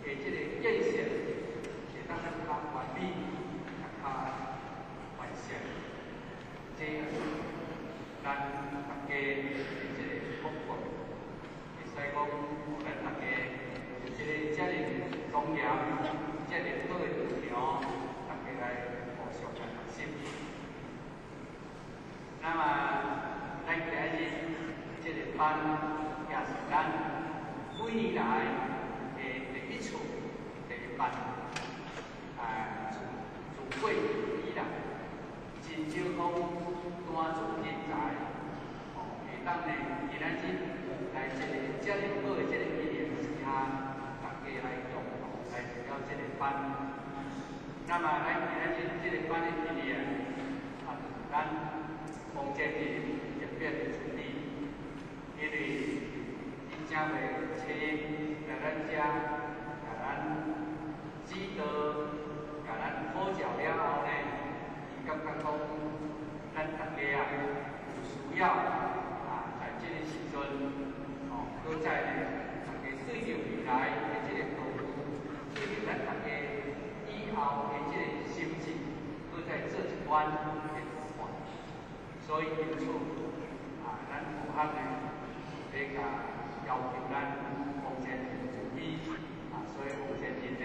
[SPEAKER 18] 的這個建設，會當
[SPEAKER 20] 當較完美、較完善。這咱大家的這个福報，會使講，咱大家這个遮爾莊嚴、遮爾好的道場，大家來互相來學習。那麼，咱今日這个班也是咱幾年來的第一次第一班，啊，自過以來，真少講單做人才，哦，會當呢，今仔日來這个遮爾好的這个因緣之下，大家來共同來參加這个班。那麼，咱今仔日這个班的因緣，啊，就是咱王建仁特別的處理，因為伊正袂請來咱遮，共咱指導，共咱普照了後呢，伊感覺講，咱大家啊有需要啊，在這個時陣，哦，閣再呢，大家對著未來的這個道路，對著咱大家以後的這個心智，閣再做一番的突破。所以因此，啊，咱佛學呢，比較要求咱王建仁注意，啊，所以王建仁呢，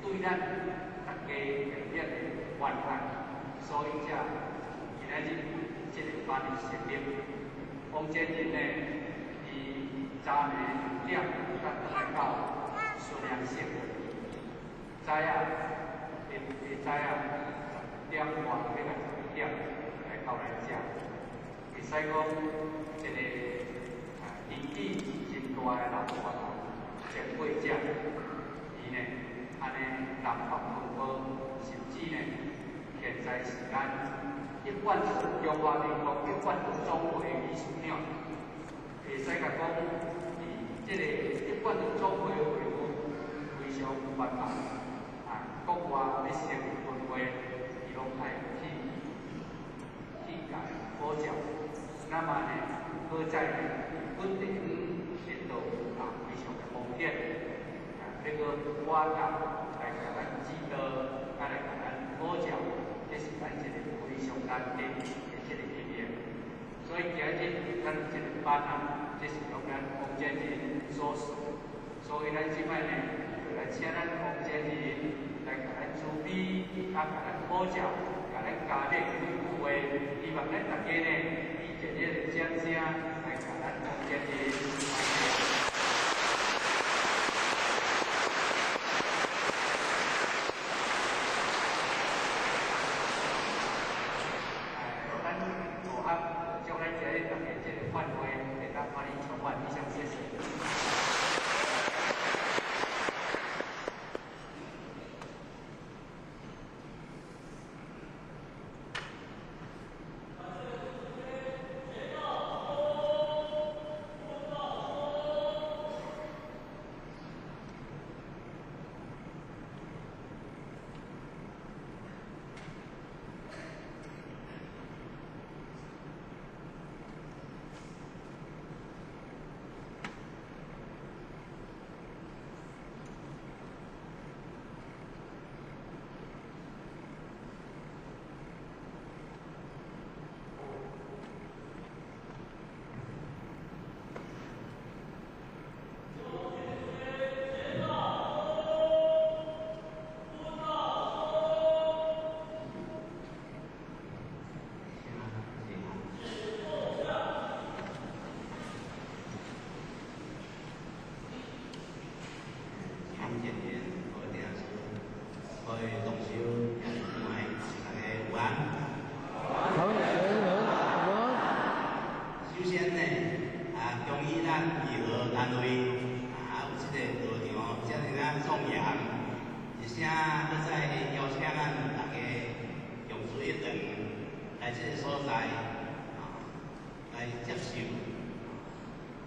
[SPEAKER 20] 對咱大家特別的關愛，所以才今仔日這個班的成立。王建仁呢，伊昨暝2點才轉來到孫良省，早啊，伊早啊10點外欲來11點來到咱遮，會使講一個啊年紀真大的老大前輩者，伊呢按呢南北奔波，甚至呢現在是咱一貫中華民國一貫總會理事長，會使共講，佇這個一貫總會會務非常繁忙，啊，國外咧成立分會，伊攏愛去共普照。那麼呢，閣再呢，本地的道啊非常的方便，啊，這個我甲來共咱指導，啊來共咱普照，這是咱一個非常難得的這個經驗。所以今日咱有這個班啊，這是用咱王建仁所授，所以咱這擺呢，就來請咱王建仁來共咱慈悲，啊，共咱普照，共咱加勉幾句話，希望咱大家呢，以熱烈的掌聲來共咱王建仁。咱佛學將咱今日大家這個法會會當歡喜充滿，以上謝謝。
[SPEAKER 18] 首先呢，啊，恭喜咱怡和单位啊，有這個道場遮爾啊莊嚴，而且閣再邀請咱大家共聚一堂來這個所在啊，來接受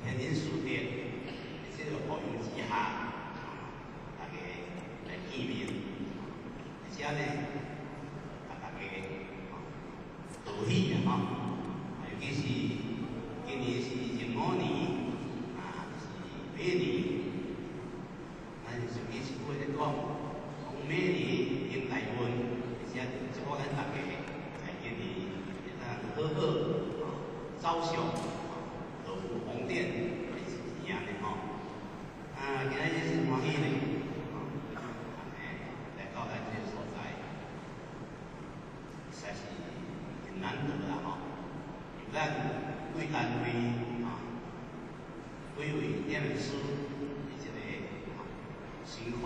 [SPEAKER 18] 天人師德這個保佑之下，大家來見面，而且呢，大家道喜啊，尤其是今年是05年，啊，是馬年，咱上一次咧講，講馬年。行大运，而且祝福咱大家在今年会当好好走上乐福宏典的一年呢吼。啊，今仔日真欢喜呢，来到咱這個所在，實在是很難得啦吼。由咱貴單位啊，幾位念師的一個辛苦，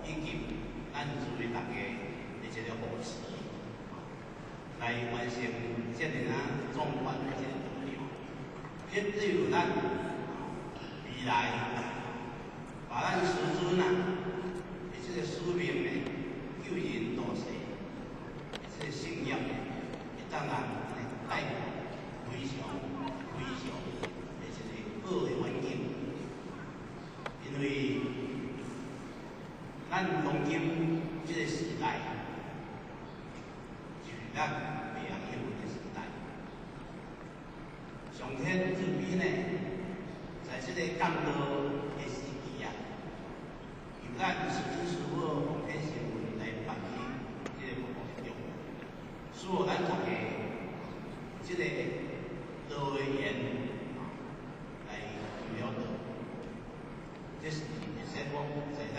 [SPEAKER 18] 以及咱諸位大家的一個扶持，來完成這爾啊壯觀的一個道場，也對於咱未來把咱師尊啊的這個使命呢，救人度世的這個信念呢，會當人帶來非常非常的一個好的環境，因為咱當今這個時代，就是咱袂曉應運的時代。上天慈悲呢，在這個降道的時期啊，由咱師尊師母奉天承運來辦理這個活動，使予咱大家這個道的緣來求了道，這是會使講在咱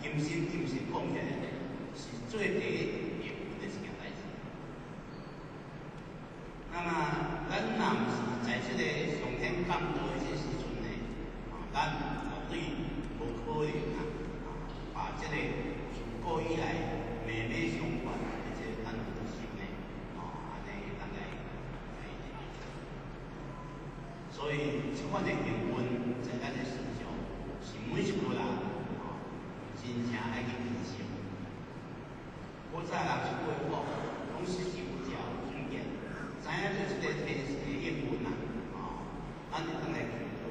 [SPEAKER 18] 今生今世講起來，是最第一幸運的一件代誌。那麼，咱若毋是在這個上天降道的這個時陣呢，咱絕對無可能啊，把這個自古以來脈脈相傳的這個感恩心呢，按呢咱來來。所以，這款的幸運在咱的身上，是每一個人真正愛去珍惜。古早人一句話講，講失之有條尊嚴，知影著這個天時的應運啊，咱會當來求道，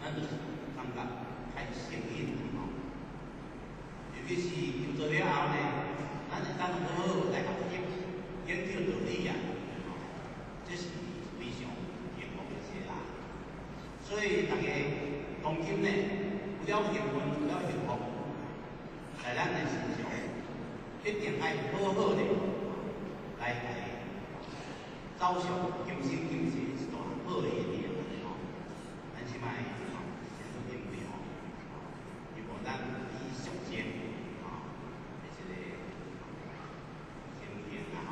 [SPEAKER 18] 咱就是感覺太幸運啦，尤其是求道了後呢，咱會當好好來學習，研究道理啊，這是非常幸福的事啦。所以大家當今呢，有了幸運，有了幸福，在咱的身上，一定愛好好的來來走上今生今世一段好的姻緣吼。咱這擺吼，先因為吼，希望咱以俗情吼的這個情形啊吼，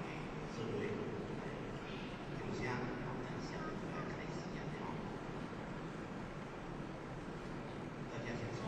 [SPEAKER 18] 來做伙來共聲，咱先來開始按呢吼。大家請坐。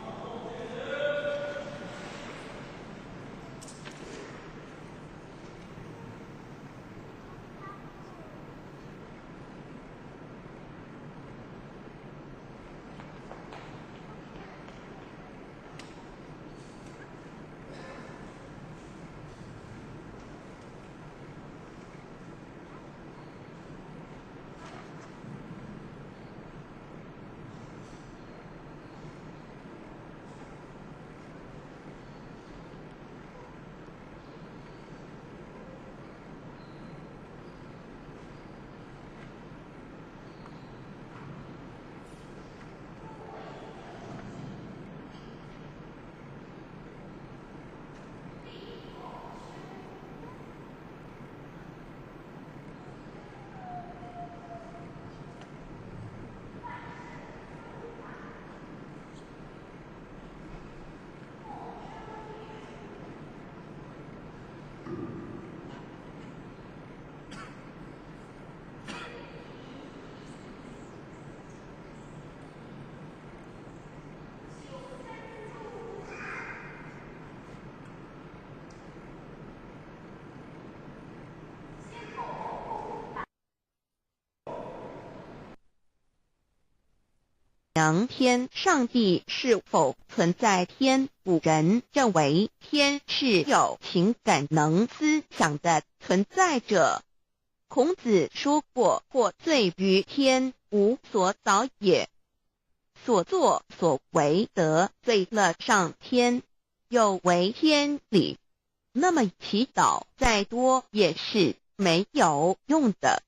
[SPEAKER 16] 阳天上帝是否存在天？古人认为天是有情感能思想的存在者。孔子说过：“或罪於天，無所早也。”所作所為得罪了上天，有違天理，那麼祈禱再多也是沒有用的。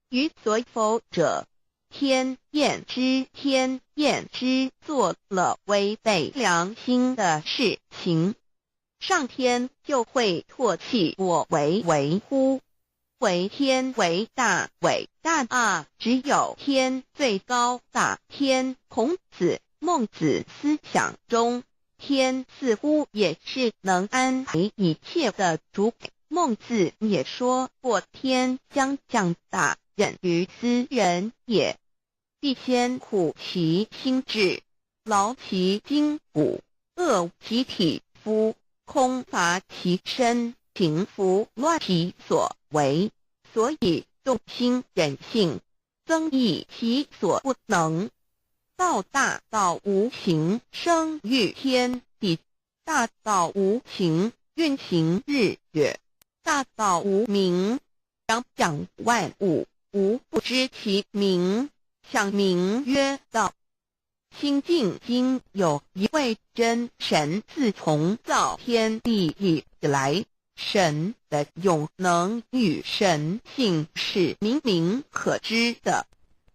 [SPEAKER 16] 於所否者，天验之天验之做了违背良心的事情，上天就会唾弃我为为乎？为天为大伟大啊！只有天最高大。天，孔子、孟子思想中，天似乎也是能安排一切的主。孟子也说过：“天将降大任于斯人也，必先苦其心志，劳其筋骨，饿其体肤，空乏其身，行拂乱其所为。所以动心忍性，增益其所不能。道大道无形，生于天地；大道无形，运行日月。大道无名，养养万物，无不知其名，想名曰道。清净经有一位真神，自从造天地以来，神的永能与神性是明明可知的，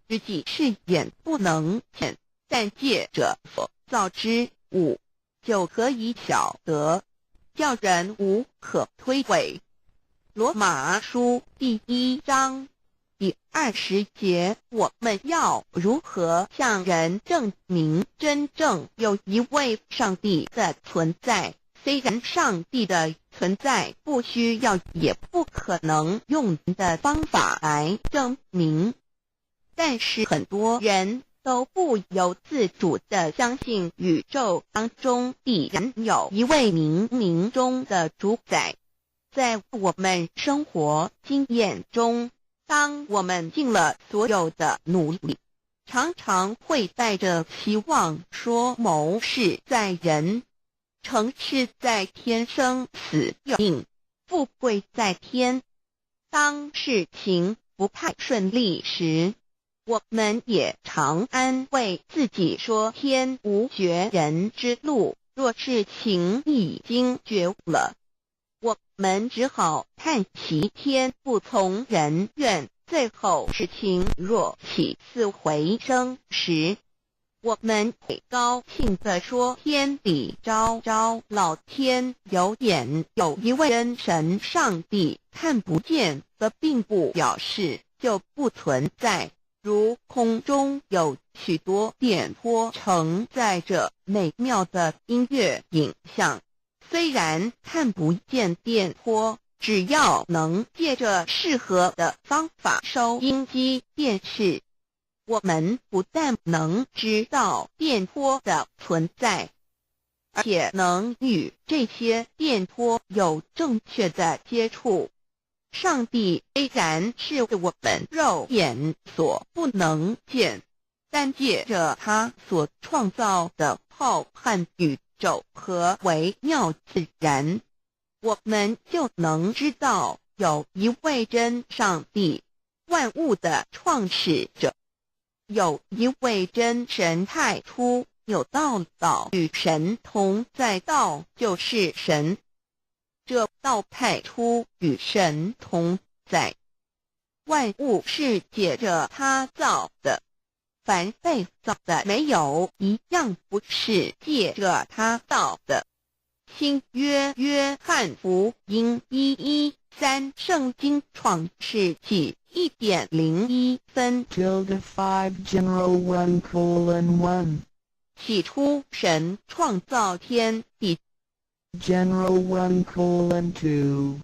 [SPEAKER 16] 实际是眼不能见，但借着所造之物，就可以晓得，叫人无可推诿。罗马书第1章第20节，我们要如何向人证明真正有一位上帝的存在？虽然上帝的存在不需要也不可能用的方法来证明，但是很多人都不由自主地相信宇宙当中必然有一位冥冥中的主宰。在我们生活经验中，当我们尽了所有的努力，常常会带着期望说谋事在人，成事在天，生死有命，富贵在天。当事情不太顺利时，我们也常安慰自己说天无绝人之路。若事情已经绝了，我们只好叹息天不从人愿。最后事情若起死回生时，我们会高兴地说天理昭昭，老天有眼，有一位真神上帝，看不见的并不表示就不存在。如空中有许多电波承载着美妙的音乐影像，虽然看不见电波，只要能借着适合的方法收音机、电视，我们不但能知道电波的存在，而且能与这些电波有正确的接触。上帝虽然是我们肉眼所不能见，但借着他所创造的浩瀚宇宙和微妙自然，我们就能知道有一位真上帝，万物的创始者，有一位真神。太初有道，道与神同在，道就是神。这道太初与神同在，万物是借着他造的，凡被造的，没有一样不是借着他造的。新约约翰福音1:13，圣经创世纪1点01分。
[SPEAKER 15] Tilde 5 General 1:1。
[SPEAKER 16] 起初，神创造天地。
[SPEAKER 15] General 1:2。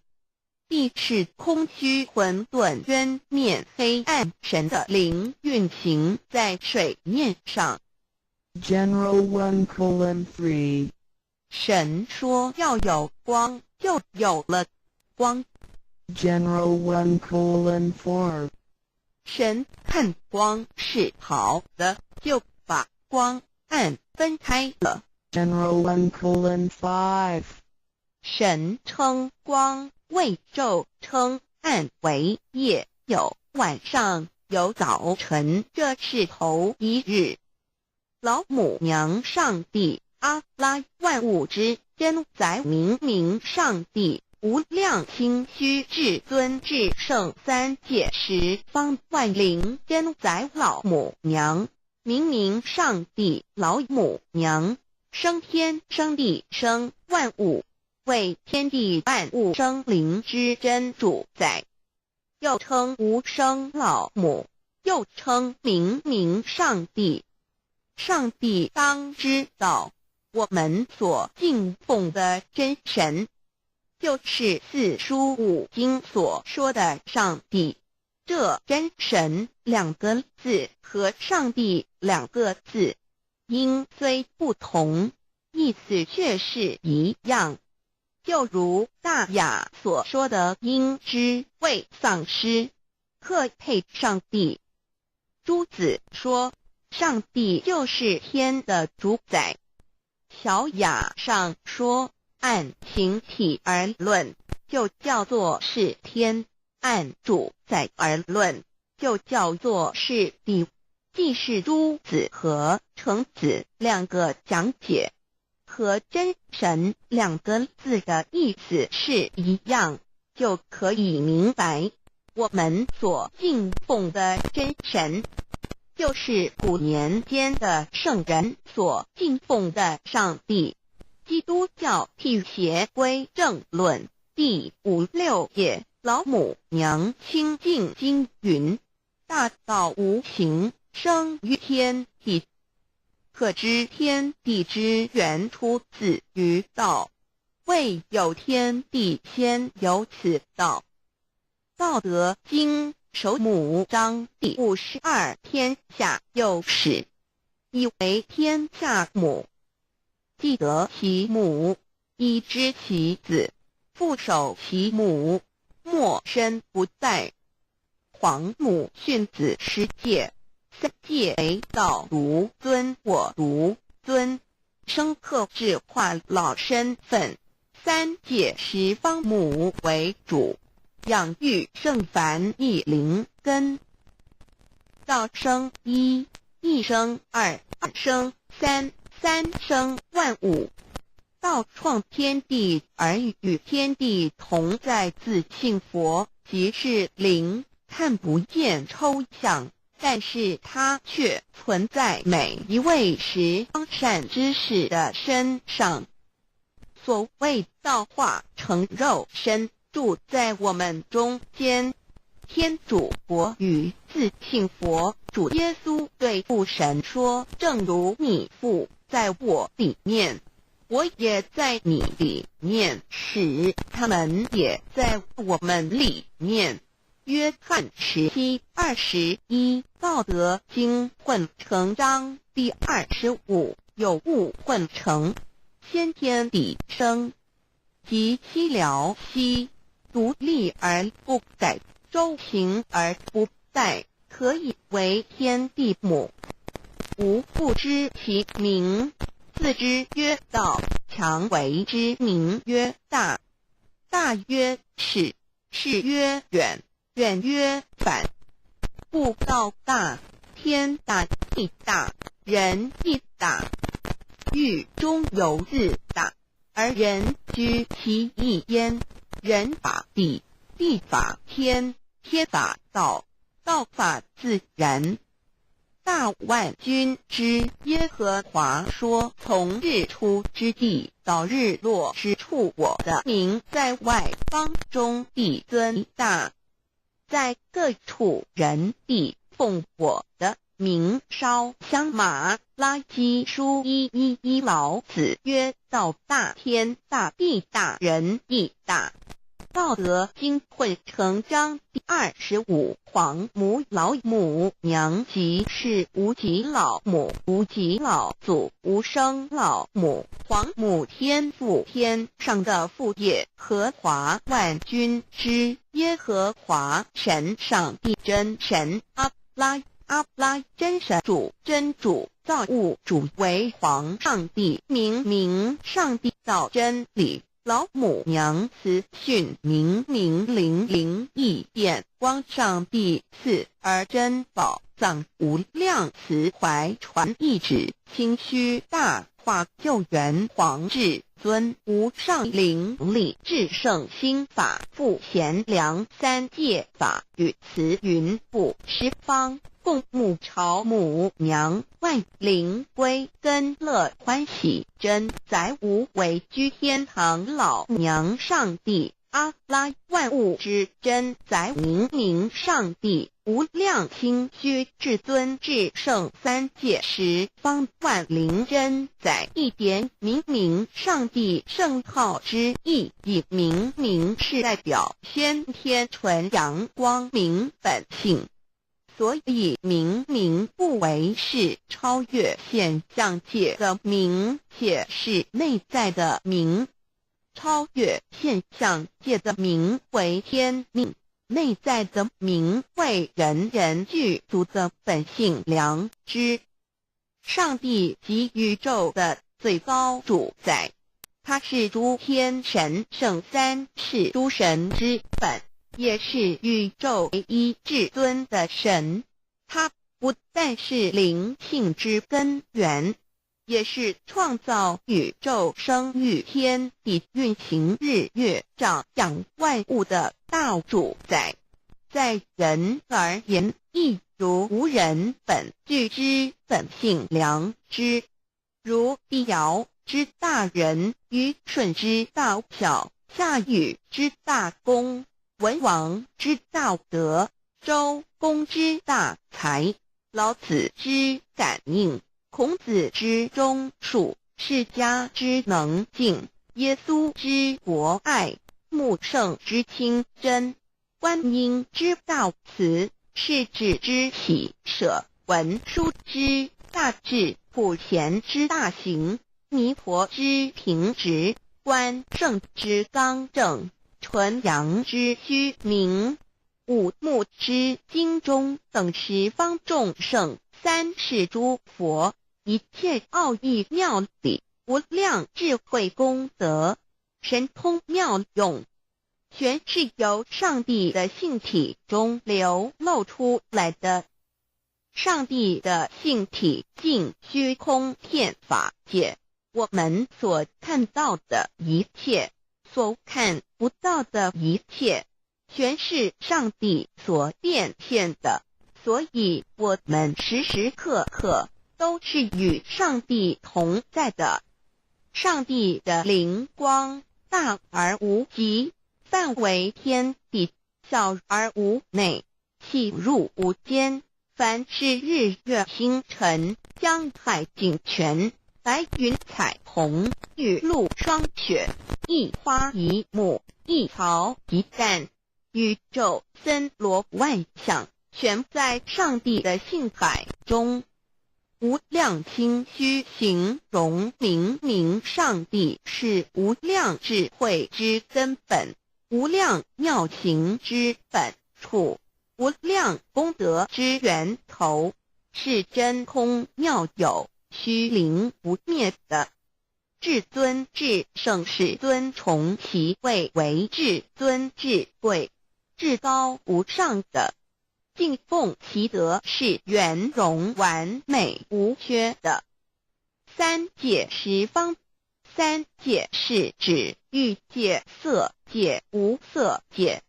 [SPEAKER 16] 地是空虚混沌，渊面黑暗。神的灵运行在水面上。
[SPEAKER 15] General 1:3。
[SPEAKER 16] 神说要有光，就有了光。
[SPEAKER 15] General 1:4。
[SPEAKER 16] 神看光是好的，就把光暗分开了。
[SPEAKER 15] General 1:5。
[SPEAKER 16] 神称光为昼，称暗为夜，有晚上，有早晨，这是头一日。老母娘上帝阿拉万物之真宰明明上帝无量清虚至尊至圣三界十方万灵真宰老母娘，明明上帝老母娘，生天生地生万物，为天地万物生灵之真主宰，又称无生老母，又称明明上帝。上帝当知道，我们所敬奉的真神，就是四书五经所说的上帝。这真神两个字和上帝两个字，音虽不同，意思却是一样。就如大雅所说的“应知未丧失，克配上帝”。朱子说，上帝就是天的主宰。小雅上说，按形体而论，就叫做是天；按主宰而论，就叫做是地。既是朱子和程子两个讲解，和真神两个字的意思是一样，就可以明白，我们所敬奉的真神，就是古年间的圣人所敬奉的上帝。基督教辟邪归正论第五六页，老母娘清净经云：大道无形，生于天地。可知天地之源出自于道，未有天地先有此道。道德经首母章第52，天下有始，以为天下母。既得其母，以知其子，复守其母，莫身不殆。皇母训子十诫，三戒为道独尊我独尊，生克制化老身份。三戒十方母为主，养育圣凡一灵根。道生一，一生二，二生三，三生万物。道创天地而与天地同在，自性佛即是灵，看不见抽象，但是它却存在每一位十方善知识的身上。所谓道化成肉身，住在我们中间。天主国与自性佛主耶稣对父神说：正如你父在我里面，我也在你里面，使他们也在我们里面。约翰17:21，道德经混成章第25，有物混成，先天地生，及西辽西，独立而不改，周行而不殆，可以为天地母。吾不知其名，自知曰道，强为之名曰大。大曰始，始曰远，远曰反。不道大，天大地大，人亦大。欲中有自大，而人居其一焉。人法地，地法天，天法道，道法自然。大万军之耶和华说：从日出之地到日落之处，我的名在外邦中必尊大，在各处人必奉我的名烧香马拉基书1:1。老子曰：道大天大地大人亦大。道德经混成章第25，皇母老母娘即是无极老母，无极老祖，无生老母，皇母天父天上的父耶和华万军之耶和华神上帝真神阿拉阿拉真神主真主造物主为皇上帝明明上帝道真理。老母娘慈训明明灵灵异变光上帝赐而珍宝藏无量慈怀传一指清虚大化救援皇至尊无上灵力至圣心法复贤良三界法与慈云布十方共母朝母娘万灵归根乐欢喜真载无为居天堂老娘上帝阿拉万物之真载明明上帝无量清虚至尊至圣三界十方万灵真载一点明明上帝圣号之意，以明明是代表先天纯阳光明本性，所以明明不为是超越现象界的明，且是内在的明。超越现象界的明为天命，内在的明为人人具足的本性良知。上帝即宇宙的最高主宰，他是诸天神圣三世诸神之本，也是宇宙唯一至尊的神。他不但是灵性之根源，也是创造宇宙、生育天地、运行日月、长养万物的大主宰。在人而言，亦如无人本具之本性良知，如帝尧之大仁，虞舜之大孝，夏禹之大功，文王之大德，周公之大才，老子之感应，孔子之忠恕，释迦之能静，耶稣之博爱，穆圣之清真，观音之大慈，释智之喜舍，文殊之大智，普贤之大行，弥陀之平直，观圣之刚正，纯阳之虚明，五目之经中等十方众生，三世诸佛，一切奥义妙理，无量智慧功德，神通妙用，全是由上帝的性体中流露出来的。上帝的性体尽虚空遍法界，我们所看到的一切，所看不到的一切，全是上帝所变现的。所以，我们时时刻刻都是与上帝同在的。上帝的灵光大而无极，范围天地，小而无内，细入无间。凡是日月星辰、江海井泉、白云彩虹、雨露霜雪，一花一木、一草一蛋，宇宙森罗万象，全在上帝的性海中。无量清虚形容明明上帝是无量智慧之根本，无量妙行之本处，无量功德之源头，是真空妙有、虚灵不灭的。至尊至圣世尊崇其位为至尊至贵、至高无上的。敬奉其德是圆融完美无缺的。三界十方，三界是指欲界、色界、无色界。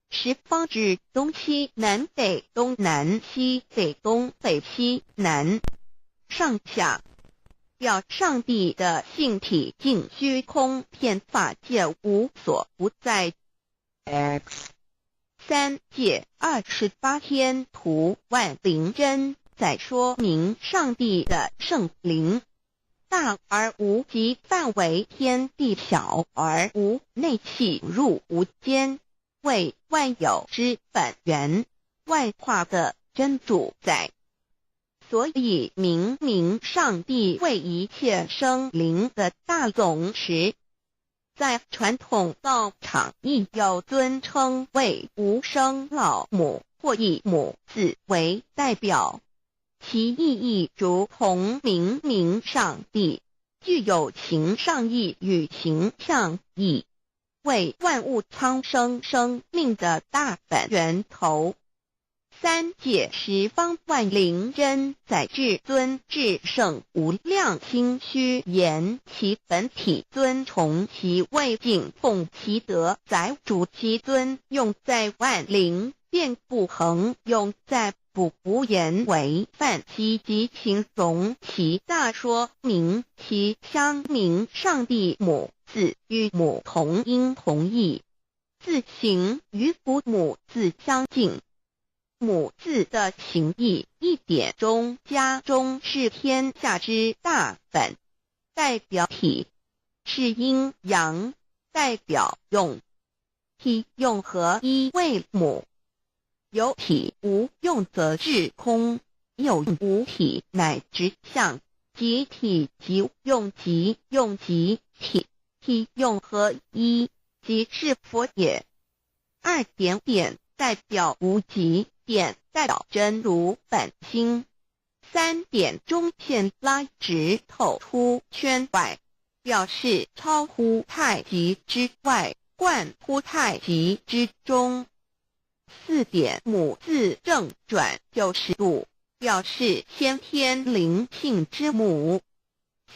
[SPEAKER 16] 十方指东西南北东南西北东北西南上下，表上帝的性体净虚空遍法界无所不在。X 三界28天图万灵真，在说明上帝的圣灵大而无极，范围天地小而无内，细入无间，为万有之本源，万化的真主宰。所以明明上帝为一切生灵的大总持。在传统道场亦有尊称为无生老母或以母子为代表，其意义如同明明上帝，具有形上意与形象意，为万物苍生生命的大本源头。三界十方万灵真载至尊至圣无量清虚言其本体尊崇其位敬奉其德载主其尊用在万灵变不恒用在不无言为范其及形容其大说明其相明上帝母字与母同音同义，字形与古母字相近。母字的形义一点中加中是天下之大本，代表体是阴阳，代表用，体用合一为母。有体无用则至空，有无体乃直相，即体即用即用即体，体用合一，即是佛也。二点点代表无极，点代表真如本心。三点中线拉直透出圈外，表示超乎太极之外，贯乎太极之中。四点母字正转90度，表示先天灵性之母。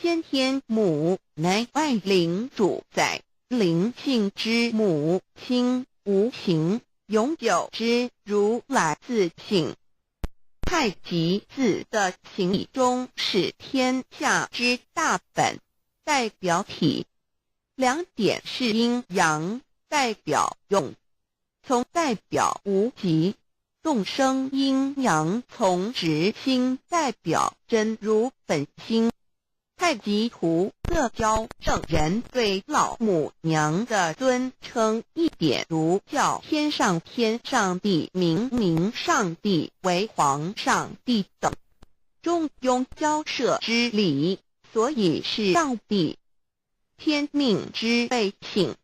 [SPEAKER 16] 先天母乃万灵主宰，灵性之母，清无形，永久之如来自性。太极字的形义中是天下之大本，代表体。两点是阴阳，代表用。从代表无极，众生阴阳从直心代表真如本心。太极图各教圣人对老母娘的尊称一点如叫天上天上帝、明明上帝为皇上帝等，中庸交涉之理，所以是上帝。天命之谓性。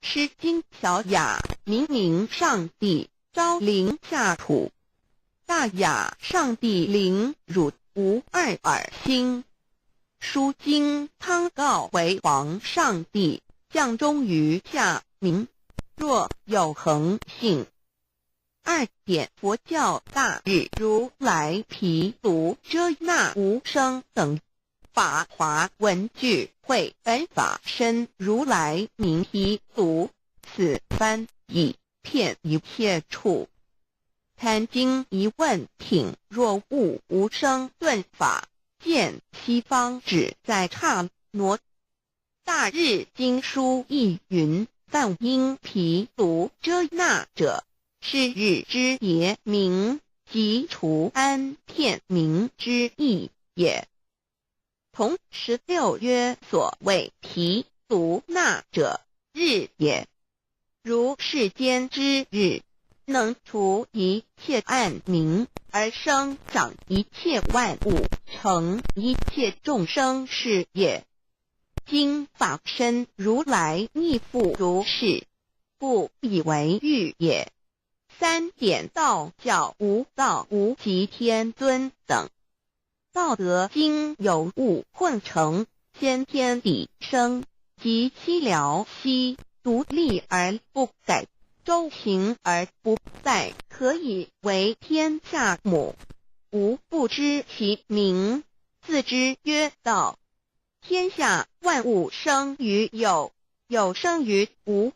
[SPEAKER 16] 诗经小雅，明明上帝昭灵下土，大雅上帝灵汝无二耳心。书经汤告为皇上帝降终于下民，若有恒性。二点佛教大日如来毗卢遮那无生等。法华文具会本法身如来名毗卢，此翻译遍一切处。坛经一问品若悟无生顿法，见西方只在刹那。大日经书亦云：梵音毗卢遮那者，是日之别名，即除安片名之意也。同16曰：所谓毗卢那者，日也。如世间之日，能除一切暗冥，而生长一切万物，成一切众生是也。今法身如来亦复如是，故以为喻也。三点道教无道无极天尊等。道德经有物混成，先天地生，及其疗息，独立而不改，周行而不殆，可以为天下母。吾不知其名，自知曰道。天下万物生于有，有生于无。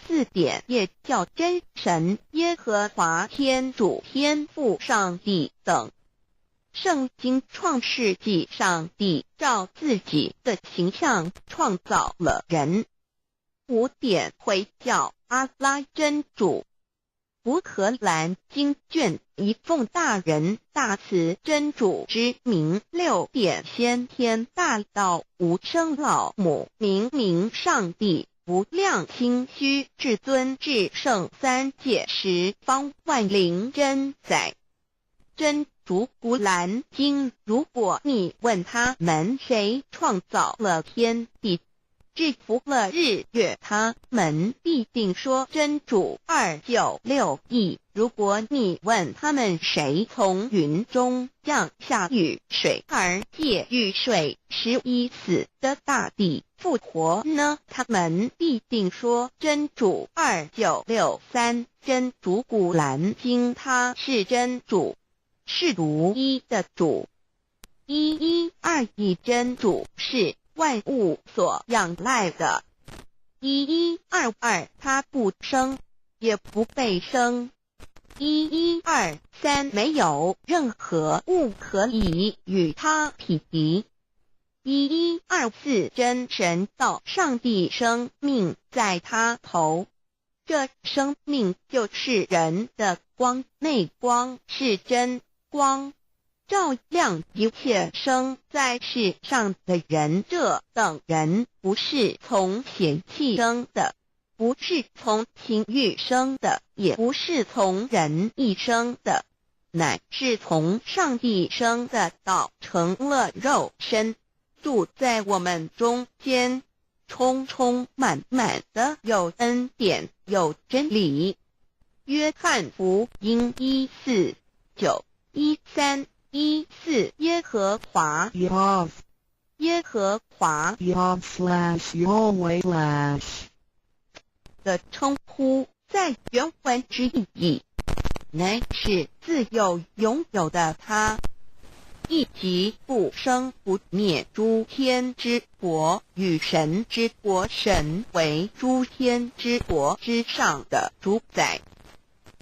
[SPEAKER 16] 四点也叫真神、耶和华天主、天父、上帝等。圣经创世纪，上帝照自己的形象创造了人。五点回教阿拉真主。古可兰经卷一奉大仁大慈真主之名。六点先天大道无生老母明明上帝无量清虚至尊至圣三界十方万灵真载真。如古兰经，如果你问他们谁创造了天地，制服了日月？他们必定说真主。296E。如果你问他们谁从云中降下雨水，而借雨水使已死的大地复活呢？他们必定说真主。2963。真主古兰经，他是真主，是独一的主。1121真主是万物所仰赖的。1122他不生，也不被生。1123没有任何物可以与他匹敌。1124真神道上帝生命在他头，这生命就是人的光，内光是真光，照亮一切生在世上的人。这等人不是从血气生的，不是从情欲生的，也不是从人意生的，乃是从上帝生的。道成了肉身，住在我们中间，充充满满的有恩典，有真理。约翰福音1、4、9、13、14。耶和华耶和华
[SPEAKER 15] Yahweh/
[SPEAKER 16] 的称呼，在原文之意义，乃是自有永有的他，以及不生不灭诸天之国与神之国。神为诸天之国之上的主宰，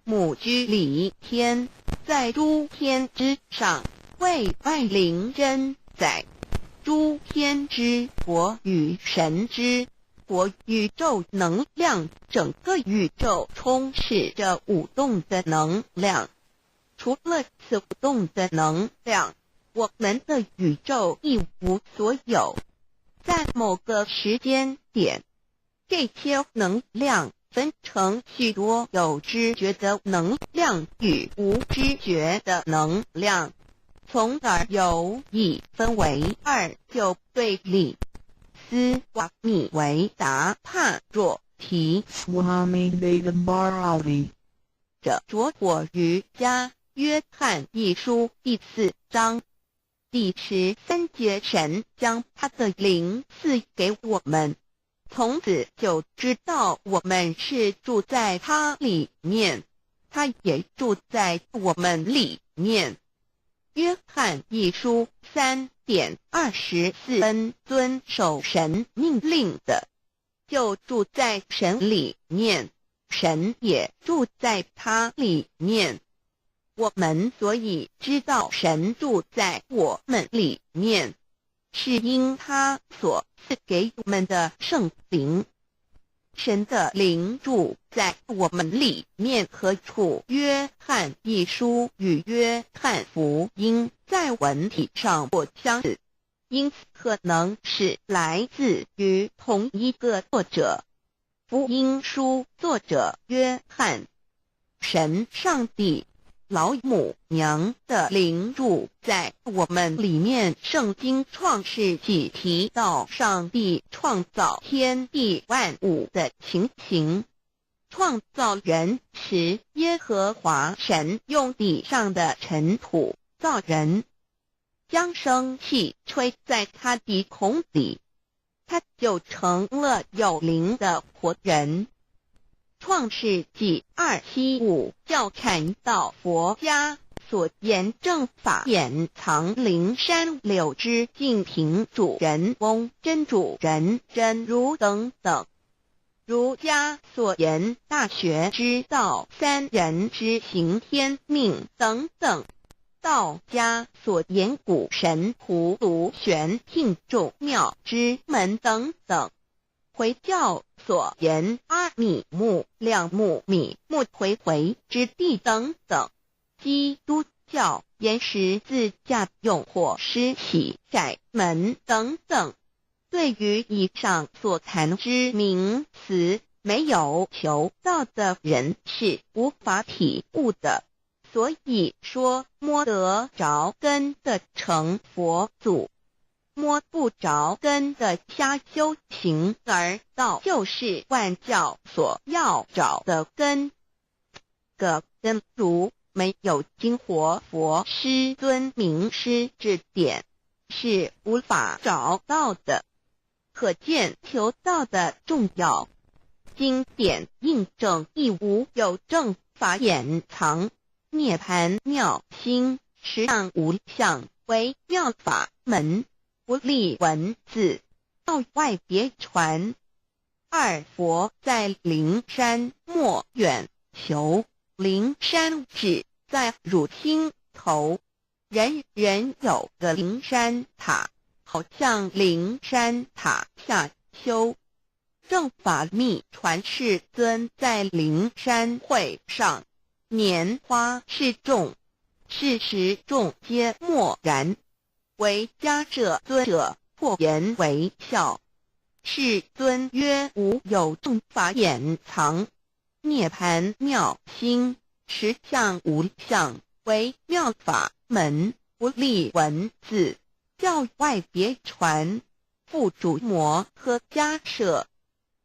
[SPEAKER 16] 母居里天，在诸天之上，为万灵真宰。诸天之国与神之国，宇宙能量，整个宇宙充斥着舞动的能量。除了此舞动的能量，我们的宇宙一无所有。在某个时间点，这些能量分成许多有知觉的能量与无知觉的能量，从而有以分为二就对立。斯瓦米维达帕若提
[SPEAKER 15] Swami Vedabharati
[SPEAKER 16] 的拙火瑜伽，约翰一书第4章第13节，神将他的灵赐给我们，从此就知道我们是住在他里面，他也住在我们里面。约翰一书3:24，遵守神命令的，就住在神里面，神也住在他里面。我们所以知道神住在我们里面，是因他所赐给我们的圣灵。神的灵住在我们里面何处？约翰一书与约翰福音在文体上不相似，因此可能是来自于同一个作者。福音书作者约翰，神上帝老母娘的灵住在我们里面。圣经创世纪提到上帝创造天地万物的情形。创造人时，耶和华神用地上的尘土造人，将生气吹在他鼻孔里，他就成了有灵的活人。创世纪275教禅道佛家所言正法掩藏灵山柳枝净瓶主人翁真主人真如等等。儒家所言大学之道三人之行天命等等。道家所言古神葫芦玄牝众妙之门等等。回教所言阿米木两木米木回回之地等等。基督教言十字架用火施洗窄门等等。对于以上所谈之名词，没有求道的人是无法体悟的。所以说，摸得着根的成佛祖。摸不着根的瞎修行，而道就是万教所要找的根。个根如没有经活佛师尊明师指点，是无法找到的。可见求道的重要。经典印证亦无有正法眼藏，涅盘妙心实相无相为妙法门，不立文字，道外别传。二佛在灵山莫远求，灵山只在汝心头，人人有个灵山塔，好向灵山塔下修。正法密传世尊在灵山会上，拈花示众，是时众皆默然，唯迦叶尊者破颜为笑。世尊曰：吾有正法眼藏，涅盘妙心，实相无相，为妙法门，不立文字，教外别传。付嘱摩诃迦叶。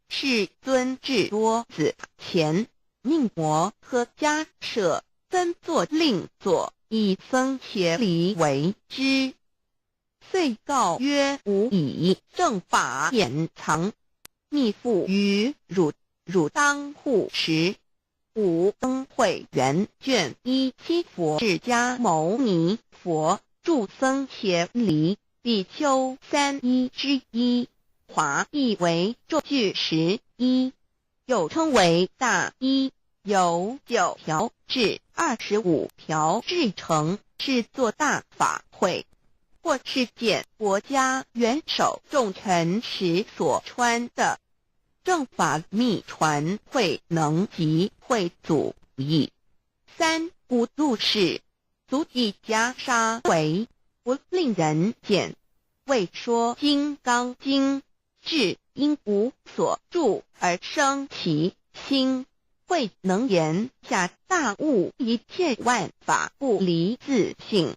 [SPEAKER 16] 世尊至多子前，命摩诃迦叶分作令座，以僧伽梨为之。遂告曰：吾以正法眼藏，密付于汝，汝当护持。五灯会元卷17佛释迦牟尼佛住僧伽梨比丘31之1。华译为众具11，又称为大衣，由9条至25条制成，是做大法会或是见国家元首重臣时所穿的。正法密传慧能及慧祖译。三五入世，足以袈裟为不令人见。为说金刚经，至因无所住而生其心，慧能言下大悟一切万法不离自性，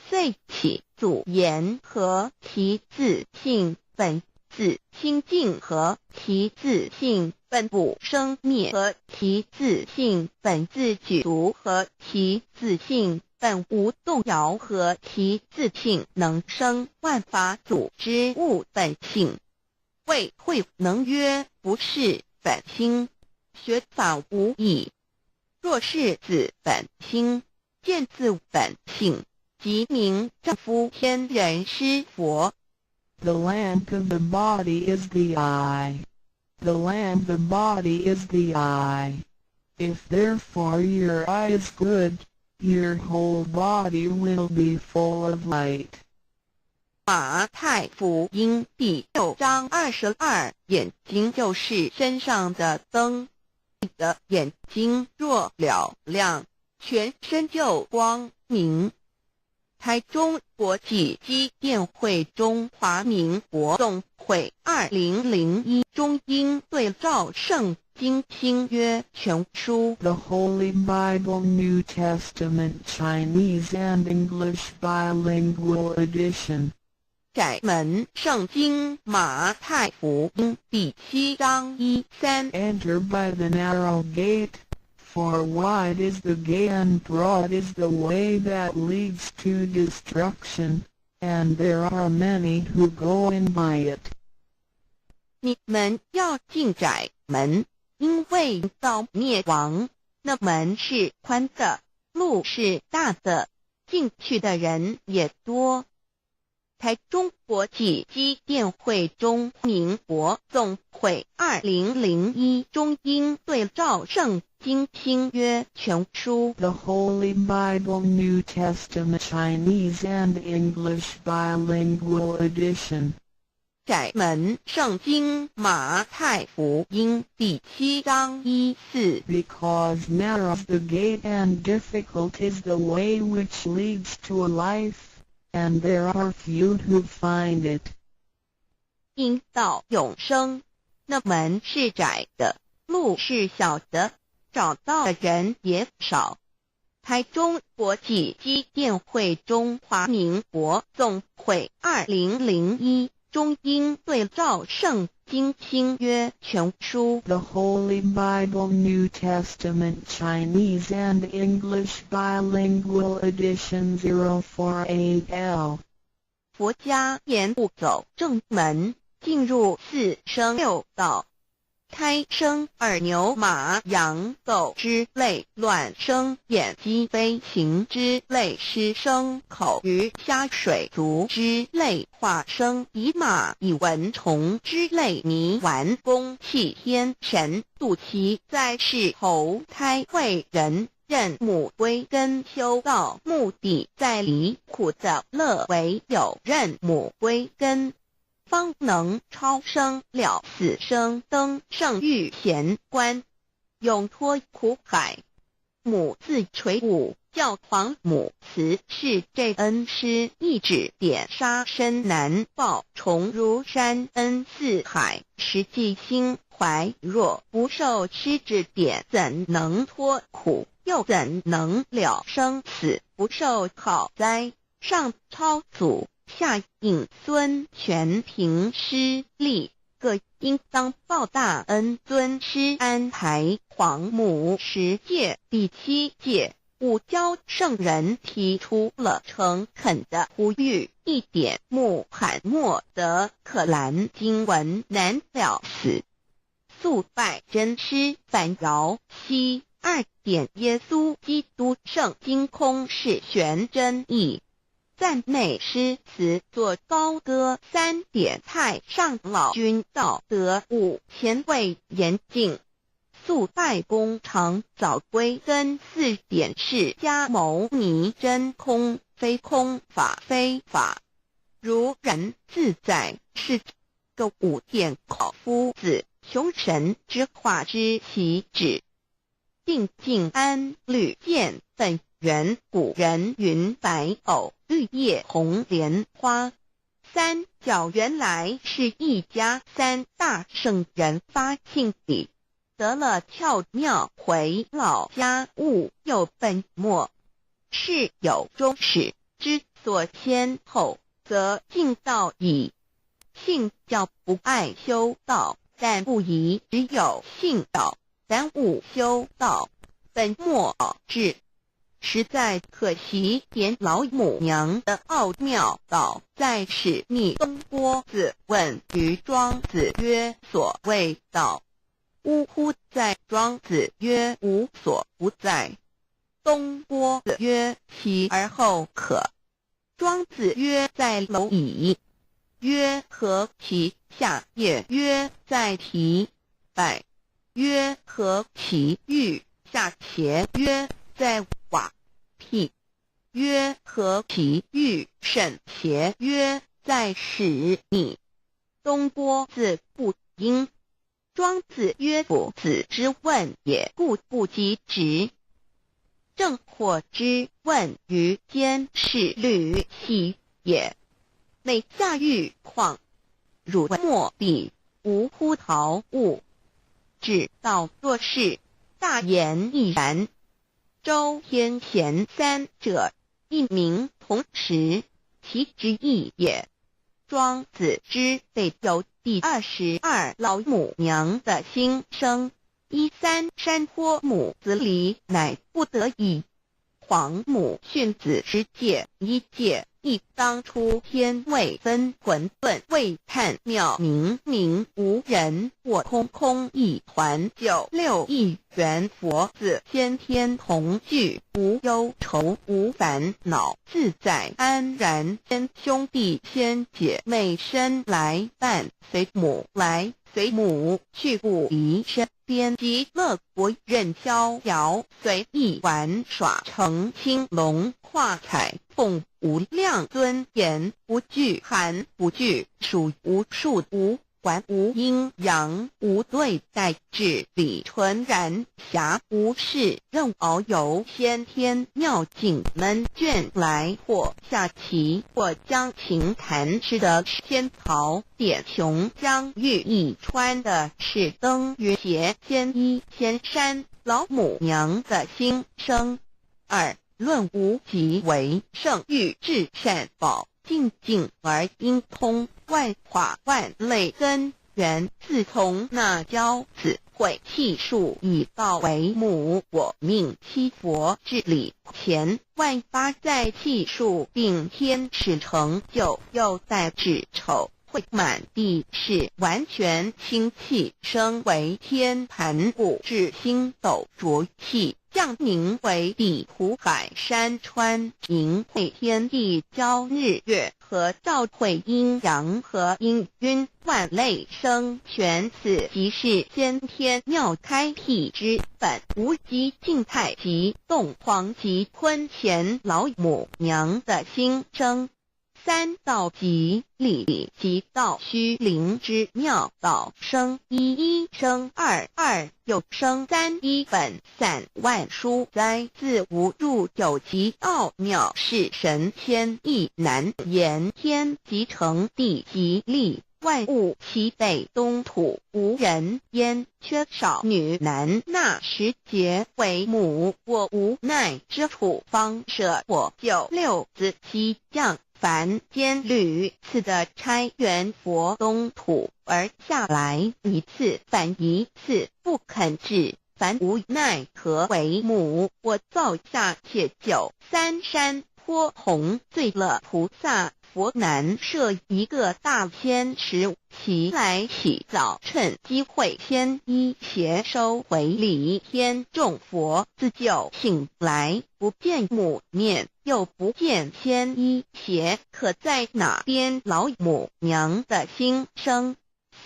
[SPEAKER 16] 遂起祖言何其自性本自清净，何其自性本不生灭，何其自性本自具足，何其自性本无动摇，何其自性能生万法祖之悟本性。谓慧能曰：不是本心，学法无益。若是自本心，见自本性，即名丈夫天人师佛。
[SPEAKER 15] The lamp of the body is the eye. The lamp of the body is the eye. If therefore your eye is good, your whole body will be full of light.
[SPEAKER 16] 马太福音第6章22，眼睛就是身上的灯，你的眼睛若嘹亮，全身就光明。台中国际基甸会中华民国总会2001中英对照圣经新约全书。
[SPEAKER 15] The Holy Bible New Testament Chinese and English Bilingual Edition.
[SPEAKER 16] 窄门圣经马太福音第7章1、3。
[SPEAKER 15] Enter by the narrow gate, for wide is the gate and broad is the way that leads to destruction, and there are many who go in by it.
[SPEAKER 16] 你們要進窄門，因為到滅亡，那門是寬的，路是大的，進去的人也多。台中國際基甸會中民國總會2001中英對照聖經新約全書。
[SPEAKER 15] The Holy Bible New Testament Chinese and English Bilingual Edition.
[SPEAKER 16] 窄門聖經馬太福音第7章1、4。
[SPEAKER 15] Because narrow is the gate and difficult is the way which leads to life, and there are few who find it.
[SPEAKER 16] 因到永生，那門是窄的，路是小的，找到的人也少。台中国际基甸会中华民国总会2001中英对照圣经新约全书。
[SPEAKER 15] The Holy Bible New Testament Chinese and English Bilingual Edition 048L。
[SPEAKER 16] 佛家言不走正门，进入四生六道。胎生耳牛马羊狗之类，卵生眼鸡飞禽之类，湿生口鱼虾水族之类，化生以马以蚊虫之类，泥丸宫气天神，肚脐在世投胎为人。认母归根修道，目的在离苦得乐，唯有认母归根，方能超生了死生，登圣遇贤关，永脱苦海。母自垂五教皇母慈是这恩师一指点杀身难报，重如山恩似海，实际心怀若不受师指点，怎能脱苦？又怎能了生死？不受考哉？上超祖，下引孙，全凭师力，各应当报大恩。尊师安排皇母十戒第七戒，五教圣人提出了诚恳的呼吁：一点穆罕默德可兰经文难了死，速拜真师反饶西。二点耶稣基督圣经空是玄真义。赞美诗词作高歌。三点太上老君道德五前卫严禁。速拜功长早归根。四点释迦牟尼真空非空法非法，如人自在是个五点孔夫子穷神之化之其旨。定静安律见本源古人云白藕绿叶红莲花。三角原来是一家三大圣人发庆礼，得了窍妙回老家物又本末，事有终始之所先后，则尽道矣。信教不爱修道，但不宜只有信道，耽误修道，本末倒置，实在可惜。点老母娘的奥妙道，在使逆东郭子问于庄子曰：“所谓道，呜呼哉！”庄子曰：“无所不在。”东郭子曰：“其而后可。”庄子曰：“在蝼蚁。”曰：“何其下也？”曰：“在提败。”曰：何其欲下邪？曰：在瓦辟。曰：何其欲甚邪？曰：在使你。东郭子不应。庄子曰：夫子之问也，故不及直。正火之问于监是履兮也。每下欲况，汝莫比，无乎陶物。指道若是，大言亦然。周天贤三者，一名同时，其之意也。庄子之被有第22老母娘的心声。一三山坡母子离，乃不得已。皇母训子之戒一戒。亦当初天未分混沌未探妙明明无人我空空一团九六一元佛子先天同具无忧愁无烦恼自在安然先兄弟先姐妹身来伴随母来随母去不离身边极乐国任逍遥随意玩耍成青龙化彩凤无量尊严不惧寒不惧暑无数无还无阴阳无对待至理纯然暇无事任遨游先天妙境门卷来或下棋或将琴弹吃的仙桃点琼浆玉液穿的是登云鞋仙衣仙山老母娘的心声。二论无极为圣欲至善宝净净而应通万化万类根源。自从那教子会气数以道为母，我命七佛治理前万八在气数，并天使成就，又在指丑会满地是完全清气，升为天盘古至星斗浊气，降凝为地土海山川，凝会天地交日月和照会阴阳和阴晕万类生全，此即是先天妙开辟之本无极静态及动黄及坤乾老母娘的心声。三道即理即道虚灵之妙道生一一生二二又生三一本散万书哉自无入有极奥妙是神仙意难言天即成地即立万物齐备东土无人烟缺少女男那时节为母我无奈之处方舍我九六子七将凡间屡次的差元佛东土而下来一次反一次不肯至，凡无奈何为母我造下且九三山坡红醉了菩萨佛难设一个大仙池，其来起早趁机会先一携收回礼天众佛自救醒来，不见母面，又不见仙衣鞋，可在哪边老母娘的心声？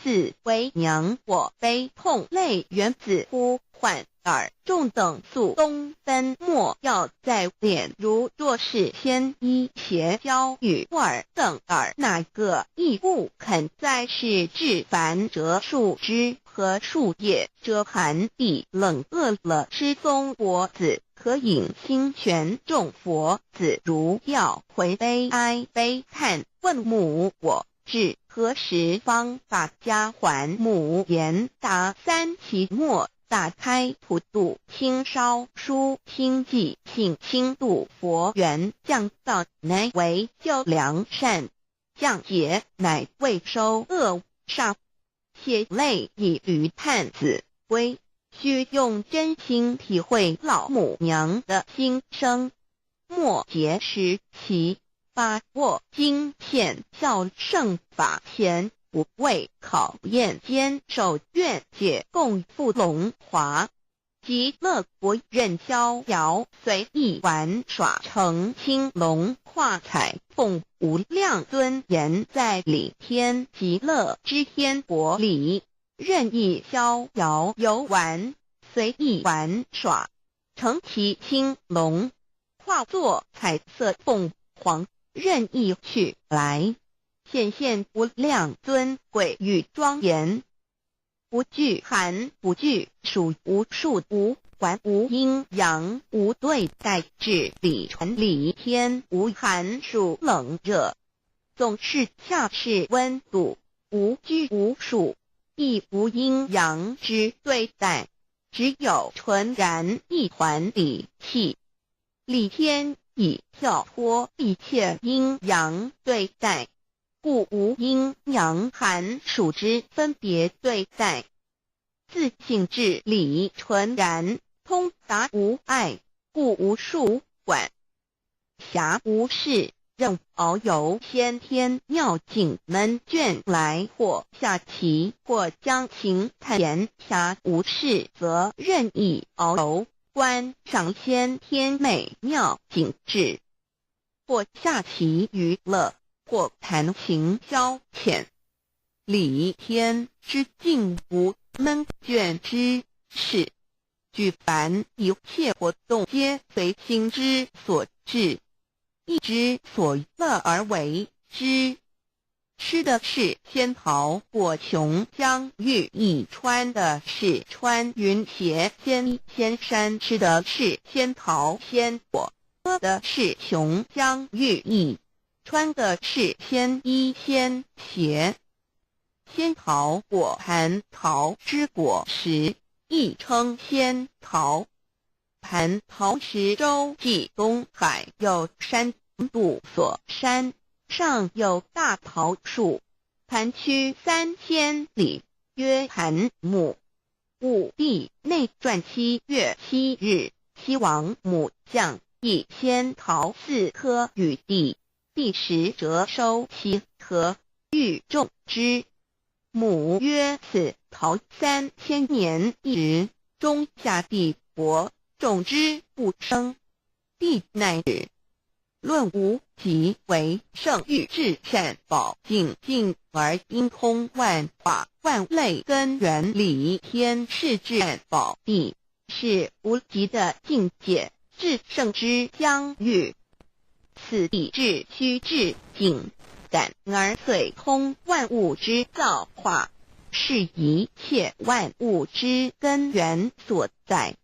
[SPEAKER 16] 四为娘我悲痛泪源子呼唤尔众等速东奔，莫要再脸如若是仙衣鞋交与尔等尔那个亦不肯再是至凡折树枝和树叶遮寒地冷饿了失踪佛子可引心泉众佛子如要回悲哀悲叹问母我至何时方把家还母言答三期末打开普度清烧书清寂性清度佛缘降道乃为救良善降劫乃为收恶煞血泪以于探子归，须用真心体会老母娘的心声。末节时其把握经显孝圣法前不畏考验坚守愿解共赴龙华极乐国任逍遥随意玩耍成青龙化彩凤无量尊严在理天极乐之天国里任意逍遥游玩随意玩耍成其青龙化作彩色凤凰任意去来显现无量尊贵与庄严，不惧寒不惧暑，无数无还无阴阳无对待至理传理天无寒暑冷热，总是恰是温度，无拘无束，亦无阴阳之对待，只有纯然一团理气。理天已跳脱一切阴阳对待，故无阴阳寒暑之分别对待。自性至理纯然通达无碍，故无数管辖无事，任遨游先天妙境门卷来，或下棋，或将琴弹言暇无事，则任意遨游观赏先天美妙景致，或下棋娱乐，或弹琴消遣。理天之境无闷倦之事，举凡一切活动皆随心之所至，意之所乐而为之。吃的是仙桃果琼浆玉液，穿的是穿云鞋仙仙山，吃的是仙桃仙果，喝的是琼浆玉液，穿的是仙衣仙鞋。仙桃果含桃之果实，亦称仙桃。蟠桃石洲际东海有山度所山，上有大桃树，盘曲3000里，曰盘木。武帝内传7月7日，西王母降一仙桃四颗与地，帝时折收其核，欲种之。母曰：“此桃3000年一植，终下地薄，种之不生。”帝乃止。论无极为圣域至善宝净净而应空万化万类根源理天是至善宝地，是无极的境界，至圣之疆域。此地至虚至境，感而遂通万物之造化，是一切万物之根源所在。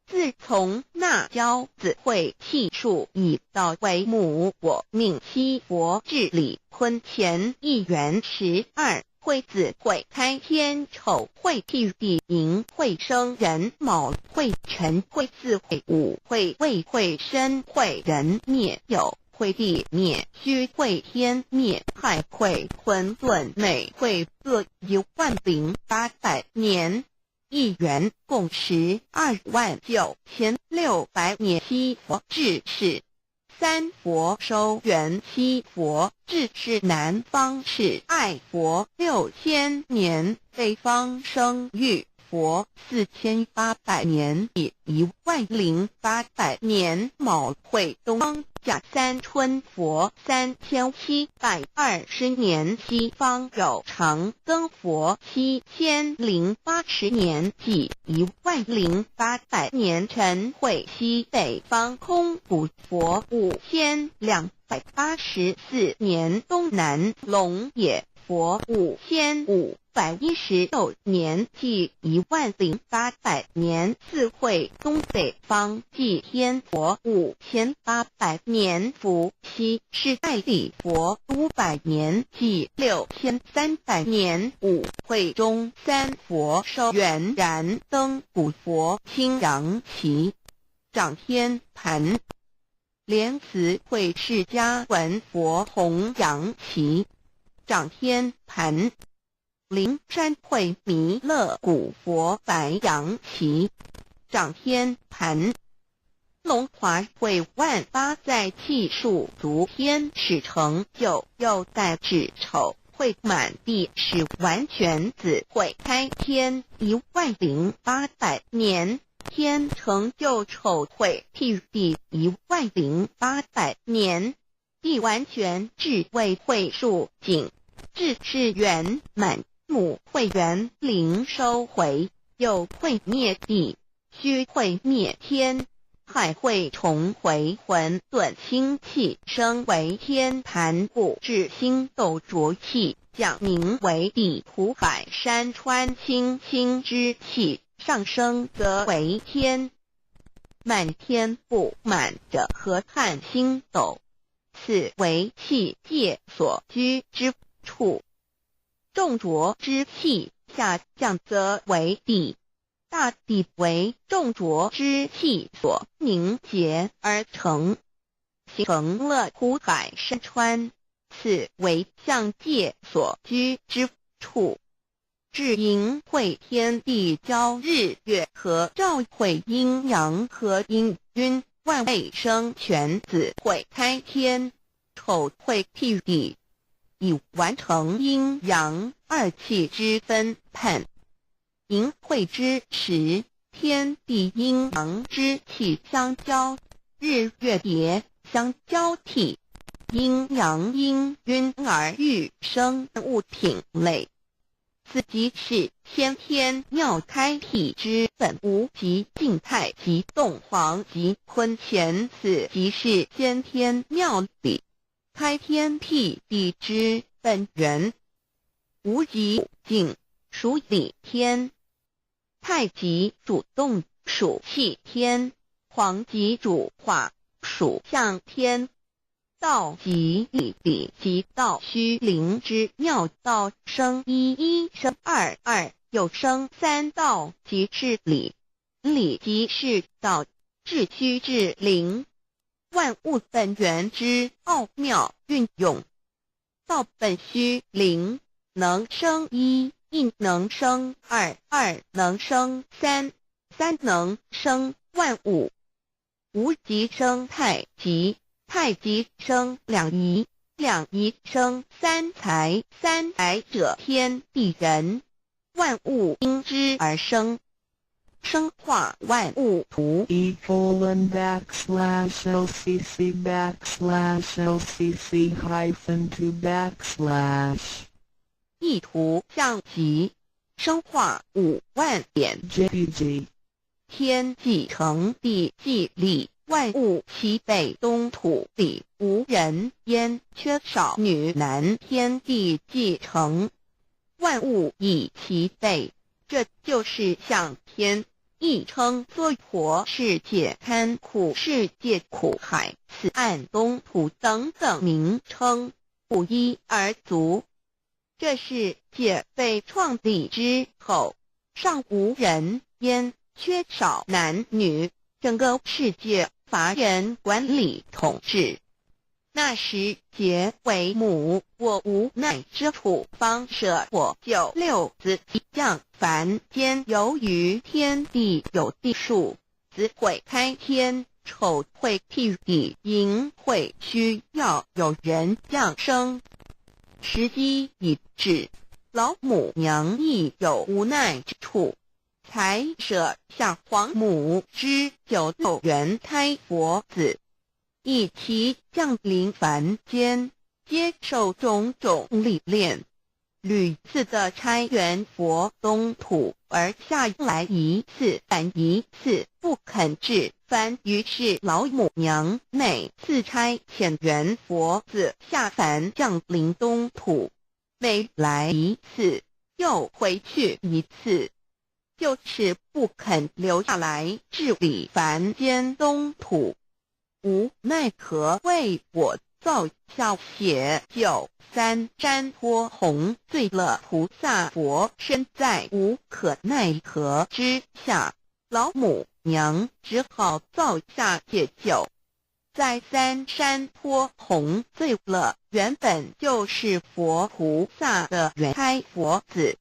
[SPEAKER 16] 自从那骄子会气数以道为母，我命七佛治理坤乾一元12会子会开天丑会辟地寅会生壬卯会辰会巳会午会未会申会壬灭酉会地灭戌会天灭亥会混沌未会各10800年。一元共129600年，七佛治世，三佛收元，七佛治世南方是爱佛6000年，北方生育佛4800年，以10800年卯会东方甲三春佛3720年，西方有长庚佛7080年，即10800年辰会西北方空古佛5284年，东南龙也佛5516年，即10800年巳会东北方祭天佛5800年，伏羲是代理佛500年，即6300年午会中三佛收元燃灯古佛青阳旗掌天盘莲慈会释迦文佛弘扬旗掌天盘灵山会弥勒古佛白羊旗掌天盘龙华会万八载气数足天使成就又在指丑会满地使完全子会开天10800年，天成就丑会辟地10800年，地完全智慧会数景智是圆满母会元灵收回，又会灭地，虚会灭天，海会重回混沌清气，升为天盘物质星斗浊气，降名为地土海山川清清之气，上升则为天。满天布满着河汉星斗，此为气界所居之处。众浊之气下降则为地，大地为众浊之气所凝结而成，形成了湖海山川，此为象界所居之处。至盈会天地交日月合照会阴阳合阴君万类生全子会开天丑会辟地，已完成阴阳二气之分判。盈会之时，天地阴阳之气相交，日月叠相交替，阴阳阴晕而育生物品类。此即是先天妙开体之本无极静态及动黄及坤乾，此即是先天妙理开天辟地之本源。无极静属理天，太极主动属气天，黄极主化属象天。道即理，理即道虚灵之妙道，生一一生二二，又生三，道即是理，理即是道。致虚致灵，万物本源之奥妙运用。道本虚灵，能生一，一能生二，二能生三，三能生万物。无极生太极，太极生两仪，两仪生三才，三才者天地人，万物因之而生。生化万物图。
[SPEAKER 15] E:\LCC\LCC-2\
[SPEAKER 16] 意图象极，生化五万点。
[SPEAKER 15] JPG
[SPEAKER 16] 天既成，地既立，万物齐备，东土里无人烟，缺少女男。天地既成，万物已齐备，这就是象天。亦称娑婆世界、堪苦世界、苦海、此岸东土等等名称，不一而足。这世界被创立之后，尚无人烟，缺少男女，整个世界乏人管理统治。那时劫为母，我无奈之处，方舍我九六子降凡间。由于天地有地数，子会开天，丑会辟地，寅会需要有人降生。时机已至，老母娘亦有无奈之处，才舍下皇母之九六元胎佛子，以其降临凡间，接受种种历练，屡次的差元佛东土而下来一次返一次，不肯至凡。于是老母娘每次差遣元佛子下凡降临东土，每来一次又回去一次，就是不肯留下来治理凡间东土。无奈何为我造下血九三山坡红醉了菩萨佛身，在无可奈何之下，老母娘只好造下解酒，在三山坡红醉了原本就是佛菩萨的元胎佛子，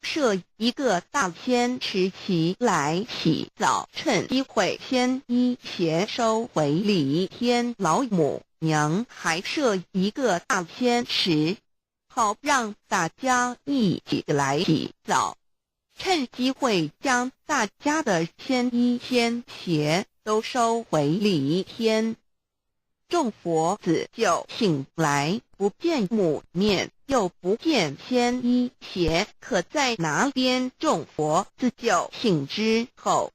[SPEAKER 16] 设一个大仙池起来洗澡，趁机会先衣鞋收回礼天老母娘，还设一个大仙池，好让大家一起来洗澡，趁机会将大家的仙衣仙鞋都收回礼天。众佛子就醒来，不见母面，又不见仙衣鞋，可在哪边？众佛子就醒之后，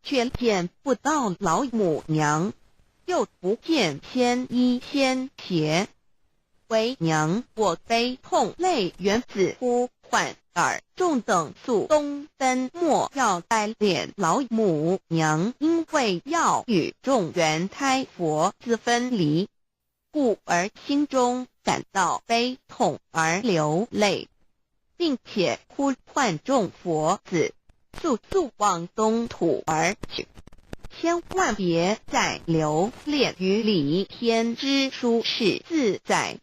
[SPEAKER 16] 却见不到老母娘，又不见仙衣仙鞋。为娘我悲痛泪源子呼唤尔众等速东奔，莫要哀怜老母娘，因为要与众元胎佛子分离，故而心中感到悲痛而流泪，并且呼唤众佛子速速往东土而去，千万别再留恋于离天之舒适自在。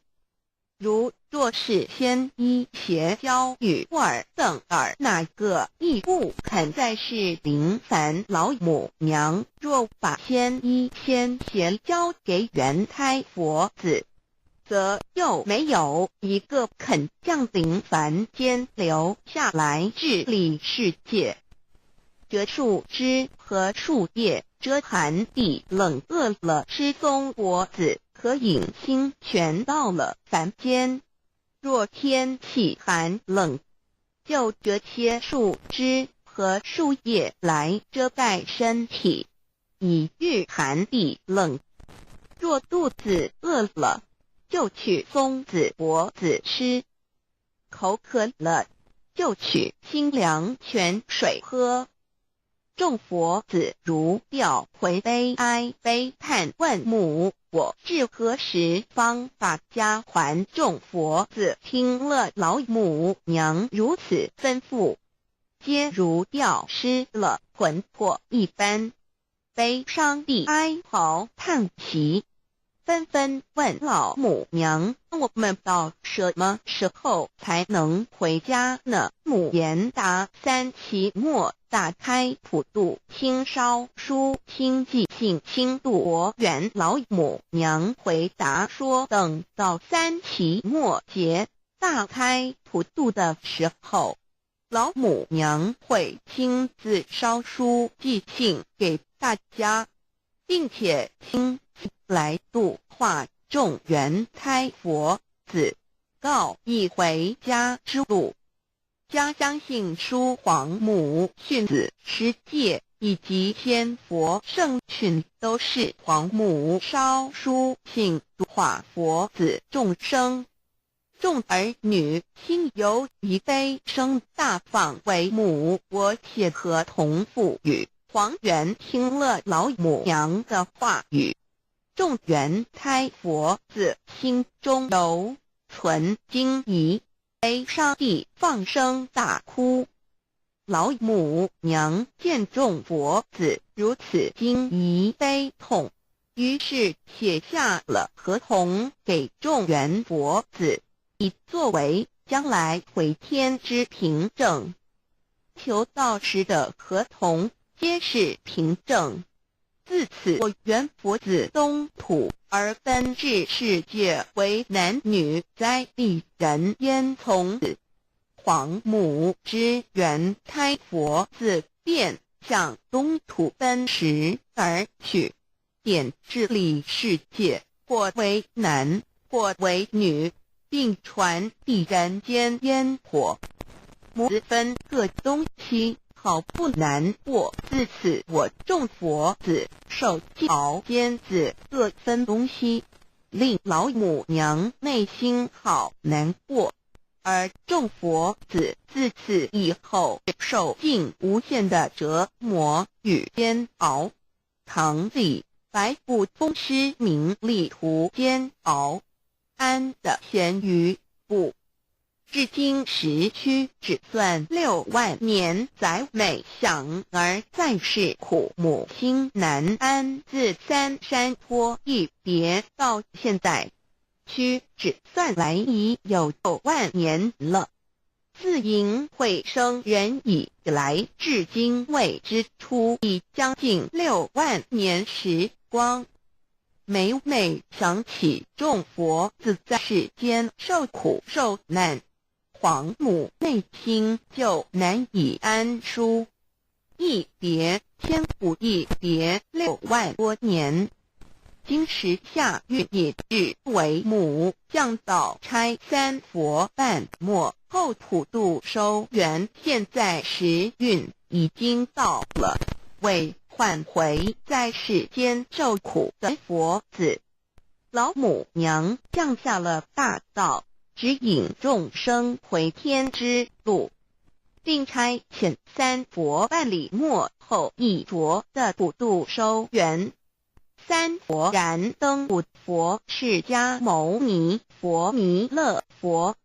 [SPEAKER 16] 如若是先衣鞋交与尔等尔那个亦不肯再是临凡老母娘，若把先衣先鞋交给元胎佛子，则又没有一个肯降临凡间留下来治理世界。折树枝和树叶遮寒地冷，饿了吃松果子可饮清泉。到了凡间，若天气寒冷，就折些树枝和树叶来遮盖身体，以御寒地冷。若肚子饿了，就取松子果子吃；口渴了，就取清凉泉水喝。众佛子如掉回悲哀悲叹，问母：我至何时方把家还？众佛子听了老母娘如此吩咐，皆如掉失了魂魄一般，悲伤地哀嚎叹息，纷纷问老母娘：“我们到什么时候才能回家呢？”母言答：“三期末大开普度，听烧书，听寄信，听度我元老母娘回答说：“等到三期末节大开普度的时候，老母娘会亲自烧书寄信给大家，并且亲自来度化众缘胎佛子，告以回家之路。”家相信书皇母训子十戒以及天佛圣训，都是皇母烧书信度化佛子众生。众儿女心有一悲声大放为母，我且合同父语。黄元听了老母娘的话语，众缘胎佛子心中犹存惊疑，悲伤地放声大哭。老母娘见众佛子如此惊疑悲痛，于是写下了合同给众缘佛子，以作为将来回天之凭证。求道时的合同皆是凭证。自此，我缘佛子东土而分至世界为男女，在地人间从此，皇母之缘胎佛子便向东土奔驰而去，点治理世界，或为男，或为女，并传递人间烟火。母子分各东西，好不难过。自此，我众佛子受煎熬，尖子各分东西，令老母娘内心好难过。而众佛子自此以后，受尽无限的折磨与煎熬。唐李白不风师名利途煎熬，安的咸鱼不。至今时屈指算6万年，载每想而在世苦母心难安。自三山坡一别到现在，屈指算来已有6万年了。自迎会生人以来，至今未知出已将近6万年时光。每每想起众佛子在世间受苦受难，皇母内心就难以安舒。一别千古，一别6万多年。今时下运以日为母降道差三佛半末后普度收圆，现在时运已经到了，为唤回在世间受苦的佛子，老母娘降下了大道，指引众生回天之路，并差遣三佛办理末后一着的普度收圆。三佛燃灯佛释迦牟尼佛弥勒佛，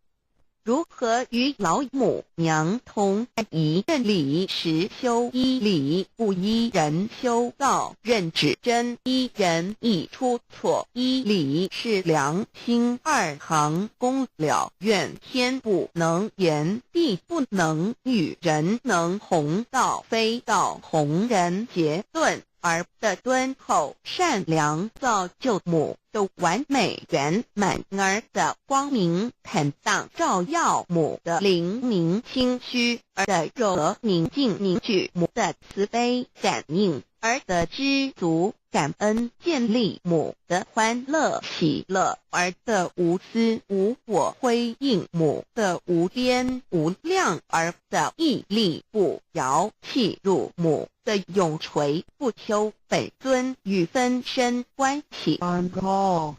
[SPEAKER 16] 如何与老母娘同一认理实修一理，不依人修道，认指真一人一出错一理是良心二行功了愿天不能言地不能语人能弘道非道弘人结顿而的敦厚善良造就母的完美圆满儿的光明坦荡照耀母的灵明清虚儿的柔和宁静凝聚母的慈悲感应儿的知足感恩建立母的欢乐喜乐儿的无私无我辉映母的无边无量儿的毅力不摇契入母的永垂不朽本尊与分身关系。
[SPEAKER 15] On call.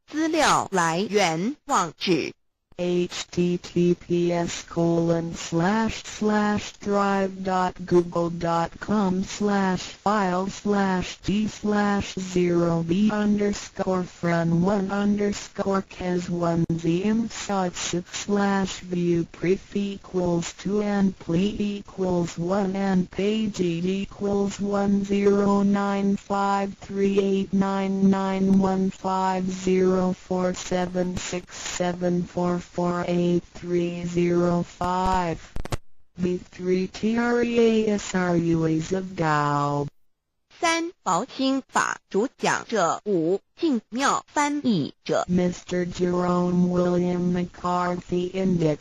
[SPEAKER 16] 资料来源网址。
[SPEAKER 15] https://drive.google.com/file/d/0b_fren1_kes1zm 6/view pref equals 2 and ple equals 1 and page equals Equals 109538991504767448305. The three treasures of Tao.
[SPEAKER 16] 三宝心法主讲者吴净妙翻译者
[SPEAKER 15] Mr. Jerome William McCarthy Index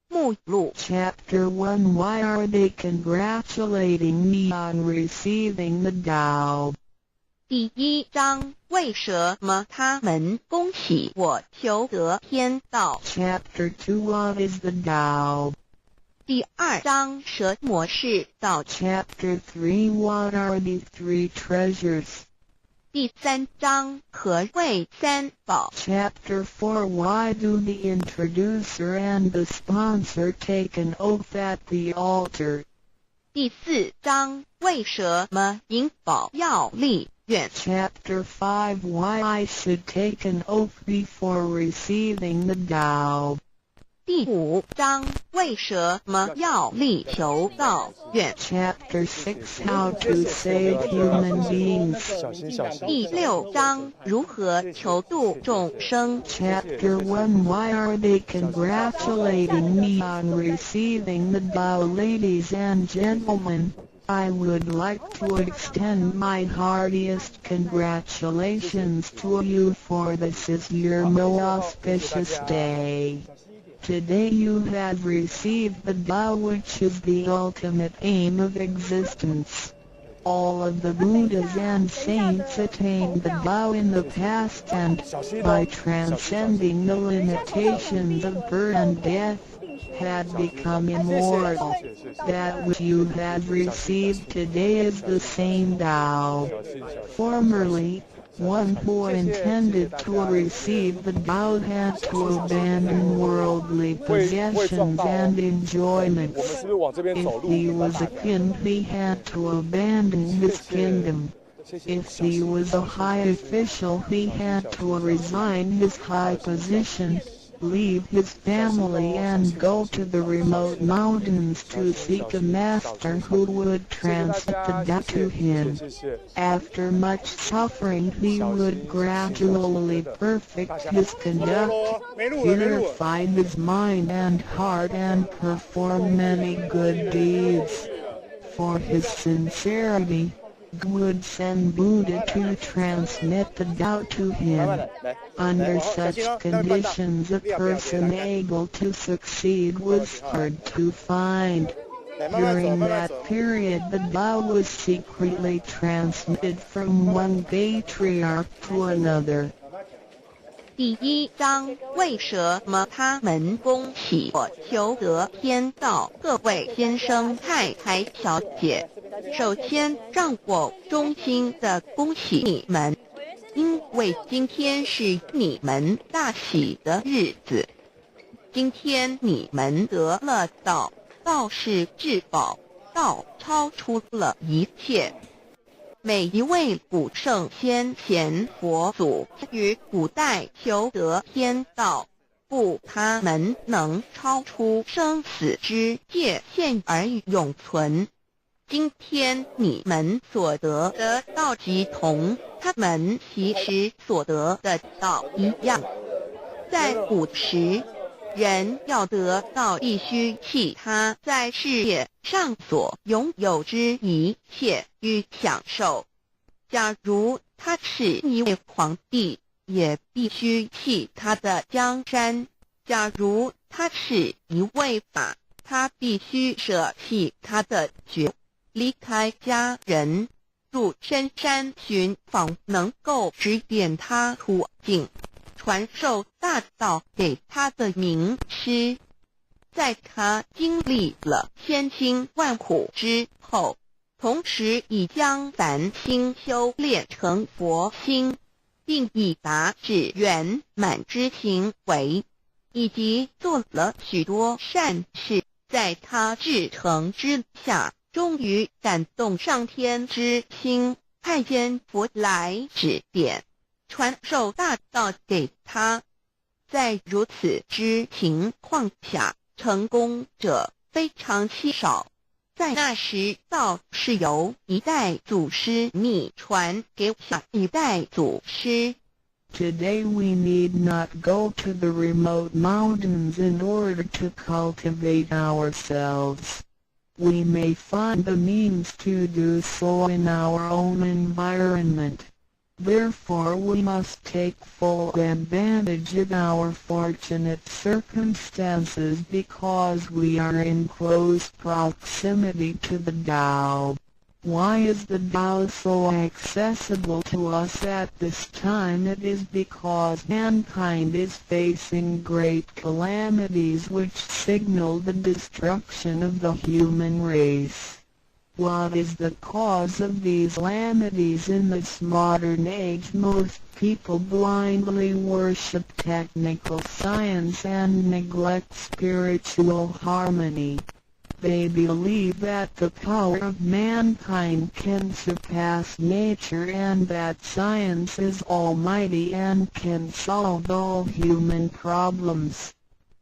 [SPEAKER 16] 目录
[SPEAKER 15] Chapter 1. Why are they congratulating me on receiving the Tao?
[SPEAKER 16] 第一章，为什么他们恭喜我求得天道？
[SPEAKER 15] Chapter 2. What is the Tao?
[SPEAKER 16] 第二章，什么是道？
[SPEAKER 15] Chapter 3. What are the three treasures?
[SPEAKER 16] 第三章，何谓三宝？
[SPEAKER 15] Chapter 4. Why do the introducer and the sponsor take an oath at the altar?
[SPEAKER 16] 第四章，为什么引宝要立愿？
[SPEAKER 15] Chapter 5. Why I should take an oath before receiving the Tao.
[SPEAKER 16] 第五章，为什么要力求道愿？
[SPEAKER 15] Chapter 6. How to save human beings.
[SPEAKER 14] 小心小心。
[SPEAKER 16] 第六章，如何求度众生？
[SPEAKER 15] Chapter 1. Why are they congratulating me on receiving the Tao? Ladies and gentlemen, I would like to extend my heartiest congratulations to you, for this is your most auspicious day. Today you have received the Tao, which is the ultimate aim of existence. All of the Buddhas and saints attained the Tao in the past and, by transcending the limitations of birth and death, had become immortal. That which you have received today is the same Tao. Formerly, one who intended to receive the Tao had to abandon worldly possessions and enjoyments. If he was a king, he had to abandon his kingdom. If he was a high official, he had to resign his high position, leave his family and go to the remote mountains to seek a master who would transmit the Tao to him. After much suffering, he would gradually perfect his conduct, purify his mind and heart and perform many good deeds. For his sincerity, would send Buddha to transmit the Tao to him. Under such conditions, a person able to succeed was hard to find. During that period, the Tao was secretly transmitted from one patriarch to another.
[SPEAKER 16] 第一章，为什么他们恭喜我求得天道？各位先生、太太、小姐，首先让我衷心的恭喜你们，因为今天是你们大喜的日子。今天你们得了道，道是至宝，道超出了一切。每一位古圣先贤佛祖于古代求得天道，故他们能超出生死之界限而永存。今天你们所得的道，即同他们其时所得的道一样。在古时，人要得道，必须弃他在世界上所拥有之一切与享受。假如他是一位皇帝，也必须弃他的江山；假如他是一位法，他必须舍弃他的爵，离开家人，入深山寻访能够指点他途径、传授大道给他的名师。在他经历了千辛万苦之后，同时已将凡心修炼成佛心，并已达至圆满之行为，以及做了许多善事，在他至诚之下，终于感动上天之心，派仙佛来指点，传授大道给他。在如此之情况下，成功者非常稀少。在那时，道是由一代祖师秘传给下一代祖师。
[SPEAKER 15] Today we need not go to the remote mountains in order to cultivate ourselves. We may find the means to do so in our own environment. Therefore we must take full advantage of our fortunate circumstances because we are in close proximity to the Tao. Why is the Tao so accessible to us at this time? It is because mankind is facing great calamities which signal the destruction of the human race. What is the cause of these calamities in this modern age? Most people blindly worship technical science and neglect spiritual harmony. They believe that the power of mankind can surpass nature and that science is almighty and can solve all human problems.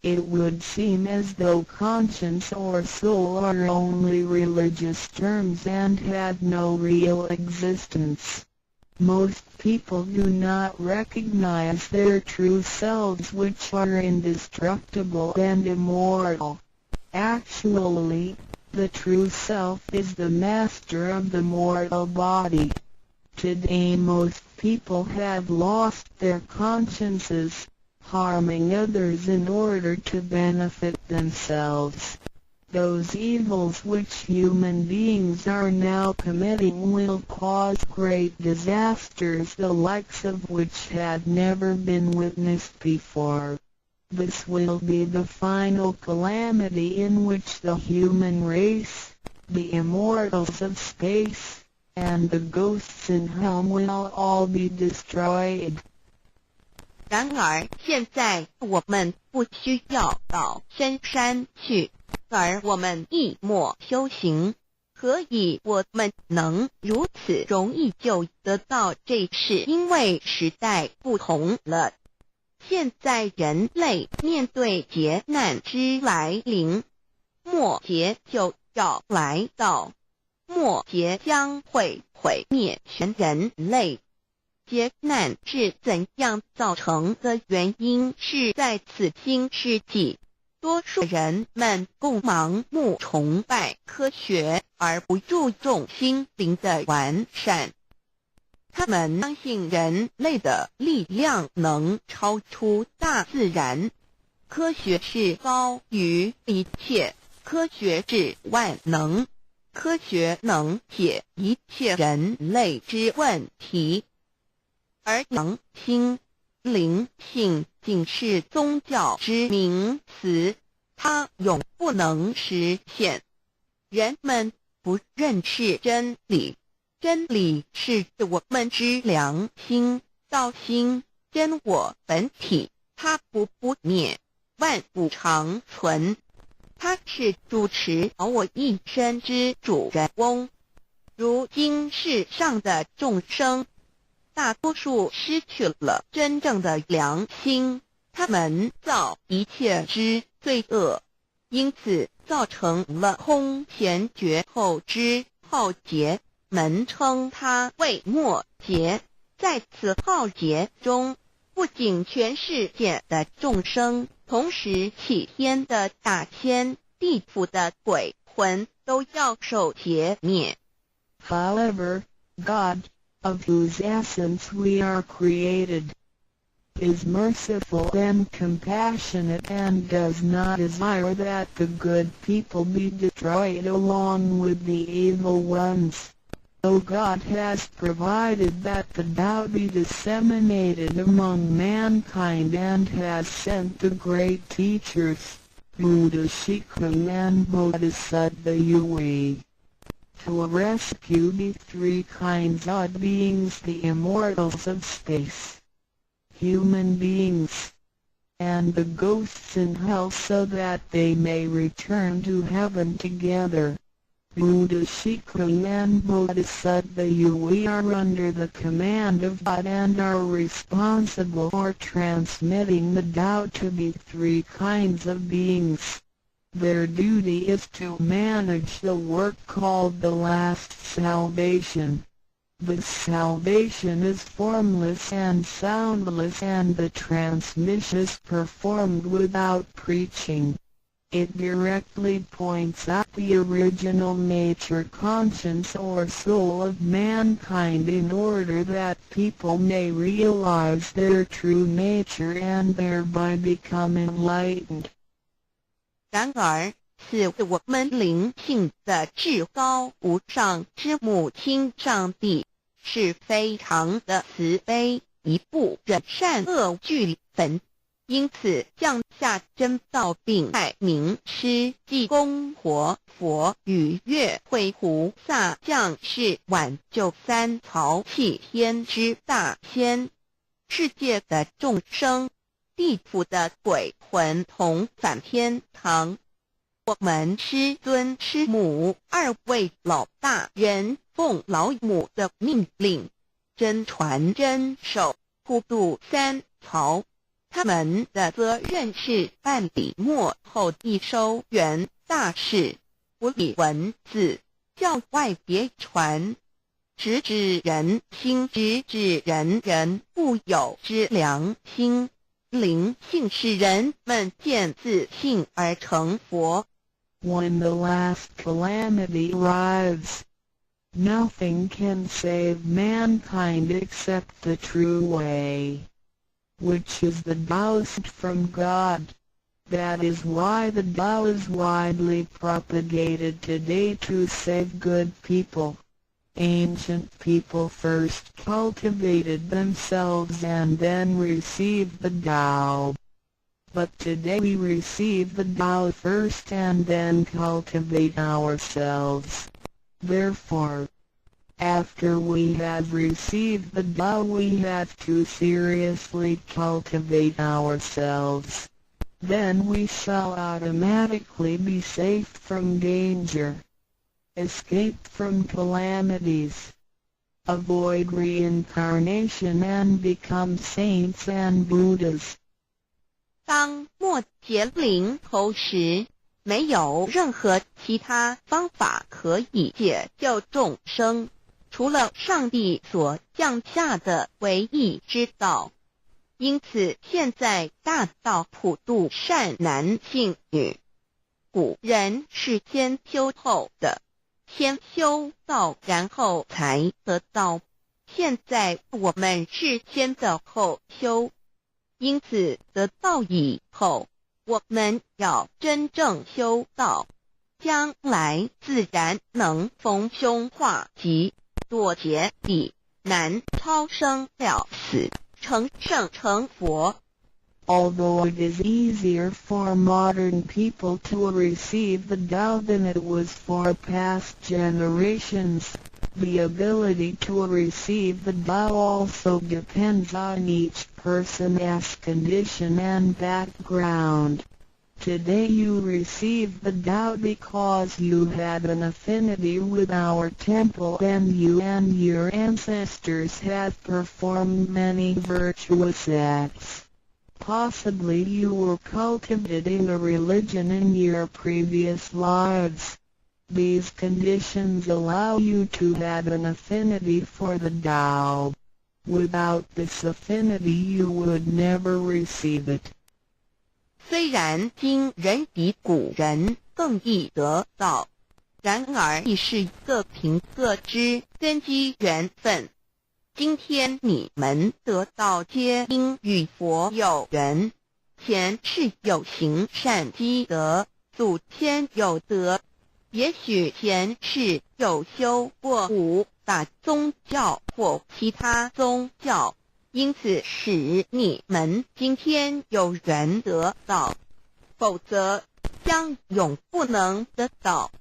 [SPEAKER 15] It would seem as though conscience or soul are only religious terms and have no real existence. Most people do not recognize their true selves, which are indestructible and immortal. Actually, the true self is the master of the mortal body. Today most people have lost their consciences, harming others in order to benefit themselves. Those evils which human beings are now committing will cause great disasters, the likes of which have never been witnessed before. This will be the final calamity in which the human race, the immortals of space, and the ghosts in hell will all be destroyed.
[SPEAKER 16] 然而，现在我们不需要到深山去，而我们一默修行。何以我们能如此容易就得到这？是因为时代不同了。现在人类面对劫难之来临，末劫就要来到，末劫将会毁灭全人类。劫难是怎样造成的？原因是在此新世纪，多数人们共盲目崇拜科学，而不注重心灵的完善。他们相信人类的力量能超出大自然，科学是高于一切，科学是万能，科学能解一切人类之问题。而良心、灵性仅是宗教之名词，它永不能实现。人们不认识真理，真理是我们之良心、道心、真我本体，它不不灭，万古长存。它是主持我一生之主人翁。如今世上的众生，大多数失去了真正的良心，他们造一切之罪恶，因此造成了空前绝后之浩劫。们称它为末劫。在此浩劫中，不仅全世界的众生，同时齐天的大仙、地府的鬼魂都要受劫灭。
[SPEAKER 15] However, God, of whose essence we are created, is merciful and compassionate and does not desire that the good people be destroyed along with the evil ones. So God has provided that the Tao be disseminated among mankind and has sent the great teachers, Buddha Shikung and Bodhisattva Yui, to rescue the three kinds of beings, the immortals of space, human beings, and the ghosts in hell, so that they may return to heaven together. Buddha Shikung and Bodhisattva Yui are under the command of God and are responsible for transmitting the Tao to the three kinds of beings. Their duty is to manage the work called the last salvation. This salvation is formless and soundless, and the transmission is performed without preaching. It directly points out the original nature, conscience or soul of mankind in order that people may realize their true nature and thereby become enlightened.
[SPEAKER 16] 然而，赐我们灵性的至高无上之母亲上帝是非常的慈悲，亦不忍善恶俱焚，因此降下真道，并派明师济公活佛与月慧菩萨降世挽救三曹弃天之大仙，世界的众生，地府的鬼魂同返天堂。我们师尊师母二位老大人奉老母的命令，真传真授，普度三曹。他们的责任是办理末后一收圆大事，不以文字，教外别传，直指人心，直指人人固有之良心。灵性使人们见自性而成佛。
[SPEAKER 15] When the last calamity arrives, nothing can save mankind except the true way, which is the Tao sent from God. That is why the Tao is widely propagated today to save good people. Ancient people first cultivated themselves and then received the Tao. But today we receive the Tao first and then cultivate ourselves. Therefore, after we have received the Tao, we have to seriously cultivate ourselves. Then we shall automatically be safe from danger, escape from calamities, avoid reincarnation and become saints and Buddhas.
[SPEAKER 16] 当末劫临头时，没有任何其他方法可以解救众生，除了上帝所降下的唯一之道。因此，现在大道普度善男信女。古人是先修后得，先修道，然后才得道。现在我们是先得后修。因此，得道以后，我们要真正修道，将来自然能逢凶化吉，躲劫避难，超生了死，成圣成佛。
[SPEAKER 15] Although it is easier for modern people to receive the Tao than it was for past generations, the ability to receive the Tao also depends on each person's condition and background. Today you receive the Tao because you have an affinity with our temple and you and your ancestors have performed many virtuous acts. Possibly you were cultivated in a religion in your previous lives. These conditions allow you to have an affinity for the Tao. Without this affinity you would never receive it.
[SPEAKER 16] 虽然今人比古人更易得道，然而亦是各凭各之根基缘分。今天你们得道，皆因与佛有缘，前世有行善积德，祖先有德，也许前世有修过五大宗教或其他宗教，因此使你们今天有缘得道，否则将永不能得道。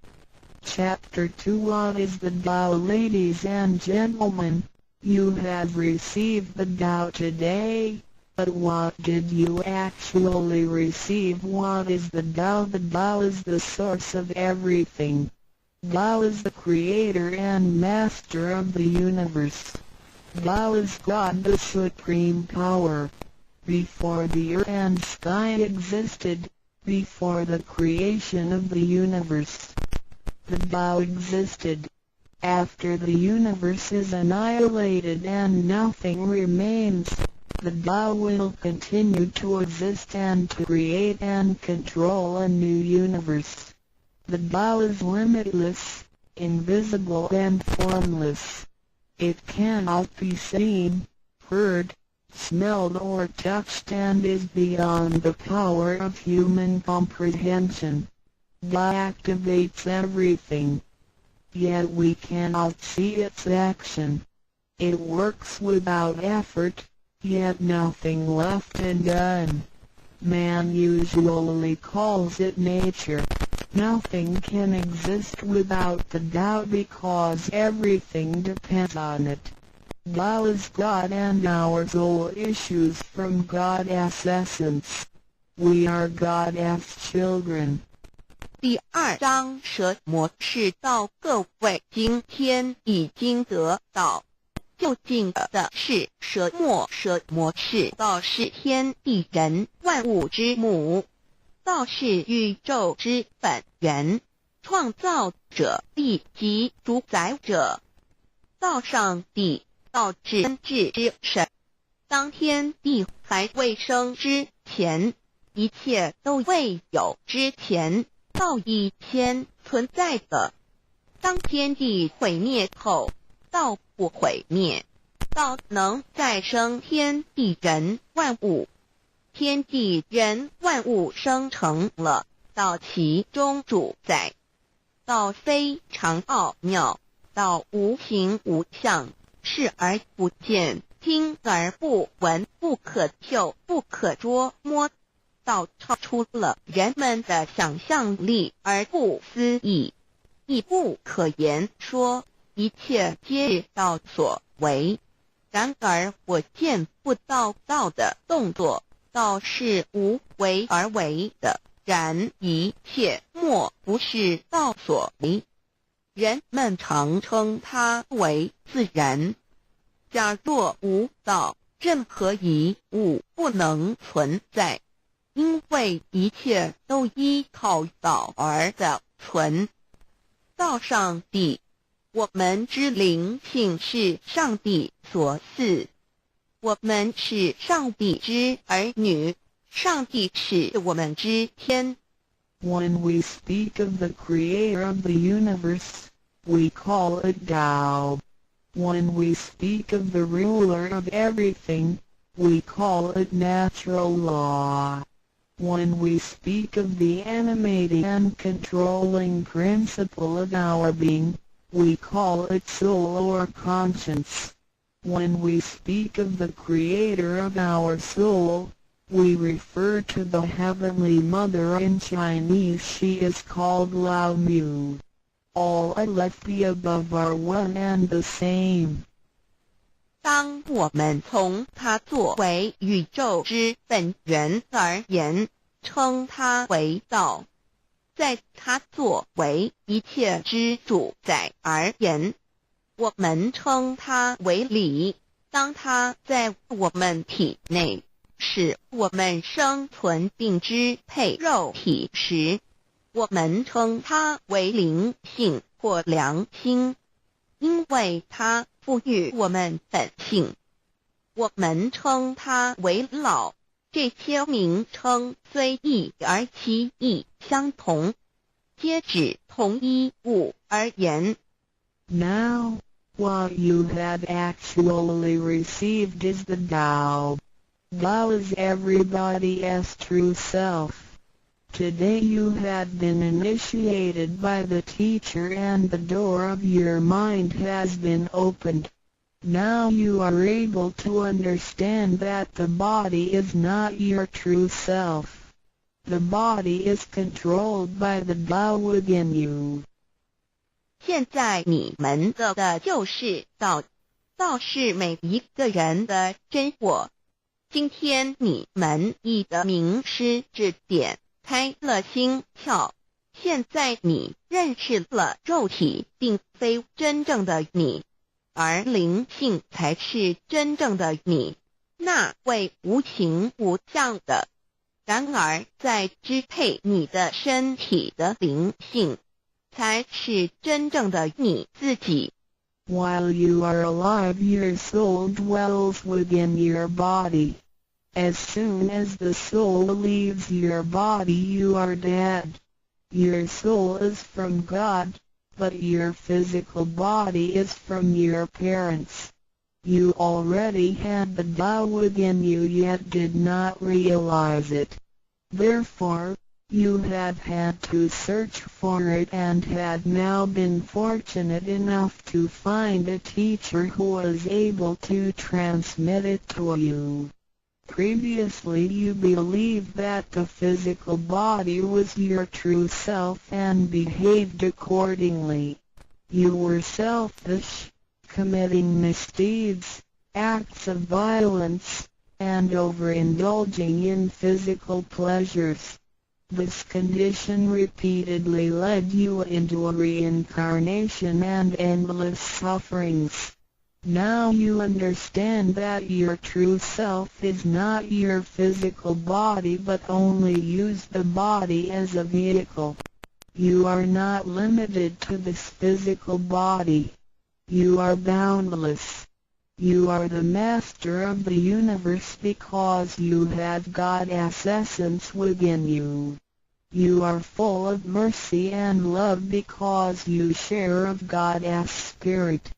[SPEAKER 15] Chapter 2. What is the Tao? Ladies and gentlemen, you have received the Tao today, but what did you actually receive? What is the Tao? The Tao is the source of everything. Tao is the creator and master of the universe. Tao is God, the supreme power. Before the earth and sky existed, Before the creation of the universe, the Tao existed. After the universe is annihilated and nothing remains, the Tao will continue to exist and to create and control a new universe. The Tao is limitless, invisible and formless. It cannot be seen, heard, smelled or touched and is beyond the power of human comprehension. Tao activates everything. Yet we cannot see its action. It works without effort, yet nothing left undone. Man usually calls it nature. Nothing can exist without the Tao because everything depends on it. Tao is God and our soul issues from God's essence. We are God's children.
[SPEAKER 16] 第二章奢摩是道，各位今天已经得到究竟的是奢摩，奢摩是道，是天地人万物之母，道是宇宙之本源，创造者以及主宰者。道上帝，道是智之神。当天地还未生之前，一切都未有之前，道已先存在的。当天地毁灭后，道不毁灭，道能再生天地人万物。天地人万物生成了，道其中主宰。道非常奥妙，道无形无相，视而不见，听而不闻，不可嗅，不可捉摸。道超出了人们的想象力而不思议，亦不可言说，一切皆是道所为。然而我见不到道的动作，道是无为而为的，然一切莫不是道所为。人们常称它为自然。假若无道，任何一物不能存在。因为一切都依靠道而的存。道上帝，我们之灵性是上帝所赐，我们是上帝之儿女，上帝是我们之天。
[SPEAKER 15] When we speak of the creator of the universe, we call it Tao. When we speak of the ruler of everything, we call it natural law. When we speak of the animating and controlling principle of our being, we call it soul or conscience. When we speak of the creator of our soul, we refer to the Heavenly Mother. In Chinese she is called Lao Mu. All of the above are one and the same.
[SPEAKER 16] 当我们从它作为宇宙之本源而言，称它为道；在它作为一切之主宰而言，我们称它为理。当它在我们体内使我们生存并支配肉体时，我们称它为灵性或良心，因为它赋予我们本性。我们称它为老。这些名称虽异而其义相同，皆指同一物而言。
[SPEAKER 15] Now, what you have actually received is the Tao. Tao is everybody's true self. Today you have been initiated by the teacher and the door of your mind has been opened. Now you are able to understand that the body is not your true self. The body is controlled by the Tao within you.
[SPEAKER 16] 现在你们得的就是道，道是每一个人的真我。今天你们已得明师指点，开了心窍。现在你认识了肉体并非真正的你，而灵性才是真正的你，那位无形无相的。然而，在支配你的身体的灵性，才是真正的你自己。
[SPEAKER 15] While you are alive, your soul dwells within your body. As soon as the soul leaves your body, you are dead. Your soul is from God, but your physical body is from your parents. You already had the Tao within you, yet did not realize it. Therefore, you have had to search for it and have now been fortunate enough to find a teacher who was able to transmit it to you. Previously, you believed that the physical body was your true self and behaved accordingly. You were selfish, committing misdeeds, acts of violence, and overindulging in physical pleasures. This condition repeatedly led you into a reincarnation and endless sufferings. Now you understand that your true self is not your physical body, but only use the body as a vehicle. You are not limited to this physical body. You are boundless. You are the master of the universe because you have God's essence within you. You are full of mercy and love because you share of God's spirit.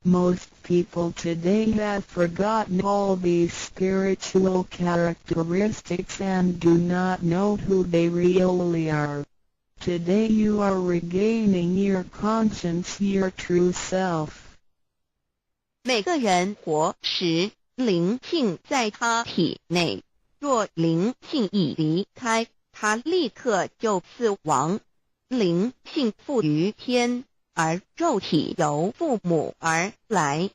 [SPEAKER 15] Most people today have forgotten all these spiritual characteristics and do not know who they really are. Today you are regaining your conscience, your true self.
[SPEAKER 16] 每个人活时，灵性在他体内；若灵性已离开，他立刻就死亡。灵性附于天，而肉体由父母而来。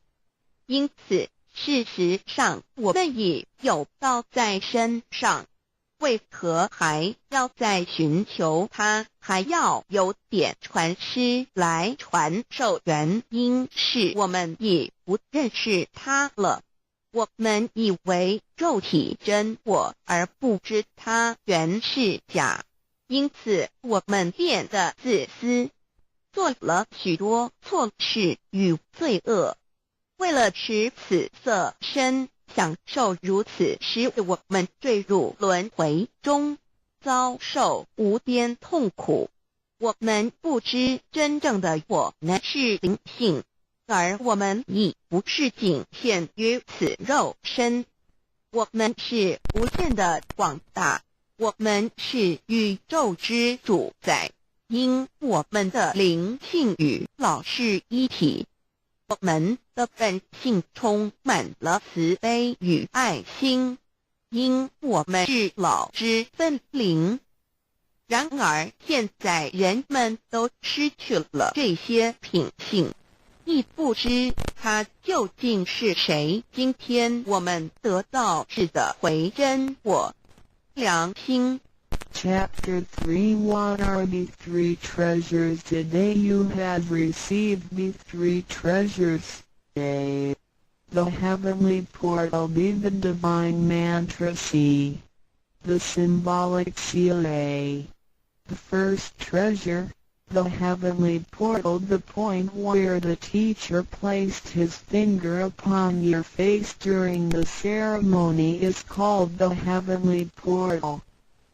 [SPEAKER 16] 因此，事实上，我们已有道在身上，为何还要再寻求它？还要有点传师来传授？原因是我们已不认识它了。我们以为肉体真我，而不知它原是假，因此我们变得自私，做了许多错事与罪恶。为了持此色身，享受如此，使我们坠入轮回中，遭受无边痛苦。我们不知真正的我乃是灵性，而我们已不是仅限于此肉身。我们是无限的广大，我们是宇宙之主宰，因我们的灵性与老是一体。我们的本性充满了慈悲与爱心，因我们是老之分灵。然而现在人们都失去了这些品性，亦不知他究竟是谁。今天我们得到是的回真我良心。
[SPEAKER 15] Chapter 3. What are the three treasures? Today you have received the three treasures. A. The heavenly portal. B. The divine mantra. C. The symbolic seal. A. The first treasure, the heavenly portal, the point where the teacher placed his finger upon your face during the ceremony, is called the heavenly portal.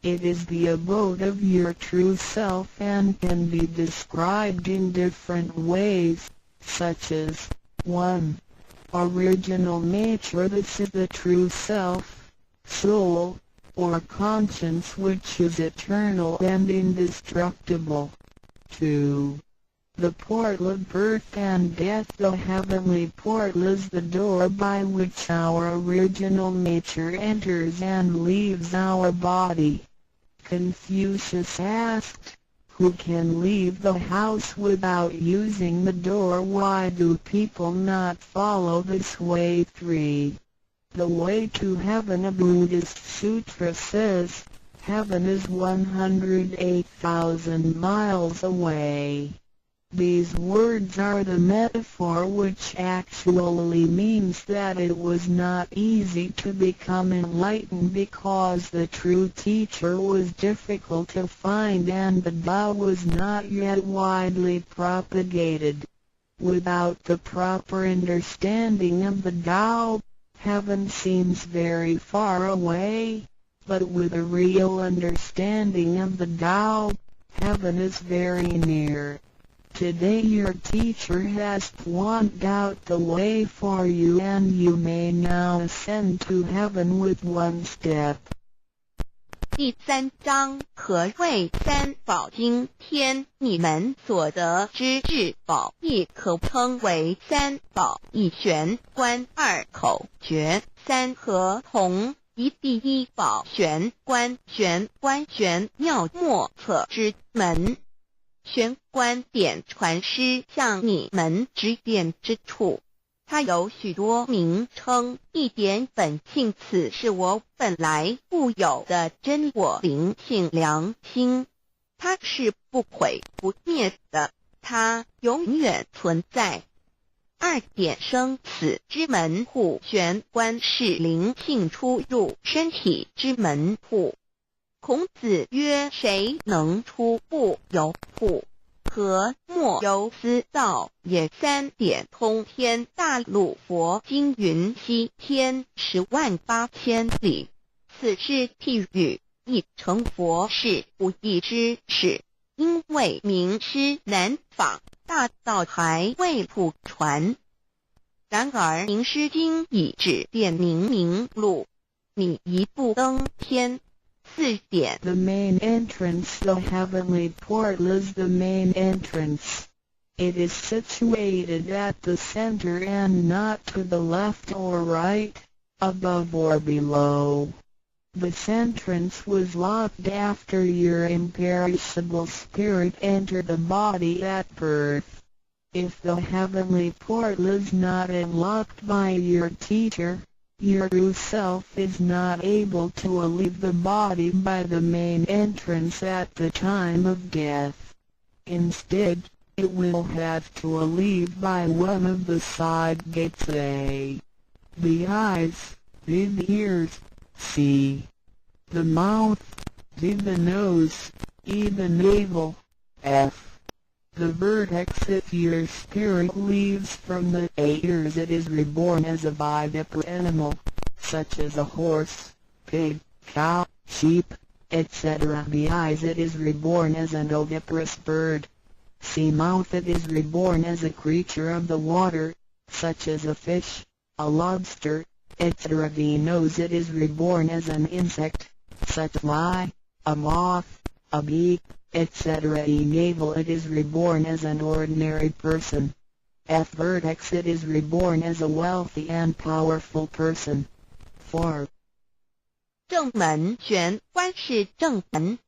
[SPEAKER 15] It is the abode of your true self and can be described in different ways, such as 1. Original nature. This is the true self, soul, or conscience, which is eternal and indestructible. 2. The portal of birth and death. The heavenly portal is the door by which our original nature enters and leaves our body. Confucius asked, "Who can leave the house without using the door? Why do people not follow this way?" 3. The way to heaven. A Buddhist sutra says, "Heaven is 108,000 miles away." These words are the metaphor which actually means that it was not easy to become enlightened because the true teacher was difficult to find and the Tao was not yet widely propagated. Without the proper understanding of the Tao, heaven seems very far away, but with a real understanding of the Tao, heaven is very near. Today your teacher has pointed out the way for you and you may now ascend to heaven with one step.
[SPEAKER 16] 第三章何谓三宝经？天，你们所得之至宝，亦可称为三宝。一玄关，二口诀，三合同。一第一宝玄关，玄关玄妙莫测之门。玄关点传师向你们指点之处，它有许多名称。一点本性，此是我本来固有的真我灵性良心，它是不毁不灭的，它永远存在。二点生死之门户，玄关是灵性出入身体之门户。孔子曰：“谁能出不由户？何莫由斯道也？”三点通天大陆佛经云：西天10万8000里。此是譬喻，亦成佛是不易之事，因为名师难访，大道还未普传。然而名师经已指点明明路，你一步登天。四点。
[SPEAKER 15] The main entrance. The heavenly portal is the main entrance. It is situated at the center and not to the left or right, above or below. This entrance was locked after your imperishable spirit entered the body at birth. If the heavenly portal is not unlocked by your teacher, your true self is not able to leave the body by the main entrance at the time of death. Instead, it will have to leave by one of the side gates: A. The eyes, B. The ears, C. The mouth, D. The nose, E. The navel, F. The vertex. If your spirit leaves from the A ears, it is reborn as a viviparous animal, such as a horse, pig, cow, sheep, etc. B eyes, it is reborn as an oviparous bird. C mouth, it is reborn as a creature of the water, such as a fish, a lobster, etc. D nose, it is reborn as an insect, such fly, a moth, a bee, etc. E navel, it is reborn as an ordinary person. F vertex, it is reborn as a wealthy and powerful person. 4.
[SPEAKER 16] 正门玄关是正门，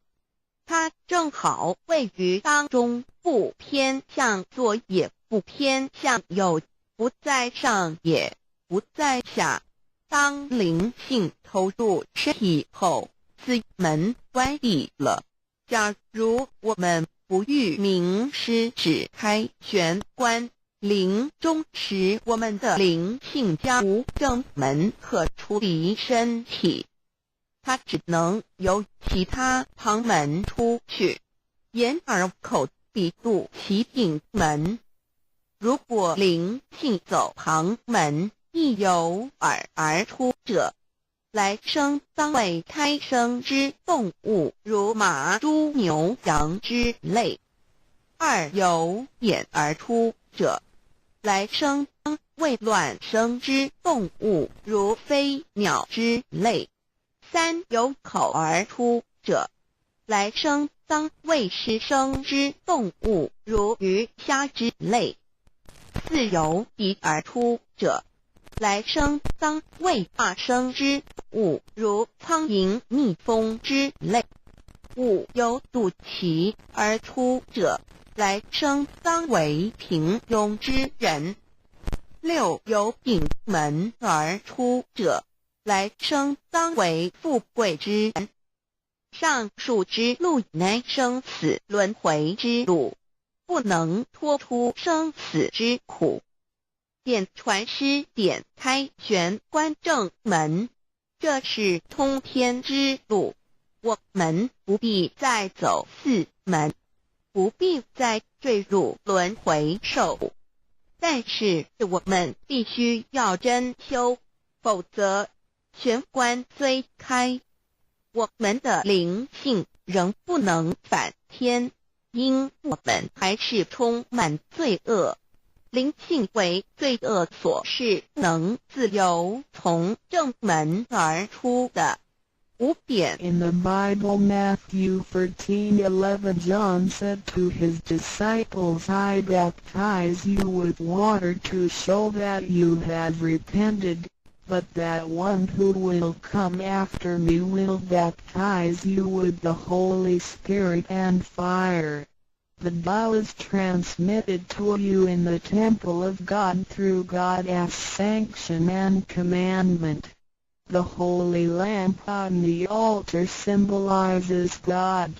[SPEAKER 16] 它正好位于当中，不偏向左也不偏向右，不在上也不在下。当灵性投入身体后，此门关闭了。假如我们不遇明师指开玄关，临终时我们的灵性将无正门可出离身体，它只能由其他旁门出去，眼耳口鼻肚脐顶门。如果灵性走旁门，亦由耳而出者，来生当为胎生之动物，如马、猪、牛、羊之类；二由眼而出者，来生当为卵生之动物，如飞鸟之类；三由口而出者，来生当为湿生之动物，如鱼虾之类；四由鼻而出者，来生当为化生之物，如苍蝇、蜜蜂之类；五由肚脐而出者，来生当为平庸之人；六由顶门而出者，来生当为富贵之人。上述之路乃生死轮回之路，不能脱出生死之苦。点传师点开玄关正门，这是通天之路。我们不必再走四门，不必再坠入轮回受苦。但是我们必须要真修，否则玄关虽开，我们的灵性仍不能返天，因我们还是充满罪恶。灵性为罪恶所是能自由从正门而出的。5点。
[SPEAKER 15] In the Bible, Matthew 13:11, John said to his disciples, "I baptize you with water to show that you have repented, but that one who will come after me will baptize you with the Holy Spirit and fire." The Tao is transmitted to you in the temple of God through God's sanction and commandment. The holy lamp on the altar symbolizes God.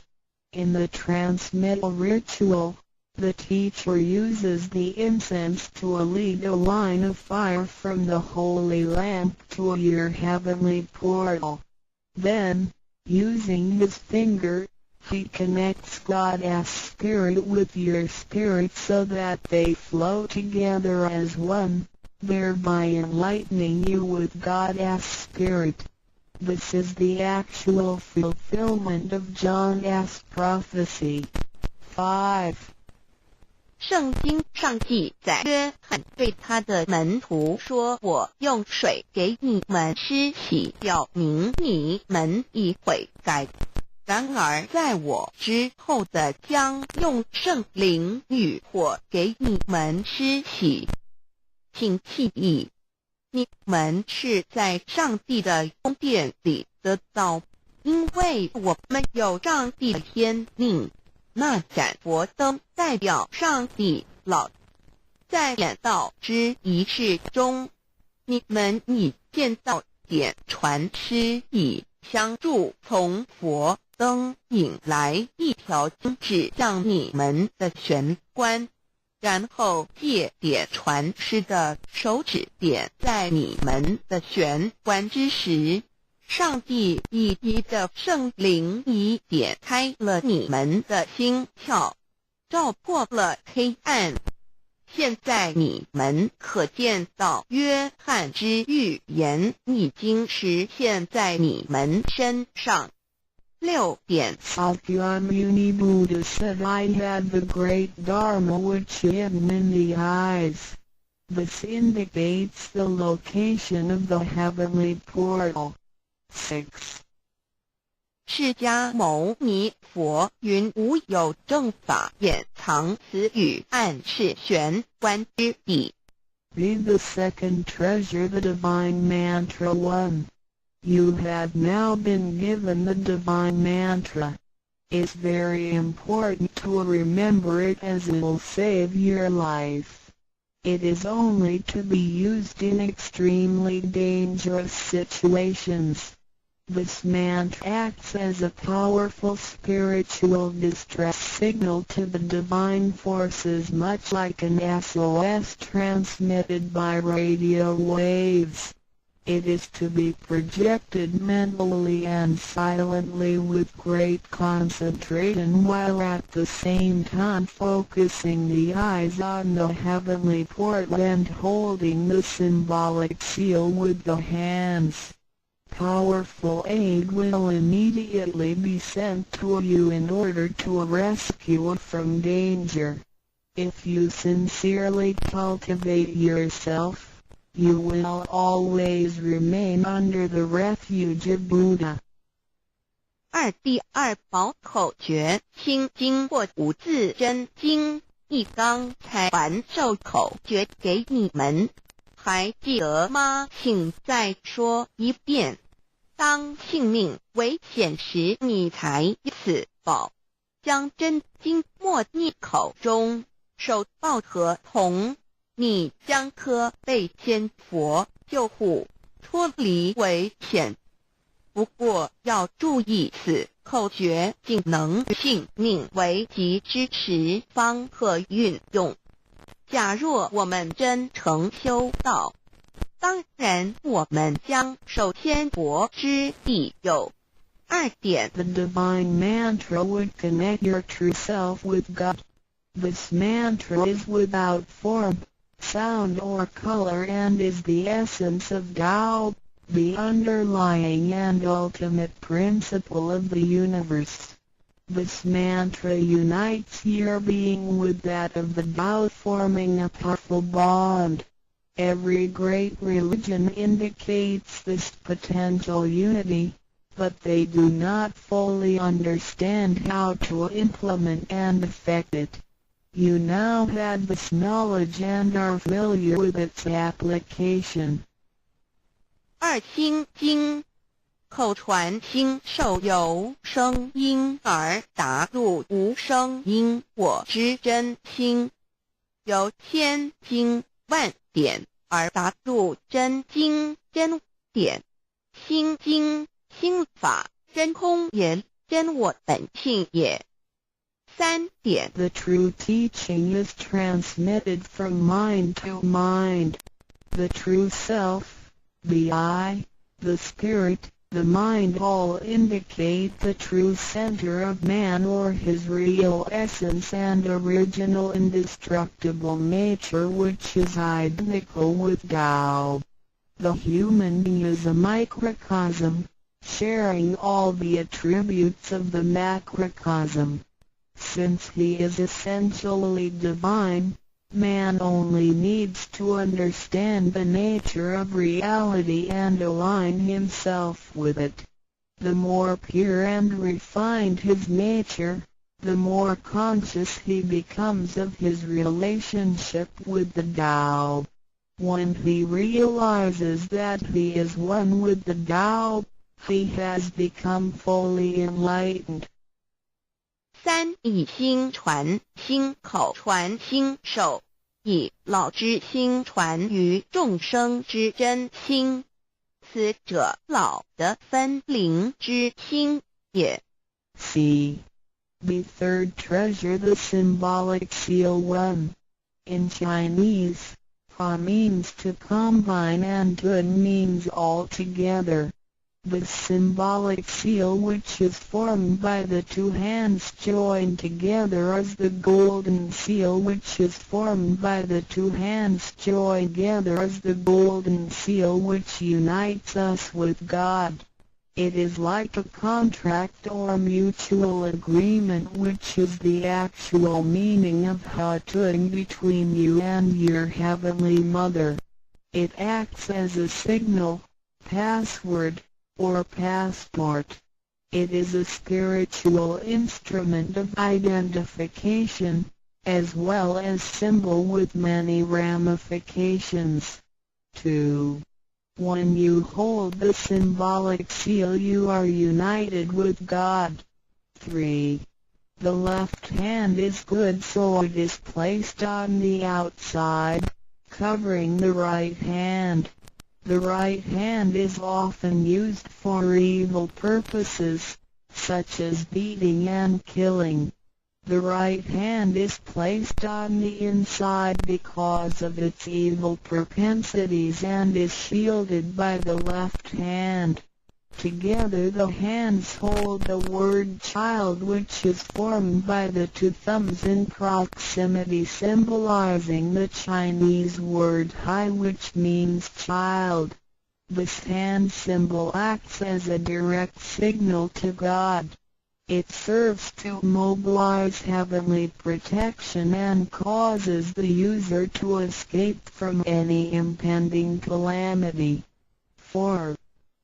[SPEAKER 15] In the transmittal ritual, the teacher uses the incense to lead a line of fire from the holy lamp to your heavenly portal. Then, using his finger, he connects God's spirit with your spirit so that they flow together as one, thereby enlightening you with God's spirit. This is the actual fulfillment of John's prophecy. 5.
[SPEAKER 16] 圣经上记载，约翰对他的门徒说：“我用水给你们施洗，表明你们已悔改。然而在我之后的将用圣灵与火给你们施洗。”请记忆，你们是在上帝的宫殿里得到，因为我们有上帝的天命。那盏佛灯代表上帝老。在点道之仪式中，你们已见到点传师以香柱从佛灯引来一条指向你们的玄关，然后借点传师的手指点在你们的玄关之时，上帝一一的圣灵已点开了你们的心窍，照破了黑暗。现在你们可见到约翰之预言已经实现在你们身上。6点。
[SPEAKER 15] Sakyamuni Buddha said, "I have the great Dharma which hidden in the eyes." This indicates the location of the heavenly portal. 6.
[SPEAKER 16] 释迦牟尼佛云：无有正法掩藏，此语暗示玄关之地。
[SPEAKER 15] Be the second treasure, the divine mantra 1. You have now been given the divine mantra. It's very important to remember it, as it'll save your life. It is only to be used in extremely dangerous situations. This mantra acts as a powerful spiritual distress signal to the divine forces, much like an SOS transmitted by radio waves. It is to be projected mentally and silently with great concentration, while at the same time focusing the eyes on the heavenly portal and holding the symbolic seal with the hands. Powerful aid will immediately be sent to you in order to rescue you from danger. If you sincerely cultivate yourself, you will always remain under the refuge of Buddha.
[SPEAKER 16] 二第二宝口诀，心经或五字真经，一刚才传授口诀给你们，还记得吗？请再说一遍。当性命危险时，你才此宝，将真经默念口中，手抱合同，你将可被千佛救护，脱离危险。不过要注意，此口诀仅能性命危急之时方可运用。假若我们真诚修道，当然我们将受天佛之庇佑。二点。
[SPEAKER 15] The divine mantra would connect your true self with God. This mantra is without form, sound or color and is the essence of Tao, the underlying and ultimate principle of the universe. This mantra unites your being with that of the Tao, forming a powerful bond. Every great religion indicates this potential unity, but they do not fully understand how to implement and affect it. You now have this knowledge and are familiar with its application.
[SPEAKER 16] 二心经，口传心授由声音而达入无声音我之真心，由千经万典而达入真经真典。心经心法真空言真我本性也。三点。
[SPEAKER 15] The true teaching is transmitted from mind to mind. The true self, the I, the spirit, the mind all indicate the true center of man or his real essence and original indestructible nature, which is identical with Tao. The human being is a microcosm, sharing all the attributes of the macrocosm. Since he is essentially divine, man only needs to understand the nature of reality and align himself with it. The more pure and refined his nature, the more conscious he becomes of his relationship with the Tao. When he realizes that he is one with the Tao, he has become fully enlightened.
[SPEAKER 16] 三以心传心，口传心授，以老之心传于众生之真心。此者老的分灵之心也。
[SPEAKER 15] C. The third treasure, the symbolic seal 1. In Chinese, Ha means to combine and Tun means all together. The symbolic seal, which is formed by the two hands joined together, is the golden seal which is formed by the two hands joined together is the golden seal which unites us with God. It is like a contract or mutual agreement, which is the actual meaning of Hatun between you and your Heavenly Mother. It acts as a signal, password, or passport. It is a spiritual instrument of identification, as well as symbol with many ramifications. 2. When you hold the symbolic seal, you are united with God. 3. The left hand is good, so it is placed on the outside, covering the right hand. The right hand is often used for evil purposes, such as beating and killing. The right hand is placed on the inside because of its evil propensities and is shielded by the left hand. Together the hands hold the word child, which is formed by the two thumbs in proximity, symbolizing the Chinese word hai, which means child. This hand symbol acts as a direct signal to God. It serves to mobilize heavenly protection and causes the user to escape from any impending calamity. 4.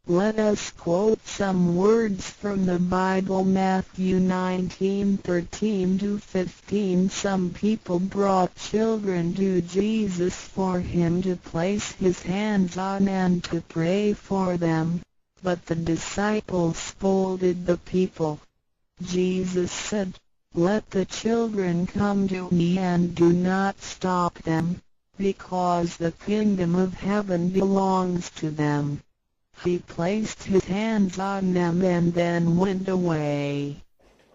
[SPEAKER 15] Let us quote some words from the Bible. Matthew 19:13-15. Some people brought children to Jesus for him to place his hands on and to pray for them, but the disciples scolded the people. Jesus said, "Let the children come to me and do not stop them, because the kingdom of heaven belongs to them." He placed his hands on them and then went away.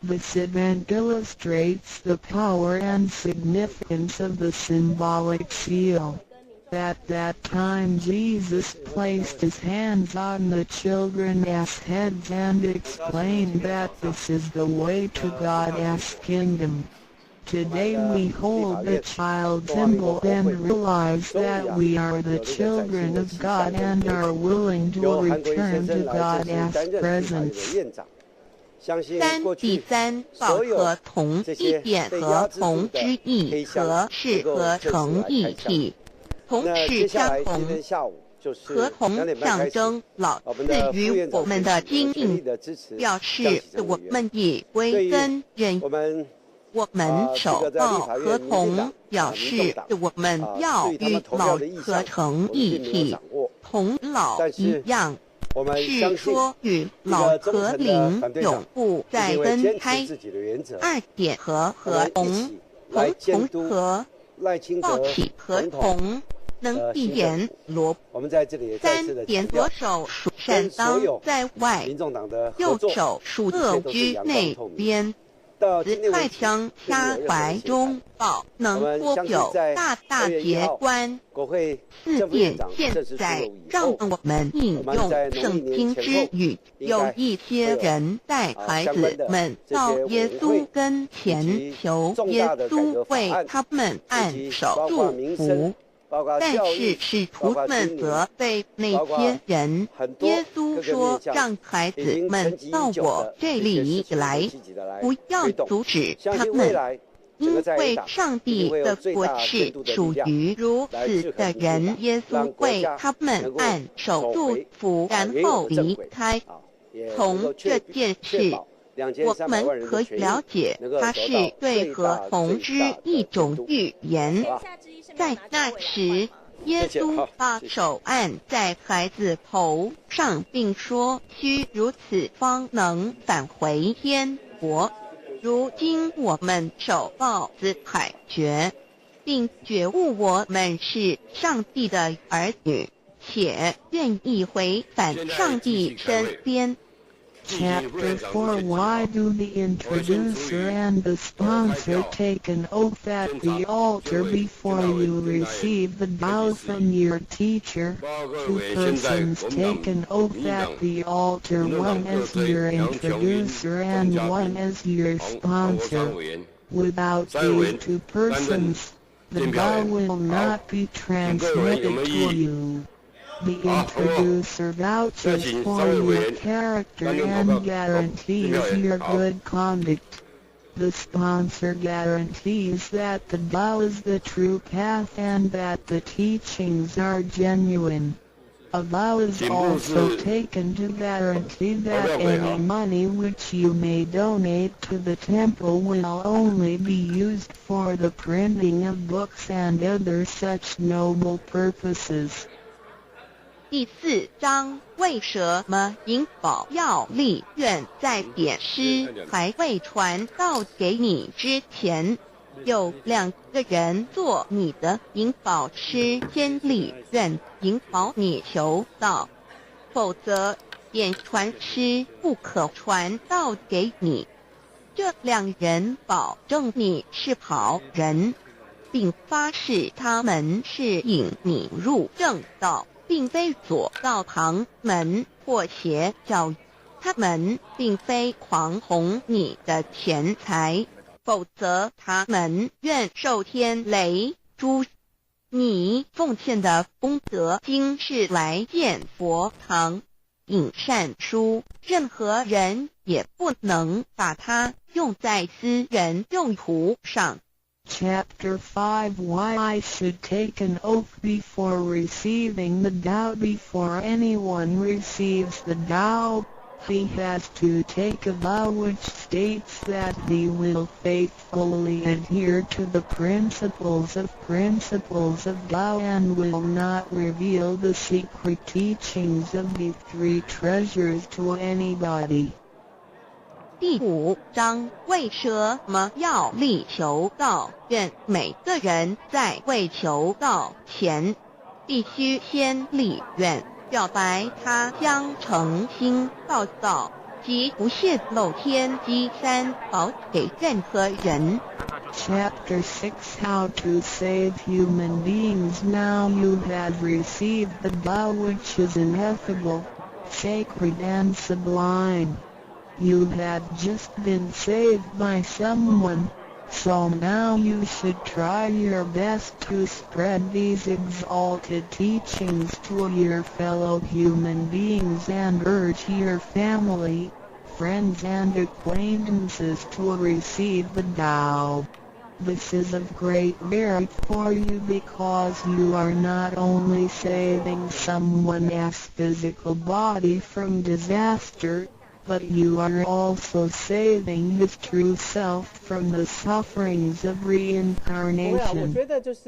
[SPEAKER 15] This event illustrates the power and significance of the symbolic seal. At that time Jesus placed his hands on the children's heads and explained that this is the way to God's kingdom. Today we hold the child symbol and realize that we are the children of God and are willing to return to God's presence.
[SPEAKER 16] 三第三抱合同一点合同之意和是合成一体，同是相同。合同象征老赐予我們的經驗，表示我們已歸根認。我們手抱合同，表示我們要與老合成一體，同老一樣。是說與老和靈永不再分開。二點和合同，同同和抱起合同，能一言羅。三點左手屬善當在外，右手屬惡居內邊。子快槍掐懷中抱，能脱有大大結關。四點現在讓我們引用聖經之語，有一些人帶孩子們到耶穌跟前，求耶穌為他們按手祝福。但是使徒們責備那些人。耶穌說：“讓孩子們到我這裡來，不要阻止他們，因為上帝的國是屬於如此的人。”耶穌為他們按手祝福，然後離開。從這件事，我們可以了解，它是對合同之一種預言。在那時，耶穌把手按在孩子頭上，並說：“須如此方能返回天國。”如今我們手抱子海訣，並覺悟我們是上帝的兒女，且願意回返上帝身邊。
[SPEAKER 15] Chapter 4. Why do the introducer and the sponsor take an oath at the altar before you receive the vow from your teacher? Two persons take an oath at the altar, one as your introducer and one as your sponsor. Without these two persons, the vow will not be transmitted to you. The introducer vouches for your character and guarantees your good conduct. The sponsor guarantees that the Tao is the true path and that the teachings are genuine. A vow is also taken to guarantee that any money which you may donate to the temple will only be used for the printing of books and other such noble purposes.
[SPEAKER 16] 第四章，為什麼引保要立願在點師還未傳道給你之前，有兩個人做你的引保師，先立願引保你求道，否則點傳師不可傳道給你。這兩人保證你是好人，並發誓他們是引你入正道，並非左道旁門或邪教，他們並非狂哄你的錢財，否則他們願受天雷誅。你奉獻的功德金是來建佛堂、印善書，任何人也不能把它用在私人用途上。
[SPEAKER 15] Chapter 5. Why I should take an oath before receiving the Tao. Before anyone receives the Tao, he has to take a vow which states that he will faithfully adhere to the principles of Tao and will not reveal the secret teachings of the three treasures to anybody.
[SPEAKER 16] 第五章，為什麼要立求道願？每個人在未求道前，必須先立願，表白他将诚心报告及不泄露天机三宝给任何人。
[SPEAKER 15] Chapter 6 How to Save Human Beings. Now you have received the Tao, which is ineffable, sacred and sublime. You have just been saved by someone, so now you should try your best to spread these exalted teachings to your fellow human beings and urge your family, friends and acquaintances to receive the Tao. This is of great merit for you because you are not only saving someone's physical body from disaster, but you are also saving his true self from the sufferings of reincarnation.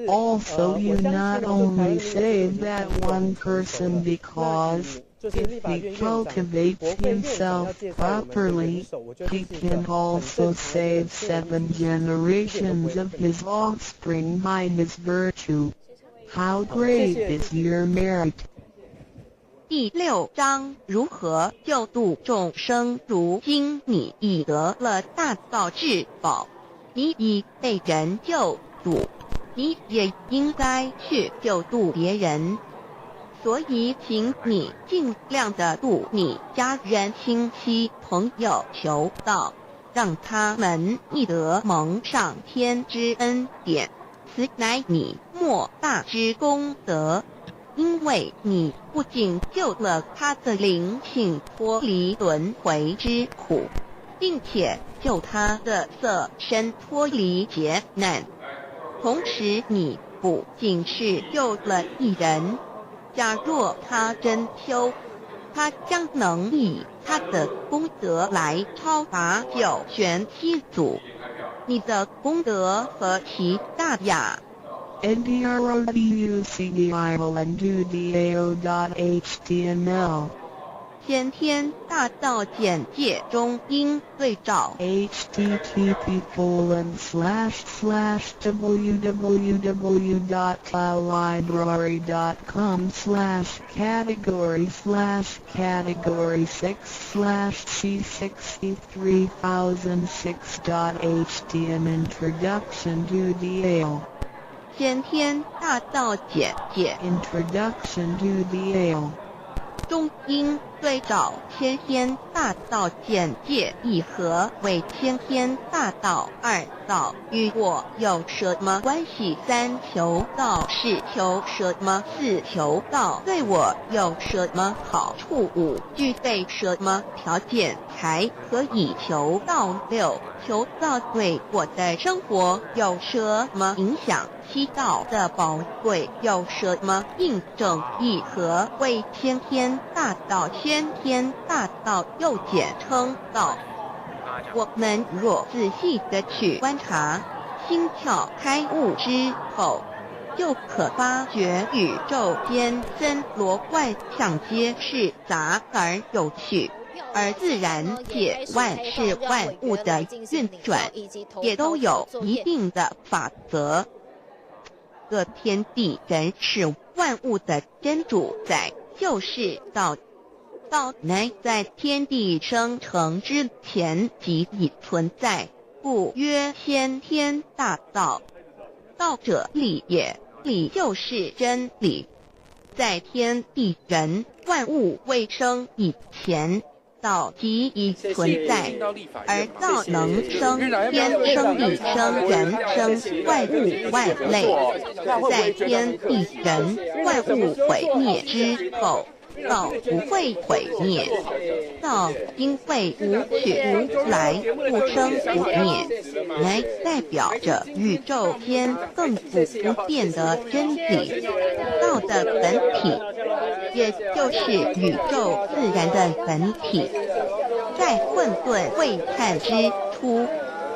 [SPEAKER 15] Also, you not only save that one person because if he cultivates himself properly, he can also save seven generations of his offspring by his virtue. How great is your merit!
[SPEAKER 16] 第六章如何救度众生？如今你已得了大道至宝，你已被人救度，你也应该去救度别人。所以，请你尽量的度你家人、亲戚、朋友求道，让他们亦得蒙上天之恩典。此乃你莫大之功德。因为你不仅救了他的灵性脱离轮回之苦，并且救他的色身脱离劫难。同时，你不仅是救了一人，假若他真修，他将能以他的功德来超拔九玄七祖。你的功德何其大呀！
[SPEAKER 15] NDROWCDILNDUDAO.HTML
[SPEAKER 16] 先天大道简介中应对照
[SPEAKER 15] http://www.library.com/category/category6/c63006.htm Introduction to Dao.
[SPEAKER 16] 先天大道简介
[SPEAKER 15] Introduction to Dao.
[SPEAKER 16] 中应对照先天大道简介一何为先天大道？二道与我有什么关系？三求道是求什么？四求道对我有什么好处？五具备什么条件才可以求道？六求道对我的生活有什么影响？七道的宝贵有什么印证？一何为先天大道？先天大道又简称道。我们若仔细的去观察，心窍开悟之后，就可发觉宇宙间森罗万象皆是杂而有序，而自然界万事万物的运转也都有一定的法则。个天地人事万物的真主宰就是道。道乃在天地生成之前即已存在，故曰先天大道。道者理也，理就是真理。在天地人万物未生以前，道即已存在，而道能生天生地生人生万物万类。在天地人万物毁灭之后，道不会毁灭，道因为无去无来，不生不灭，乃代表着宇宙间亘古不变的真理。道的本体，也就是宇宙自然的本体。在混沌未判之初，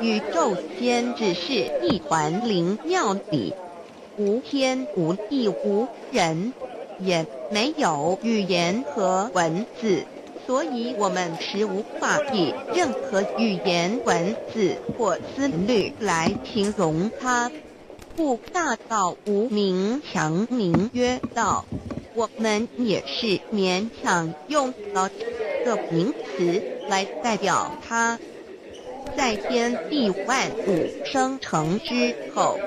[SPEAKER 16] 宇宙间只是一团灵妙理，无天无地无人，也没有语言和文字，所以我们是无法以任何语言、文字或思虑来形容它。故大道无名，强名曰道。我们也是勉强用了这个名词来代表它。在天地万物生成之后，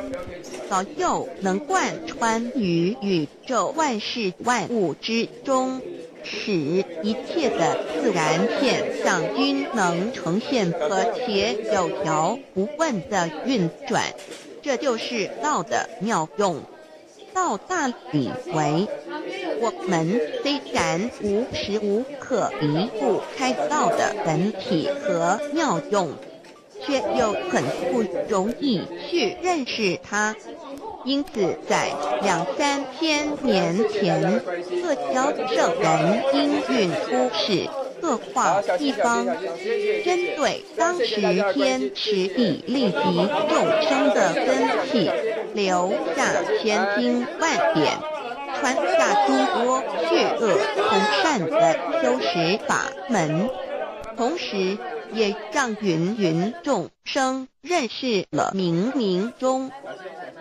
[SPEAKER 16] 道又能贯穿于宇宙万事万物之中，使一切的自然现象均能呈现和谐有条不紊的运转。这就是道的妙用。道大理为，我们虽然无时无刻离不开道的本体和妙用，却又很不容易去认识它。因此，在两三千年前，各教圣人应运出世，各化一方，针对当时天时地利及众生的根器，留下千经万典，传下诸多去恶从善的修持法门，同时也让芸芸众生认识了冥冥中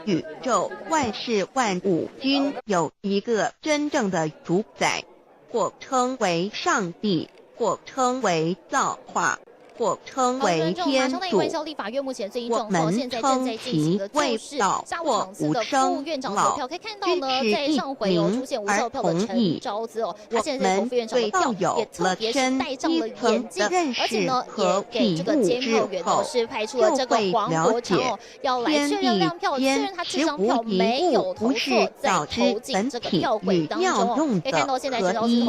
[SPEAKER 16] 宇宙万事万物均有一个真正的主宰，或称为上帝，或称为造化，或称为天主。我们称其为道或无生老，支持一名而同意。我们对道有了深一层的认识和体悟之后，就会了解天地间实无一物不是道之本体与妙用的合一。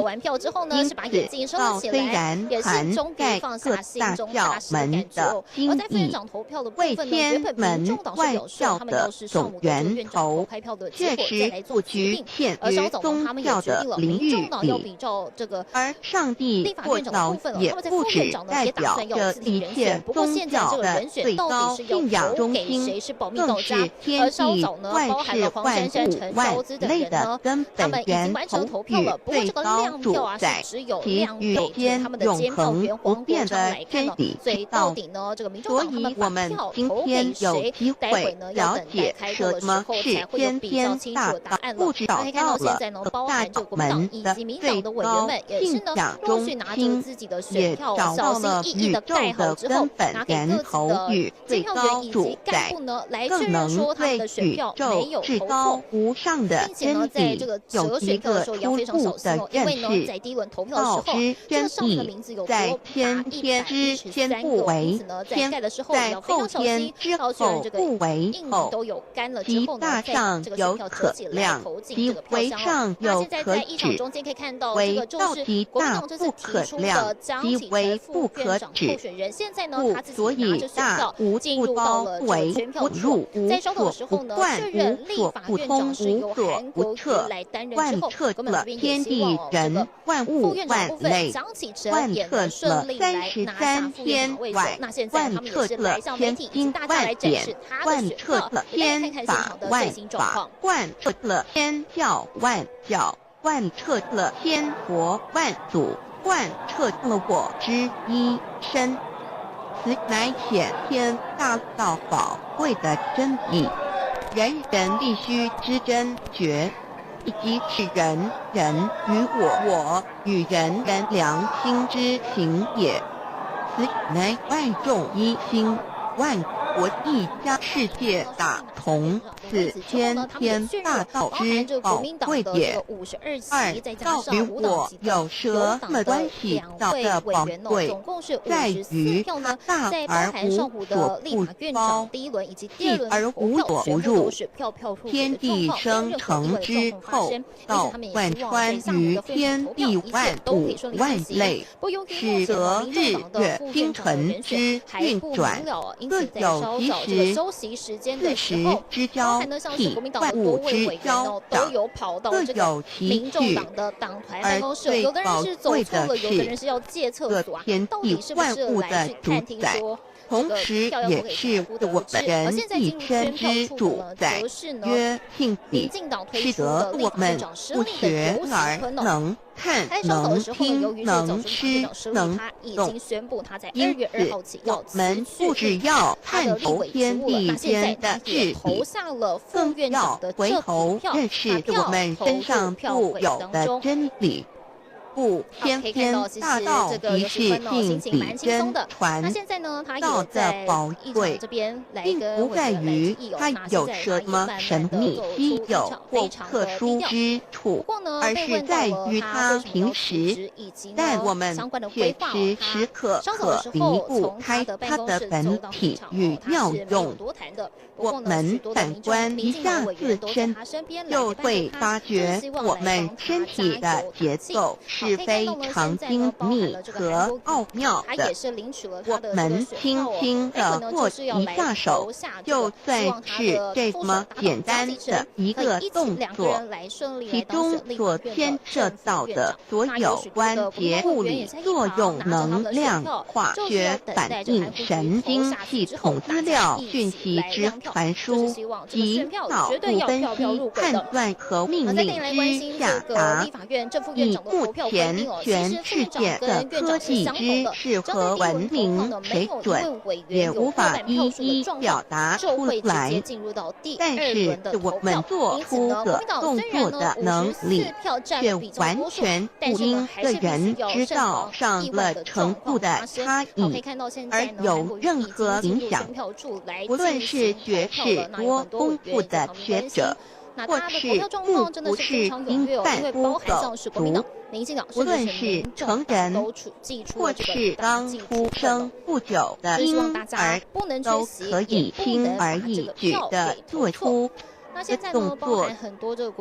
[SPEAKER 16] 因此，道虽然涵盖各大教门的经义，为天门外教的总源头，确实不局限于宗教的领域里，而上帝或道也不只代表着一切宗教的最高信仰中心，更是天地万事万物万类的根本源头与最高主宰，其宇间永恒不变的真理之道。所以，我们今天有机会了解什么是先天大道，不只找到了大门的最高信仰中心，也找到了宇宙的根本源头与最高主宰，更能对宇宙至高无上的真理有一个初步的认识。道之真意，在先天之先不为先，在后天之后不为后。其大上有可量，其为上有可指。为道其大不可量，其为不可指。故所以大无不包为不入，无所不贯，无所不通，无所不彻，贯彻了天地人万物万类，贯彻了33天外，贯彻了千经万典，贯彻了天法万法，贯彻了天教万教，贯彻了天国万祖，贯彻了我之一身。此乃显天大道宝贵的真理，人人必须知真觉，以及是人人与我我与人人良心之行也。此乃万众一心，万国一家，世界大同，此先天大道之宝贵也。二道与我有什么关系？道的宝贵在于它大而无所不包，细而无所不入。天地生成之后，道贯穿于天地万物万类，使得日月星辰之运转各有其时，四时之交替，万物之交长，各有其序。而最宝贵的是，各天地万物的主宰。同时也是我们人一生之主宰。曰性理，是得我们不学而能看能听能吃能动。因此，我们不只要探求天地间的智理，更要回头认识我们身上固有的真理。故先天大道即是性理真传，道的宝贵，并不在于它有什么神秘稀有或特殊之处，而是在于它平实，但我们却时时刻刻离不开它的本体与妙用。我们反观一下自身，就会发觉我们身体的结构是非常精密和奥妙的。我们轻轻地握一下手，就算是这么简单的一个动作，其中所牵涉到的所有关节物理作用、能量、化学反应、神经系统资料讯息之传输及脑部分析、判断和命令之下达，以目前全世界的科技知识和文明水准，也无法一一表达出来。但是我们做出个动作的能力，却完全不因个人知道上了程度的差异而有任何影响。不论是学识多丰富的学者，或是目不识丁贩夫走卒，不论是成人，或是刚出生不久的婴儿，都可以轻而易举地做出动作。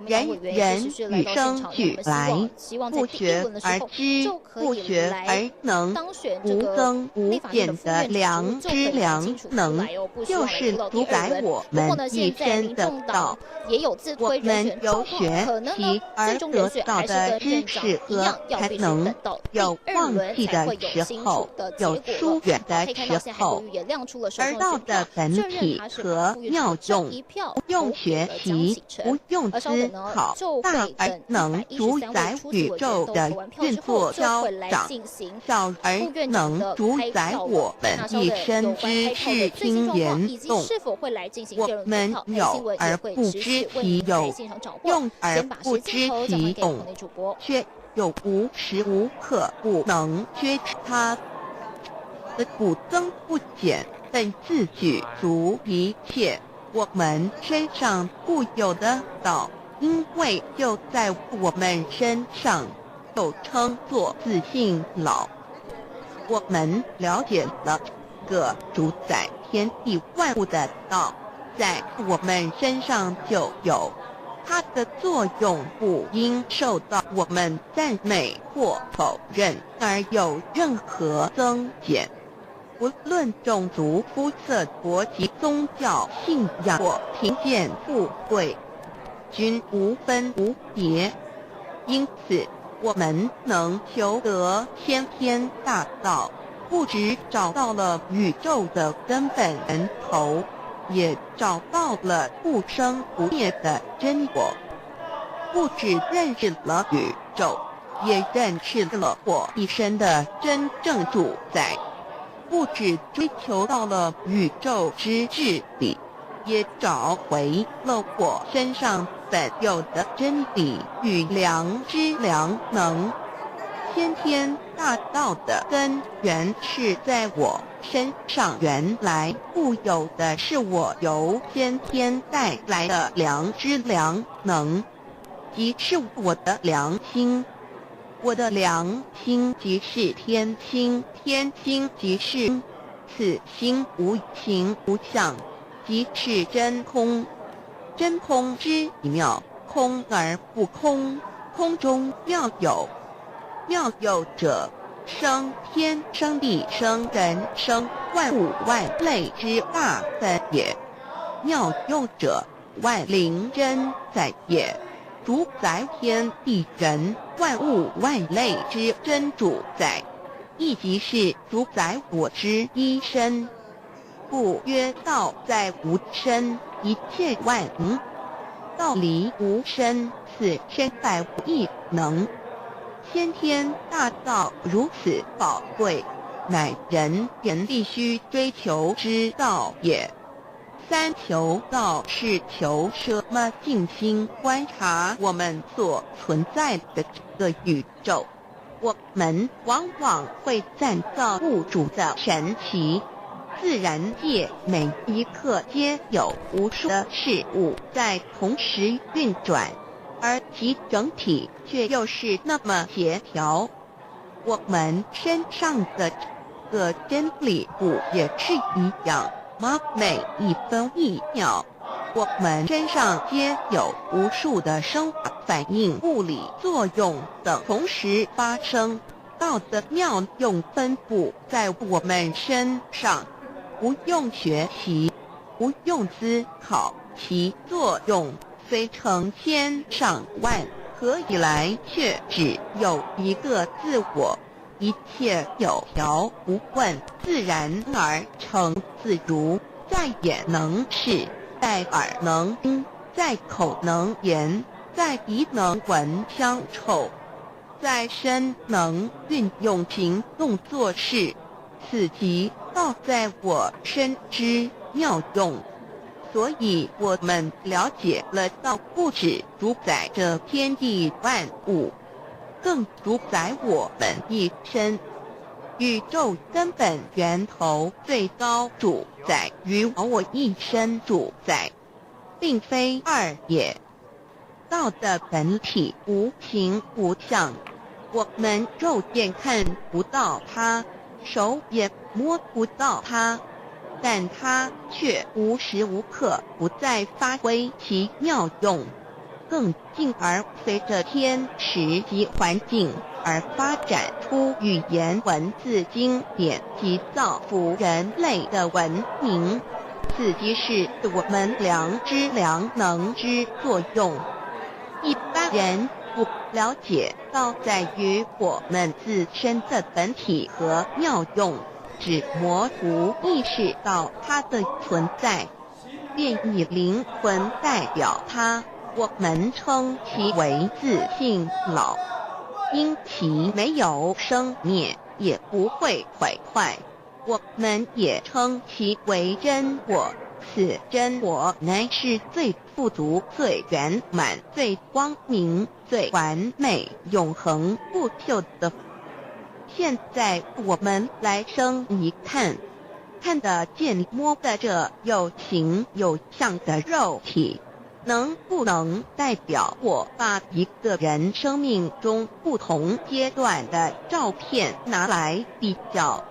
[SPEAKER 16] 人人与生俱来，不学而知，不学而能，无增无减的良知良能，就是主宰我们一生的道。我们由学习而得到的知识和才能，有忘记的时候，有疏远的时候，而道的本体和妙用，用学习，不用思考，大而能主宰宇宙的运作消长，小而能主宰我们一生之视听言动。我们有而不知其有，用而不知其动，却又无时无刻不能觉知它的不增不减，本自具足一切。我们身上固有的道，因为就在我们身上，又称作自性老。我们了解了个主宰天地万物的道，在我们身上就有它的作用，不应受到我们赞美或否认而有任何增减。不论种族、肤色、国籍、宗教信仰或贫贱富贵，均无分无别。因此，我们能求得先天大道，不只找到了宇宙的根本源头，也找到了不生不灭的真我。不只认识了宇宙，也认识了我一生的真正主宰。不只追求到了宇宙之至理，也找回了我身上本有的真理与良知良能。先天大道的根源是在我身上原来固有的，是我由先天带来的良知良能，即是我的良心。我的良心即是天心，天心即是此心无形无相，即是真空。真空之妙，空而不空，空中妙有。妙有者，生天生地生人生万物万类之大本也。妙用者，万灵真在也。主宰天地人万物万类之真主宰，亦即是主宰我之一身。故曰道在吾身，一切万能。道离吾身，此身百无一能。先天大道如此宝贵，乃人人必须追求之道也。三求道是求什么？静心观察我们所存在的这个宇宙，我们往往会赞造物主的神奇。自然界每一刻皆有无数的事物在同时运转，而其整体却又是那么协调。我们身上的这个真理不也是一样吗？每一分一秒，我们身上皆有无数的生化反应、物理作用等同时发生，道的妙用分布在我们身上，不用学习，不用思考，其作用虽成千上万，合以来却只有一个自我，一切有条不紊，自然而成自如，在眼能视，在耳能听，在口能言，在鼻能闻香臭，在身能运用行动做事，此即道在我身之妙用。所以我们了解了道不止主宰着天地万物，更主宰我们一身。宇宙根本源头最高主宰于我一身主宰，并非二也。道的本体无形无相，我们肉眼看不到它，手也摸不到它，但它却无时无刻不在发挥其妙用，更进而随着天时及环境而发展出语言文字经典及造福人类的文明。此即是我们良知良能之作用。一般人不了解道在于我们自身的本体和妙用，只模糊意识到它的存在，便以灵魂代表它，我们称其为自性老，因其没有生灭，也不会毁坏，我们也称其为真我。此真我乃是最富足、最圆满、最光明、最完美、永恒不朽的。现在我们来生一看，看得见、摸得着、有形有相的肉体，能不能代表我把一个人生命中不同阶段的照片拿来比较，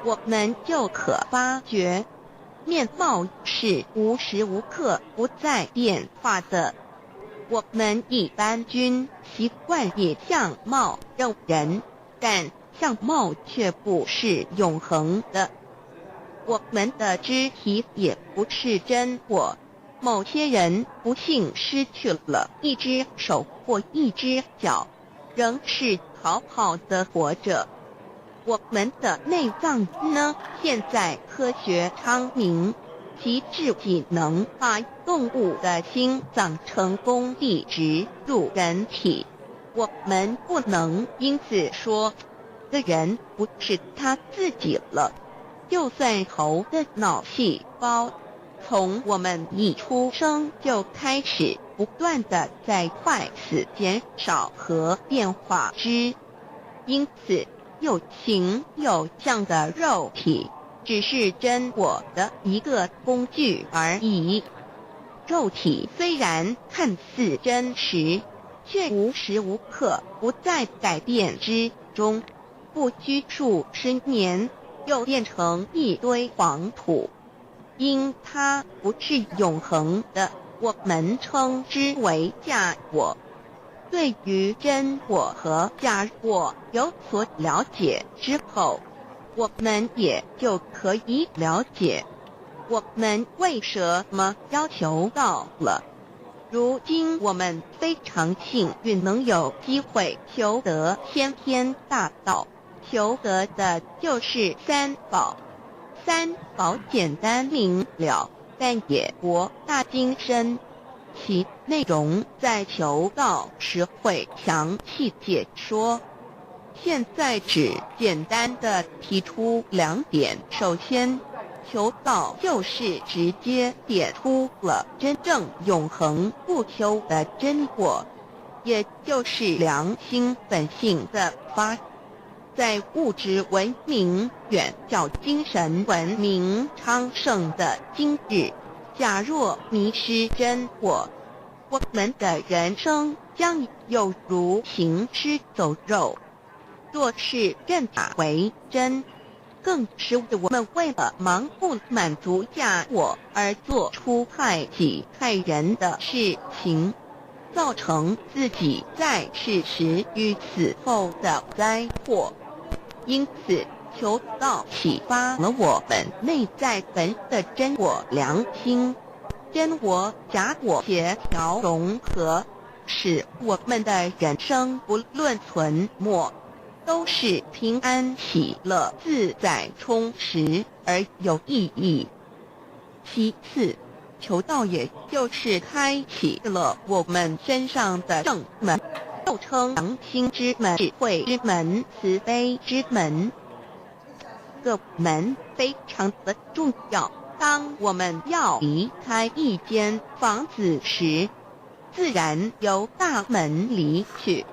[SPEAKER 16] 我们就可发觉，面貌是无时无刻不在变化的。我们一般均习惯以相貌认人，但相貌却不是永恒的。我们的肢体也不是真我。某些人不幸失去了一只手或一只脚，仍是好好的活着。我们的内脏呢？现在科学昌明，其至仅能把动物的心脏成功地植入人体。我们不能因此说，的人不是他自己了。就算头的脑细胞，从我们一出生就开始不断的在坏死、减少和变化之，因此，有形有相的肉体只是真我的一个工具而已。肉体虽然看似真实，却无时无刻不在改变之中，不拘数十年，又变成一堆黄土。因它不是永恒的，我们称之为假我。对于真我和假我有所了解之后，我们也就可以了解我们为什么要求道了。如今我们非常幸运能有机会求得先天大道，求得的就是三宝。三宝简单明了，但也博大精深，其内容在求道时会详细解说。现在只简单的提出两点：首先，求道就是直接点出了真正永恒不朽的真我，也就是良心本性的发。在物质文明远较精神文明昌盛的今日，假若迷失真我，我们的人生将有如行尸走肉。若是认假为真，更是我们为了盲目满足假我而做出害己害人的事情，造成自己在世时与死后的灾祸。因此，求道启发了我们内在本的真我良心，真我假我协调融合，使我们的人生不论存没，都是平安喜乐、自在充实而有意义。其次，求道也就是开启了我们身上的正门，又称良心之门、智慧之门、慈悲之门。个门非常的重要。当我们要离开一间房子时，自然由大门离去。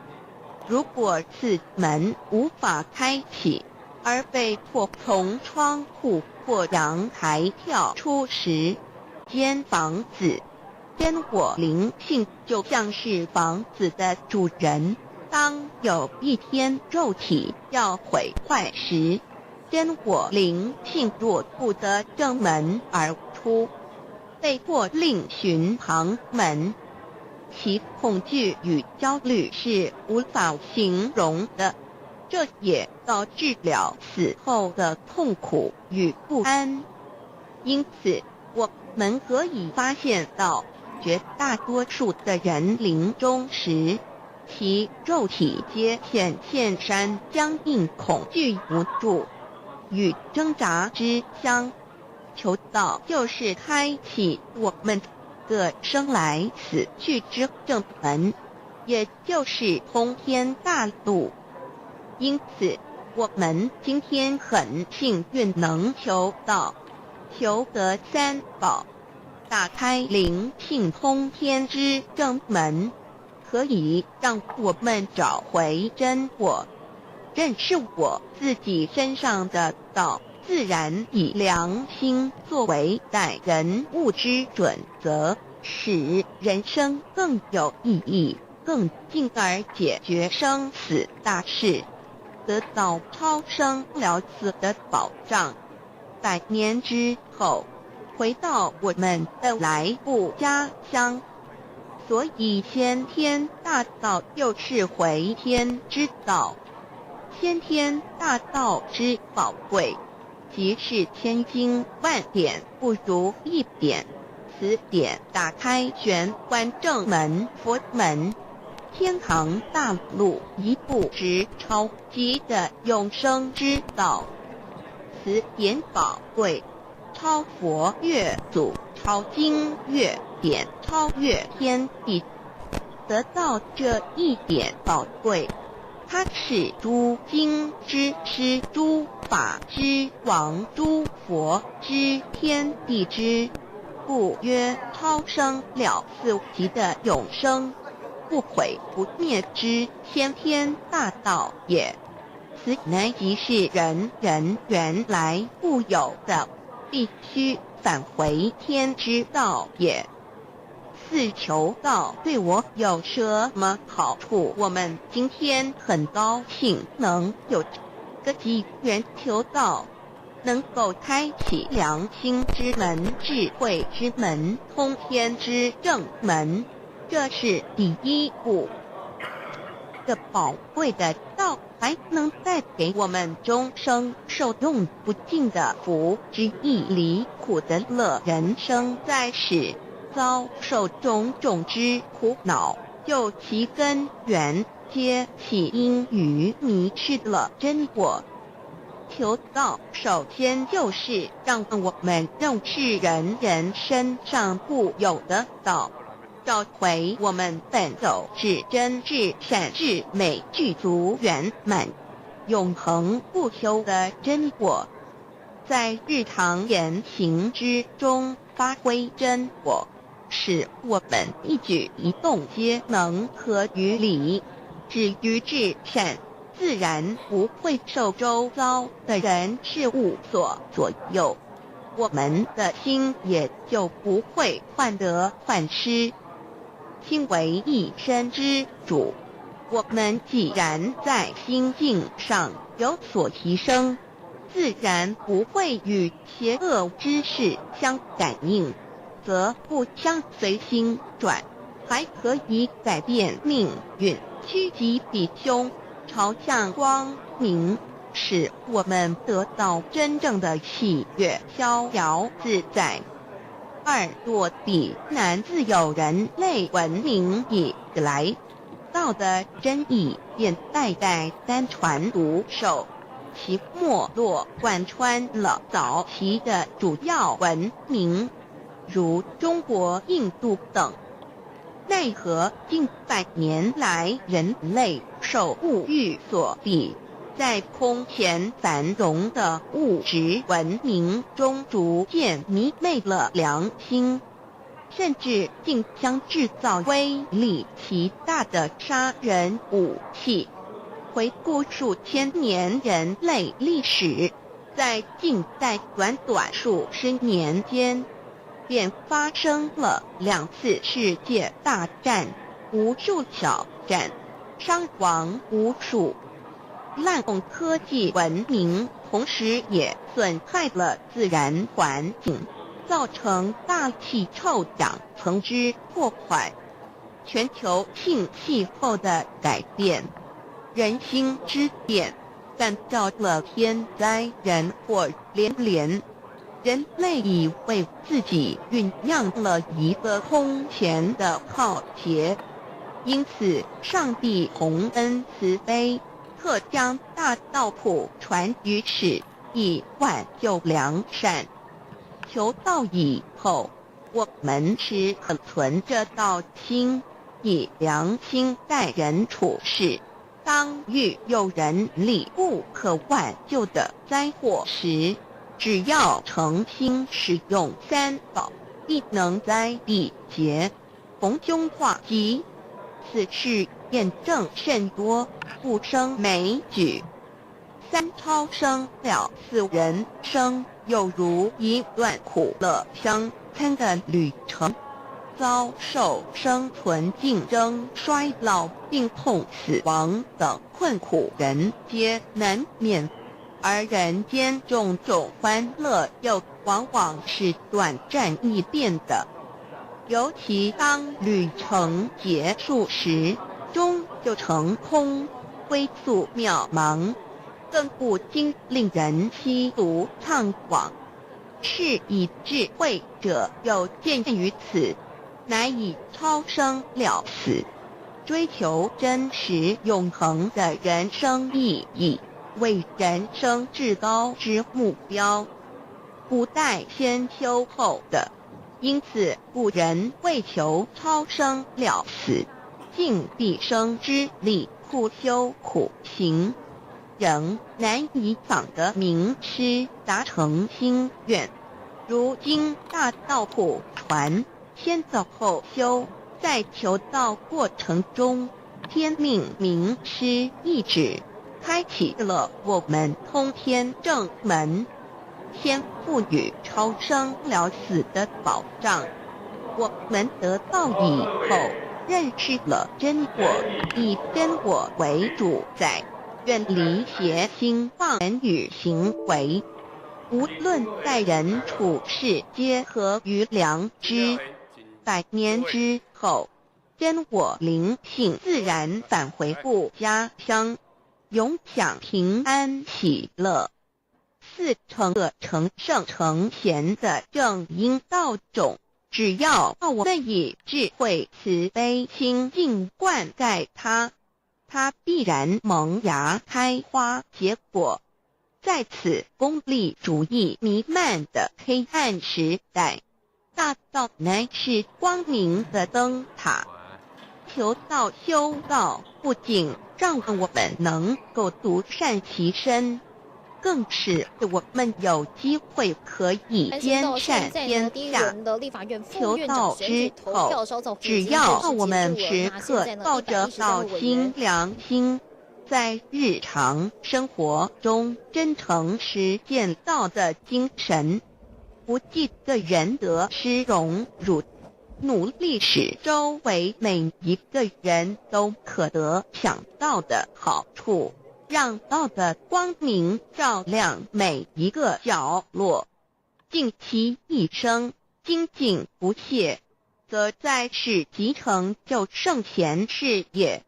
[SPEAKER 16] 如果此门无法开启，而被迫从窗户或阳台跳出时，间房子真我灵性就像是房子的主人。当有一天肉体要毁坏时，真我灵性若不得正门而出，被迫另寻旁门，其恐惧与焦虑是无法形容的，这也导致了死后的痛苦与不安。因此，我们可以发现到，绝大多数的人临终时，其肉体皆显现山僵硬、恐惧、无助与挣扎之相。求道就是开启我们的生来死去之正门，也就是通天大路。因此，我们今天很幸运能求道，求得三宝，打开灵性通天之正门，可以让我们找回真我，认识我自己身上的道，自然以良心作为待人物之准则，使人生更有意义，更进而解决生死大事，得到超生了死的保障。百年之后，回到我们的来故家乡。所以先天大道又是回天之道，先天大道之宝贵，即是千经万典不如一点。此典打开玄关正门佛门，天堂大路一步直超级的永生之道。此典宝贵，超佛越祖，超经越典，超越天地。得到这一点宝贵，它是诸经之师，诸法之王，诸佛之天地之，故曰超生了四极的永生，不毁不灭之先天大道也。此乃即是人人原来固有的，必须返回天之道也。四求道对我有什么好处？我们今天很高兴能有这个机缘求道，能够开启良心之门、智慧之门、通天之正门，这是第一步。这宝贵的道还能带给我们终生受用不尽的福之意，离苦得乐。人生在世，遭受种种之苦恼，究其根源，皆起因于迷失了真我。求道，首先就是让我们认识人人身上固有的道，找回我们本有至真至善至美具足圆满、永恒不朽的真我，在日常言行之中发挥真我，使我们一举一动皆能合于理，止于至善，自然不会受周遭的人事物所左右，我们的心也就不会患得患失。心为一身之主，我们既然在心境上有所提升，自然不会与邪恶之事相感应，则不相随心转，还可以改变命运，趋吉避凶，朝向光明，使我们得到真正的喜悦、逍遥自在。二若彼南自有人类文明以来，道的真意便代代单传独授，其没落贯穿了早期的主要文明，如中国、印度等。奈何近百年来，人类受物欲所逼，在空前繁荣的物质文明中，逐渐迷昧了良心，甚至竞相制造威力极大的杀人武器。回顾数千年人类历史，在近代短短数十年间，便发生了2次世界大战，无数小战，伤亡无数。滥用科技文明，同时也损害了自然环境，造成大气臭氧层之破坏，全球性气候的改变，人心之变，感召了天灾人祸连连。人类已为自己酝酿了一个空前的浩劫，因此上帝宏恩慈悲，特将大道普传于世，以挽救良善。求道以后，我们时可存着道心，以良心待人处事。当遇有人力不可挽救的灾祸时，只要诚心使用三宝，必能灾避劫，逢凶化吉。此事验证甚多，不胜枚举。三超生了死人生，犹如一段苦乐相参的旅程，遭受生存竞争、衰老、病痛、死亡等困苦，人皆难免。而人间种种欢乐又往往是短暂易变的，尤其当旅程结束时，终究成空，归宿渺茫，更不禁令人凄独怅惘。是以智慧者有见于此，乃以超生了死，追求真实永恒的人生意义，为人生至高之目标。古代先修后的，因此古人为求超生了死，尽毕生之力苦修苦行，仍难以访得名师，达成心愿。如今大道普传，先走后修，在求道过程中，天命名师一指，开启了我们通天正门，先赋予超生了死的保障。我们得道以后，认识了真我，以真我为主宰，远离邪心妄言语行为，无论待人处事，皆合于良知。百年之后，真我灵性自然返回故家乡，永享平安喜乐。四成恶成圣成贤的正因道种，只要我们以智慧慈悲清净灌溉它，它必然萌芽开花结果。在此功利主义弥漫的黑暗时代，大道乃是光明的灯塔。求道修道，不仅让我们能够独善其身，更使我们有机会可以兼善天下。求道之后，只要我们时刻抱着道心良心，在日常生活中真诚实践道的精神，不计个人得失荣辱，努力使周围每一个人都可得享道的好处，让道的光明照亮每一个角落，尽其一生精进不懈，则在世即成就圣贤事业。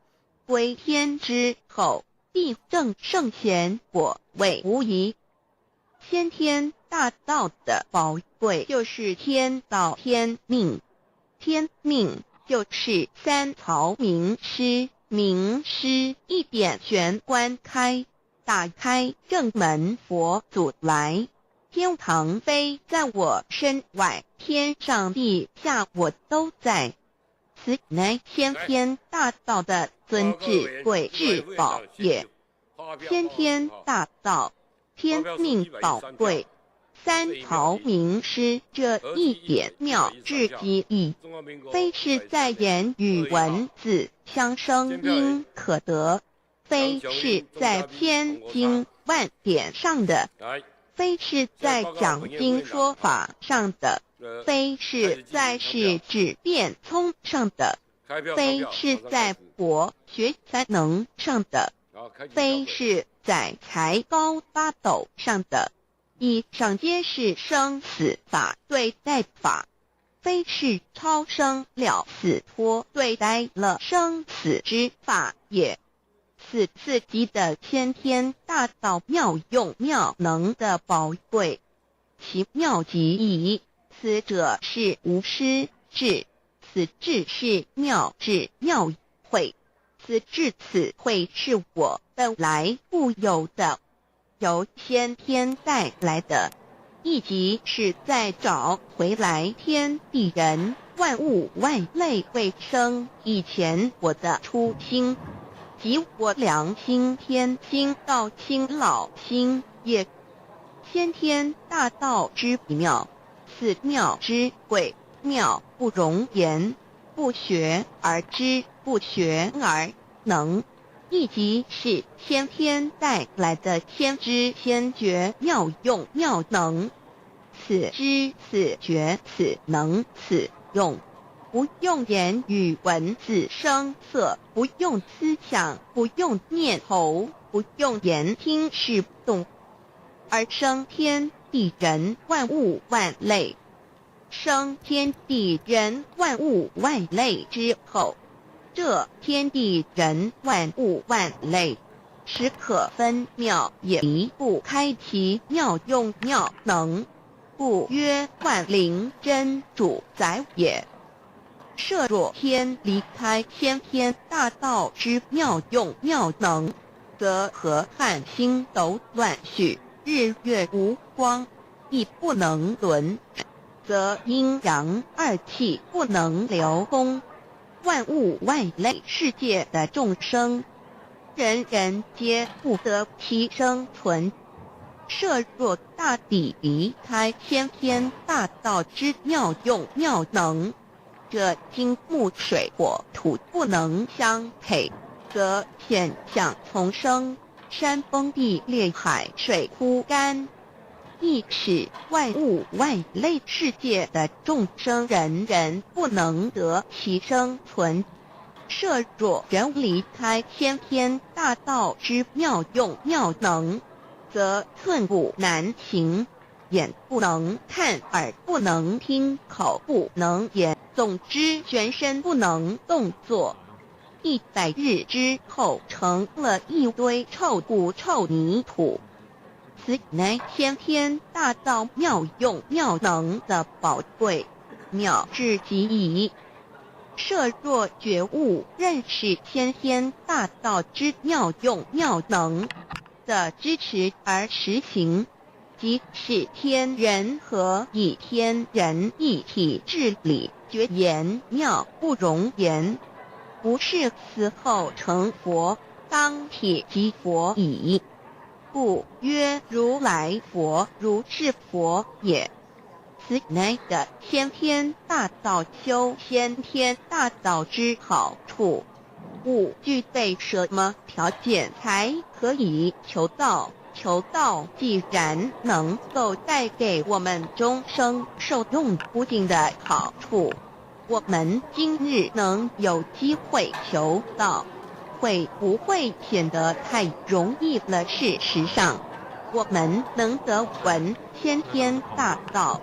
[SPEAKER 16] 归天之后，必证圣贤果位无疑。先天大道的宝贵就是天道天命，天命就是三曹名师，名师一点玄关开，打开正门佛祖来，天堂非在我身外，天上地下我都在。此乃先天大道的尊至贵至宝也。先天大道，天命宝贵，三曹名师这一点妙至极矣，非是在言语文字相声音可得，非是在千经万典上的，非是在讲经说法上的，非是在是指变聪上的，非是在博学才能上的，非是在才高八斗上的，以上皆是生死法对待法，非是超生了死脱对待了生死之法也。此自己的先天大道妙用妙能的宝贵，其妙极矣。此者是无师智，此智是妙智妙慧，此智此慧是我本来固有的，由先天带来的，亦即是在找回来天地人万物万类未生以前我的初心，即我良心天心道心老心也。先天大道之妙，此妙之贵，妙不容言，不学而知，不学而能，亦即是先天带来的先知先觉妙用妙能。此知此觉此能此用，不用言语文字声色，不用思想，不用念头，不用言听视动，而生天地人万物万类。生天地人万物万类之后，这天地人万物万类，时可分妙也离不开其妙用妙能，故曰万灵真主宰也。设若天离开先天大道之妙用妙能，则河汉星斗乱序，日月无光，亦不能轮，则阴阳二气不能流通，万物万类世界的众生，人人皆不得其生存。设若大地离开先天大道之妙用妙能，这金木水火土不能相配，则现象丛生，山崩地裂，海水枯干，亦使万物万类世界的众生人人不能得其生存。设若人离开先天大道之妙用妙能，则寸步难行，眼不能看，耳不能听，口不能言，总之全身不能动作。100日之后，成了一堆臭骨臭泥土。此乃先天大道妙用妙能的宝贵，妙至极矣。设若觉悟认识先天大道之妙用妙能，的支持而实行，即是天人合一、天人一体治理，绝言妙不容言。不是死后成佛，当体即佛矣。故曰如来佛，如是佛也。此乃的先天大道修先天大道之好处。勿具备什么条件才可以求道？求道既然能够带给我们终生受用不尽的好处，我们今日能有机会求道，会不会显得太容易了？事实上，我们能得闻先天大道，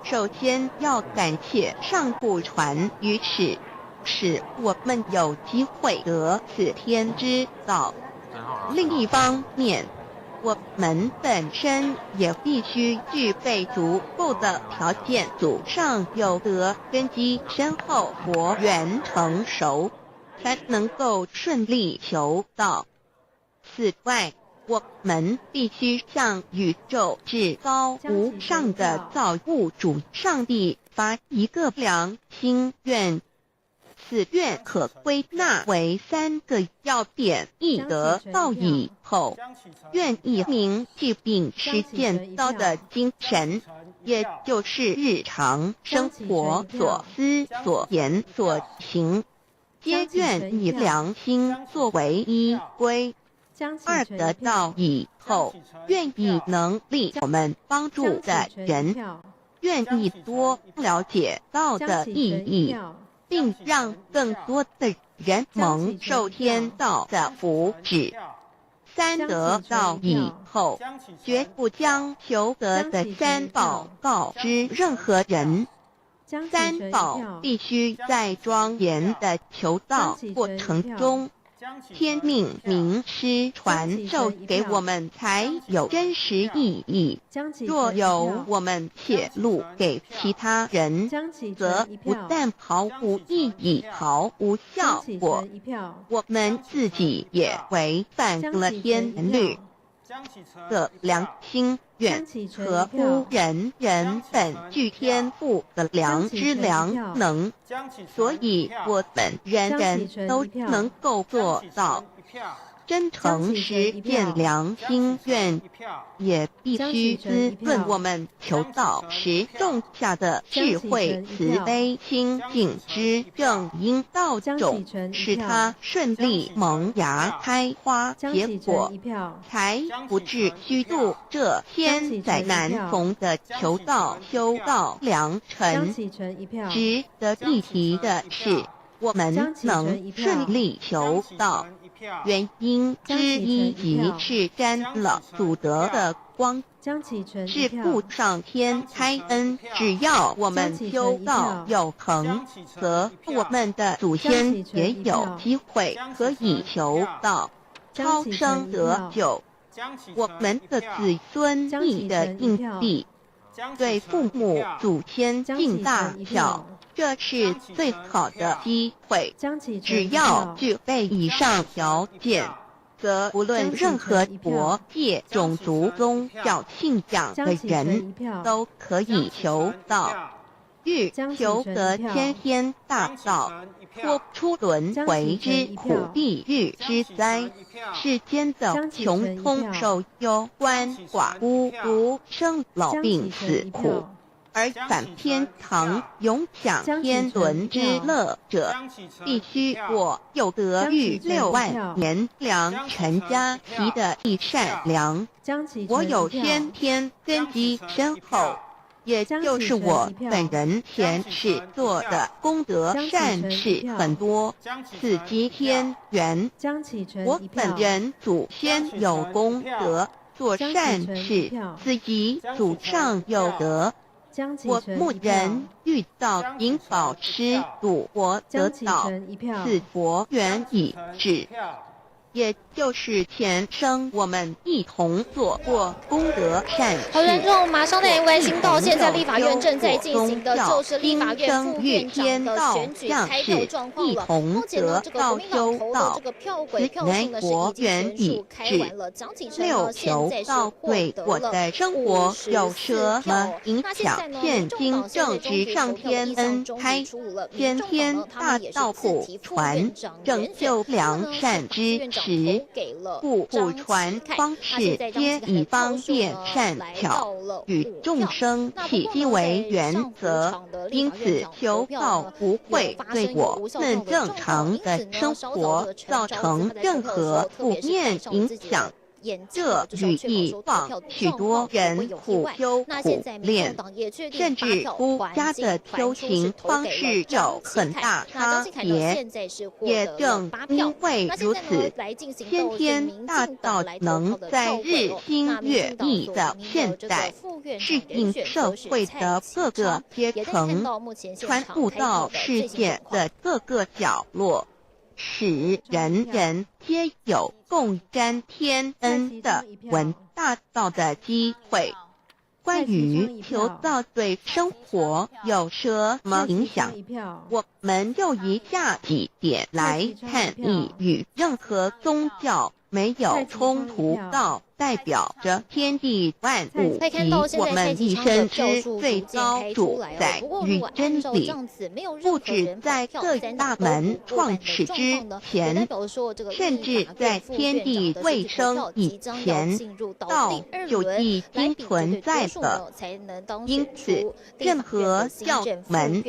[SPEAKER 16] 首先要感谢上古传于世，使我们有机会得此天之道。另一方面，我们本身也必须具备足够的条件，祖上有德，根基深厚，佛缘成熟，才能够顺利求道。此外，我们必须向宇宙至高无上的造物主上帝发一个良心愿。此愿可归纳为三个要点：一得道以后，愿以铭记并实践道的精神，也就是日常生活所思所言所行，皆愿以良心作为依归。二得道以后，愿以能力我们帮助的人，愿意多了解道的意义，并让更多的人蒙受天道的福祉。三得道以后，绝不将求得的三宝告知任何人。三宝必须在庄严的求道过程中，天命名师传授给我们才有真实意义。若由我们泄露给其他人，则不但毫无意义、毫无效果，我们自己也违反了天律。的良心愿合乎人人本具天赋的良知良能，所以我们人人都能够做到。真诚实践良心愿，也必须滋润我们求道时种下的智慧、慈悲、清净之正因道种，使它顺利萌芽、开花、结果，才不致虚度这千载难逢的求道修道良辰。值得一提的是，我们能顺利求道，原因之一即是沾了祖德的光，是故上天开恩，只要我们修道有恒，则我们的祖先也有机会可以求道，超生得救。我们的子孙亦得应地，对父母祖先尽大孝。这是最好的机会。只要具备以上条件，则无论任何国界、种族、宗教信仰的人，都可以求道，欲求得先天大道，脱出轮回之苦、地狱之灾，世间的穷通受忧、鳏寡孤独、生老病死苦，而返天堂永享天伦之乐者，必须我有德育6万年良辰家齐的一善良，我有先天根基深厚，也就是我本人前世做的功德善事很多，此即天缘。我本人祖先有功德做善事，此即祖上有德。我牧人遇到引宝师度我得道，此佛缘已至。也就是前生我們一同做過功德善事。
[SPEAKER 14] 好，觀眾馬上帶您關心到，現在立法院正在進行的就是立法院副院長的選舉開票狀況了。目前呢，這個國民黨投的這個票軌票數呢是已經全數開完了。蔣啟成呢現在是獲得了54票。那現在呢，民眾黨現在終於投票意向終於出爐了。民眾黨呢，他們也是自提副院長人選，那呢是副院長投給了張啟凱。那現在張啟凱的票數呢來到了5票。那不過呢，在上福場的立法院長投票呢，有發生有無效票的狀況，因此呢，稍早這個陳昭姿他在投票的時候，特別是戴上自己的眼鏡，就是要確保說投票的狀況不會有意外。那現在民眾黨也確定8票團進團出是投給了張啟凱。那張啟凱呢，現在是獲得了8票。那現在呢，來進行到是民進黨來投票的票軌哦。那民進黨所提名的這個副院長人選則是蔡其昌。也帶看到目前現場開票的最新狀況。
[SPEAKER 16] 使人人皆有共沾天恩的聞大道的機會。關於求道對生活有什麼影響，我們就以下幾點來看：一、與任何宗教沒有衝突，道代表着天地萬物及我們一生之最高主宰與真理，不止在各大門創始之前，甚至在天地未生以前，道就已經存在了。因此，任何教門，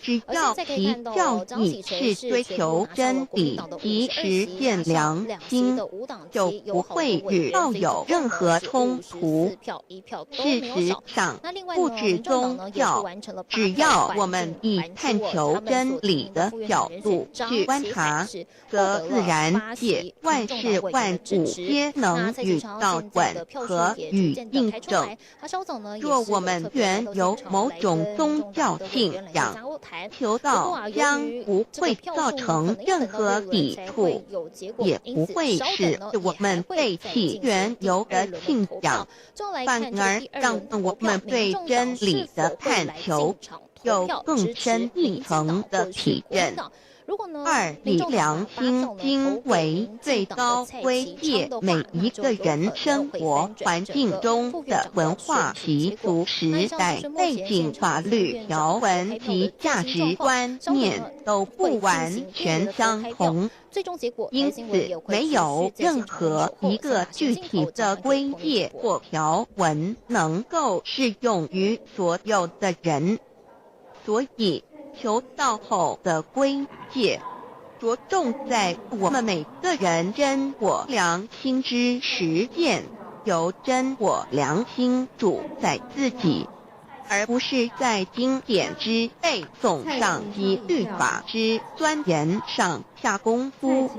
[SPEAKER 16] 只要其教義是追求真理及實踐良心，就不會與道有任何衝突。事實上，不止宗教，只要我們以探求真理的角度去觀察，則自然界萬事萬物皆能與道吻合與印證。若我們原有某種宗教信仰，求道將不會造成任何抵觸，也不會使我們背棄原有的信仰，反而讓我們對真理的探求有更深一層的體認。二、以良心經為最高規界，每一個人生活環境中的文化習俗、時代背景、法律條文及價值觀念都不完全相同，因此沒有任何一個具體的規界或條文能夠適用於所有的人，所以求道後的規界，着重在我們每個人真我良心之實踐，由真我良心主宰自己，而不是在經典之背誦上及律法之鑽研上下功夫。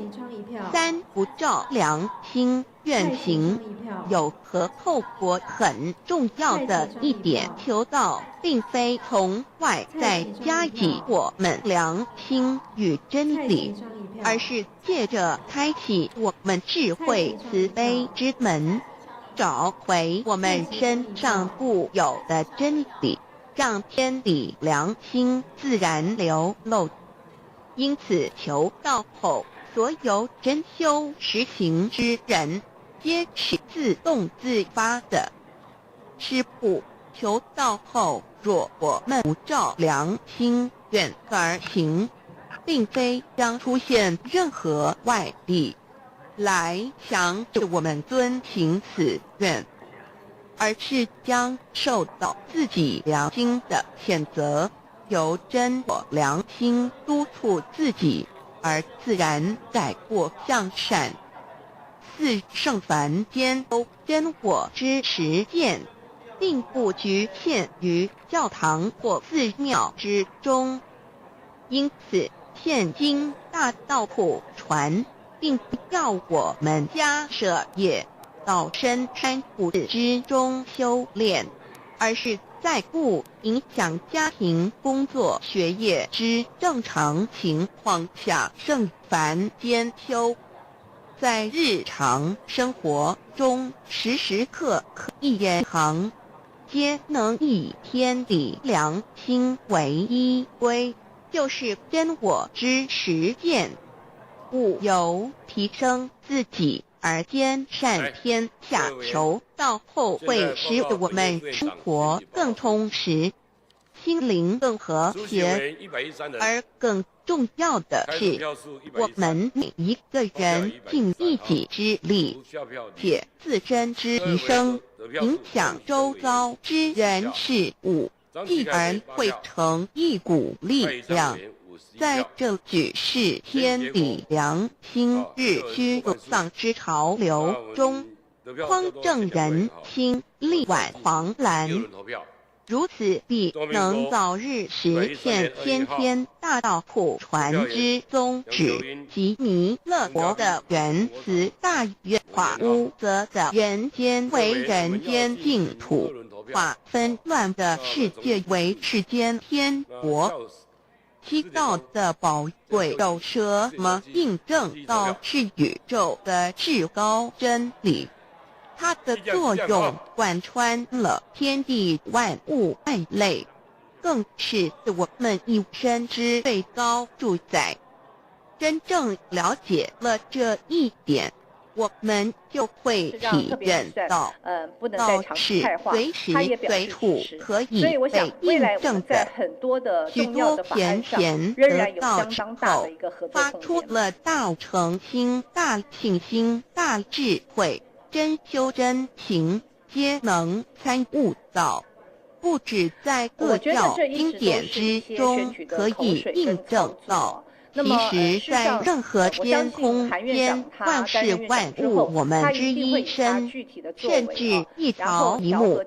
[SPEAKER 16] 三、不照良心願行，有何後果？很重要的一點，求道並非從外在加以我們良心與真理，而是借着開啟我們智慧慈悲之門，找回我們身上固有的真理，讓天理良心自然流露。因此，求道後，所有真修實行之人，皆是自動自發的。是故，求道後，若我們不照良心願而行，並非將出現任何外力來強制我們遵行此願，而是將受到自己良心的譴責，由真我良心督促自己，而自然改過向善。四、聖凡間修真我之實踐，並不局限於教堂或寺廟之中，因此現今大道普傳，並不要我們家舍業到深山谷之中修煉，而是在不影響家庭、工作、學業之正常情況下，聖凡間修。在日常生活中时时刻刻一言行，皆能以天理良心为依归，就是真我之实践。务由提升自己而兼善天下求道后，会使我们生活更充实，心灵更和谐，而更重要的是，我们每一个人尽一己之力，且自身之提升，影响周遭之人事物，继而汇成一股力量，在这举世天理良心日趋丧之潮流中，匡正人心，力挽狂澜。如此必能早日实现先天大道普传之宗旨及弥勒佛的仁慈大愿，化污浊的人间为人间净土，化纷乱的世界为世间天国。七道的宝贵有什么印证道是宇宙的至高真理？它的作用贯穿了天地万物万类，更是我们一生之最高主宰。真正了解了这一点，我们就会体认到，道是随时随处可以被印证的。许多贤贤得道之后，发出了大诚心、大信心、大智慧。真修真行，皆能参悟到，不止在各教经典之中可以印证到。其实，在任何天空间、万事万物，我们之一身，甚至一草一木，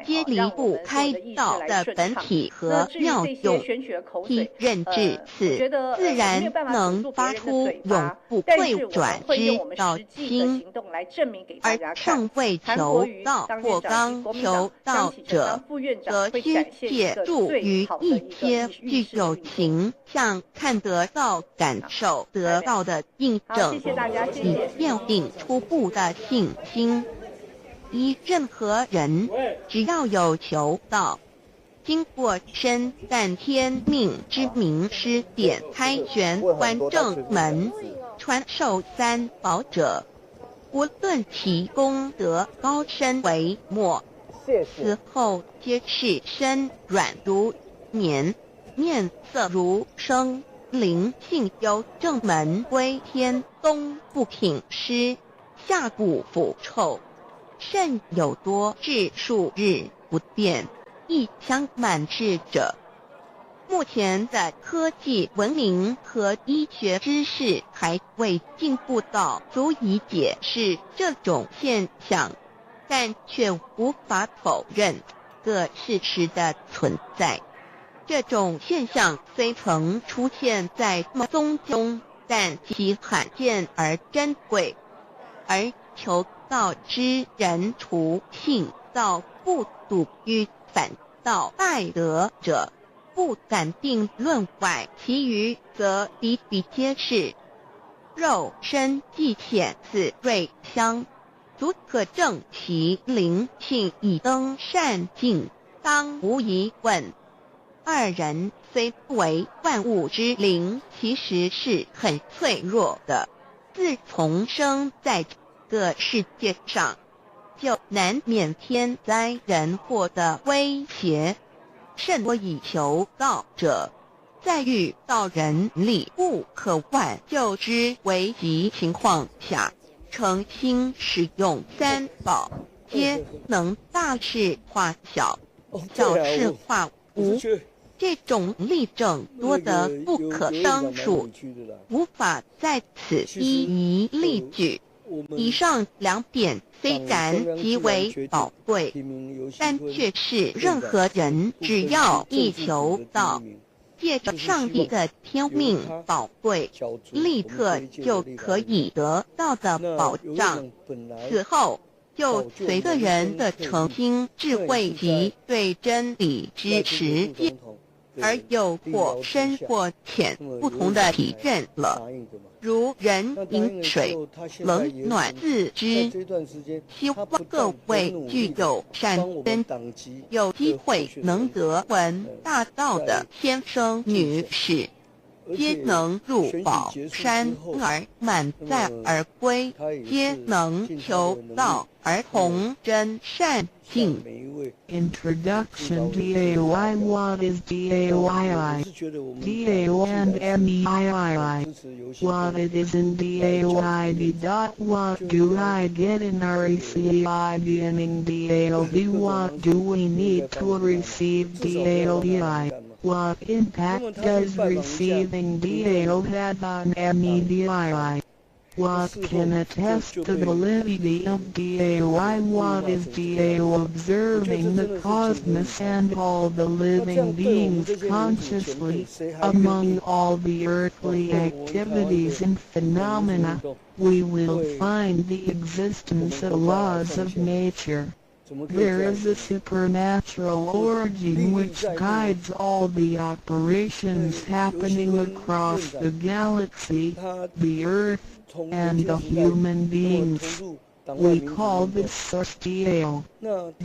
[SPEAKER 16] 皆离不开道的本体和妙用。体认至此，自然能发出永不退转之道心。而尚未求道或刚求道者，则需借助于一些具有形象看得到、感受得到的印证，以奠定初步的信心。一任何人只要有求道，经过深赞天命之名师点开玄关正门，传授三宝者，无论其功德高深微末，死后皆是身软如棉，面色如生。灵性由正门归天，冬不品湿，夏不腐臭，甚有多至数日不变，一相满志者。目前的科技文明和医学知识还未进步到足以解释这种现象，但却无法否认个事实的存在。这种现象虽曾出现在宗中，但其罕见而珍贵。而求道之人，除信道不笃与反道败德者，不敢定论外，其余则比比皆是。肉身既显似瑞香，足可证其灵性已登善境，当无疑问。二人虽为万物之灵，其实是很脆弱的。自从生在这个世界上，就难免天灾人祸的威胁。甚多以求道者，在遇到人力不可挽救之危急情况下，诚心使用三宝，皆能大事化小，小事化无。这种例证多得不可胜数，无法在此一一例举。以上两点虽然极为宝贵，但却是任何人只要一求道，借着上帝的天命宝贵，立刻就可以得到的保障。此后，就随个人的诚心、智慧及对真理之实践。而有或深或浅不同的体认了。如人饮水，冷暖自知。希望各位具有善根，有机会能得闻大道的先生女士，皆能入宝山而满载而归，皆能求道而同真善境。
[SPEAKER 15] Introduction DAOI. What is DAOII? DAO and MEIII. What it is in DAOID dot. What do I get in RECEID and in DAOD? What do we need to receive DAODI? What impact does receiving DAO have on MEDII? What can attest the validity of DAOI? What is DAO? Observing the cosmos and all the living beings consciously, among all the earthly activities and phenomena, we will find the existence of laws of nature. There is a supernatural origin which guides all the operations happening across the galaxy, the earth, and the human beings. We call this source Tao.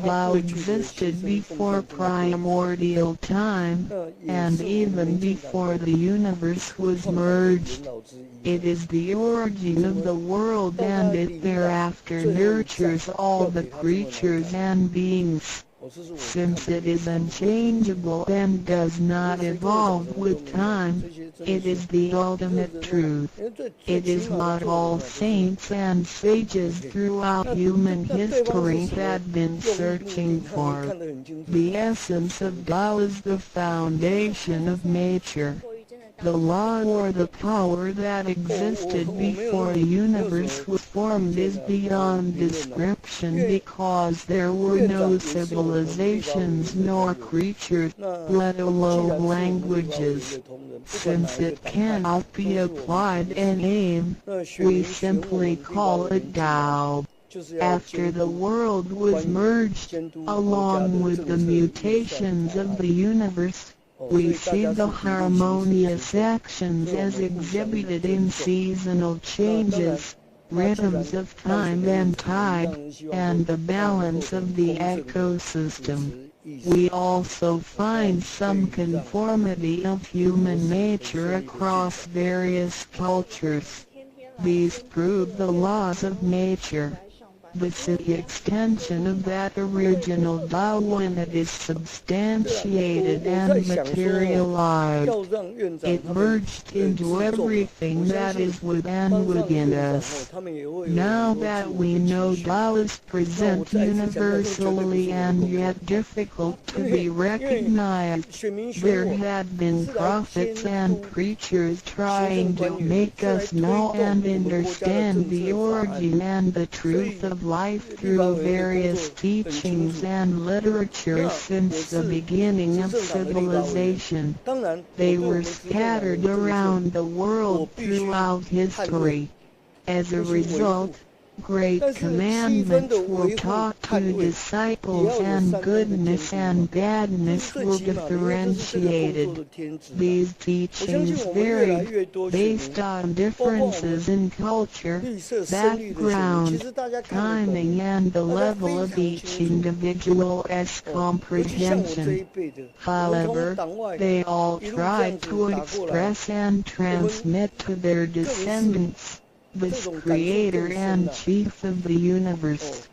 [SPEAKER 15] Tao existed before primordial time, and even before the universe was merged. It is the origin of the world, and it thereafter nurtures all the creatures and beings. Since it is unchangeable and does not evolve with time, it is the ultimate truth. It is what all saints and sages throughout human history had been searching for. The essence of Tao is the foundation of nature. The law or the power that existed before the universe was formed is beyond description because there were no civilizations nor creatures, let alone languages. Since it cannot be applied a name, we simply call it Tao. After the world was merged, along with the mutations of the universe, we see the harmonious actions as exhibited in seasonal changes, rhythms of time and tide, and the balance of the ecosystem. We also find some conformity of human nature across various cultures. These prove the laws of nature. This is the extension of that original Tao when it is substantiated and materialized. It merged into everything that is within us. Now that we know Tao is present universally and yet difficult to be recognized, there have been prophets and preachers trying to make us know and understand the origin and the truth of life through various teachings and literature since the beginning of civilization. They were scattered around the world throughout history. As a result, great commandments were taught to disciples, and goodness and badness were differentiated. These teachings varied based on differences in culture, background, timing, and the level of each individual's comprehension. However, they all tried to express and transmit to their descendants this creator and chief of the universe.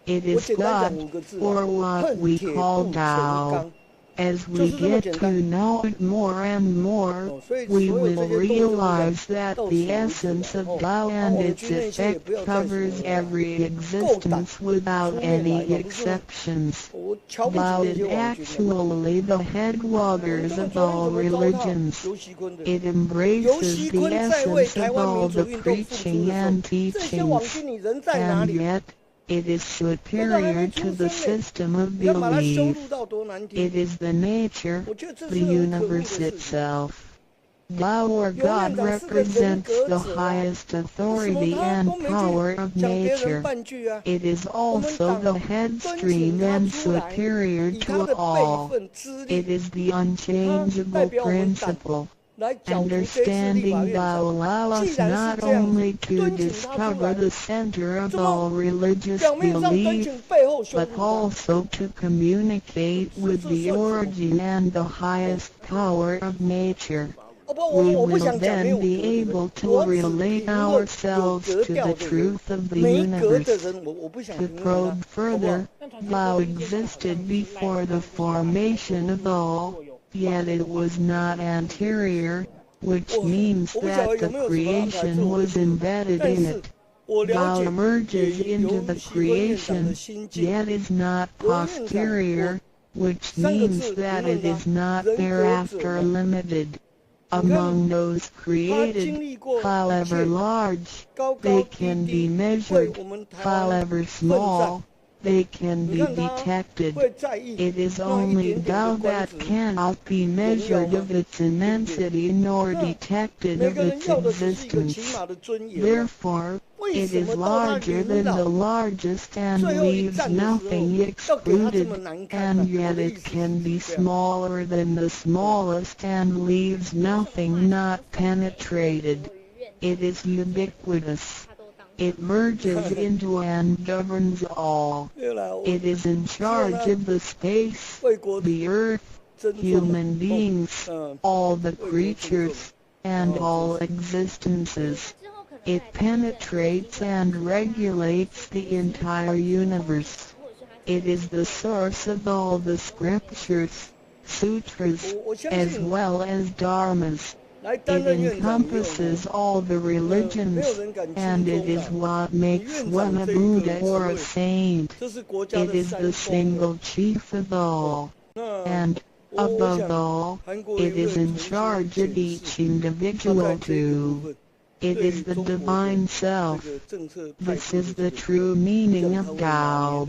[SPEAKER 15] It is God, or what we call Tao. As we get to know it more and more, we will realize that the essence of Tao and its effect covers every existence without any exceptions. Tao is actually the headwaters of all religions. It embraces the essence of all the preaching and teachings, and yet, it is superior to the system of belief. It is the nature, the universe itself. Tao or God represents the highest authority and power of nature. It is also the headstream and superior to all. It is the unchangeable principle. Understanding Tao allow us not only to discover the center of all religious belief, but also to communicate with the origin and the highest power of nature. We will then be able to relate ourselves to the truth of the universe. To probe further, Tao existed before the formation of all, yet it was not anterior, which means that the creation was embedded in it. Tao emerges into the creation, yet is not posterior, which means that it is not thereafter limited. Among those created, however large, they can be measured, however small, they can be detected. It is only Tao that cannot be measured of its immensity nor detected of its existence. Therefore, it is larger than the largest and leaves nothing excluded, and yet it can be smaller than the smallest and leaves nothing not penetrated. It is ubiquitous. It merges into and governs all. It is in charge of the space, the earth, human beings, all the creatures, and all existences. It penetrates and regulates the entire universe. It is the source of all the scriptures, sutras, as well as dharmas. It encompasses all the religions, and it is what makes one a Buddha or a saint. It is the single chief of all, and, above all, it is in charge of each individual too. It is the divine self. This is the true meaning of Tao.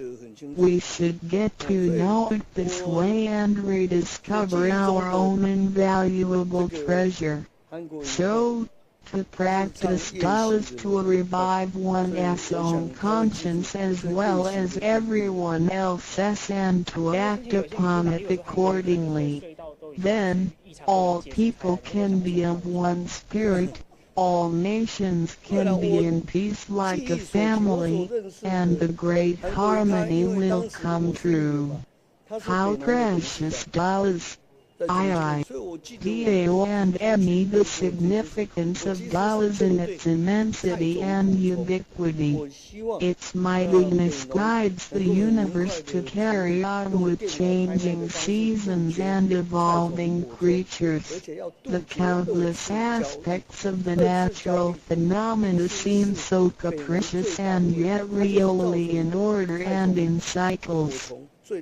[SPEAKER 15] We should get to know it this way and rediscover our own invaluable treasure. So, to practice Tao is to revive one's own conscience as well as everyone else's and to act upon it accordingly. Then, all people can be of one spirit, all nations can be in peace like a family, and the great harmony will come true. How precious Tao is! I I D A O and M E. The significance of Tao is in its immensity and ubiquity. Its mightiness guides the universe to carry on with changing seasons and evolving creatures. The countless aspects of the natural phenomena seem so capricious and yet really in order and in cycles.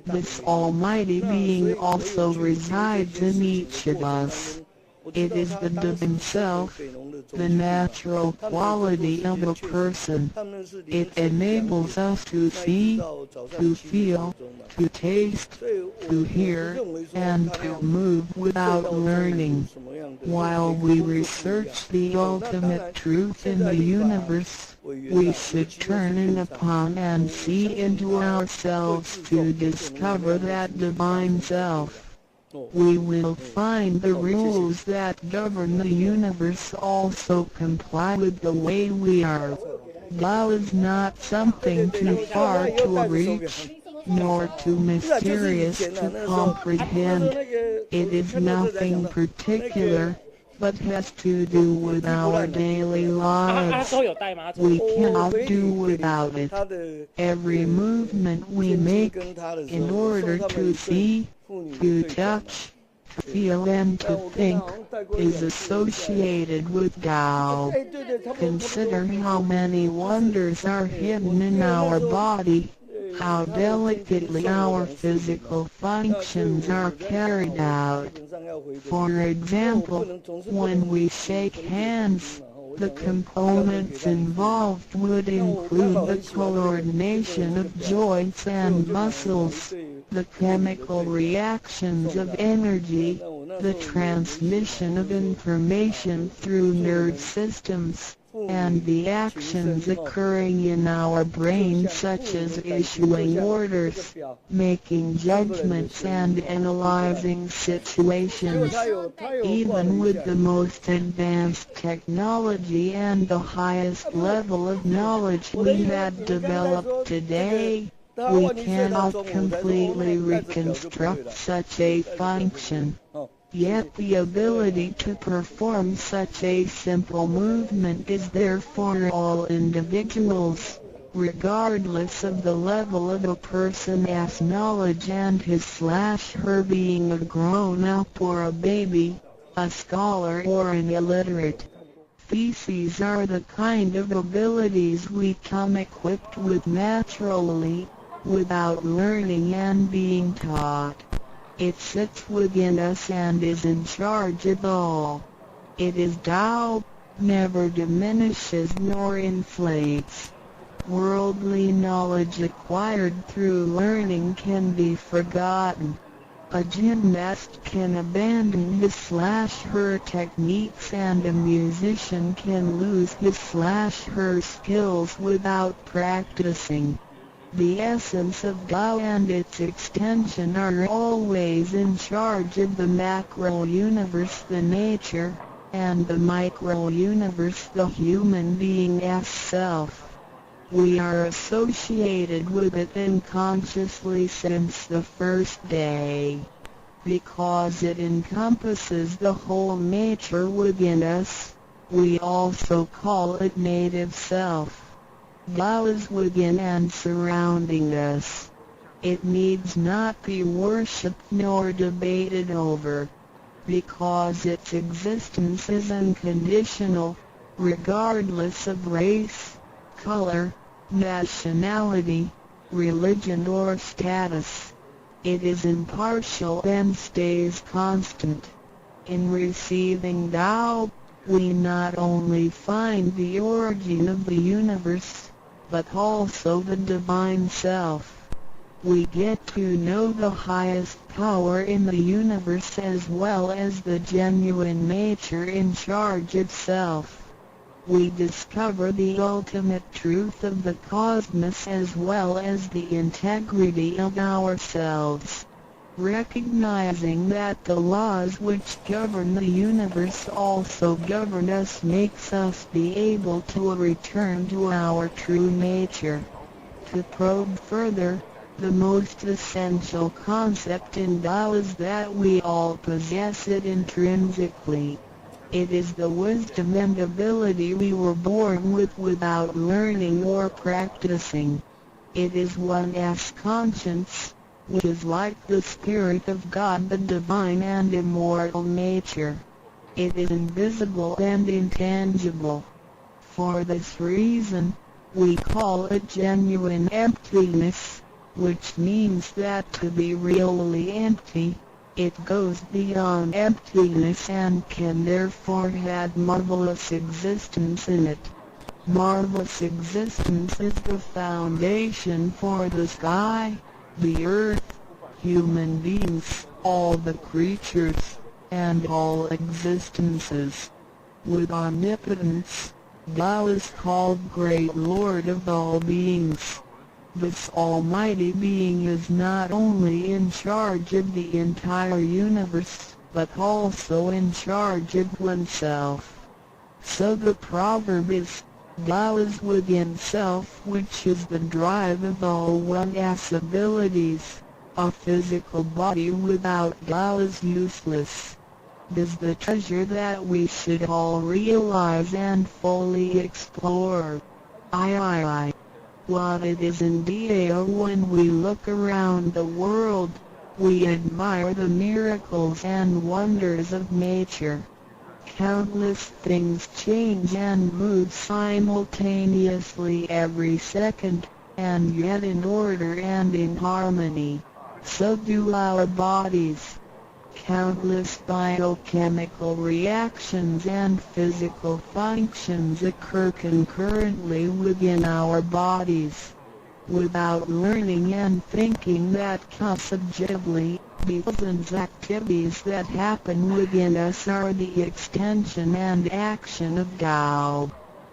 [SPEAKER 15] This almighty being also resides in each of us. It is the divine self, the natural quality of a person. It enables us to see, to feel, to taste, to hear, and to move without learning. While we research the ultimate truth in the universe, we should turn in upon and see into ourselves to discover that divine self. We will find the rules that govern the universe also comply with the way we are. Tao is not something too far to reach, nor too mysterious to comprehend. It is nothing particular, but has to do with our daily lives. We cannot do without it. Every movement we make, in order to see, to touch, to feel and to think, is associated with Tao. Consider how many wonders are hidden in our body, how delicately our physical functions are carried out. For example, when we shake hands, The components involved would include the coordination of joints and muscles, the chemical reactions of energy, the transmission of information through nerve systems, and the actions occurring in our brain such as issuing orders, making judgments and analyzing situations. Even with the most advanced technology and the highest level of knowledge we have developed today, we cannot completely reconstruct such a function. Yet the ability to perform such a simple movement is there for all individuals, regardless of the level of a person's knowledge and his/her being a grown-up or a baby, a scholar or an illiterate. Theses are the kind of abilities we come equipped with naturally, without learning and being taught. It sits within us and is in charge of all. It is Tao, never diminishes nor inflates. Worldly knowledge acquired through learning can be forgotten. A gymnast can abandon his/her techniques and a musician can lose his/her skills without practicing. The essence of Tao and its extension are always in charge of the macro universe, the nature, and the micro universe, the human being's self. We are associated with it unconsciously since the first day. Because it encompasses the whole nature within us, we also call it native self. Tao is within and surrounding us. It needs not be worshipped nor debated over, because its existence is unconditional, regardless of race, color, nationality, religion or status. It is impartial and stays constant. In receiving Tao, we not only find the origin of the universe, but also the divine self. We get to know the highest power in the universe as well as the genuine nature in charge of self. We discover the ultimate truth of the cosmos as well as the integrity of ourselves. Recognizing that the laws which govern the universe also govern us makes us be able to return to our true nature. To probe further, the most essential concept in Tao is that we all possess it intrinsically. It is the wisdom and ability we were born with without learning or practicing. It is one's conscience, which is like the Spirit of God, the divine and immortal nature. It is invisible and intangible. For this reason, we call it genuine emptiness, which means that to be really empty, it goes beyond emptiness and can therefore have marvelous existence in it. Marvelous existence is the foundation for the sky, the earth, human beings, all the creatures, and all existences. With omnipotence, Tao is called Great Lord of all beings. This almighty being is not only in charge of the entire universe, but also in charge of oneself. So the proverb is, Tao is within self, which is the drive of all one's abilities. A physical body without Tao is useless. It is the treasure that we should all realize and fully explore. I. What it is in Dao. When we look around the world, we admire the miracles and wonders of nature. Countless things change and move simultaneously every second, and yet in order and in harmony. So do our bodies. Countless biochemical reactions and physical functions occur concurrently within our bodies. Without learning and thinking that subjectively, the thousands activities that happen within us are the extension and action of Tao.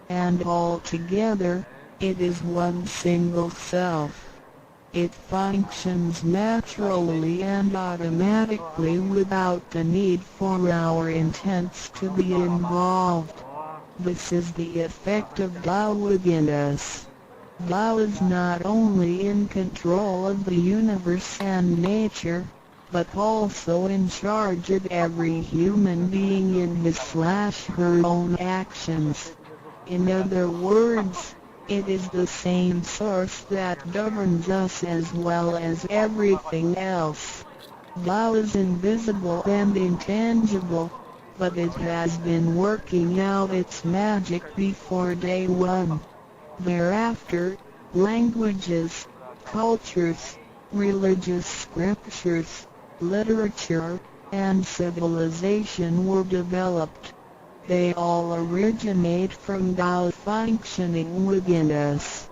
[SPEAKER 15] And all together, it is one single self. It functions naturally and automatically without the need for our intents to be involved. This is the effect of Tao within us. Tao is not only in control of the universe and nature, but also in charge of every human being in his/her own actions. In other words, it is the same source that governs us as well as everything else. Tao is invisible and intangible, but it has been working out its magic before day one. Thereafter, languages, cultures, religious scriptures, literature, and civilization were developed. They all originate from Tao functioning within us.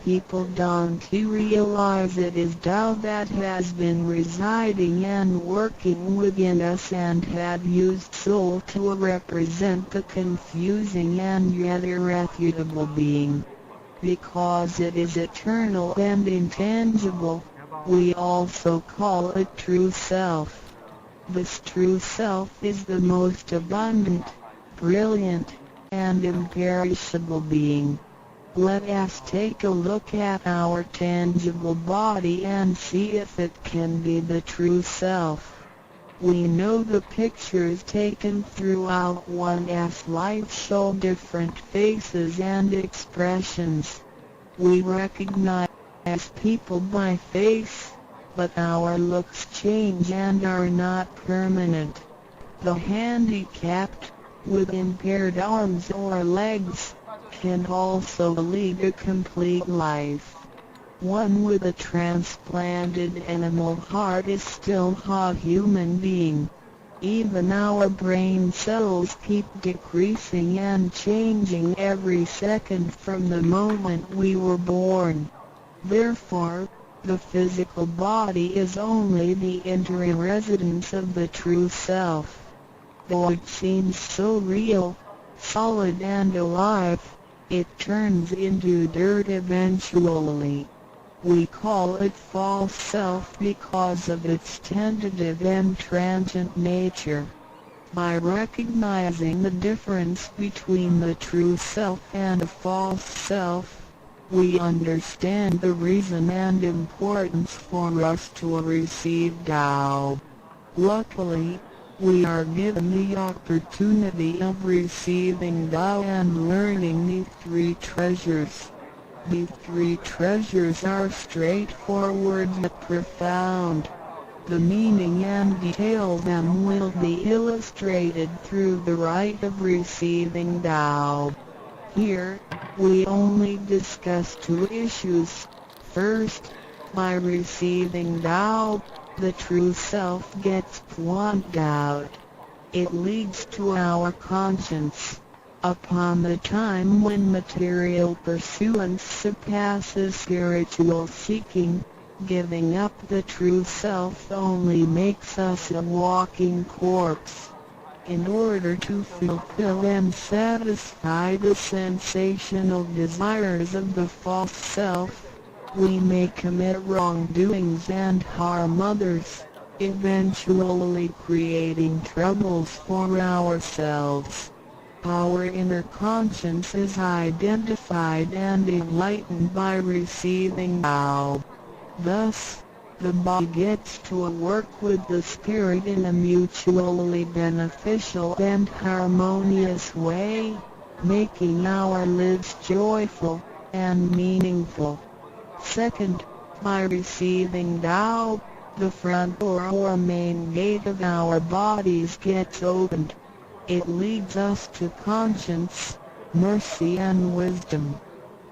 [SPEAKER 15] People don't realize it is Tao that has been residing and working within us and have used soul to represent the confusing and yet irrefutable being. Because it is eternal and intangible, we also call it true self. This true self is the most abundant, brilliant, and imperishable being. Let us take a look at our tangible body and see if it can be the true self. We know the pictures taken throughout one's life show different faces and expressions. We recognize people by face, but our looks change and are not permanent. The handicapped, with impaired arms or legs, can also lead a complete life. One with a transplanted animal heart is still a human being. Even our brain cells keep decreasing and changing every second from the moment we were born. Therefore, the physical body is only the interim residence of the true self. Though it seems so real, solid and alive, it turns into dirt eventually. We call it false self because of its tentative and transient nature. By recognizing the difference between the true self and a false self, we understand the reason and importance for us to receive Tao. Luckily, we are given the opportunity of receiving Tao and learning the three treasures. The three treasures are straightforward yet profound. The meaning and detail them will be illustrated through the rite of receiving Tao. Here, we only discuss two issues. First, by receiving Tao, the true self gets pointed out. It leads to our conscience. Upon the time when material pursuance surpasses spiritual seeking, giving up the true self only makes us a walking corpse. In order to fulfill and satisfy the sensational desires of the false self, we may commit wrongdoings and harm others, eventually creating troubles for ourselves. Our inner conscience is identified and enlightened by receiving Tao. Thus, the body gets to work with the spirit in a mutually beneficial and harmonious way, making our lives joyful and meaningful. Second, by receiving Tao, the front door or main gate of our bodies gets opened. It leads us to conscience, mercy and wisdom.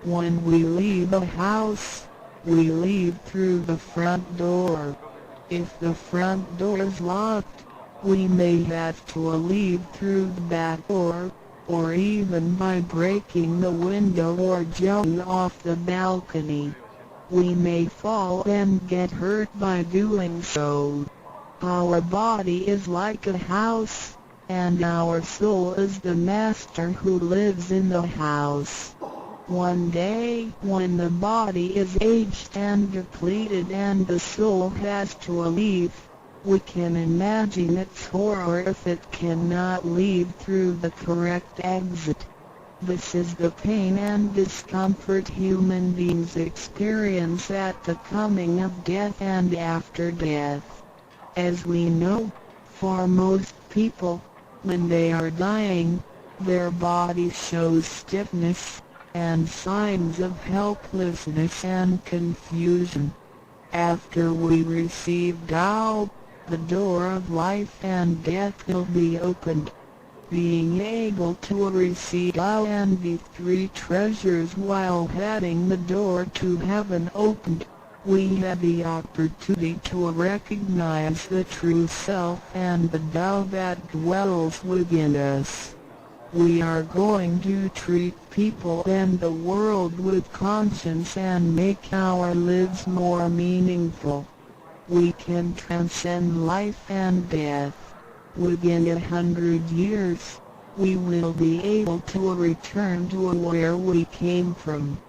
[SPEAKER 15] When we leave a house, we leave through the front door. If the front door is locked, We may have to leave through the back door, or even by breaking the window or jumping off the balcony. We may fall and get hurt by doing so. Our body is like a house, and our soul is the master who lives in the house. One day, when the body is aged and depleted and the soul has to leave, we can imagine its horror if it cannot leave through the correct exit. This is the pain and discomfort human beings experience at the coming of death and after death. As we know, for most people, when they are dying, their body shows stiffness and signs of helplessness and confusion. After we receive Tao, the door of life and death will be opened. Being able to receive Tao and the three treasures while having the door to heaven opened, we have the opportunity to recognize the true self and the Tao that dwells within us. We are going to treat people and the world with conscience and make our lives more meaningful. We can transcend life and death. Within 100 years, we will be able to return to where we came from.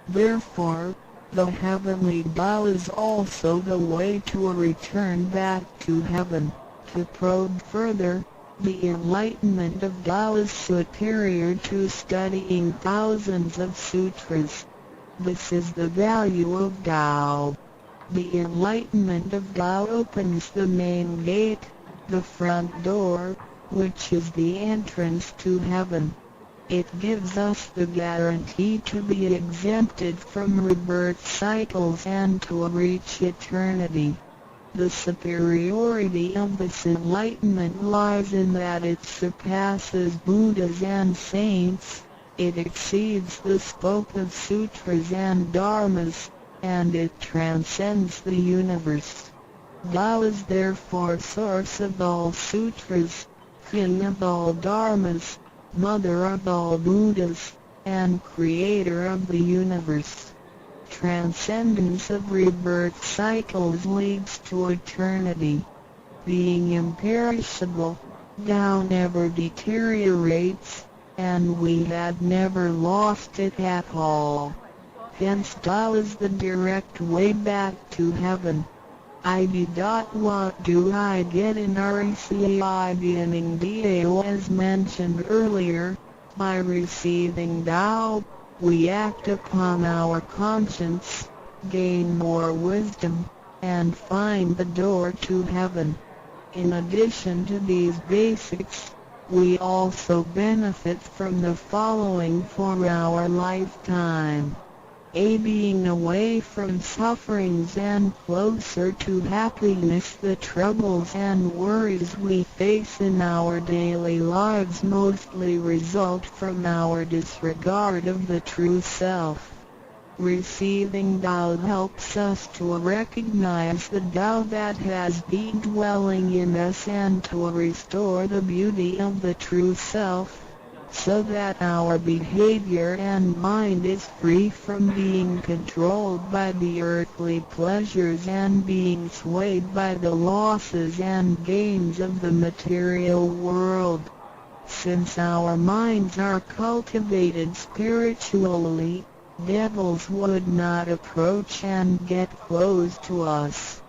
[SPEAKER 15] Therefore, the heavenly Tao is also the way to return back to heaven. To probe further, the enlightenment of Tao is superior to studying thousands of sutras. This is the value of Tao. The enlightenment of Tao opens the main gate, the front door, which is the entrance to heaven. It gives us the guarantee to be exempted from rebirth cycles and to reach eternity. The superiority of this enlightenment lies in that it surpasses Buddhas and saints, it exceeds the scope of sutras and dharmas, and it transcends the universe. Tao is therefore source of all sutras, king of all dharmas, mother of all Buddhas, and creator of the universe. Transcendence of rebirth cycles leads to eternity. Being imperishable, Tao never deteriorates, and we have never lost it at all. Hence Tao is the direct way back to heaven. ID. What do I get in receiving Dao? As mentioned earlier, by receiving Tao, we act upon our conscience, gain more wisdom, and find the door to heaven. In addition to these basics, we also benefit from the following for our lifetime. A. Being away from sufferings and closer to happiness. The troubles and worries we face in our daily lives mostly result from our disregard of the true self. Receiving Tao helps us to recognize the Tao that has been dwelling in us and to restore the beauty of the true self, so that our behavior and mind is free from being controlled by the earthly pleasures and being swayed by the losses and gains of the material world. Since our minds are cultivated spiritually, devils would not approach and get close to us.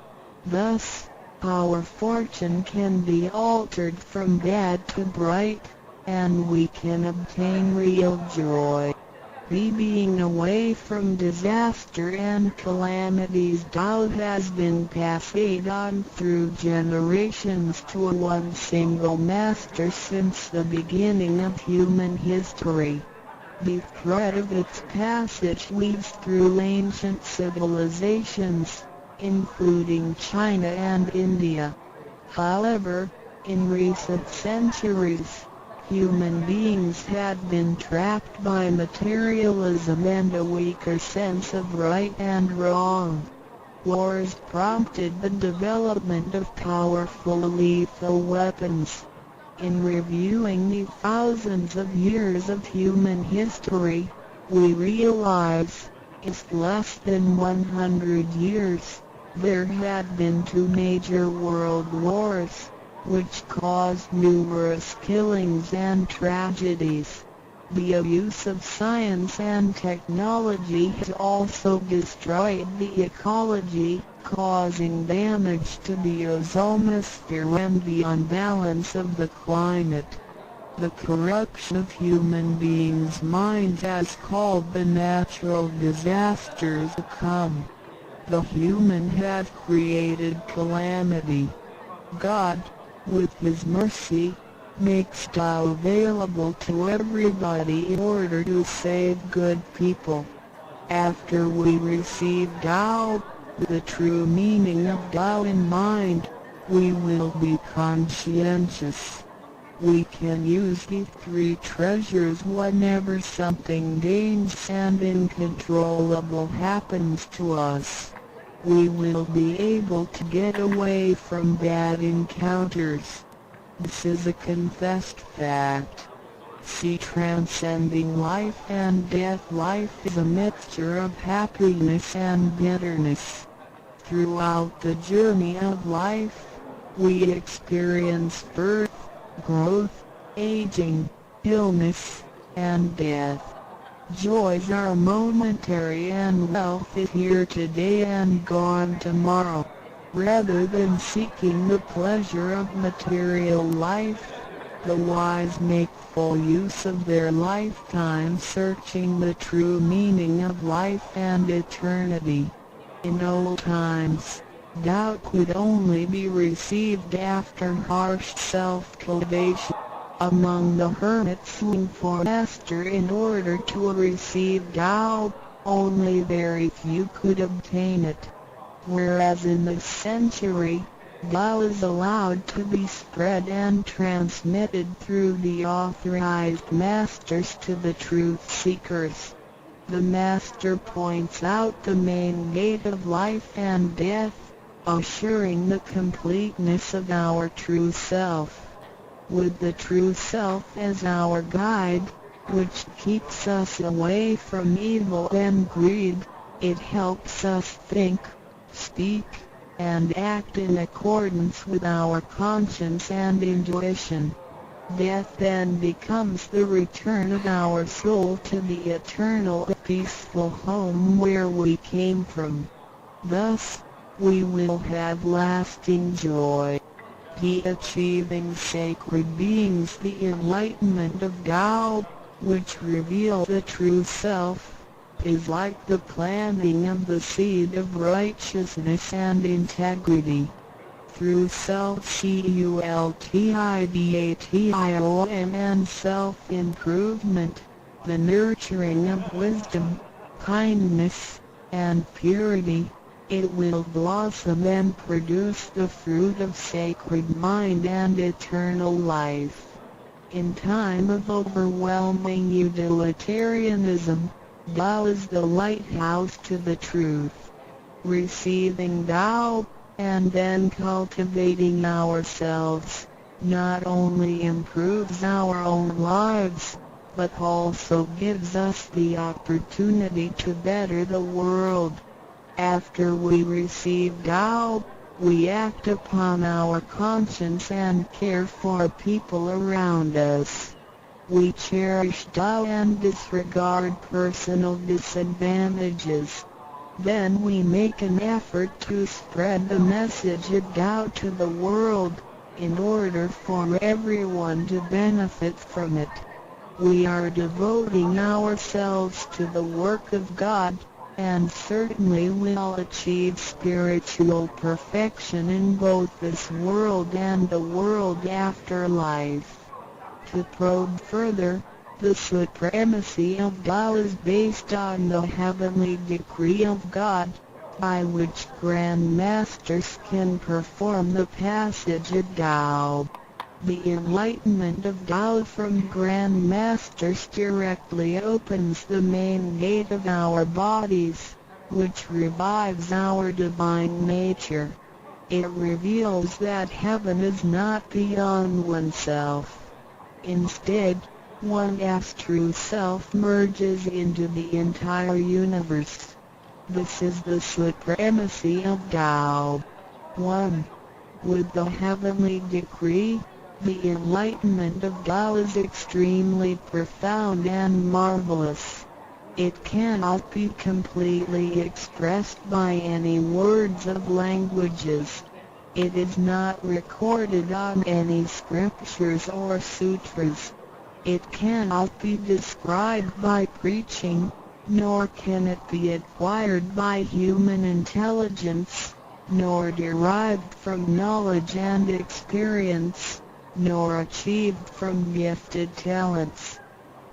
[SPEAKER 15] Thus, our fortune can be altered from bad to bright, and we can obtain real joy. B. Being away from disaster and calamities. Tao has been passed on through generations to one single master since the beginning of human history. The thread of its passage weaves through ancient civilizations, including China and India. However, in recent centuries, human beings had been trapped by materialism and a weaker sense of right and wrong. Wars prompted the development of powerful lethal weapons. In reviewing the thousands of years of human history, we realize, in less than 100 years, there had been two major world wars, which caused numerous killings and tragedies. The abuse of science and technology has also destroyed the ecology, causing damage to the ozonosphere and the unbalance of the climate. The corruption of human beings' minds has called the natural disasters to come. The human have created calamity. God, with His mercy, makes Tao available to everybody in order to save good people. After we receive Tao, the true meaning of Tao in mind, we will be conscientious. We can use the three treasures whenever something dangerous and uncontrollable happens to us. We will be able to get away from bad encounters. This is a confessed fact. See transcending life and death. Life is a mixture of happiness and bitterness. Throughout the journey of life, we experience birth, growth, aging, illness, and death. Joys are momentary and wealth is here today and gone tomorrow. Rather than seeking the pleasure of material life, the wise make full use of their lifetime searching the true meaning of life and eternity. In old times, doubt could only be received after harsh self-cultivation. Among the hermits looking for master in order to receive Tao, only very few could obtain it. Whereas in this century, Tao is allowed to be spread and transmitted through the authorized masters to the truth seekers. The master points out the main gate of life and death, assuring the completeness of our true self. With the true self as our guide, which keeps us away from evil and greed, it helps us think, speak, and act in accordance with our conscience and intuition. Death then becomes the return of our soul to the eternal peaceful home where we came from. Thus, we will have lasting joy. The achieving sacred beings the enlightenment of Tao, which reveal the true self, is like the planting of the seed of righteousness and integrity. Through self-cultivation and self-improvement, the nurturing of wisdom, kindness, and purity, it will blossom and produce the fruit of sacred mind and eternal life. In time of overwhelming utilitarianism, Tao is the lighthouse to the truth. Receiving Tao, and then cultivating ourselves, not only improves our own lives, but also gives us the opportunity to better the world. After we receive Tao, we act upon our conscience and care for people around us. We cherish Tao and disregard personal disadvantages. Then we make an effort to spread the message of Tao to the world, in order for everyone to benefit from it. We are devoting ourselves to the work of God, and certainly will achieve spiritual perfection in both this world and the world after life. To probe further, the supremacy of Tao is based on the heavenly decree of God, by which Grand Masters can perform the passage of Tao. The enlightenment of Tao from Grand Masters directly opens the main gate of our bodies, which revives our divine nature. It reveals that heaven is not beyond oneself. Instead, one's true self merges into the entire universe. This is the supremacy of Tao. 1. With the heavenly decree, the enlightenment of Tao is extremely profound and marvelous. It cannot be completely expressed by any words of languages. It is not recorded on any scriptures or sutras. It cannot be described by preaching, nor can it be acquired by human intelligence, nor derived from knowledge and experience, nor achieved from gifted talents.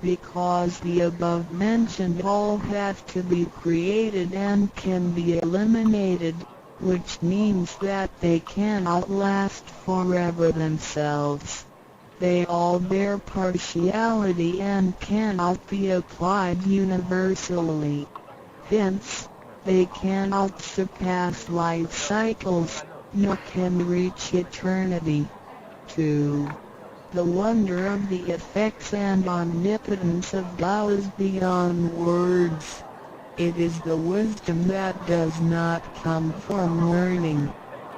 [SPEAKER 15] Because the above mentioned all have to be created and can be eliminated, which means that they cannot last forever themselves. They all bear partiality and cannot be applied universally. Hence, they cannot surpass life cycles, nor can reach eternity. 2. The wonder of the effects and omnipotence of Tao is beyond words. It is the wisdom that does not come from learning.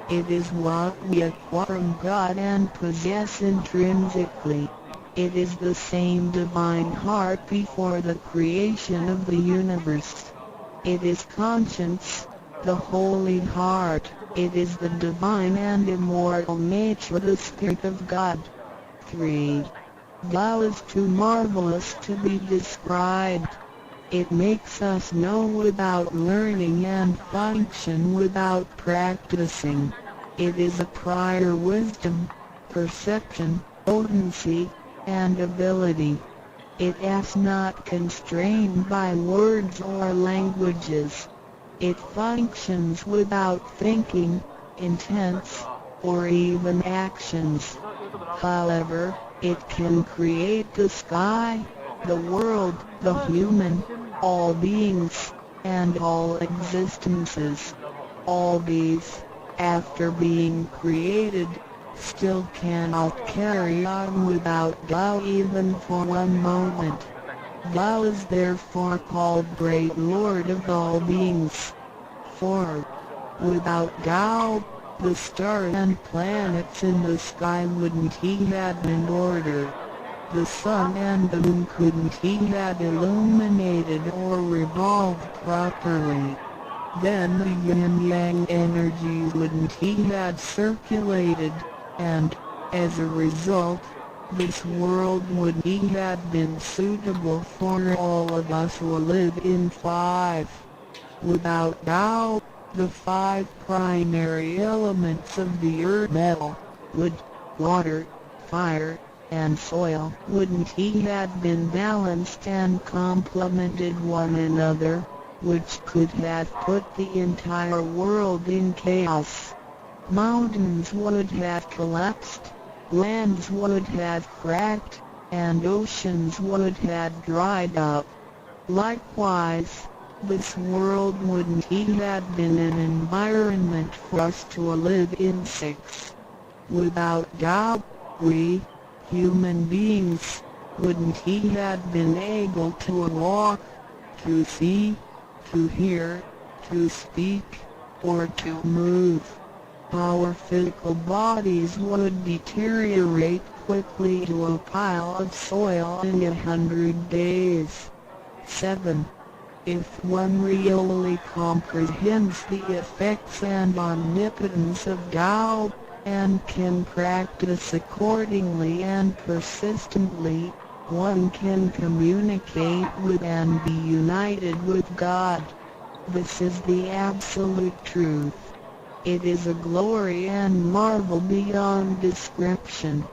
[SPEAKER 15] It is what we acquire from God and possess intrinsically. It is the same divine heart before the creation of the universe. It is conscience, the holy heart. It is the divine and immortal nature, the Spirit of God. 3. Tao is too marvelous to be described. It makes us know without learning and function without practicing. It is a prior wisdom, perception, potency, and ability. It is not constrained by words or languages. It functions without thinking, intents, or even actions. However, it can create the sky, the world, the human, all beings, and all existences. All these, after being created, still cannot carry on without Tao even for one moment. Tao is therefore called Great Lord of all beings. 4. Without Tao, the stars and planets in the sky wouldn't have been in order. The sun and the moon couldn't have illuminated or revolved properly. Then the yin-yang energies wouldn't have circulated, and, as a result, this world would have been suitable for all of us who live in. 5. Without Tao, the 5 primary elements of the earth, metal, wood, water, fire, and soil, wouldn't have been balanced and complemented one another, which could have put the entire world in chaos. Mountains would have collapsed, lands would have cracked, and oceans would have dried up. Likewise, this world wouldn't have been an environment for us to live in. 6. Without Tao, we, human beings, wouldn't have been able to walk, to see, to hear, to speak, or to move. Our physical bodies would deteriorate quickly to a pile of soil in 100 days. 7. If one really comprehends the effects and omnipotence of Tao, and can practice accordingly and persistently, one can communicate with and be united with God. This is the absolute truth. It is a glory and marvel beyond description.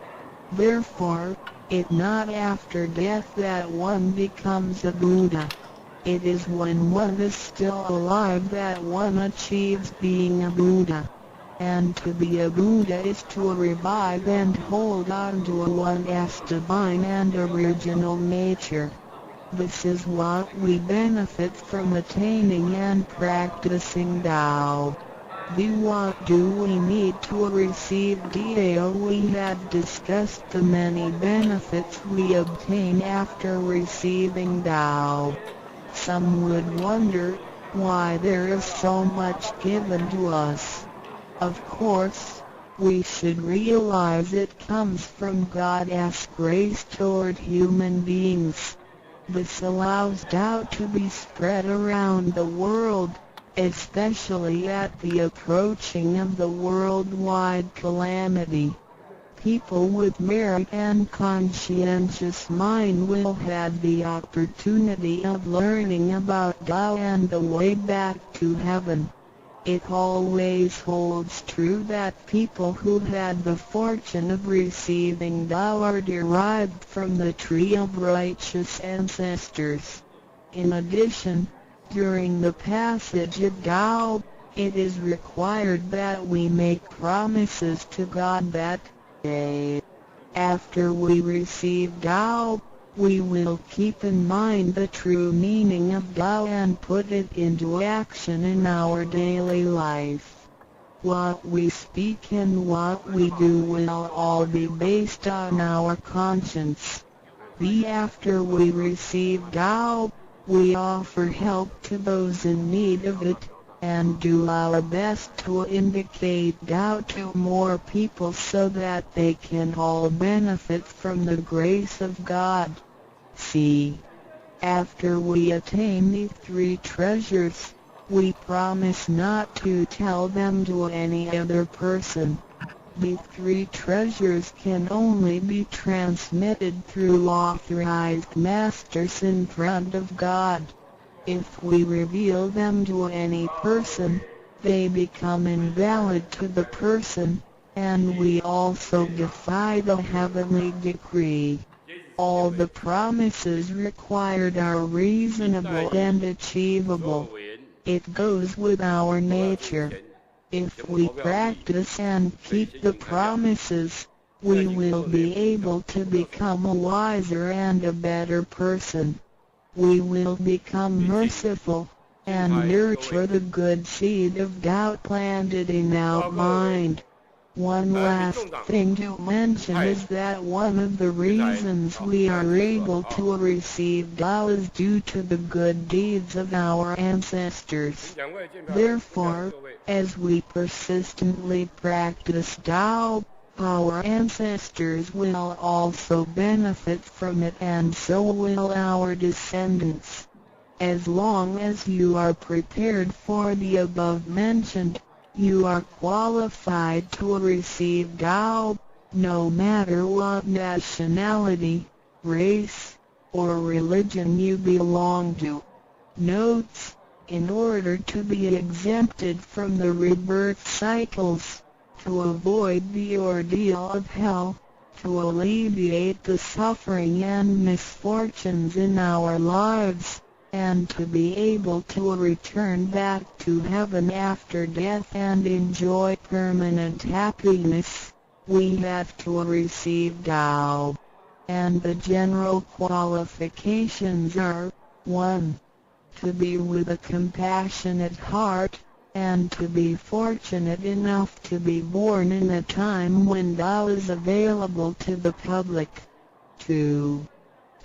[SPEAKER 15] Therefore, it not after death that one becomes a Buddha. It is when one is still alive that one achieves being a Buddha. And to be a Buddha is to revive and hold on to one's divine and original nature. This is what we benefit from attaining and practicing Tao. The what do we need to receive Dao? We have discussed the many benefits we obtain after receiving Tao. Some would wonder why there is so much given to us. Of course, we should realize it comes from God's grace toward human beings. This allows Tao to be spread around the world, especially at the approaching of the worldwide calamity. People with merit and conscientious mind will have the opportunity of learning about Tao and the way back to heaven. It always holds true that people who had the fortune of receiving Tao are derived from the tree of righteous ancestors. In addition, during the passage of Tao, it is required that we make promises to God that, A. After we receive Tao, we will keep in mind the true meaning of Tao and put it into action in our daily life. What we speak and what we do will all be based on our conscience. B. After we receive Tao, we offer help to those in need of it, and do our best to indicate Tao to more people so that they can all benefit from the grace of God. C. After we attain the three treasures, we promise not to tell them to any other person. The three treasures can only be transmitted through authorized masters in front of God. If we reveal them to any person, they become invalid to the person, and we also defy the heavenly decree. All the promises required are reasonable and achievable. It goes with our nature. If we practice and keep the promises, we will be able to become a wiser and a better person. We will become merciful, and nurture the good seed of doubt planted in our mind. One last thing to mention is that one of the reasons we are able to receive Tao is due to the good deeds of our ancestors. Therefore, as we persistently practice Tao, our ancestors will also benefit from it, and so will our descendants. As long as you are prepared for the above mentioned, you are qualified to receive Tao, no matter what nationality, race, or religion you belong to. Notes: in order to be exempted from the rebirth cycles, to avoid the ordeal of hell, to alleviate the suffering and misfortunes in our lives, and to be able to return back to heaven after death and enjoy permanent happiness, we have to receive Tao. And the general qualifications are, 1. To be with a compassionate heart, and to be fortunate enough to be born in a time when Tao is available to the public. 2.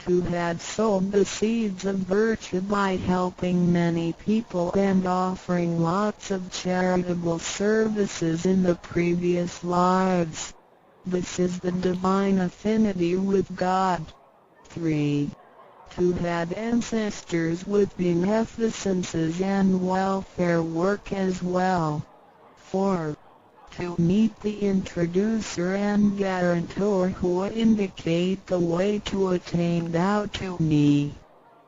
[SPEAKER 15] To have sown the seeds of virtue by helping many people and offering lots of charitable services in the previous lives. This is the divine affinity with God. 3. To have ancestors with beneficences and welfare work as well. 4. To meet the introducer and guarantor who indicate the way to attain Tao to me.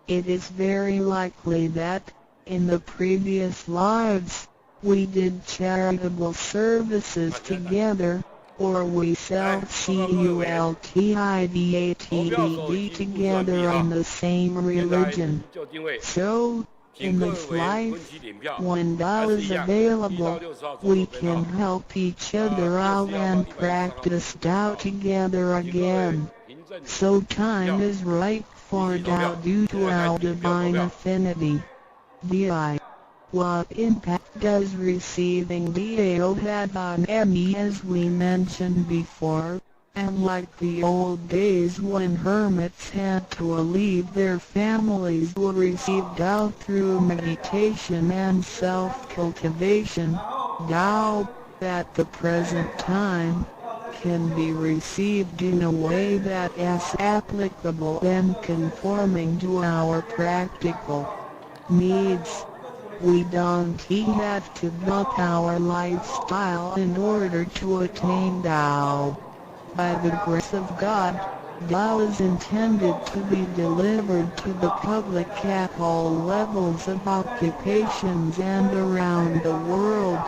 [SPEAKER 15] It is very likely that, in the previous lives, we did charitable services together, or we self-cultivated together in the same religion. So, in this life, when Tao is available, we can help each other out and practice Tao together again. So time is right for Tao due to our divine affinity. Vi. What impact does receiving Dao have on me? As we mentioned before, unlike the old days when hermits had to leave their families to receive Tao through meditation and self-cultivation, Tao, at the present time, can be received in a way that is applicable and conforming to our practical needs. We don't have to give up our lifestyle in order to attain Tao. By the grace of God, Tao is intended to be delivered to the public at all levels of occupations and around the world,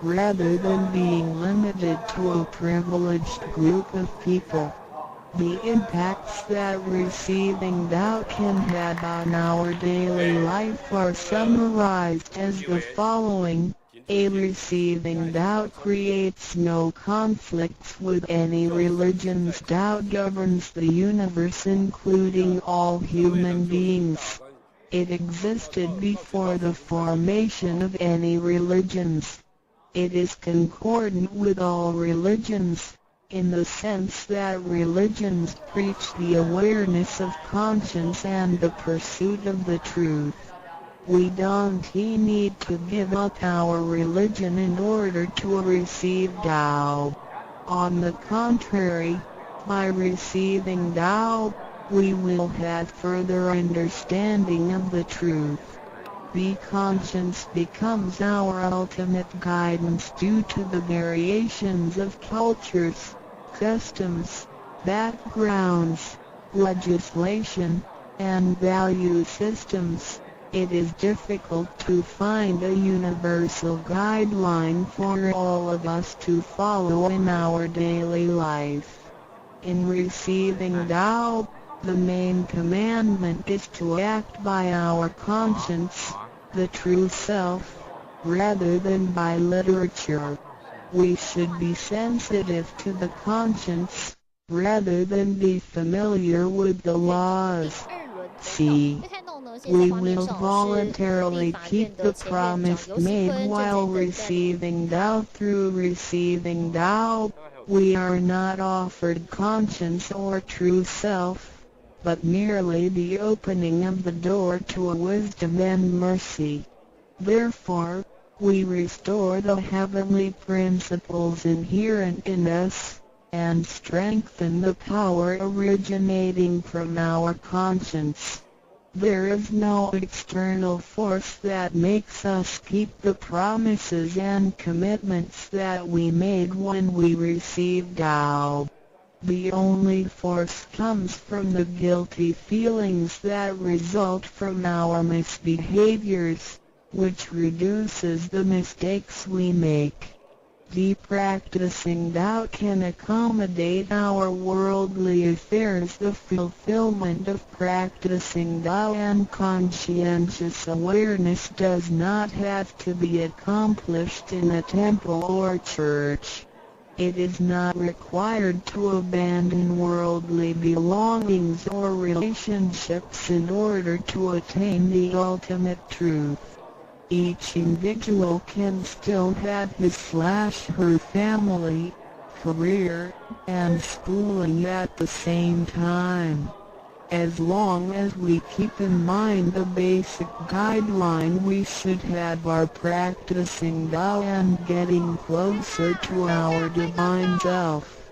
[SPEAKER 15] rather than being limited to a privileged group of people. The impacts that receiving Tao can have on our daily life are summarized as the following. A. Receiving Tao creates no conflicts with any religions. Tao governs the universe, including all human beings. It existed before the formation of any religions. It is concordant with all religions, in the sense that religions preach the awareness of conscience and the pursuit of the truth. We don't need to give up our religion in order to receive Tao. On the contrary, by receiving Tao, we will have further understanding of the truth. The conscience becomes our ultimate guidance due to the variations of cultures, customs, backgrounds, legislation, and value systems. It is difficult to find a universal guideline for all of us to follow in our daily life. In receiving Tao, the main commandment is to act by our conscience, the true self, rather than by literature. We should be sensitive to the conscience, rather than be familiar with the laws. C. We will voluntarily keep the promise made while receiving Tao. Through receiving Tao, we are not offered conscience or true self, but merely the opening of the door to wisdom and mercy. Therefore, we restore the heavenly principles inherent in us, and strengthen the power originating from our conscience. There is no external force that makes us keep the promises and commitments that we made when we received Tao. The only force comes from the guilty feelings that result from our misbehaviors, which reduces the mistakes we make. The practicing Tao can accommodate our worldly affairs. The fulfillment of practicing Tao and conscientious awareness does not have to be accomplished in a temple or church. It is not required to abandon worldly belongings or relationships in order to attain the ultimate truth. Each individual can still have his/her family, career, and schooling at the same time. As long as we keep in mind the basic guideline, we should have our practicing Tao and getting closer to our divine self.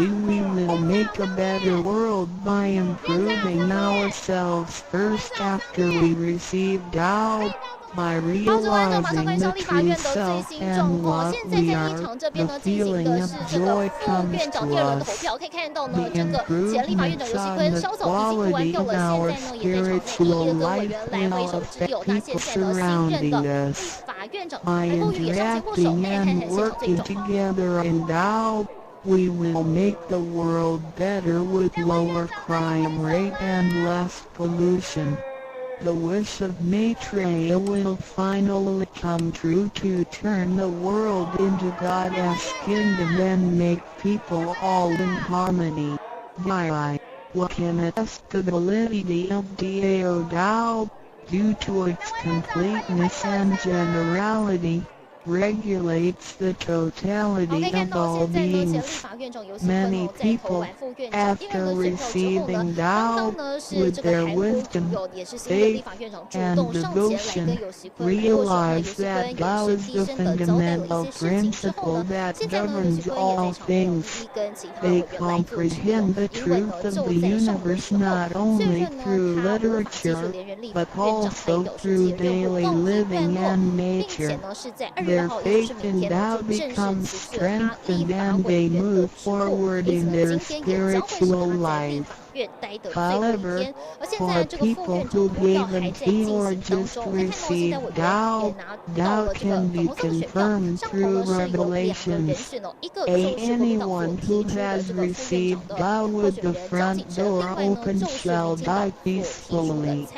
[SPEAKER 15] We will make a better world by improving ourselves first after we receive Tao. By
[SPEAKER 14] 好，各位观众，马上
[SPEAKER 15] realizing
[SPEAKER 14] 关心
[SPEAKER 15] the
[SPEAKER 14] 立法院
[SPEAKER 15] true
[SPEAKER 14] 的最
[SPEAKER 15] self
[SPEAKER 14] 新状
[SPEAKER 15] and
[SPEAKER 14] 况。
[SPEAKER 15] what
[SPEAKER 14] 现在
[SPEAKER 15] we
[SPEAKER 14] 在议
[SPEAKER 15] are,
[SPEAKER 14] 场这边
[SPEAKER 15] the
[SPEAKER 14] 呢进行
[SPEAKER 15] feeling
[SPEAKER 14] 的
[SPEAKER 15] of
[SPEAKER 14] 是这个
[SPEAKER 15] joy
[SPEAKER 14] 副
[SPEAKER 15] comes
[SPEAKER 14] 院长
[SPEAKER 15] to
[SPEAKER 14] 第二轮的投
[SPEAKER 15] us.
[SPEAKER 14] 票，可以看到呢，
[SPEAKER 15] The
[SPEAKER 14] 这个前立法院长游
[SPEAKER 15] improvements
[SPEAKER 14] 锡
[SPEAKER 15] on
[SPEAKER 14] 堃
[SPEAKER 15] the
[SPEAKER 14] 稍早已经投完
[SPEAKER 15] quality
[SPEAKER 14] 票
[SPEAKER 15] of
[SPEAKER 14] 了，现
[SPEAKER 15] our
[SPEAKER 14] 在呢也在场内一一
[SPEAKER 15] spiritual
[SPEAKER 14] 的跟委
[SPEAKER 15] life
[SPEAKER 14] 员来挥
[SPEAKER 15] will
[SPEAKER 14] 手致
[SPEAKER 15] affect
[SPEAKER 14] 友。那现
[SPEAKER 15] people
[SPEAKER 14] 在呢，新任的
[SPEAKER 15] surrounding
[SPEAKER 14] 立
[SPEAKER 15] us.
[SPEAKER 14] 法院长
[SPEAKER 15] By
[SPEAKER 14] 韩国瑜也上前握手，
[SPEAKER 15] interacting
[SPEAKER 14] 来看
[SPEAKER 15] and
[SPEAKER 14] 看现场最
[SPEAKER 15] working
[SPEAKER 14] 状况。
[SPEAKER 15] together in Tao, we will make the world better with lower crime rate and less pollution. The wish of Maitreya will finally come true to turn the world into God's kingdom and make people all in harmony. Bye. One can attest the validity of Dao Dao, due to its completeness and generality, regulates the totality of all beings. Many people, after receiving Tao, with their wisdom, faith, and devotion, realize that Tao is the fundamental principle that governs all things. They comprehend the truth of the universe not only through literature, but also through daily living and nature. Their faith in Tao becomes strengthened and they move forward in their spiritual life. However, for people who haven't or just received Tao, Tao can be confirmed through revelations. A anyone who has received Tao with the front door open shall die peacefully.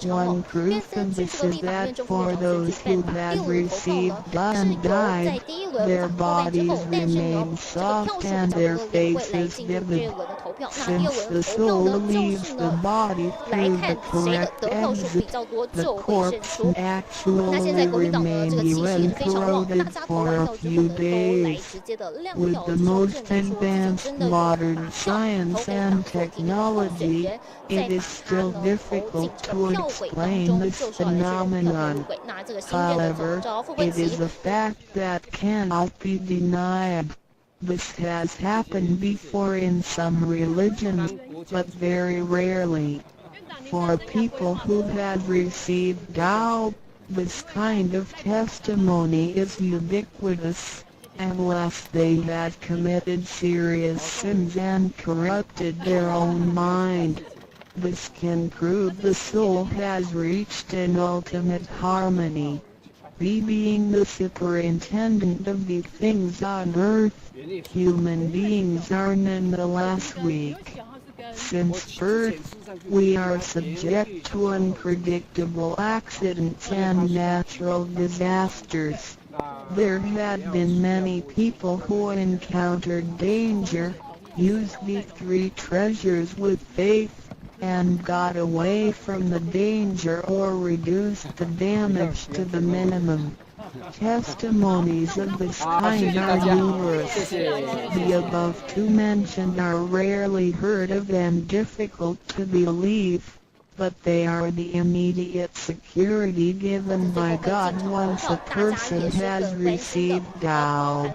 [SPEAKER 15] One proof of this is that for those who had received Tao and died, their bodies remain soft and their faces vivid. Since the soul leaves the body through the correct exit, the corpse actually remains uncorroded for a few days. With the most advanced modern science and technology, it is still difficult to explain this phenomenon. However, it is a fact that cannot be denied. This has happened before in some religions, but very rarely. For people who have received Tao, this kind of testimony is ubiquitous, unless they had committed serious sins and corrupted their own mind. This can prove the soul has reached an ultimate harmony. Be being the superintendent of the things on earth, human beings are nonetheless weak. Since birth, we are subject to unpredictable accidents and natural disasters. There had been many people who encountered danger, used the three treasures with faith, and got away from the danger or reduced the damage to the minimum. Testimonies of this kind are numerous. The above two mentioned are rarely heard of and difficult to believe, but they are the immediate security given by God once a person has received Tao.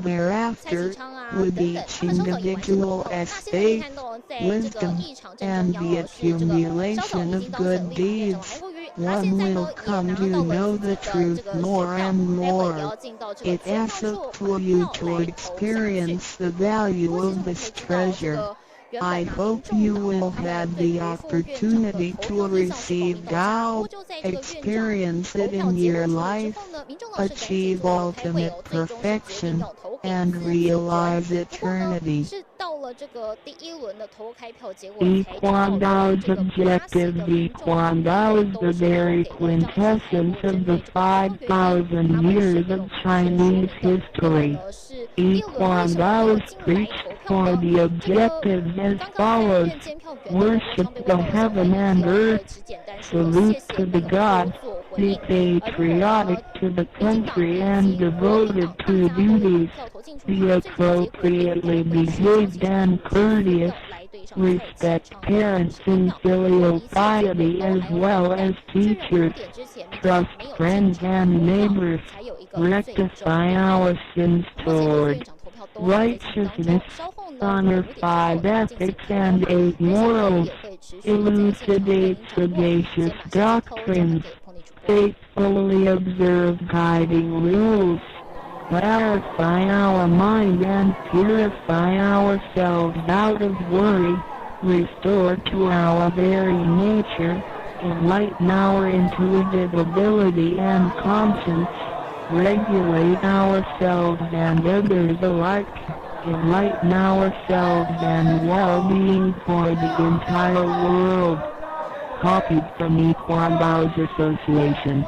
[SPEAKER 15] Thereafter, with each individual's faith, wisdom, and the accumulation of good deeds, one will come to know the truth more and more. It is up to you to experience the value of this treasure. I hope you will have the opportunity to receive Tao, experience it in your life, achieve ultimate perfection, and realize eternity.
[SPEAKER 17] Yiquan Dao's objective. Yiquan Dao is the very quintessence of the 5,000 years of Chinese history. Yiquan Dao is preached for the objectives as follows: worship the heaven and earth, salute to the gods, be patriotic to the country and devoted to duties, be appropriately behaved and courteous, respect parents in filial piety as well as teachers, trust friends and neighbors, rectify our sins toward righteousness, honor 5 ethics and 8 morals, elucidate sagacious doctrines, faithfully observe guiding rules, clarify our mind and purify ourselves out of worry, restore to our very nature, enlighten our intuitive ability and conscience, regulate ourselves and others alike, enlighten ourselves and well-being for the entire world. Copied from Yiquan Dao's Association.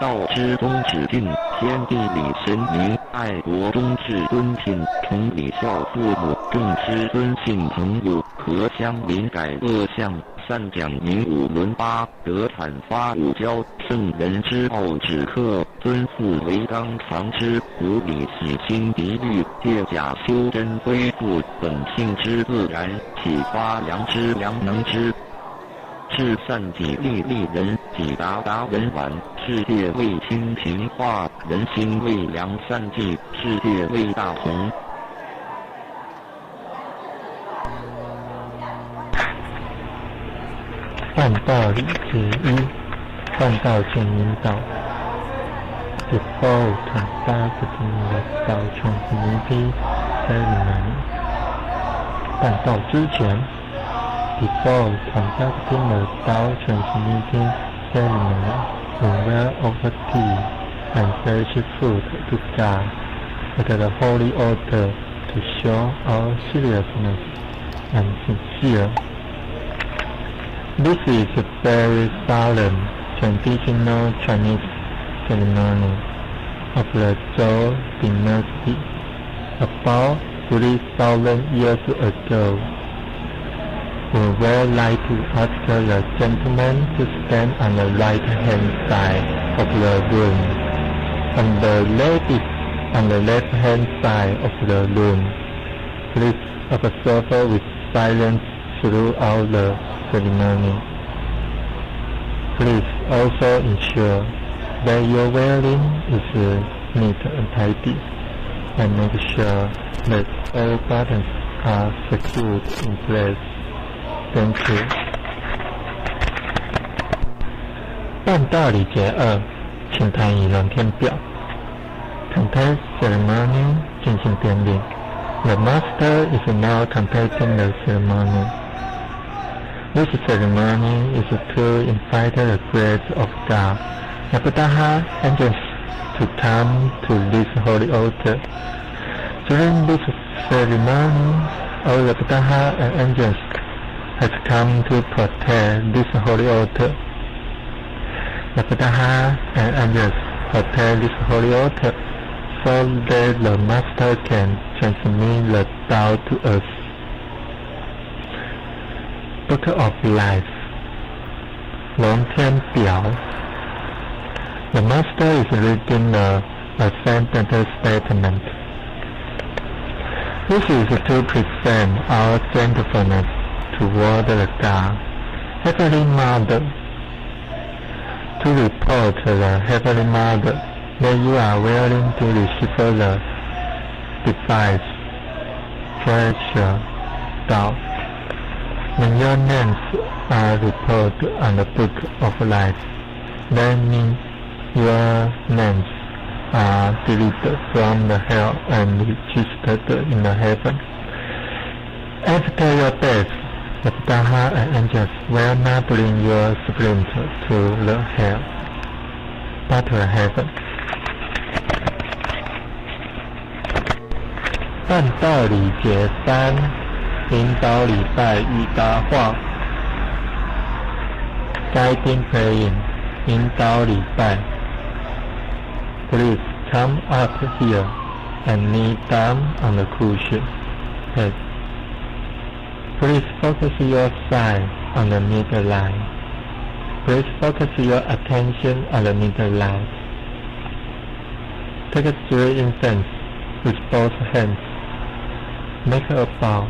[SPEAKER 6] 道之宗旨敬，天地礼神明，爱国忠志尊亲，崇礼孝父母，重师尊信朋友，和乡邻改恶向，善讲明五伦八德，阐发五教，圣人之奥止克，尊父为纲常之，古礼洗清涤虑，借假修真，恢复本性之自然，启发良知良能之。至善己利利人，己达达人晚。世界为清平化，人心为良善济，世界为大同。
[SPEAKER 21] 办道礼节一，办道前引导。Before conducting the Dao transmitting ceremony，办道之前。Before conducting the Dao transmitting ceremony, we will offer tea and fresh food to God at the holy altar to show our seriousness and sincere. This is a very solemn traditional Chinese ceremony of the Zhou dynasty about 3,000 years ago. We would like to ask the gentlemen to stand on the right-hand side of the room, and the ladies on the left-hand side of the room. Please observe with silence throughout the ceremony. Please also ensure that your wearing is neat and tidy, and make sure that all buttons are secured in place. Thank you. 办道礼节二，请谈仪龙天表。Conduct ceremony 进行典礼。The master is now conducting the ceremony. This ceremony is to invite the grace of God, the Buddha angels, to come to this holy altar. During this ceremony, all the Buddha and angels has come to protect this holy altar. The Buddha and angels protect this holy altar so that the master can transmit the Tao to us. Book of Life, 龙天表. The master is reading the ascendant statement. This is to present our thankfulness toward the God, Heavenly Mother, to report the Heavenly Mother that you are willing to receive the device, treasure, Tao. When your names are reported on the Book of Life, that means your names are deleted from the hell and registered in the heaven. After your death, the Buddha and angels will not bring your spirit to the hell, but to heaven. 办道礼节三，引导礼拜与答话。Guiding praying，引导礼拜。Please come up here and kneel down on the cushion. Head. Please focus your sight on the midline. Please focus your attention on the midline. Take three incense with both hands. Make a bow.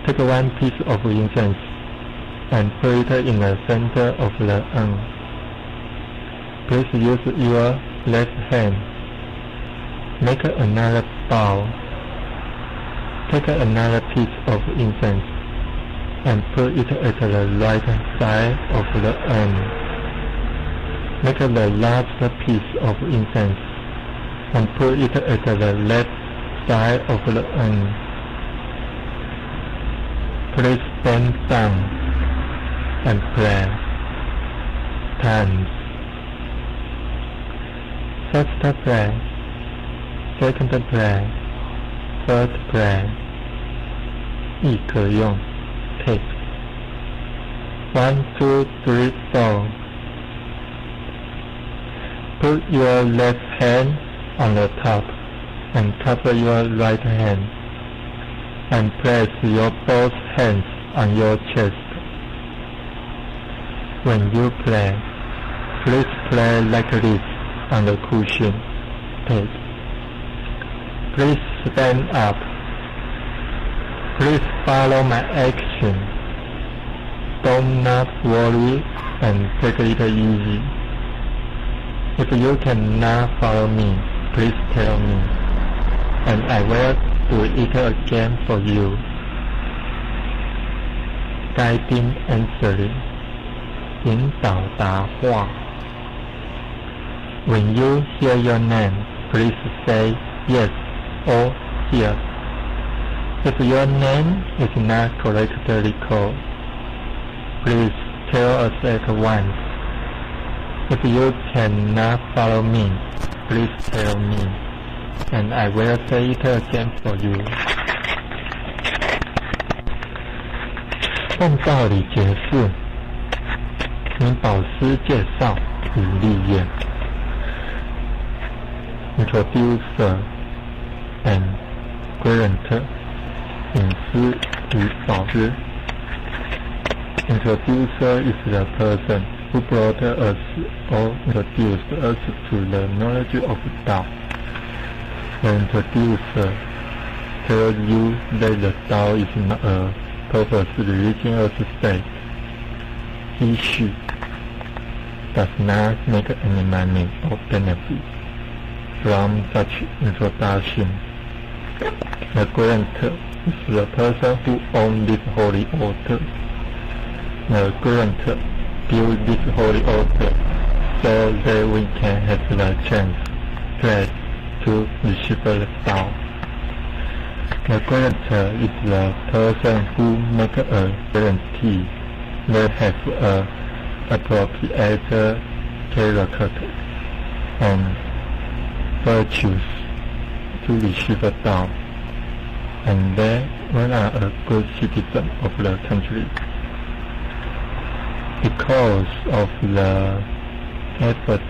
[SPEAKER 21] Take one piece of incense and put it in the center of the urn. Please use your left hand. Make another bow. Take another piece of incense and put it at the right side of the urn. Make the last piece of incense and put it at the left side of the urn. Please bend down and pray. Times. First prayer, second prayer, third prayer. 亦可用 take. One, two, three, four. Put your left hand on the top and cover your right hand, and place your both hands on your chest. When you pray, please pray like this on the cushion pad. Please stand up. Please follow my action. Do not worry and take it easy. If you cannot follow me, please tell me, and I will do it again for you. Guiding answering. 引導答話。When you hear your name, please say yes or here. If your name is not correctly called, please tell us at once. If you cannot follow me, please tell me, and I will say it again for you. 按道理解釋，請導師介紹與立願。Introducer and guarantor，引師與保師。Introducer is the person who brought us or introduced us to the knowledge of Tao. The introducer tells you that the Tao is not a purpose religious sect. He, she does not make any money or benefit from such introduction. The guarantor is the person who owns this holy altar. The guarantor built this holy altar so that we can have the chance pray to receive the Tao. The guarantor is the person who makes a guarantee that have a appropriate character and virtues to receive a Tao, and that we are a good citizen of the country. Because of the effort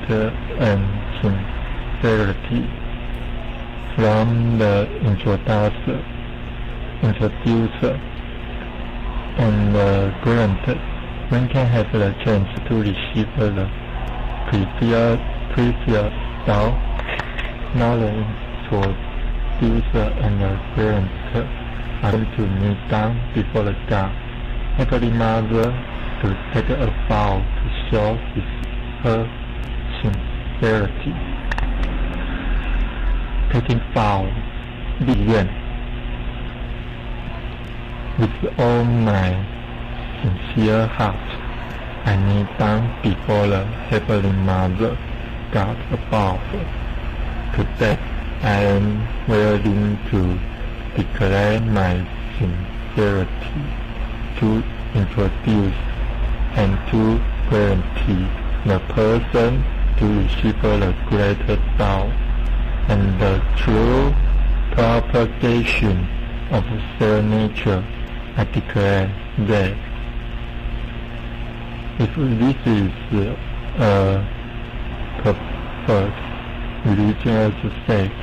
[SPEAKER 21] and sincerity from the introducer and the guarantor, one can have the chance to receive the previous Tao. Now the introducer and the guarantor are going to kneel down before the God, Heavenly Mother, to take a vow to show his her sincerity. Taking vow, 立願。With all my sincere heart, I kneel down before the Heavenly Mother, God above. Today, I am willing to declare my sincerity, to introduce and to guarantee the person to receive the greater Tao and the true propagation of their nature. I declare that if this is a preferred religious sect,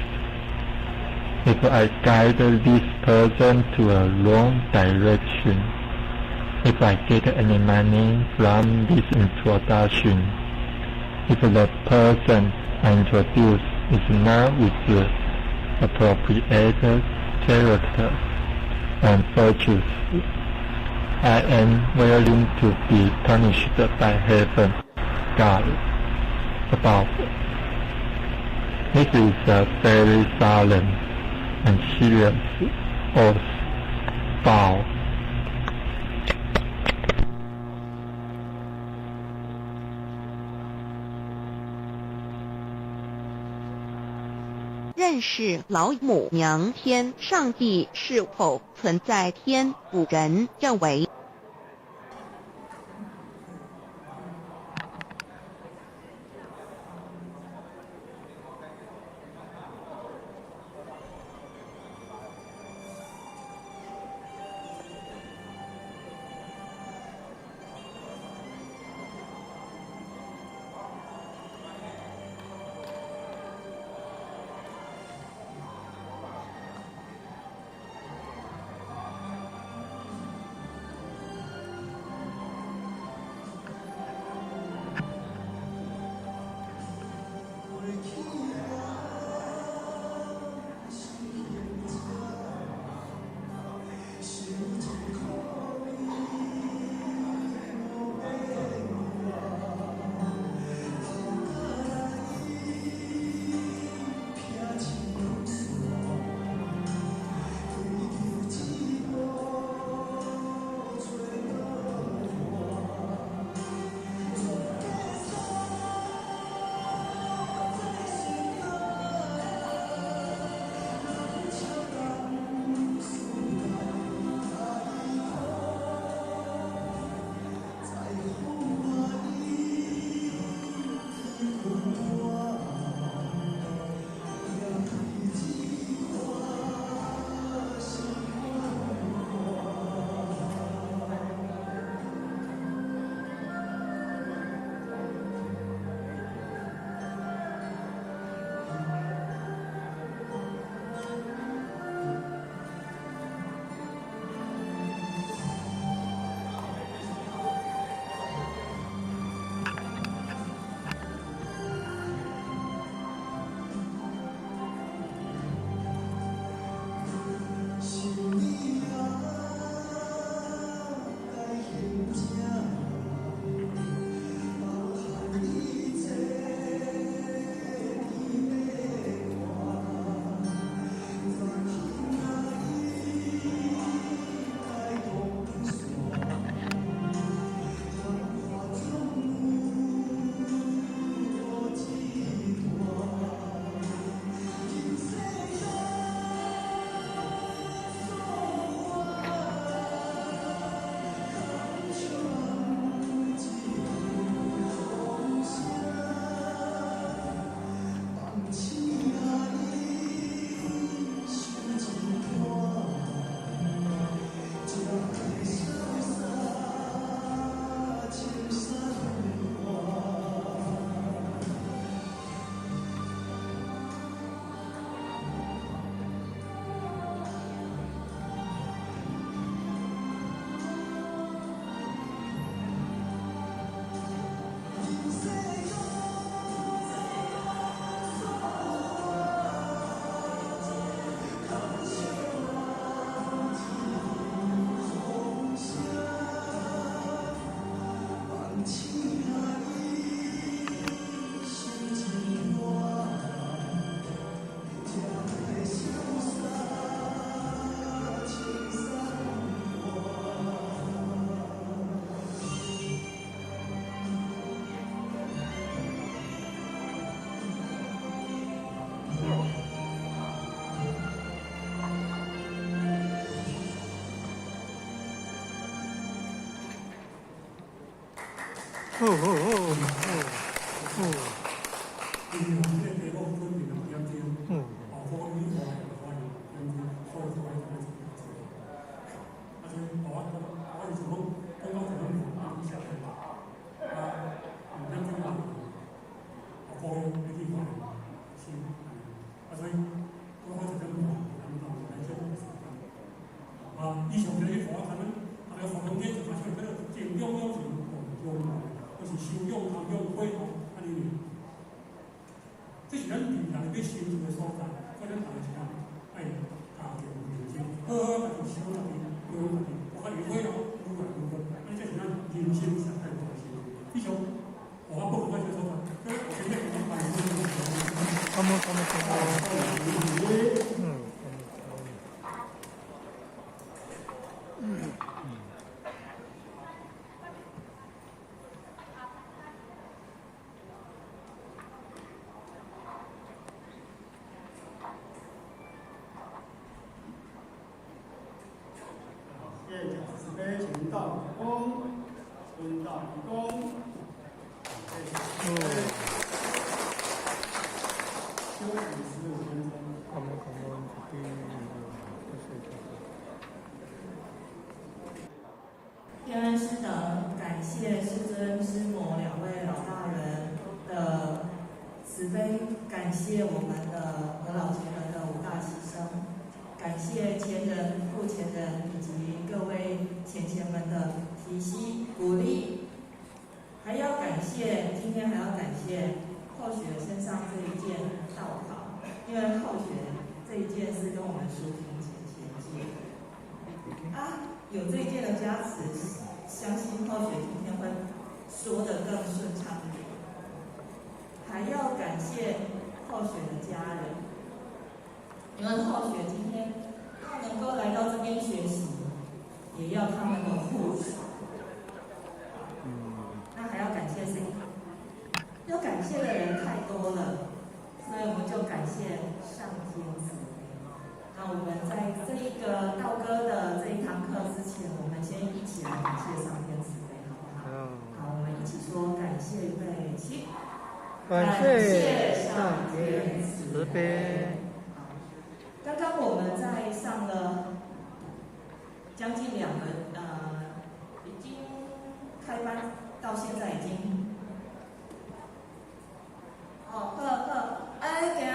[SPEAKER 21] if I guide this person to a wrong direction, if I get any money from this introduction, if the person I introduce is not with the appropriate character and virtues, I am willing to be punished by heaven, God above. This is a very solemn and serious oath vow.
[SPEAKER 16] 認識老母娘天上帝是否存在天？古人認為。
[SPEAKER 1] 好好好好。
[SPEAKER 3] 天恩师德，感谢师尊、师母两位老大人的慈悲，感谢我们的何老前人的五大牺牲，感谢前人、父前人以及各位前贤们的提携鼓励，还要感谢今天还要感谢后学身上这一件道袍，因为后学这一件是跟我们淑婷姐姐借的啊，有这一件的加持，相信后学今天会说得更顺畅一点。还要感谢后学的家人，因为后学今天要能够来到这边学习，也要他们的护持。那还要感谢谁？要感谢的人太多了，所以我们就感谢上天慈悲。那我们在这一个道歌的这一堂课之前，我们先一起来感谢上天慈悲，好不好？好，我们一起说感谢，预备起。
[SPEAKER 1] 感谢上天慈悲。
[SPEAKER 3] 刚刚我们在上了将近2个，已经开班到现在已经，哦，好好，哎，今日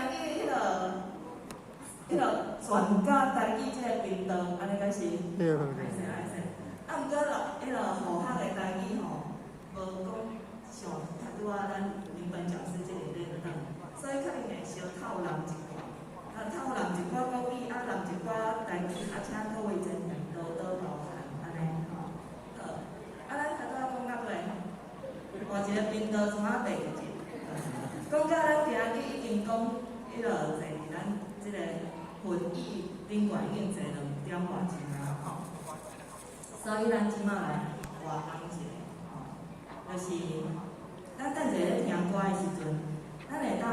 [SPEAKER 3] 彼个全教台语这个频道，按呢敢是？
[SPEAKER 1] 对。
[SPEAKER 3] 歹势歹势。啊，毋过咯，彼个护学的台语吼，无讲像头拄仔咱林本讲师这个咧讲，所以可能会小透人一寡，啊，透人一寡国语，啊，人一寡台语，啊，请各位真人多多包涵，按呢吼。好，啊，咱头拄仔讲到佗，换一个频道从仔第一节，讲到咱今日已经讲彼个坐伫咱这个佛语顶悬已经坐2点外钟啊吼，所以咱这马来活动一下吼，就是咱等下咧听歌的时阵，咱会当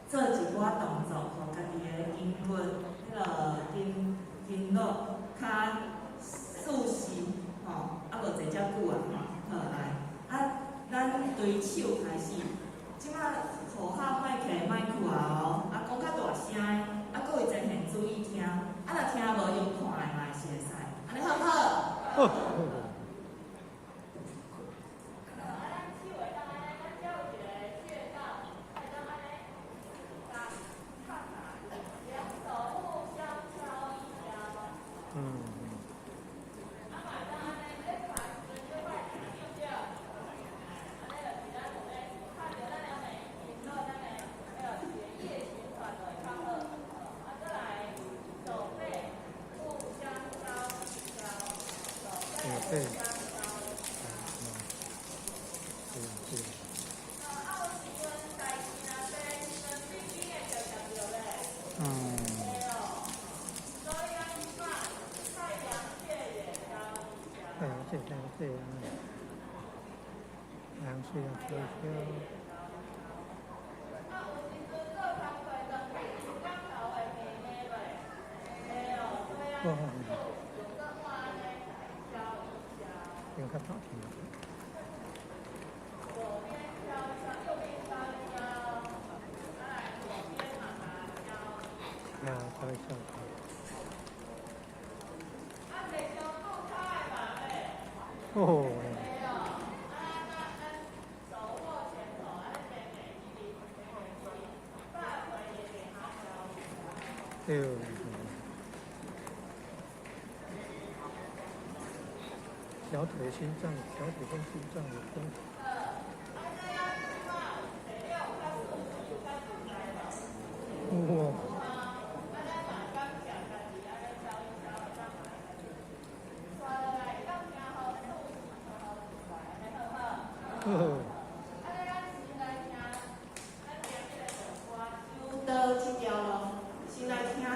[SPEAKER 3] 做一寡动作，予家己的筋骨、彼个筋筋络较舒适吼，啊无坐遮久啊，好来，啊，咱对手开始，这马护学莫摕麦克啊哦，啊讲较大声的，啊各位真现注意听，啊若听无用看的嘛是会使，按呢好毋好？
[SPEAKER 1] 好。对，对，太阳穴，太阳穴，太阳穴要调一调。哇！用较大听。啊，敲一下。哦。对。小腿、心脏，小腿跟心脏有关。哇！哦。
[SPEAKER 3] 先来听一下，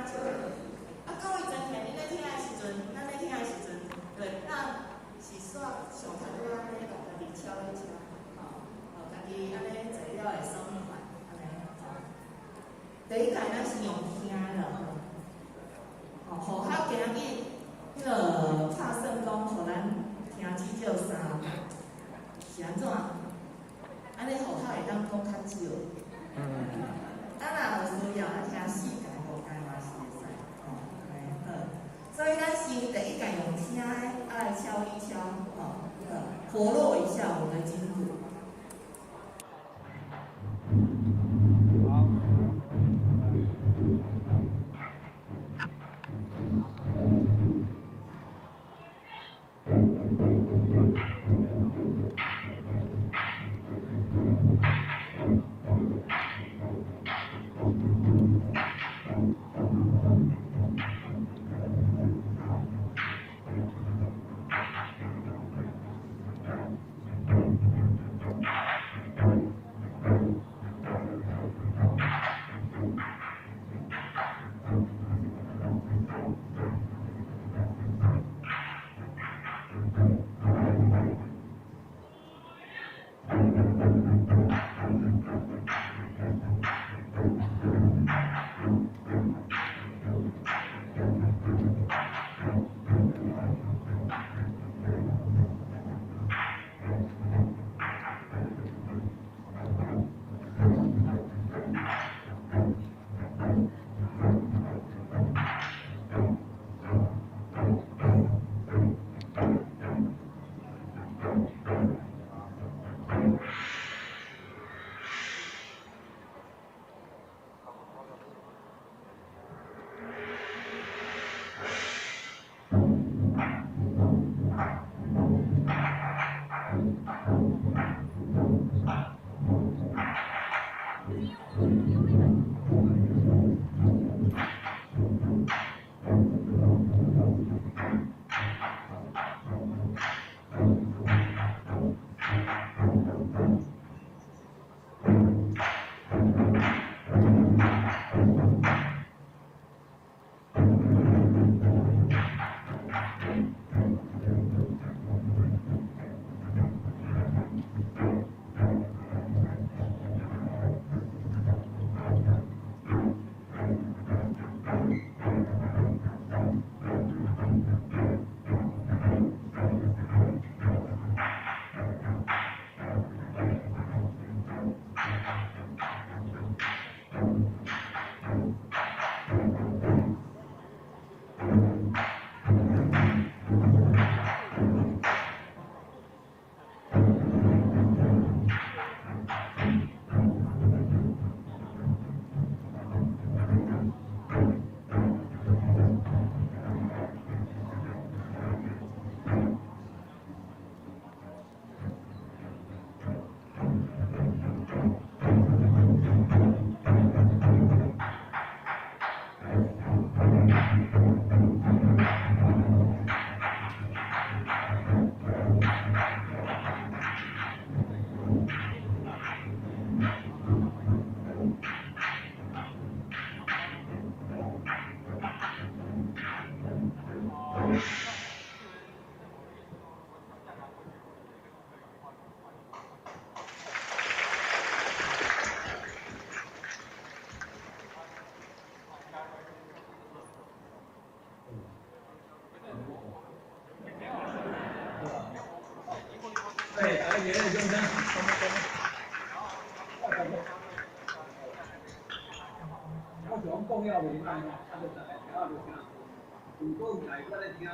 [SPEAKER 3] 啊，各位阵听，恁咧听的时阵，咱咧听的时阵，对，咱是煞上头拄仔安呢，共家己敲一敲，吼，吼，家己按呢坐了会爽快，按呢。第一届咱是用听的，吼，好，学今日彼个拍算讲，予咱听至少三，是按怎？按呢学校会当讲较少。啊，若有需要，啊听四届、五届嘛是会使，吼，按呢好。所以咱先第一届用听的，啊来敲一敲，吼，活络一下我们的筋骨。
[SPEAKER 5] 讲了袂歹吼，啊，就逐个听啊无啥。毋过来我咧听，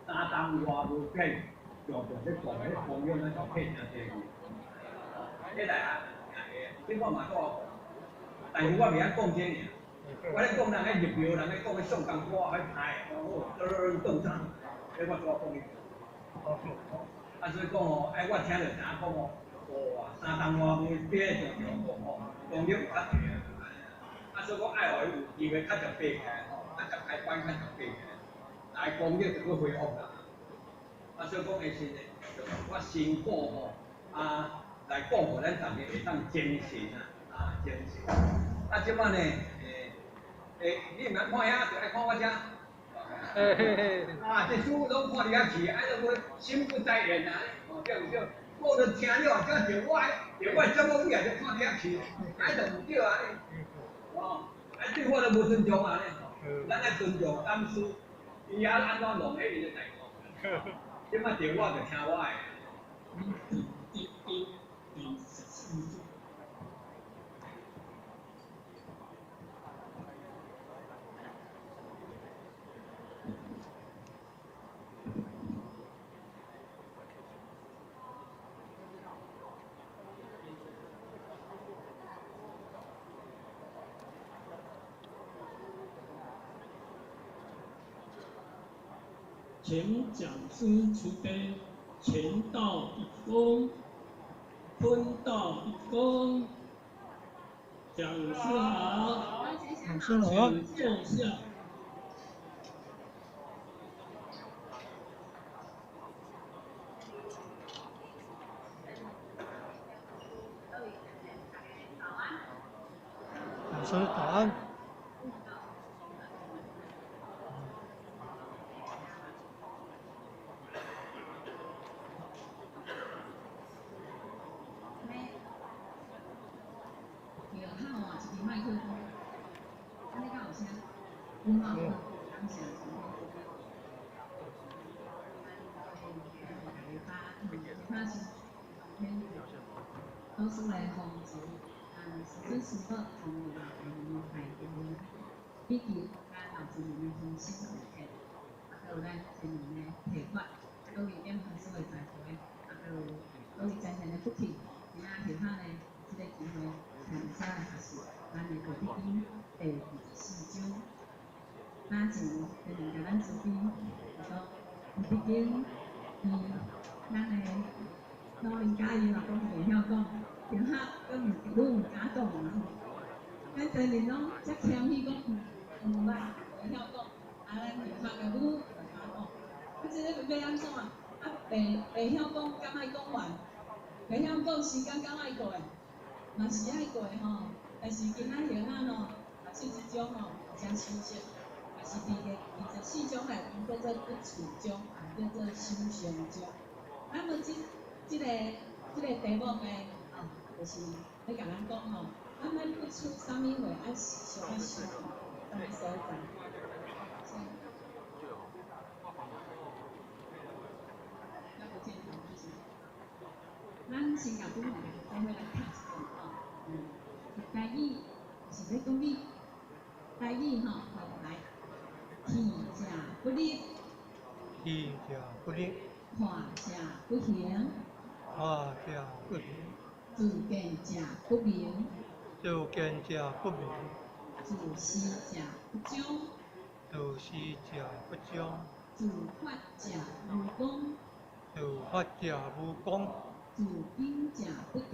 [SPEAKER 5] 三冬外无变，常常咧讲迄方言，咱就配诚济。迄来啊，这我嘛讲，但是我袂晓讲这尔。我咧讲人咧入庙，人咧讲咧唱工歌，咧拍，哦，转转，迄我拄仔讲伊。啊，所以讲吼，哎，我听著知影讲吼，哇，三冬外无变常常讲吼，功力有较济啊。啊，所以讲爱予伊有机会较常爬起来吼，较常开班，较常爬起来，来功力就阁恢复啦。啊，所以讲的是呢，我辛苦吼，啊，来讲予咱逐家会当精神啊，啊，精神。啊，这摆呢，你毋通看遐，就爱看我遮。啊，这书拢看伫遐去，啊，都无心不在焉啊，哦，对毋对？我都听了，才着我，着我节目以来就看伫遐去，啊，就毋对啊，哦，啊，对我都无尊重啊，咱爱尊重讲师，伊晓按怎弄，彼伊的代志。这摆着我就听我的。
[SPEAKER 22] 第14节。请讲师慈悲，全道一躬，分道一躬。讲师好，
[SPEAKER 1] 讲师好，
[SPEAKER 22] 请坐下。
[SPEAKER 1] 讲师早安。
[SPEAKER 23] 都是来奉持，师尊师父从未来的大恩，以及咱老前人的精神贡献，啊，阁有咱前人的提法，各位点法师的在座，啊，阁有各位前人的福气，今仔下下呢，这个机会参加来学习咱的《道德经》第24章。那前前人共咱慈悲，就讲《道德经》，伊咱的老人家伊嘛讲袂晓讲，就哈，阁毋愈毋敢讲啊吼。咱前人拢遮谦虚讲，毋捌，袂晓讲，啊，咱就哈个愈毋敢讲。啊，这个欲按怎？啊，袂晓讲，敢爱讲完？袂晓讲，时间敢爱过？嘛是爱过吼。但是今仔下下吼，学习这种吼，真收获。也是伫个24章内面叫做不处章，也叫做修上章。那么这个题目呢，哦，就是欲共咱讲吼，咱欲不出啥物货，爱时常爱想啥物所在。咱先共本来做伙来读一遍吼，台语是咧讲你，台语吼，好来，气者不立，
[SPEAKER 1] 气者不立，
[SPEAKER 23] 化者不形，
[SPEAKER 1] 化者不形，
[SPEAKER 23] 自见者不明，
[SPEAKER 1] 自见者不明，
[SPEAKER 23] 自思者不彰，
[SPEAKER 1] 自思者不彰，
[SPEAKER 23] 自发者无功，
[SPEAKER 1] 自发者无功，
[SPEAKER 23] 自矜者不强，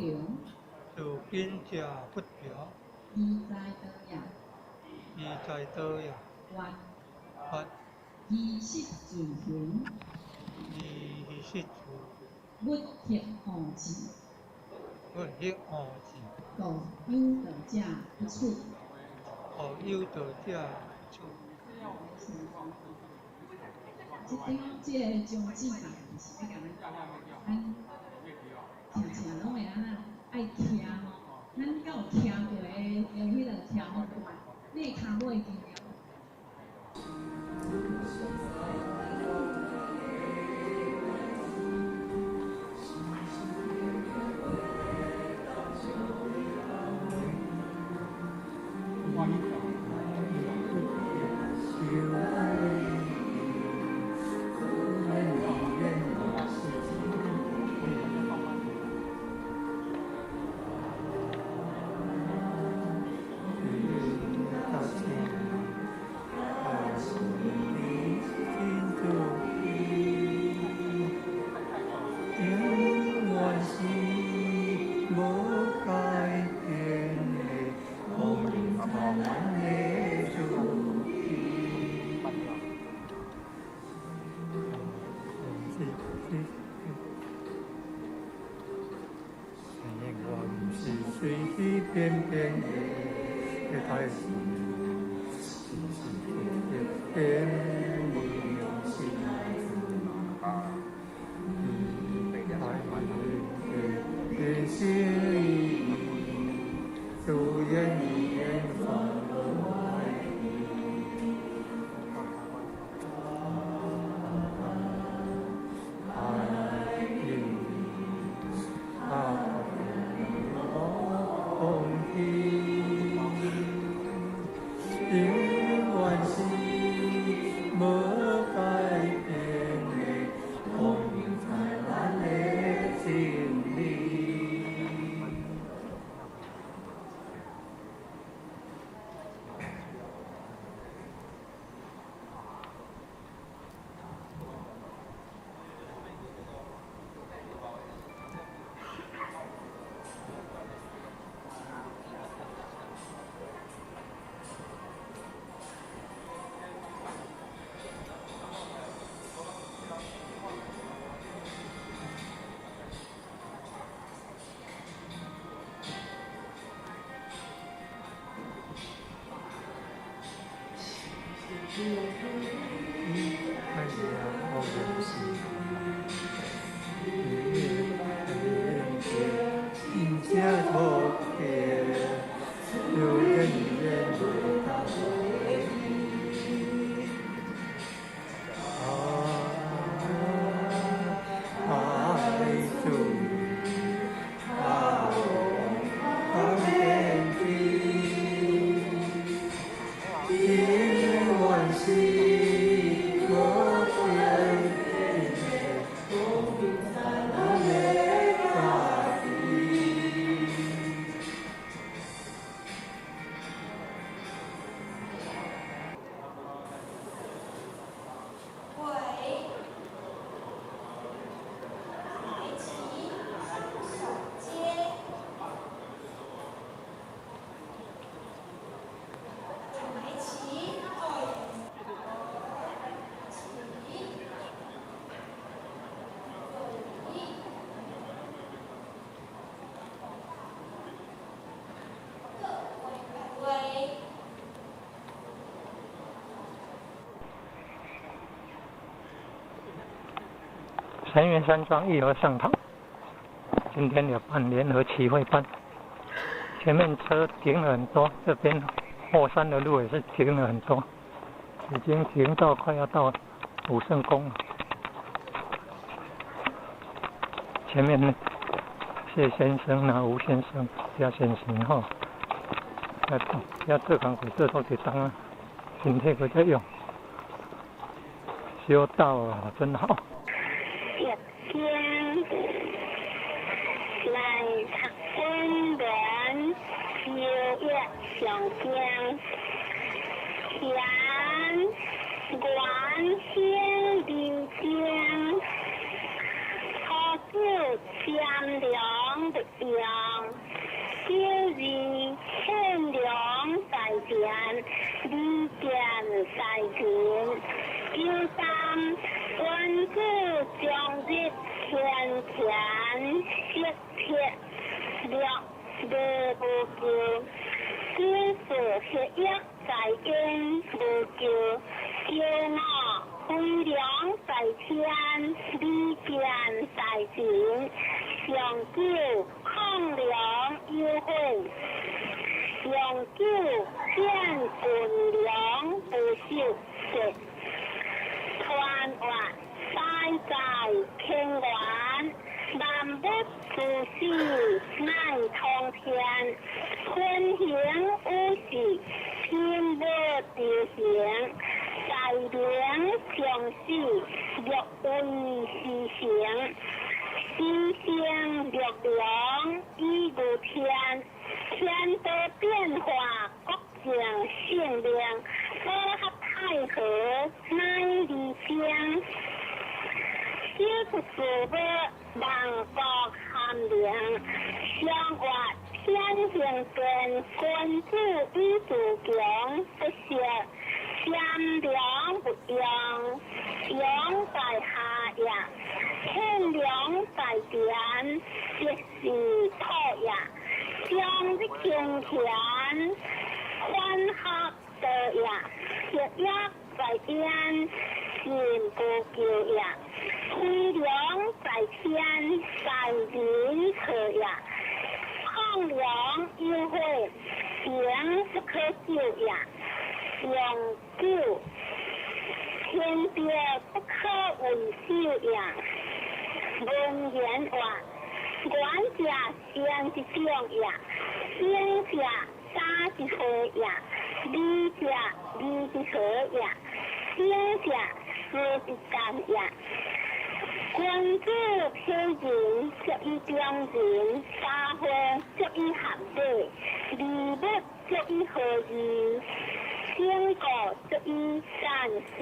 [SPEAKER 1] 自矜者不强，
[SPEAKER 23] 义在道也，
[SPEAKER 1] 义在道也，
[SPEAKER 23] 发，
[SPEAKER 1] 发，
[SPEAKER 23] 义实自行，
[SPEAKER 1] 义实自，
[SPEAKER 23] 勿歇恶志，
[SPEAKER 1] 勿歇恶志，
[SPEAKER 23] 故有道者不处，
[SPEAKER 1] 故有道者不处。
[SPEAKER 23] 这张这个章节啊，就是欲共咱讲，咱常常拢会按怎爱徛吼，咱敢有徛过的，用彼个徛好大，你的跤尾经验。
[SPEAKER 1] 随随便便的代志，时时刻刻变灵性。的心意，如愿以圆法神园山庄义和圣堂，今天有办联合祈会班，前面车停了很多，这边后山的路也是停了很多，已经停到快要到武圣宫了。前面呢，谢先生啊、吴先生、贾先生吼，遐做工课做都一当啊，身体阁在用，修道啊，真好。
[SPEAKER 7] 将日敬虔，反学道也，学业在天，进不求也；飞龙在天，在人可也。亢龙有悔，情不可救也；永久，天地不可为首也。文言话，愿者善之长也，行者大之和也，理者义之和也，行者事之干也。君子体人，足以中人；家会足以合礼，礼物足以和义，经过足以善事。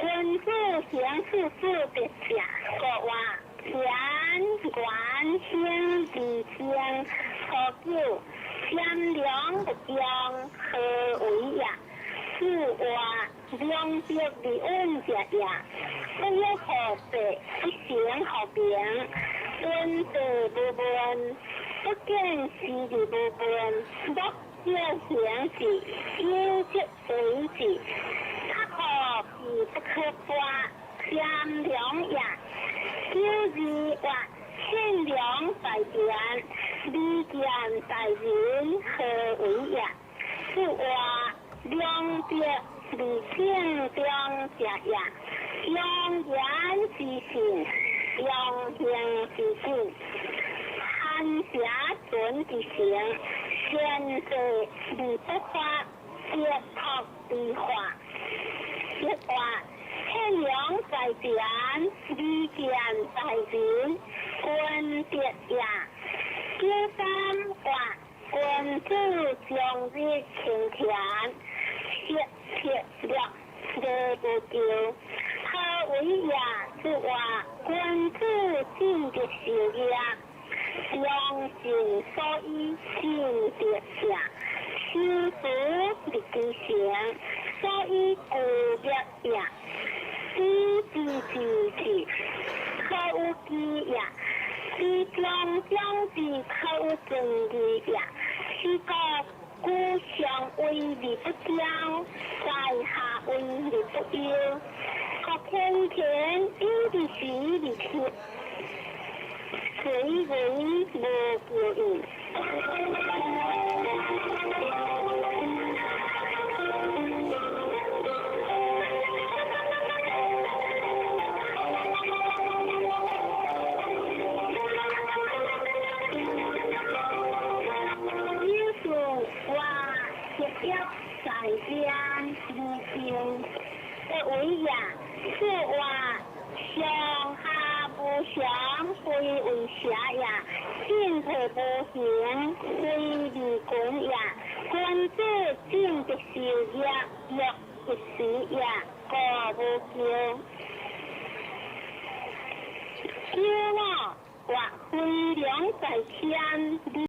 [SPEAKER 7] 君子行事事德者，国话田元兴地清，何久贤良不忠，何为也？此话良德而稳者也。不欲何势，不成何名。闻地无问，不见时而无问。莫少行事，有则为之。较可而不可破，贤良也。九二话，善良在田，利见在人，何为也？此话良德而正中者也。用言之信，用行之信。寒邪存之诚，善事而不发，结托之化。一话，天良在田，利见在人，君德也。九三话，君子终日勤俭，节节乐，乐无求。何为也？是话君子进德修业，良心所以进德也。修福立其成，所以故业也。知之知之，可有知也；知中将之，可有尊义也。是故故上为而不骄，在下为而不忧。国天天有之时而天，随为无求应。在天而静，不为也。此话上下无常，非为邪也；进退无形，非利群也。君子进德修业，乐一时也，故无求。九五，或飞龙在天。